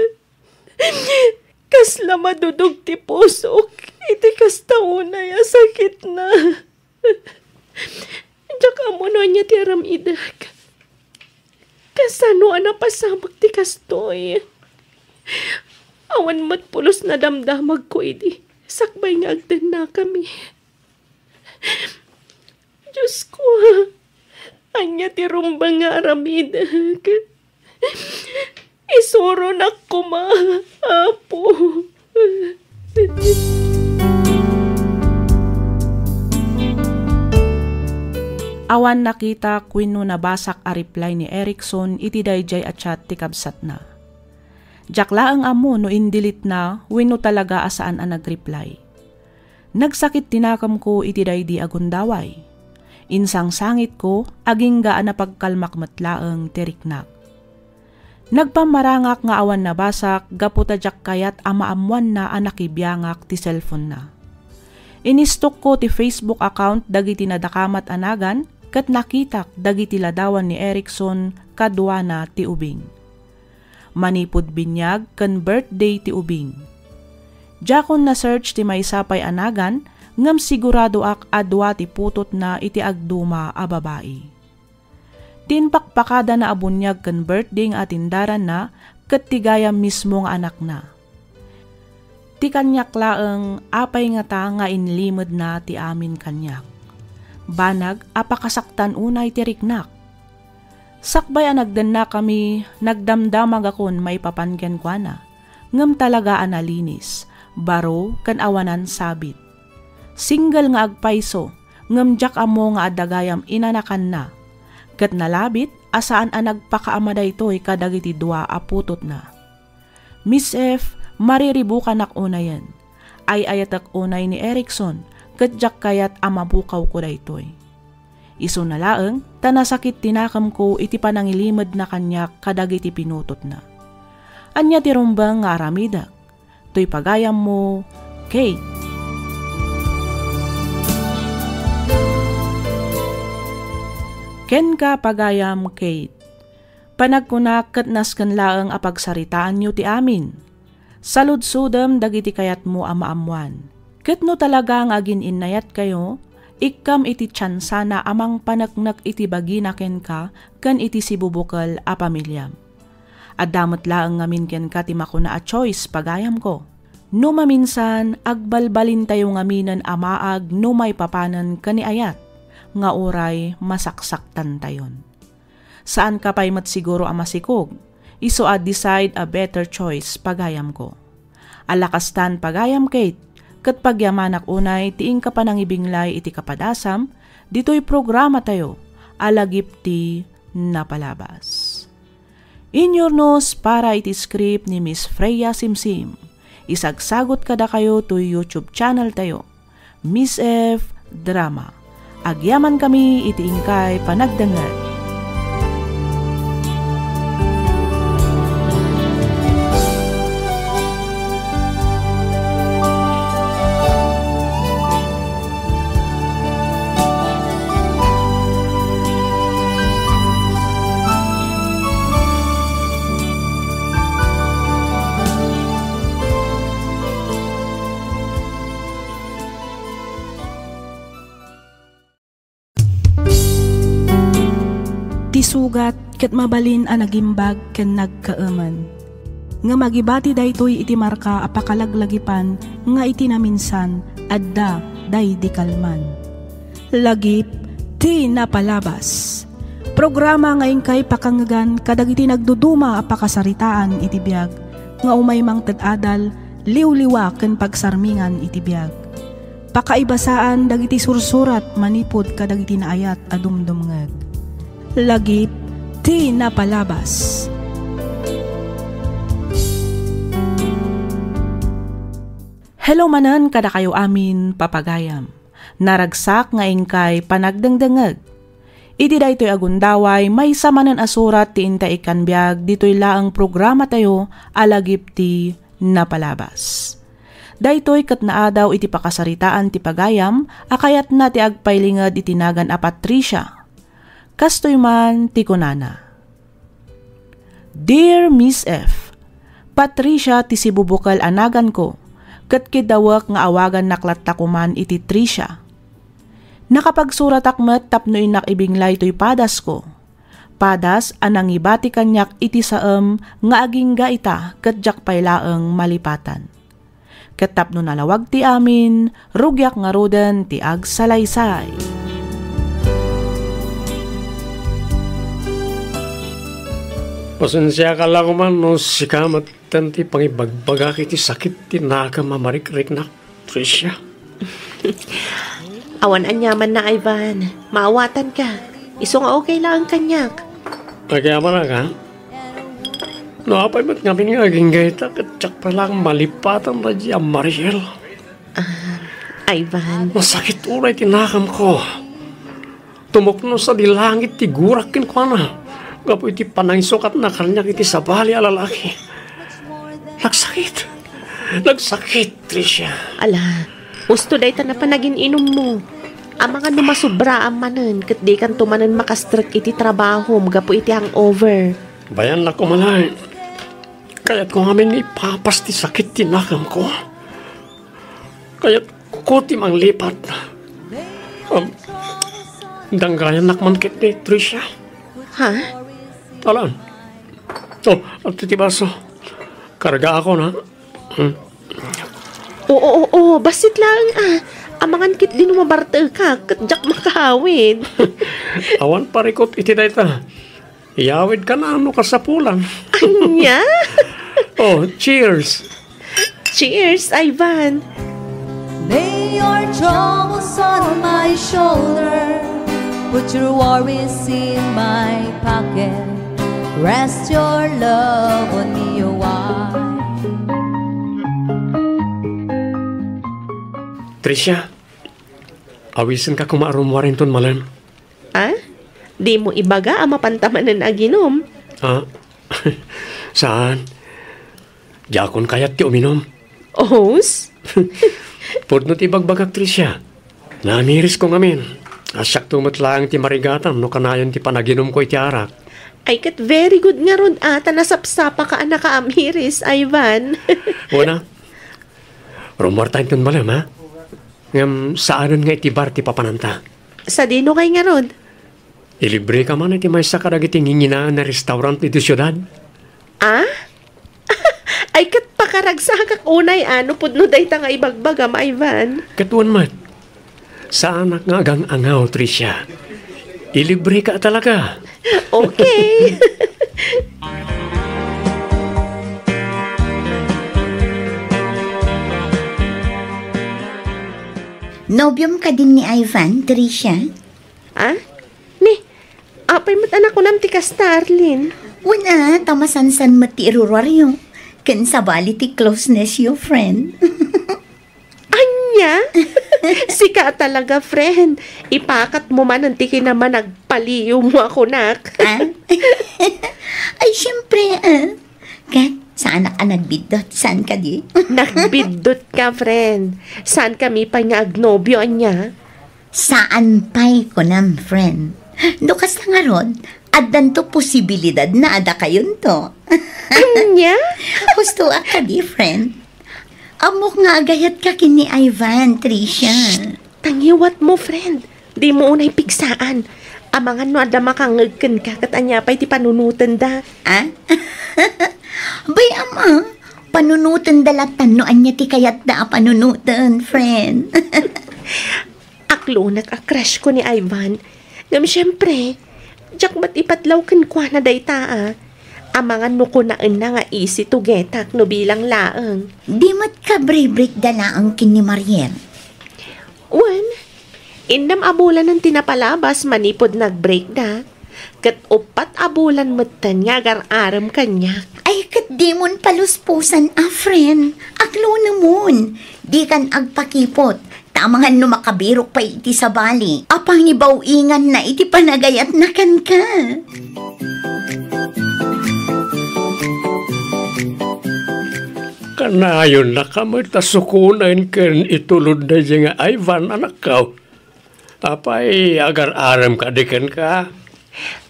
Kasla madudog ti pusok iti kasta unay a sakitna. Diak ammo no ania ti aramidek. Kasano a napasamak ti kastoy? Awan met pulos nadamdamagko idi sakbay nga agdennakami. Diosko, ania ti rumbeng nga aramidek? Isuronak koma, Apo. Awan nakitak wenno nabasak a reply ni Erickson iti daydiay a chat ti kabsatna. Diak laeng ammo no indelete-na wenno talaga a saan a nag-reply. Nagsakit ti nakemko iti daydi a gundaway. Insangsangitko, agingga a napagkalmak met laeng ti riknak. Nagpammarangak nga awan nabasak gapu ta diak kayat a maammoanna a nakibiangak ti cellphone-na. Inistokko ti Facebook account dagiti nadakamat a nagan ket nakitak dagiti ladawan ni Erickson kaduana ti ubing. Manipud binyag ken birthday ti ubing. Diakon na-search ti maysa pay a nagan, ngem siguradoak a dua ti putotna iti agduma a babai. Ti impakpakadana a buniag ken birthday nga atindaranna ket ti gayam mismo nga anakna. Ti kaniak laeng, apay ngata nga inlimedna ti amin kaniak? Banag a pakasaktan unay ti riknak. Sakbay a nagdennakami, nagdamdamagakon maipapan kenkuana, ngem talaga a nalinis, baro ken awanan sabit. Single nga agpayso, ngem diak ammo nga adda gayam inanakanna, ket nalabit a saan a nagpakaama daytoy kadagiti dua a putotna. Miss F, mariribukanak unayen. Ay-ayatek unay ni Erickson, ket diak kayat a mabukawko daytoy. Isuna laeng ta nasakit ti nakemko iti panangilimedna kaniak kadagiti pinutotna. Ania ti rumbeng nga aramidek? Toy pagayammo, Kate. Kenka, pagayam, Kate. Panagkunak ket nasken laeng a pagsaritaanyo ti amin. Saludsodem dagiti kayatmo a maammoan. Ket no talaga nga agin-innayatkayo, ikkam iti tiansana a mangpaneknek iti bagina kenka ken iti sibubukel a pamiliam. Adda met laeng ngamin kenka ti makuna a choice, pagayamko. No maminsan, agbalbalintayo ngaminen a maag no maipapanen ken ni ayat, nga uray masaksaktantayon. Saanka pay met siguro a masikog. Isu a decide a better choice, pagayamko. Ala kastan, pagayam Kate, ket pagyamanak unay ti inka panangibinglay iti kapadasam ditoy programatayo a Lagip ti Napalabas. Inyurnos para iti script ni Miss Freya Simsim. Isagsagot kadakayo toy YouTube channel tayo, Miss F Drama. Agyamankami iti inkay panagdengngeg. Ti sugat ket mabalin a nagimbag ken nagkaemen. Ngem agibati daytoy iti marka a pakalaglagipan nga iti naminsan adda daydi kalman. Lagip ti napalabas. Programa nga inkay pakangngegan kadagiti nagduduma a pakasaritaan iti biag nga umay mangted adal, liwliwa ken pagsarmingan iti biag. Pakaibasaan dagiti sursurat manipud kadagiti naayat a dumdumngeg. Lagip ti napalabas. Hello manen kadakayo amin, papagayam. Naragsak nga inkay panagdengdengngeg. Iti daytoy a gundaway, maysa manen a surat ti inta ikkan biag ditoy laeng programatayo a Lagip ti Napalabas. Daytoy ket naadaw iti pakasaritaan ti pagayam a kayatna ti agpailinged iti nagan a Patricia. Kastoy man ti kunana, "Dear Miss F, Patricia ti sibubukel a naganko, ket kidawek nga awagannak latta koman iti Tricia. Nakapagsuratak met tapno innak ibinglay toy padasko. Padas a nangibati kaniak iti saem nga agingga ita ket diak pay laeng malipatan. Ket tapno nalawag ti amin, rugiak ngaruden ti agsalaysay." Pasensiaka la koman no sika met ti pangibagbagak iti sakit ti nakem a marikriknak, Tricia. Awan aniamanna, Ivan. Maawatanka. Isu nga okay laeng kaniak. Agyamanak, ha? No apay met ngamin nga agingga ita, ket diak pay laeng malipatan daydi a Mariel. Ah, Ivan. Masakit unay ti nakemko. Tumukno sadi langit ti gurak kenkuana gapu iti panangisukatna kaniak iti sabali a lalaki. Nagsakit. Nagsakit, Tricia. Ala, husto dayta napan nagin-inummo. Amangan no masubraam manen ket dikanto manen makastrek iti trabahom gapu iti hangover. Bayannak ko malay. Kayatko ngamin nga ipapas ti sakit ti nakemko. Kayatko ti manglipat. Um, danggayannak man ketdi, Tricia. Ha? Alan. Oh, adtoy ti baso. Kargaakon, ha? Hmm. Oo, oo, oo. Bassit laeng, ah. Amangan ketdi no mabartekak, ket diak makaawid. Awan parikut iti dayta. Iyawidka no kasapulan. Ania? Oh, cheers. Cheers, Ivan. Lay your troubles on my shoulder. Put your worries in my pocket. Rest your love on me, oh, why? Tricia, awisenka koma a rummuar inton malem. Ah? Dimo ibaga a mapanta manen aginom? Ah? Saan? Diakon kayat ti uminom. Os? Pudno ti ibagbagak, Tricia. Naamirisko ngamin. Siakto met laeng ti marigatan no kanayon ti panaginumko iti arak. Ay, ket very good ngarud a ta nasapsapaka a nakaamiris, Ivan. Wen a, rummuarta inton malem, ha? Ngem saanen nga iti bar ti papananta. Sadino ngay ngarud? Ilibreka man iti maysa kadagiti nginginaen a restaurant iti siudad. Ah? Ay, ket pakaragsakak unay a no pudno dayta nga ibagbagam, Ivan. Ket wen met, saanak nga agang-angaw, Tricia. Ilibreka talaga. Okay. Nobiom kadin ni Ivan, Tricia? Ah? Ni, apay met a nakunam ti kasta, Arlene? Wen a, ta masansan met ti iruruaryo. Ken sabali ti closeness yo, friend. Ania? Sika talaga, friend. Ipakatmo manen ti kinamanagpaliiwmo a kunak. Ah? Ay, siyempre, ah. Ket, saanak a nagbiddut, saan kadi? Nagbiddut ka, friend. Saan kami pay nga agnobio, ania? Saan pay, kunam, friend. No kasta ngarud, addanto posibilidad na a dakayonto. Ania? Husto a kadi, friend. Ammok nga agayatka ken ni Ivan, Tricia. Shh! Tangiwatmo, friend. Dimo unay pigsaan. Amangan no adda makangngeg kenka ket ania pay ti panunotenda. Ah? Bay, ama, panunotenda latta no ania ti kayatda a panunoten, friend. Aklonek a crush ko ni Ivan. Ngem siyempre, Diak met ipatlaw kenkuana dayta, a. Amangan no kunaenna nga easy to get-ak no bilang laeng. Di met ka break-breakda laeng ken ni Mariel? Wen, innem a bulanen ti napalabas manipud nag-breakda. Ket uppat a bulan metten nga agar-arem kaniak. Ay, ket dimon palusposan a, friend. Aglunemon. Dikan agpakipot. Ta amangan no makabirok pay iti sabali a pangibaw-inganna iti panagayatna kenka. Kanayonnaka met a sukonen ken itulod daydiay nga Ivan, anakko. Apay, agar-arem kadi kenka?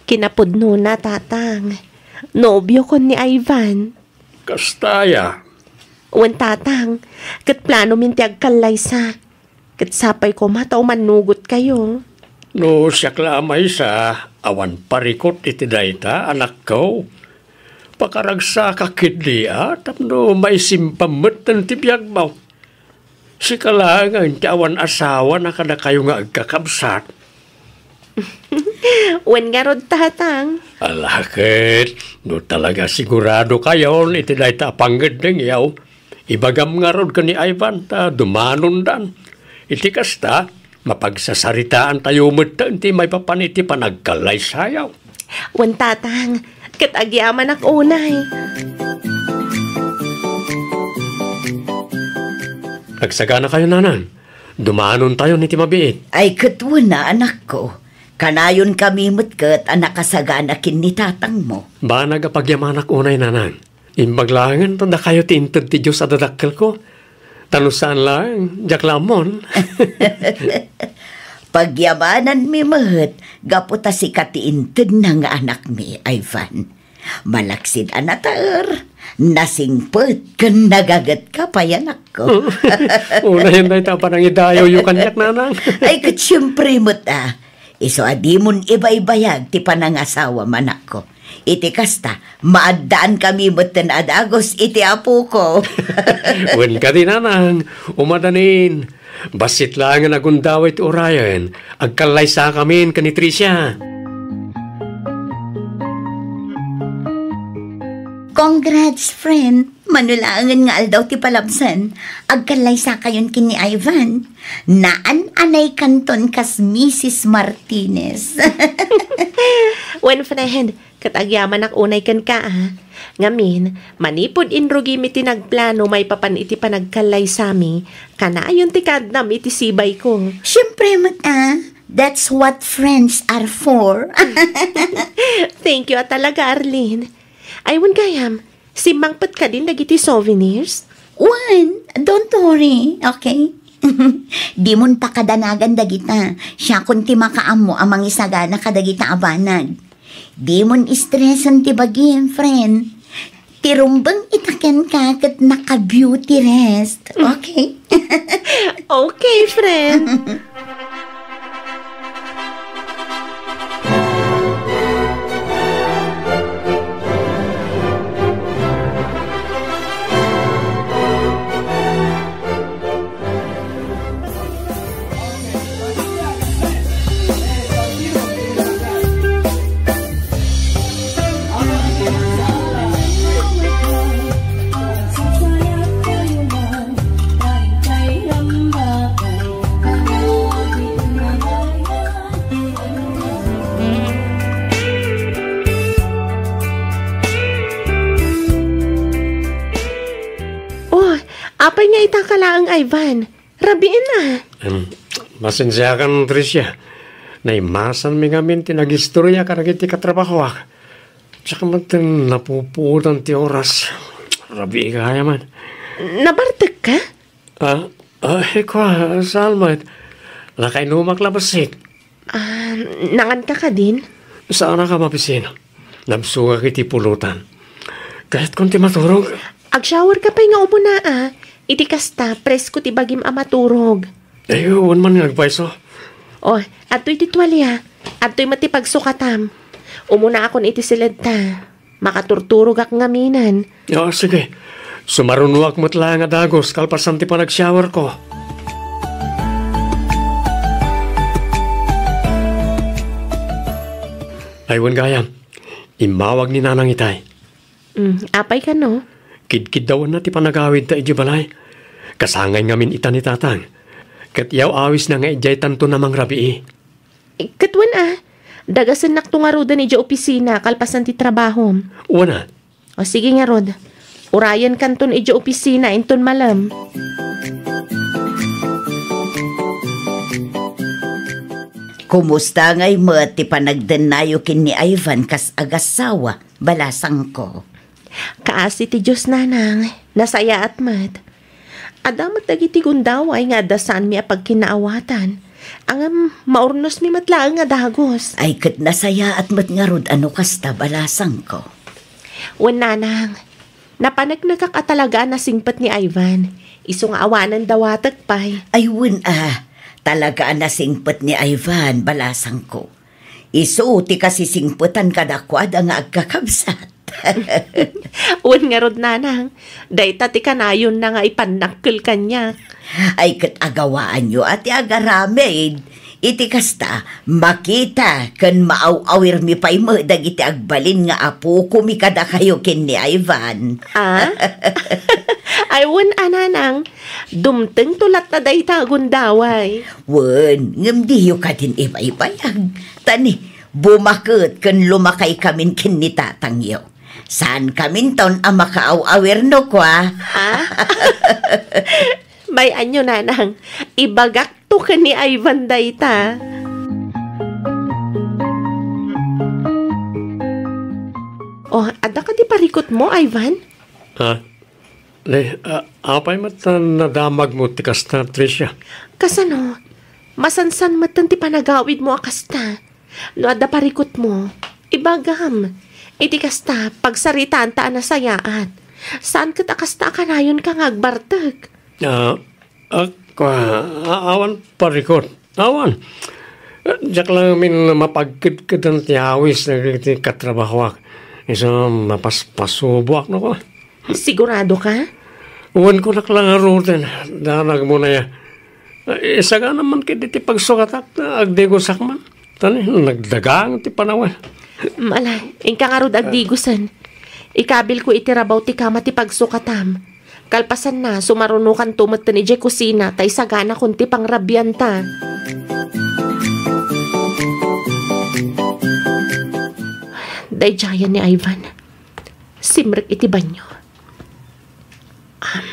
Kinapudnona, Tatang. Nobiokon ni Ivan. Kasta aya? Wen, Tatang. Ket planomin ti agkallaysa. Ket sapay koma ta umannugotkayo. No siak la a maysa, awan parikut iti dayta, anakko. Pakaragsaka ketdi a, tapno maisimpam metten ti biagmo. Sika laengen ti awan asawa na kadakayo nga agkakabsat. Wen ngarud, Tatang. Ala ket, no talaga siguradokayon iti dayta a pangngeddengyo, ibagam ngarud ken ni Ivan ta dumanondan. Iti kasta, mapagsasaritaantayo metten ti maipapan iti panagkallaysayo. Wen, Tatang, ket agyamanak unay. Agsaganakayo, Nanang. Dumanontayon iti mabiit. Ay, ket wen a, anakko. Kanayonkami met ket a nakasagana ken ni tatangmo. Banag a pagyamanak unay, Nanang. Imbag laengen ta dakayo ti inted ti Dios a dadakkelko. Ta no saan laeng, diak la ammon. Pagyamananmi met, gapu ta sika ti intedna nga anakmi, Ivan. Malaksid a nataer, nasingpet, ken nagagetka pay, anakko. Unayen dayta a panangidayawyo kaniak, Nanang. Ay, ket siempre met a. Isu a dimon ibaybayag ti panangasawam, anakko. Iti kasta, maaddaankami metten a dagus iti apoko. Wen kadi, Nanang, umadanin. Bassit laengen a gundaway ti urayen, agkallaysakamin ken ni Tricia. Congrats, friend! Mano laengen nga aldaw ti palabsen, agkallaysakayon ken ni Ivan. Naan-anaykanton kas Missus Martinez. Wen, friend, ket agyamanak unay kenka, a. Ngamin, manipud inrugimi ti nagplano maipapan iti panagkallaysami, kanayon ti kaadnam iti sibayko. Siempre met, a. That's what friends are for. Thank you a talaga, Arlene. Ay, wen gayam, simmangpet kadin dagiti souvenirs? Wen, don't worry, okay? Dimon pakadanagan dagita. Siakon ti makaammo a mangisagana kadagita a banag. Dimon stresen ti bagim, friend. Ti rumbeng ita kenka ket naka-beauty rest. Okay? Okay, friend. Oh, apay nga ita ka laeng, Ivan? Rabiin a. Em, pasensiakan, Tricia. Naimasanmi ngamin ti nagistoria kadagiti katrabahoak. Diak met napupuotan ti oras. Rabii gayam. Nabartek ka? Ah, ah, kua, saan met? Nakainumak la bassit. Ah, nangan ka kadin? Saanak a mabisin. Nabsogak iti pulutan. Kayatkon ti maturog. Agshower ka pay nga umuna, a. Iti kasta, presko ti bagim a maturog. Ay, wen man nga agpayso. Oh, adtoy ti tualia. Adtoy met ti pagsukatam. Umunaakon iti siledta. Makaturturogak ngaminen. Ah, sige. Sumarunoak met laeng a dagus kalpasan ti panagshowerko. Ay, wen gayam, immawag ni Nanang itay. Mm, apay kano? Kidkiddawanna ti panagawidda idiay balay. Kasangay ngamin ita ni Tatang. Ket yaw-awisna nga idiay tanto na mangrabii. Eh, ket wen a, dagasennakto ngaruden idiay opisina kalpasan ti trabahom. Wen a. O sige ngarud, urayenkanton idiay opisina inton malem. Kumusta ngay met ti panagdennayo ken ni Ivan kas agassawa, balasangko? Kaasi ti Dios, Nanang, nasayaat met. Adda met dagiti gundaway nga adda saanmi a pagkinaawatan. Ngem maurnosmi met laeng a dagus. Ay, ket nasayaat met ngarud a no kasta, balasangko. Wen, Nanang, napaneknekak a talaga a nasingpet ni Ivan. Isu nga awanen dawatek pay. Ay, wen a, talaga a nasingpet ni Ivan, balasangko. Isu ti kasisingpetan kadakuada nga agkakabsat. Wen ngarud, Nanang, dayta ti kanayonna nga ipannakkel kaniak. Ay, ket agawaanyo a ti agaramid. Iti kasta, makita ken maaw-awirmi pay met dagiti agbalin nga apokomi kadakayo ken ni Ivan. Ah? Ay, wen a, Nanang, dumtengto latta dayta a gundaway. Wen, ngem diyo kadin ibaybayag. Ta ni, bumaket ken lumakaykamin ken ni tatangyo. Saankaminton a makaaw-awir no kua. Ha? May-anyo, Nanang, ibagakto ken ni Ivan dayta. Oh, adda kadi parikutmo, Ivan? Ha? Ni, a-, apay met a nadamagmo ti kasta, Tricia? Kasano? Masansan metten ti panagawidmo a kasta. No adda parikutmo, ibagam. Iti kasta, pagsaritaanta a nasayaat. Saan ket a kasta a kanayonka nga agbartek? Ah, ak-, ah, awan parikut. Awan. Diak la ngamin mapagkedkedan ti awis dagiti katrabahoak. Isu mapaspasuboak no kua. Sigurado ka? Wen, kunak la ngaruden, danagmo na ya. Isagana man ketdi ti pagsukatak, agdigosak man. Tani, nagdagang ti panawen. Mala, inka ngarud agdigosen. Ikabilko iti rabaw ti kama ti pagsukatam. Kalpasanna, sumarunokanto metten idiay kusina, ta isaganakon ti pangrabianta. Daydiayen ni Ivan. Simrek iti banio. Am,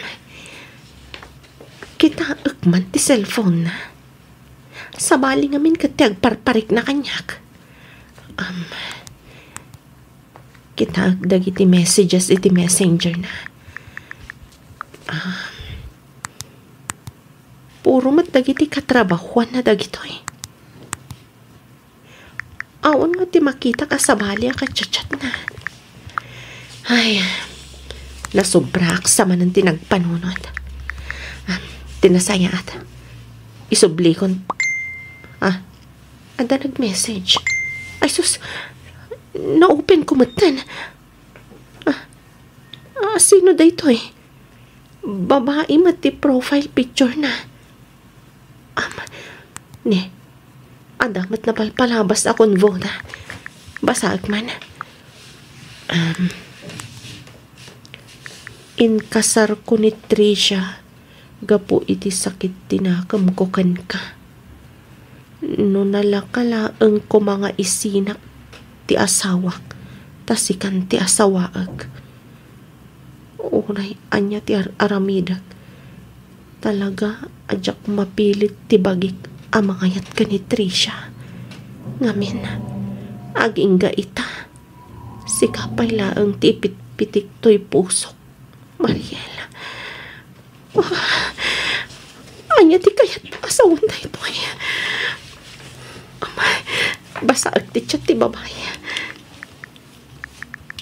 kitaek man ti cellphone-na. Sabali ngamin ket ti agparparikna kaniak. Am, kitaek dagiti messages iti messenger-na. Am, puro met dagiti katrabahoanna dagitoy. Awan nga ti makitak a sabali a kachat-chatna. Ay, nasobraak sa manen ti nagpanunot. Ah, ti nasayaat. Isublikon. Ah, adda nag-message. Ay, sus! Na-open ko metten. Ah, ah, sino daytoy? Babai met ti profile picture-na. Am, ni, adda met napalpalabas a convo-na. Basaek man. Am, inkasarko ni Tricia gapu iti sakit ti nakemko kenka. No nalaka laeng koma nga isinak ti asawak, ta sikan ti asawaek. Uray ania ti ar-aramidek, talaga a diak mapilit ti bagik a mangayat ken ni Tricia. Ngamin, agingga ita, sika pay laeng ti ipitpitik toy pusok, Mariel. Ah, ania ti kayat a sawen daytoy? Amay, basaek ti chat ti babai.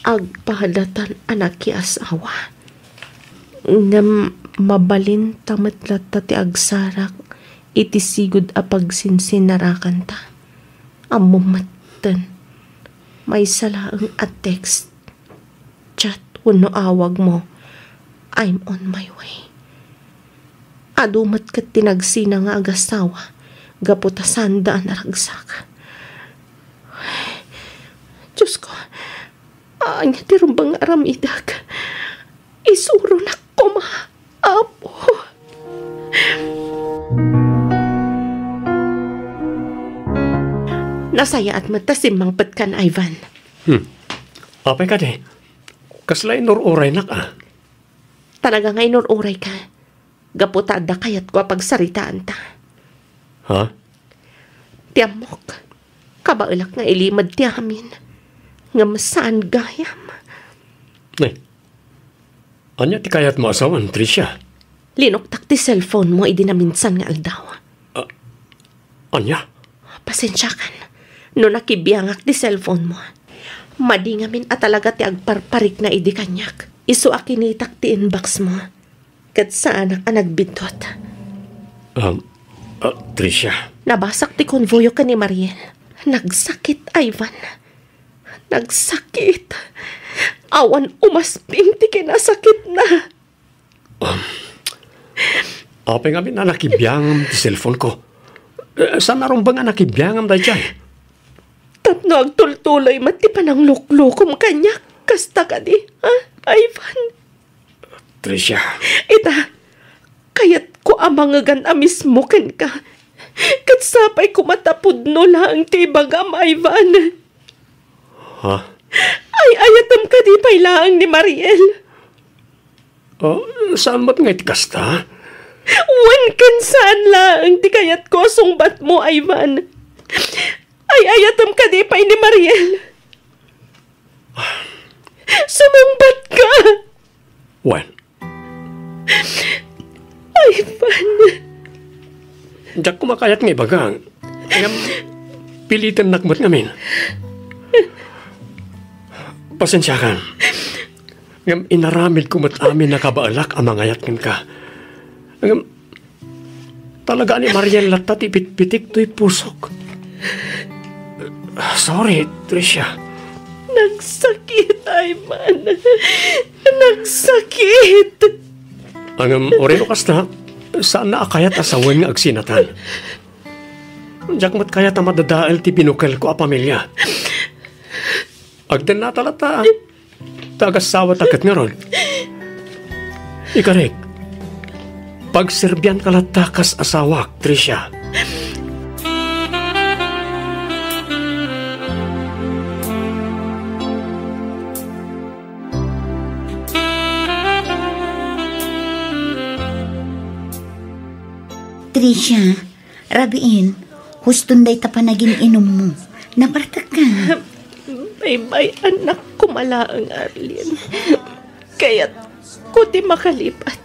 Agpadatan a nakiasawa. Ngem mabalin ta met latta ti agsarak iti sigud a pagsinsinarakanta. Ammom metten, maysa laeng a text, chat wenno awagmo, "I'm on my way." Adu met ket ti nagsina nga agasawa gapu ta saanda a naragsak. Diosko, ania ti rumbeng nga aramidek? Isuronak koma, Apo. Nasayaat met ta simmangpetkan, Ivan. Hmm. Apay kadi? Kasla inur-uraynak, a? Talaga nga inur-urayka. Gapu ta adda kayatko a pagsaritaanta. Ha? Ti ammok, kabaelak nga ilimed ti amin. Ngem saan gayam. Ay, ania ti kayatmo a sawen, Tricia? Linuktak ti cellphone mo idi naminsan nga aldaw. Ah, ania? Pasensiakan no nakibiangak ti cellphone mo. Madi ngamin a talaga ti agparparikna idi kaniak. Isu a kinitak ti inbox mo. Ket saanak a nagbiddut. Um, ah, Tricia. Nabasak ti konvoyo ken ni Mariel. Nagsakit, Ivan. Nagsakit. Awan umasping ti kinasakitna. Um, apay ngamin a nakibiangam ti cellphone ko? Eh, saan a rumbeng a nakibiangam daydiay? Tapno agtultuloy met ti panangluklukom kaniak, kasta kadi, ha, Ivan? Tricia. Ita, kayatko a mangegan a mismo kenka. Ket sapay koma ta pudno laeng ti ibagam, Ivan. Ha? Ay-ayatem kadi pay laeng ni Mariel? Oh, saan met nga iti kasta? Wen ken saan laeng ti kayatko a sungbatmo, Ivan. Ay-ayatem kadi pay ni Mariel? Sumungbatka! Wen. Ivan. Diak koma kayat nga ibaga. Ngem, pilitennak met ngamin. Pasensiakan. Ngem inaramidko met amin a kabaelak a mangayat kenka. Ngem, talaga ni Mariel latta ti pitpitik toy pusok. Sorry, Tricia. Nagsakit, Ivan. Nagsakit. Ngem, uray no kasta, saanna a kayat a sawen nga agsinatan. Diak met kayat a madadael ti binukelko a pamilia. Agdennata latta. Ta agassawa ta ket ngarud. Ikarik, pagserbianka latta kas asawak, Tricia. Tricia, rabiin, huston dayta panagin-inummo. Napartekka. Baybay-annak koma laeng, Arlene. Kayatko ti makalipat.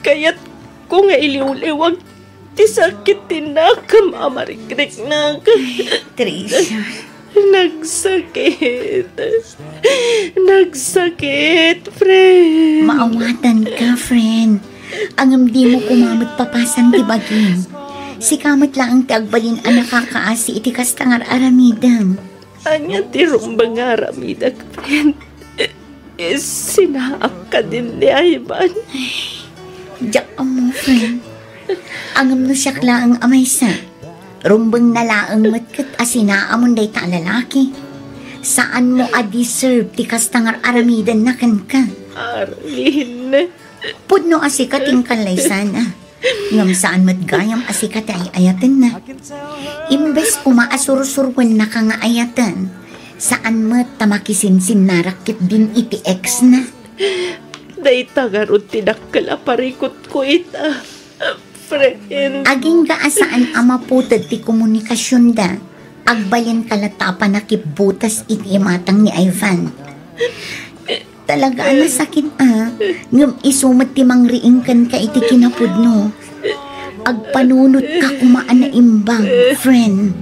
Kayatko nga iliwliwag ti sakit ti nakam a marikriknak. Tricia. Nagsakit. Nagsakit, friend. Maawatanka, friend. Ngem dimo koma met papasan ti bagim. Sika met laeng ti agbalin a nakakaasi iti kasta nga ar-aramidem. Ania ti rumbeng nga aramidek, friend? Sinaak kadin ni Ivan. Diak ammo, friend. Ngem no siak laeng a maysa, rumbengna laeng met ket a sinaamon dayta a lalaki. Saanmo a deserve ti kasta nga ar-aramidenna kenka. Arlene. Pudno a sika ti inkallaysana. Ngem saan met gayam a sika ti ay-ayatenna. Imbes koma a sursuruennaka nga ayaten, saan met ta makisinsinnarak ketdin iti ex-na. Dayta ngarud ti dakkel a parikutko ita, friend. Agingga a saan a maputed ti komunikasionda, agbalinka latta a pannakibbutas iti imatang ni Ivan. Talaga a nasakit a, ngem isu met ti mangriing kenka iti kinapudno. Agpanunotka koma a naimbag, friend.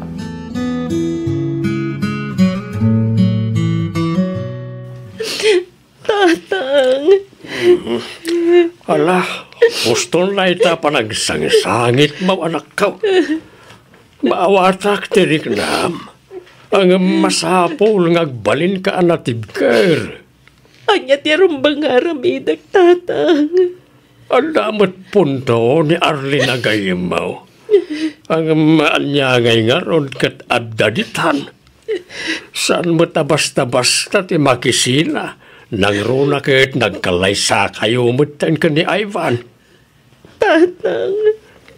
Tatang. Ala, huston layta panagsangsangitmo, anakko. Maawatak ti riknam. Ngem masapul nga agbalinka a natibker. Ania ti rumbeng nga aramidek, Tatang? Adda met punto ni Arlene a gayyemmo. Ngem ania ngay ngarud ket adda ditan? Saan met a basta-basta ti makisina. Nangruna ket nagkallaysakayo metten ken ni Ivan. Tatang.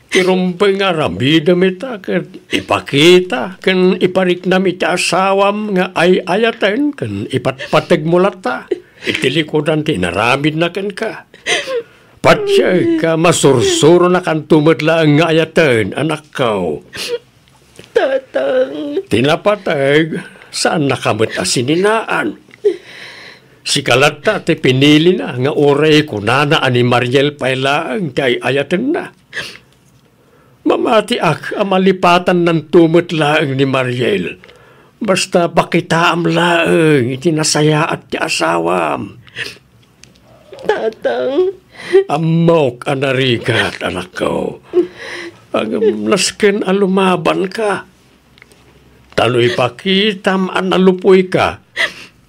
Ti rumbeng nga aramidem ita ket ipakita ken ipariknam iti asawam nga ay-ayaten ken ipatpategmo latta iti likudan ti inaramidna kenka. Patiek a masursuronakanto met laeng nga ayaten, anakko. Tatang. Ti napateg, saannaka met a sininaan. Sika latta ti pinilina nga uray kunana a ni Mariel pay laeng ti ay-ayatenna. Mamatiak a malipatannanto met laeng ni Mariel. Basta pakitaam laeng iti nasayaat ti asawam. Tatang. Ammok a narigat, anakko. Ngem nasken a lumabanka. Ta no ipakitam a nalupuyka,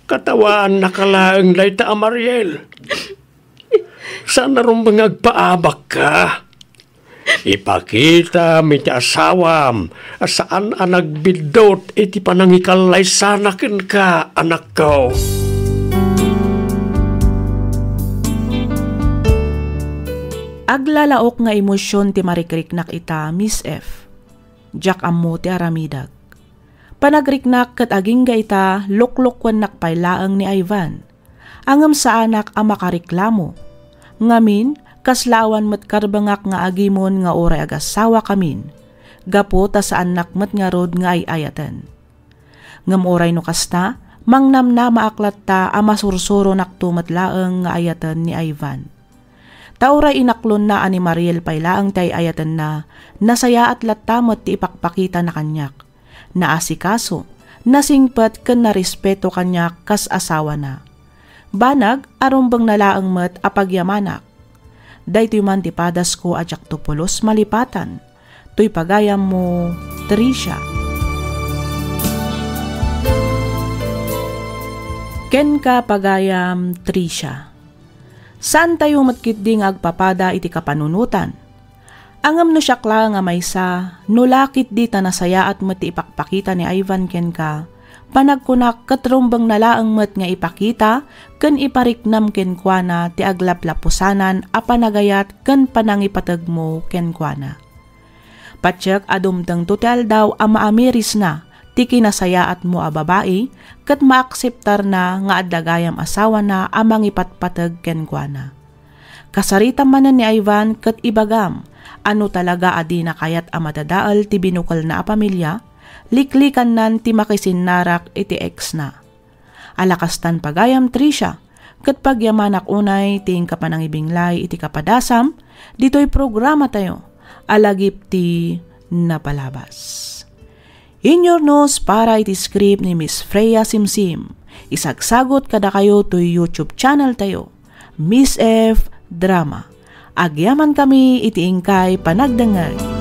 katawaannaka laeng dayta a Mariel. Saan a rumbeng nga agpaabakka. Ipakitam iti asawam a saan a nagbiddut iti panangikallaysana kenka, anakko. Aglalaok nga emosion ti marikriknak ita, Miss F. Diak ammo ti aramidak. Panagriknak ket agingga ita, luklukuennak pay laeng ni Ivan. Ngem saanak a makareklamo. Ngamin, kasla awan met karbengak nga agimon nga uray agasawa kamin, gapu ta saannak met ngarud nga ay-ayaten. Ngem uray no kasta, mangnamnamaak latta a masursuronakto met laeng nga ayaten ni Ivan. Ta uray inaklonna a ni Mariel pay laeng ti ay-ayatenna, nasayaat latta met ti ipakpakitana kaniak. Naasikaso, nasingpet ken narespeto kaniak kas asawana. Banag a rumbengna laeng met a pagyamanak. Daytoy man ti padasko a diakto pulos malipatan. Toy pagayammo, Tricia. Kenka, pagayam Tricia. Saantayo met ketdi nga agpapada iti kapanunotan. Ngem no siak laeng a maysa, no la ketdi ta nasayaat met ti ipakpakita ni Ivan kenka, panagkunak ket rumbengna laeng met nga ipakita ken ipariknam kenkuana ti aglaplapusanan a panagayat ken panangipategmo kenkuana. Patiek a dumtengto ti aldaw a maamirisna ti kinasayaatmo a babai ket maakseptarna nga adda gayam asawana a mangipatpateg kenkuana. Kasaritam manen ni Ivan ket ibagam a no talaga a dina kayat a madadael ti binukelna a pamilia, liklikannan ti makisinnarak iti exna. Ala kastan pagayam, Tricia, ket pagyamanak unay ti inka panangibinglay iti kapadasam ditoy programatayo a Lagip ti Napalabas. Inyurnos para iti script ni Miss Freya Simsim. Isagsagot kadakayo toy YouTube channel tayo, Miss F Drama. Agyamankami iti inkay panagdengngeg.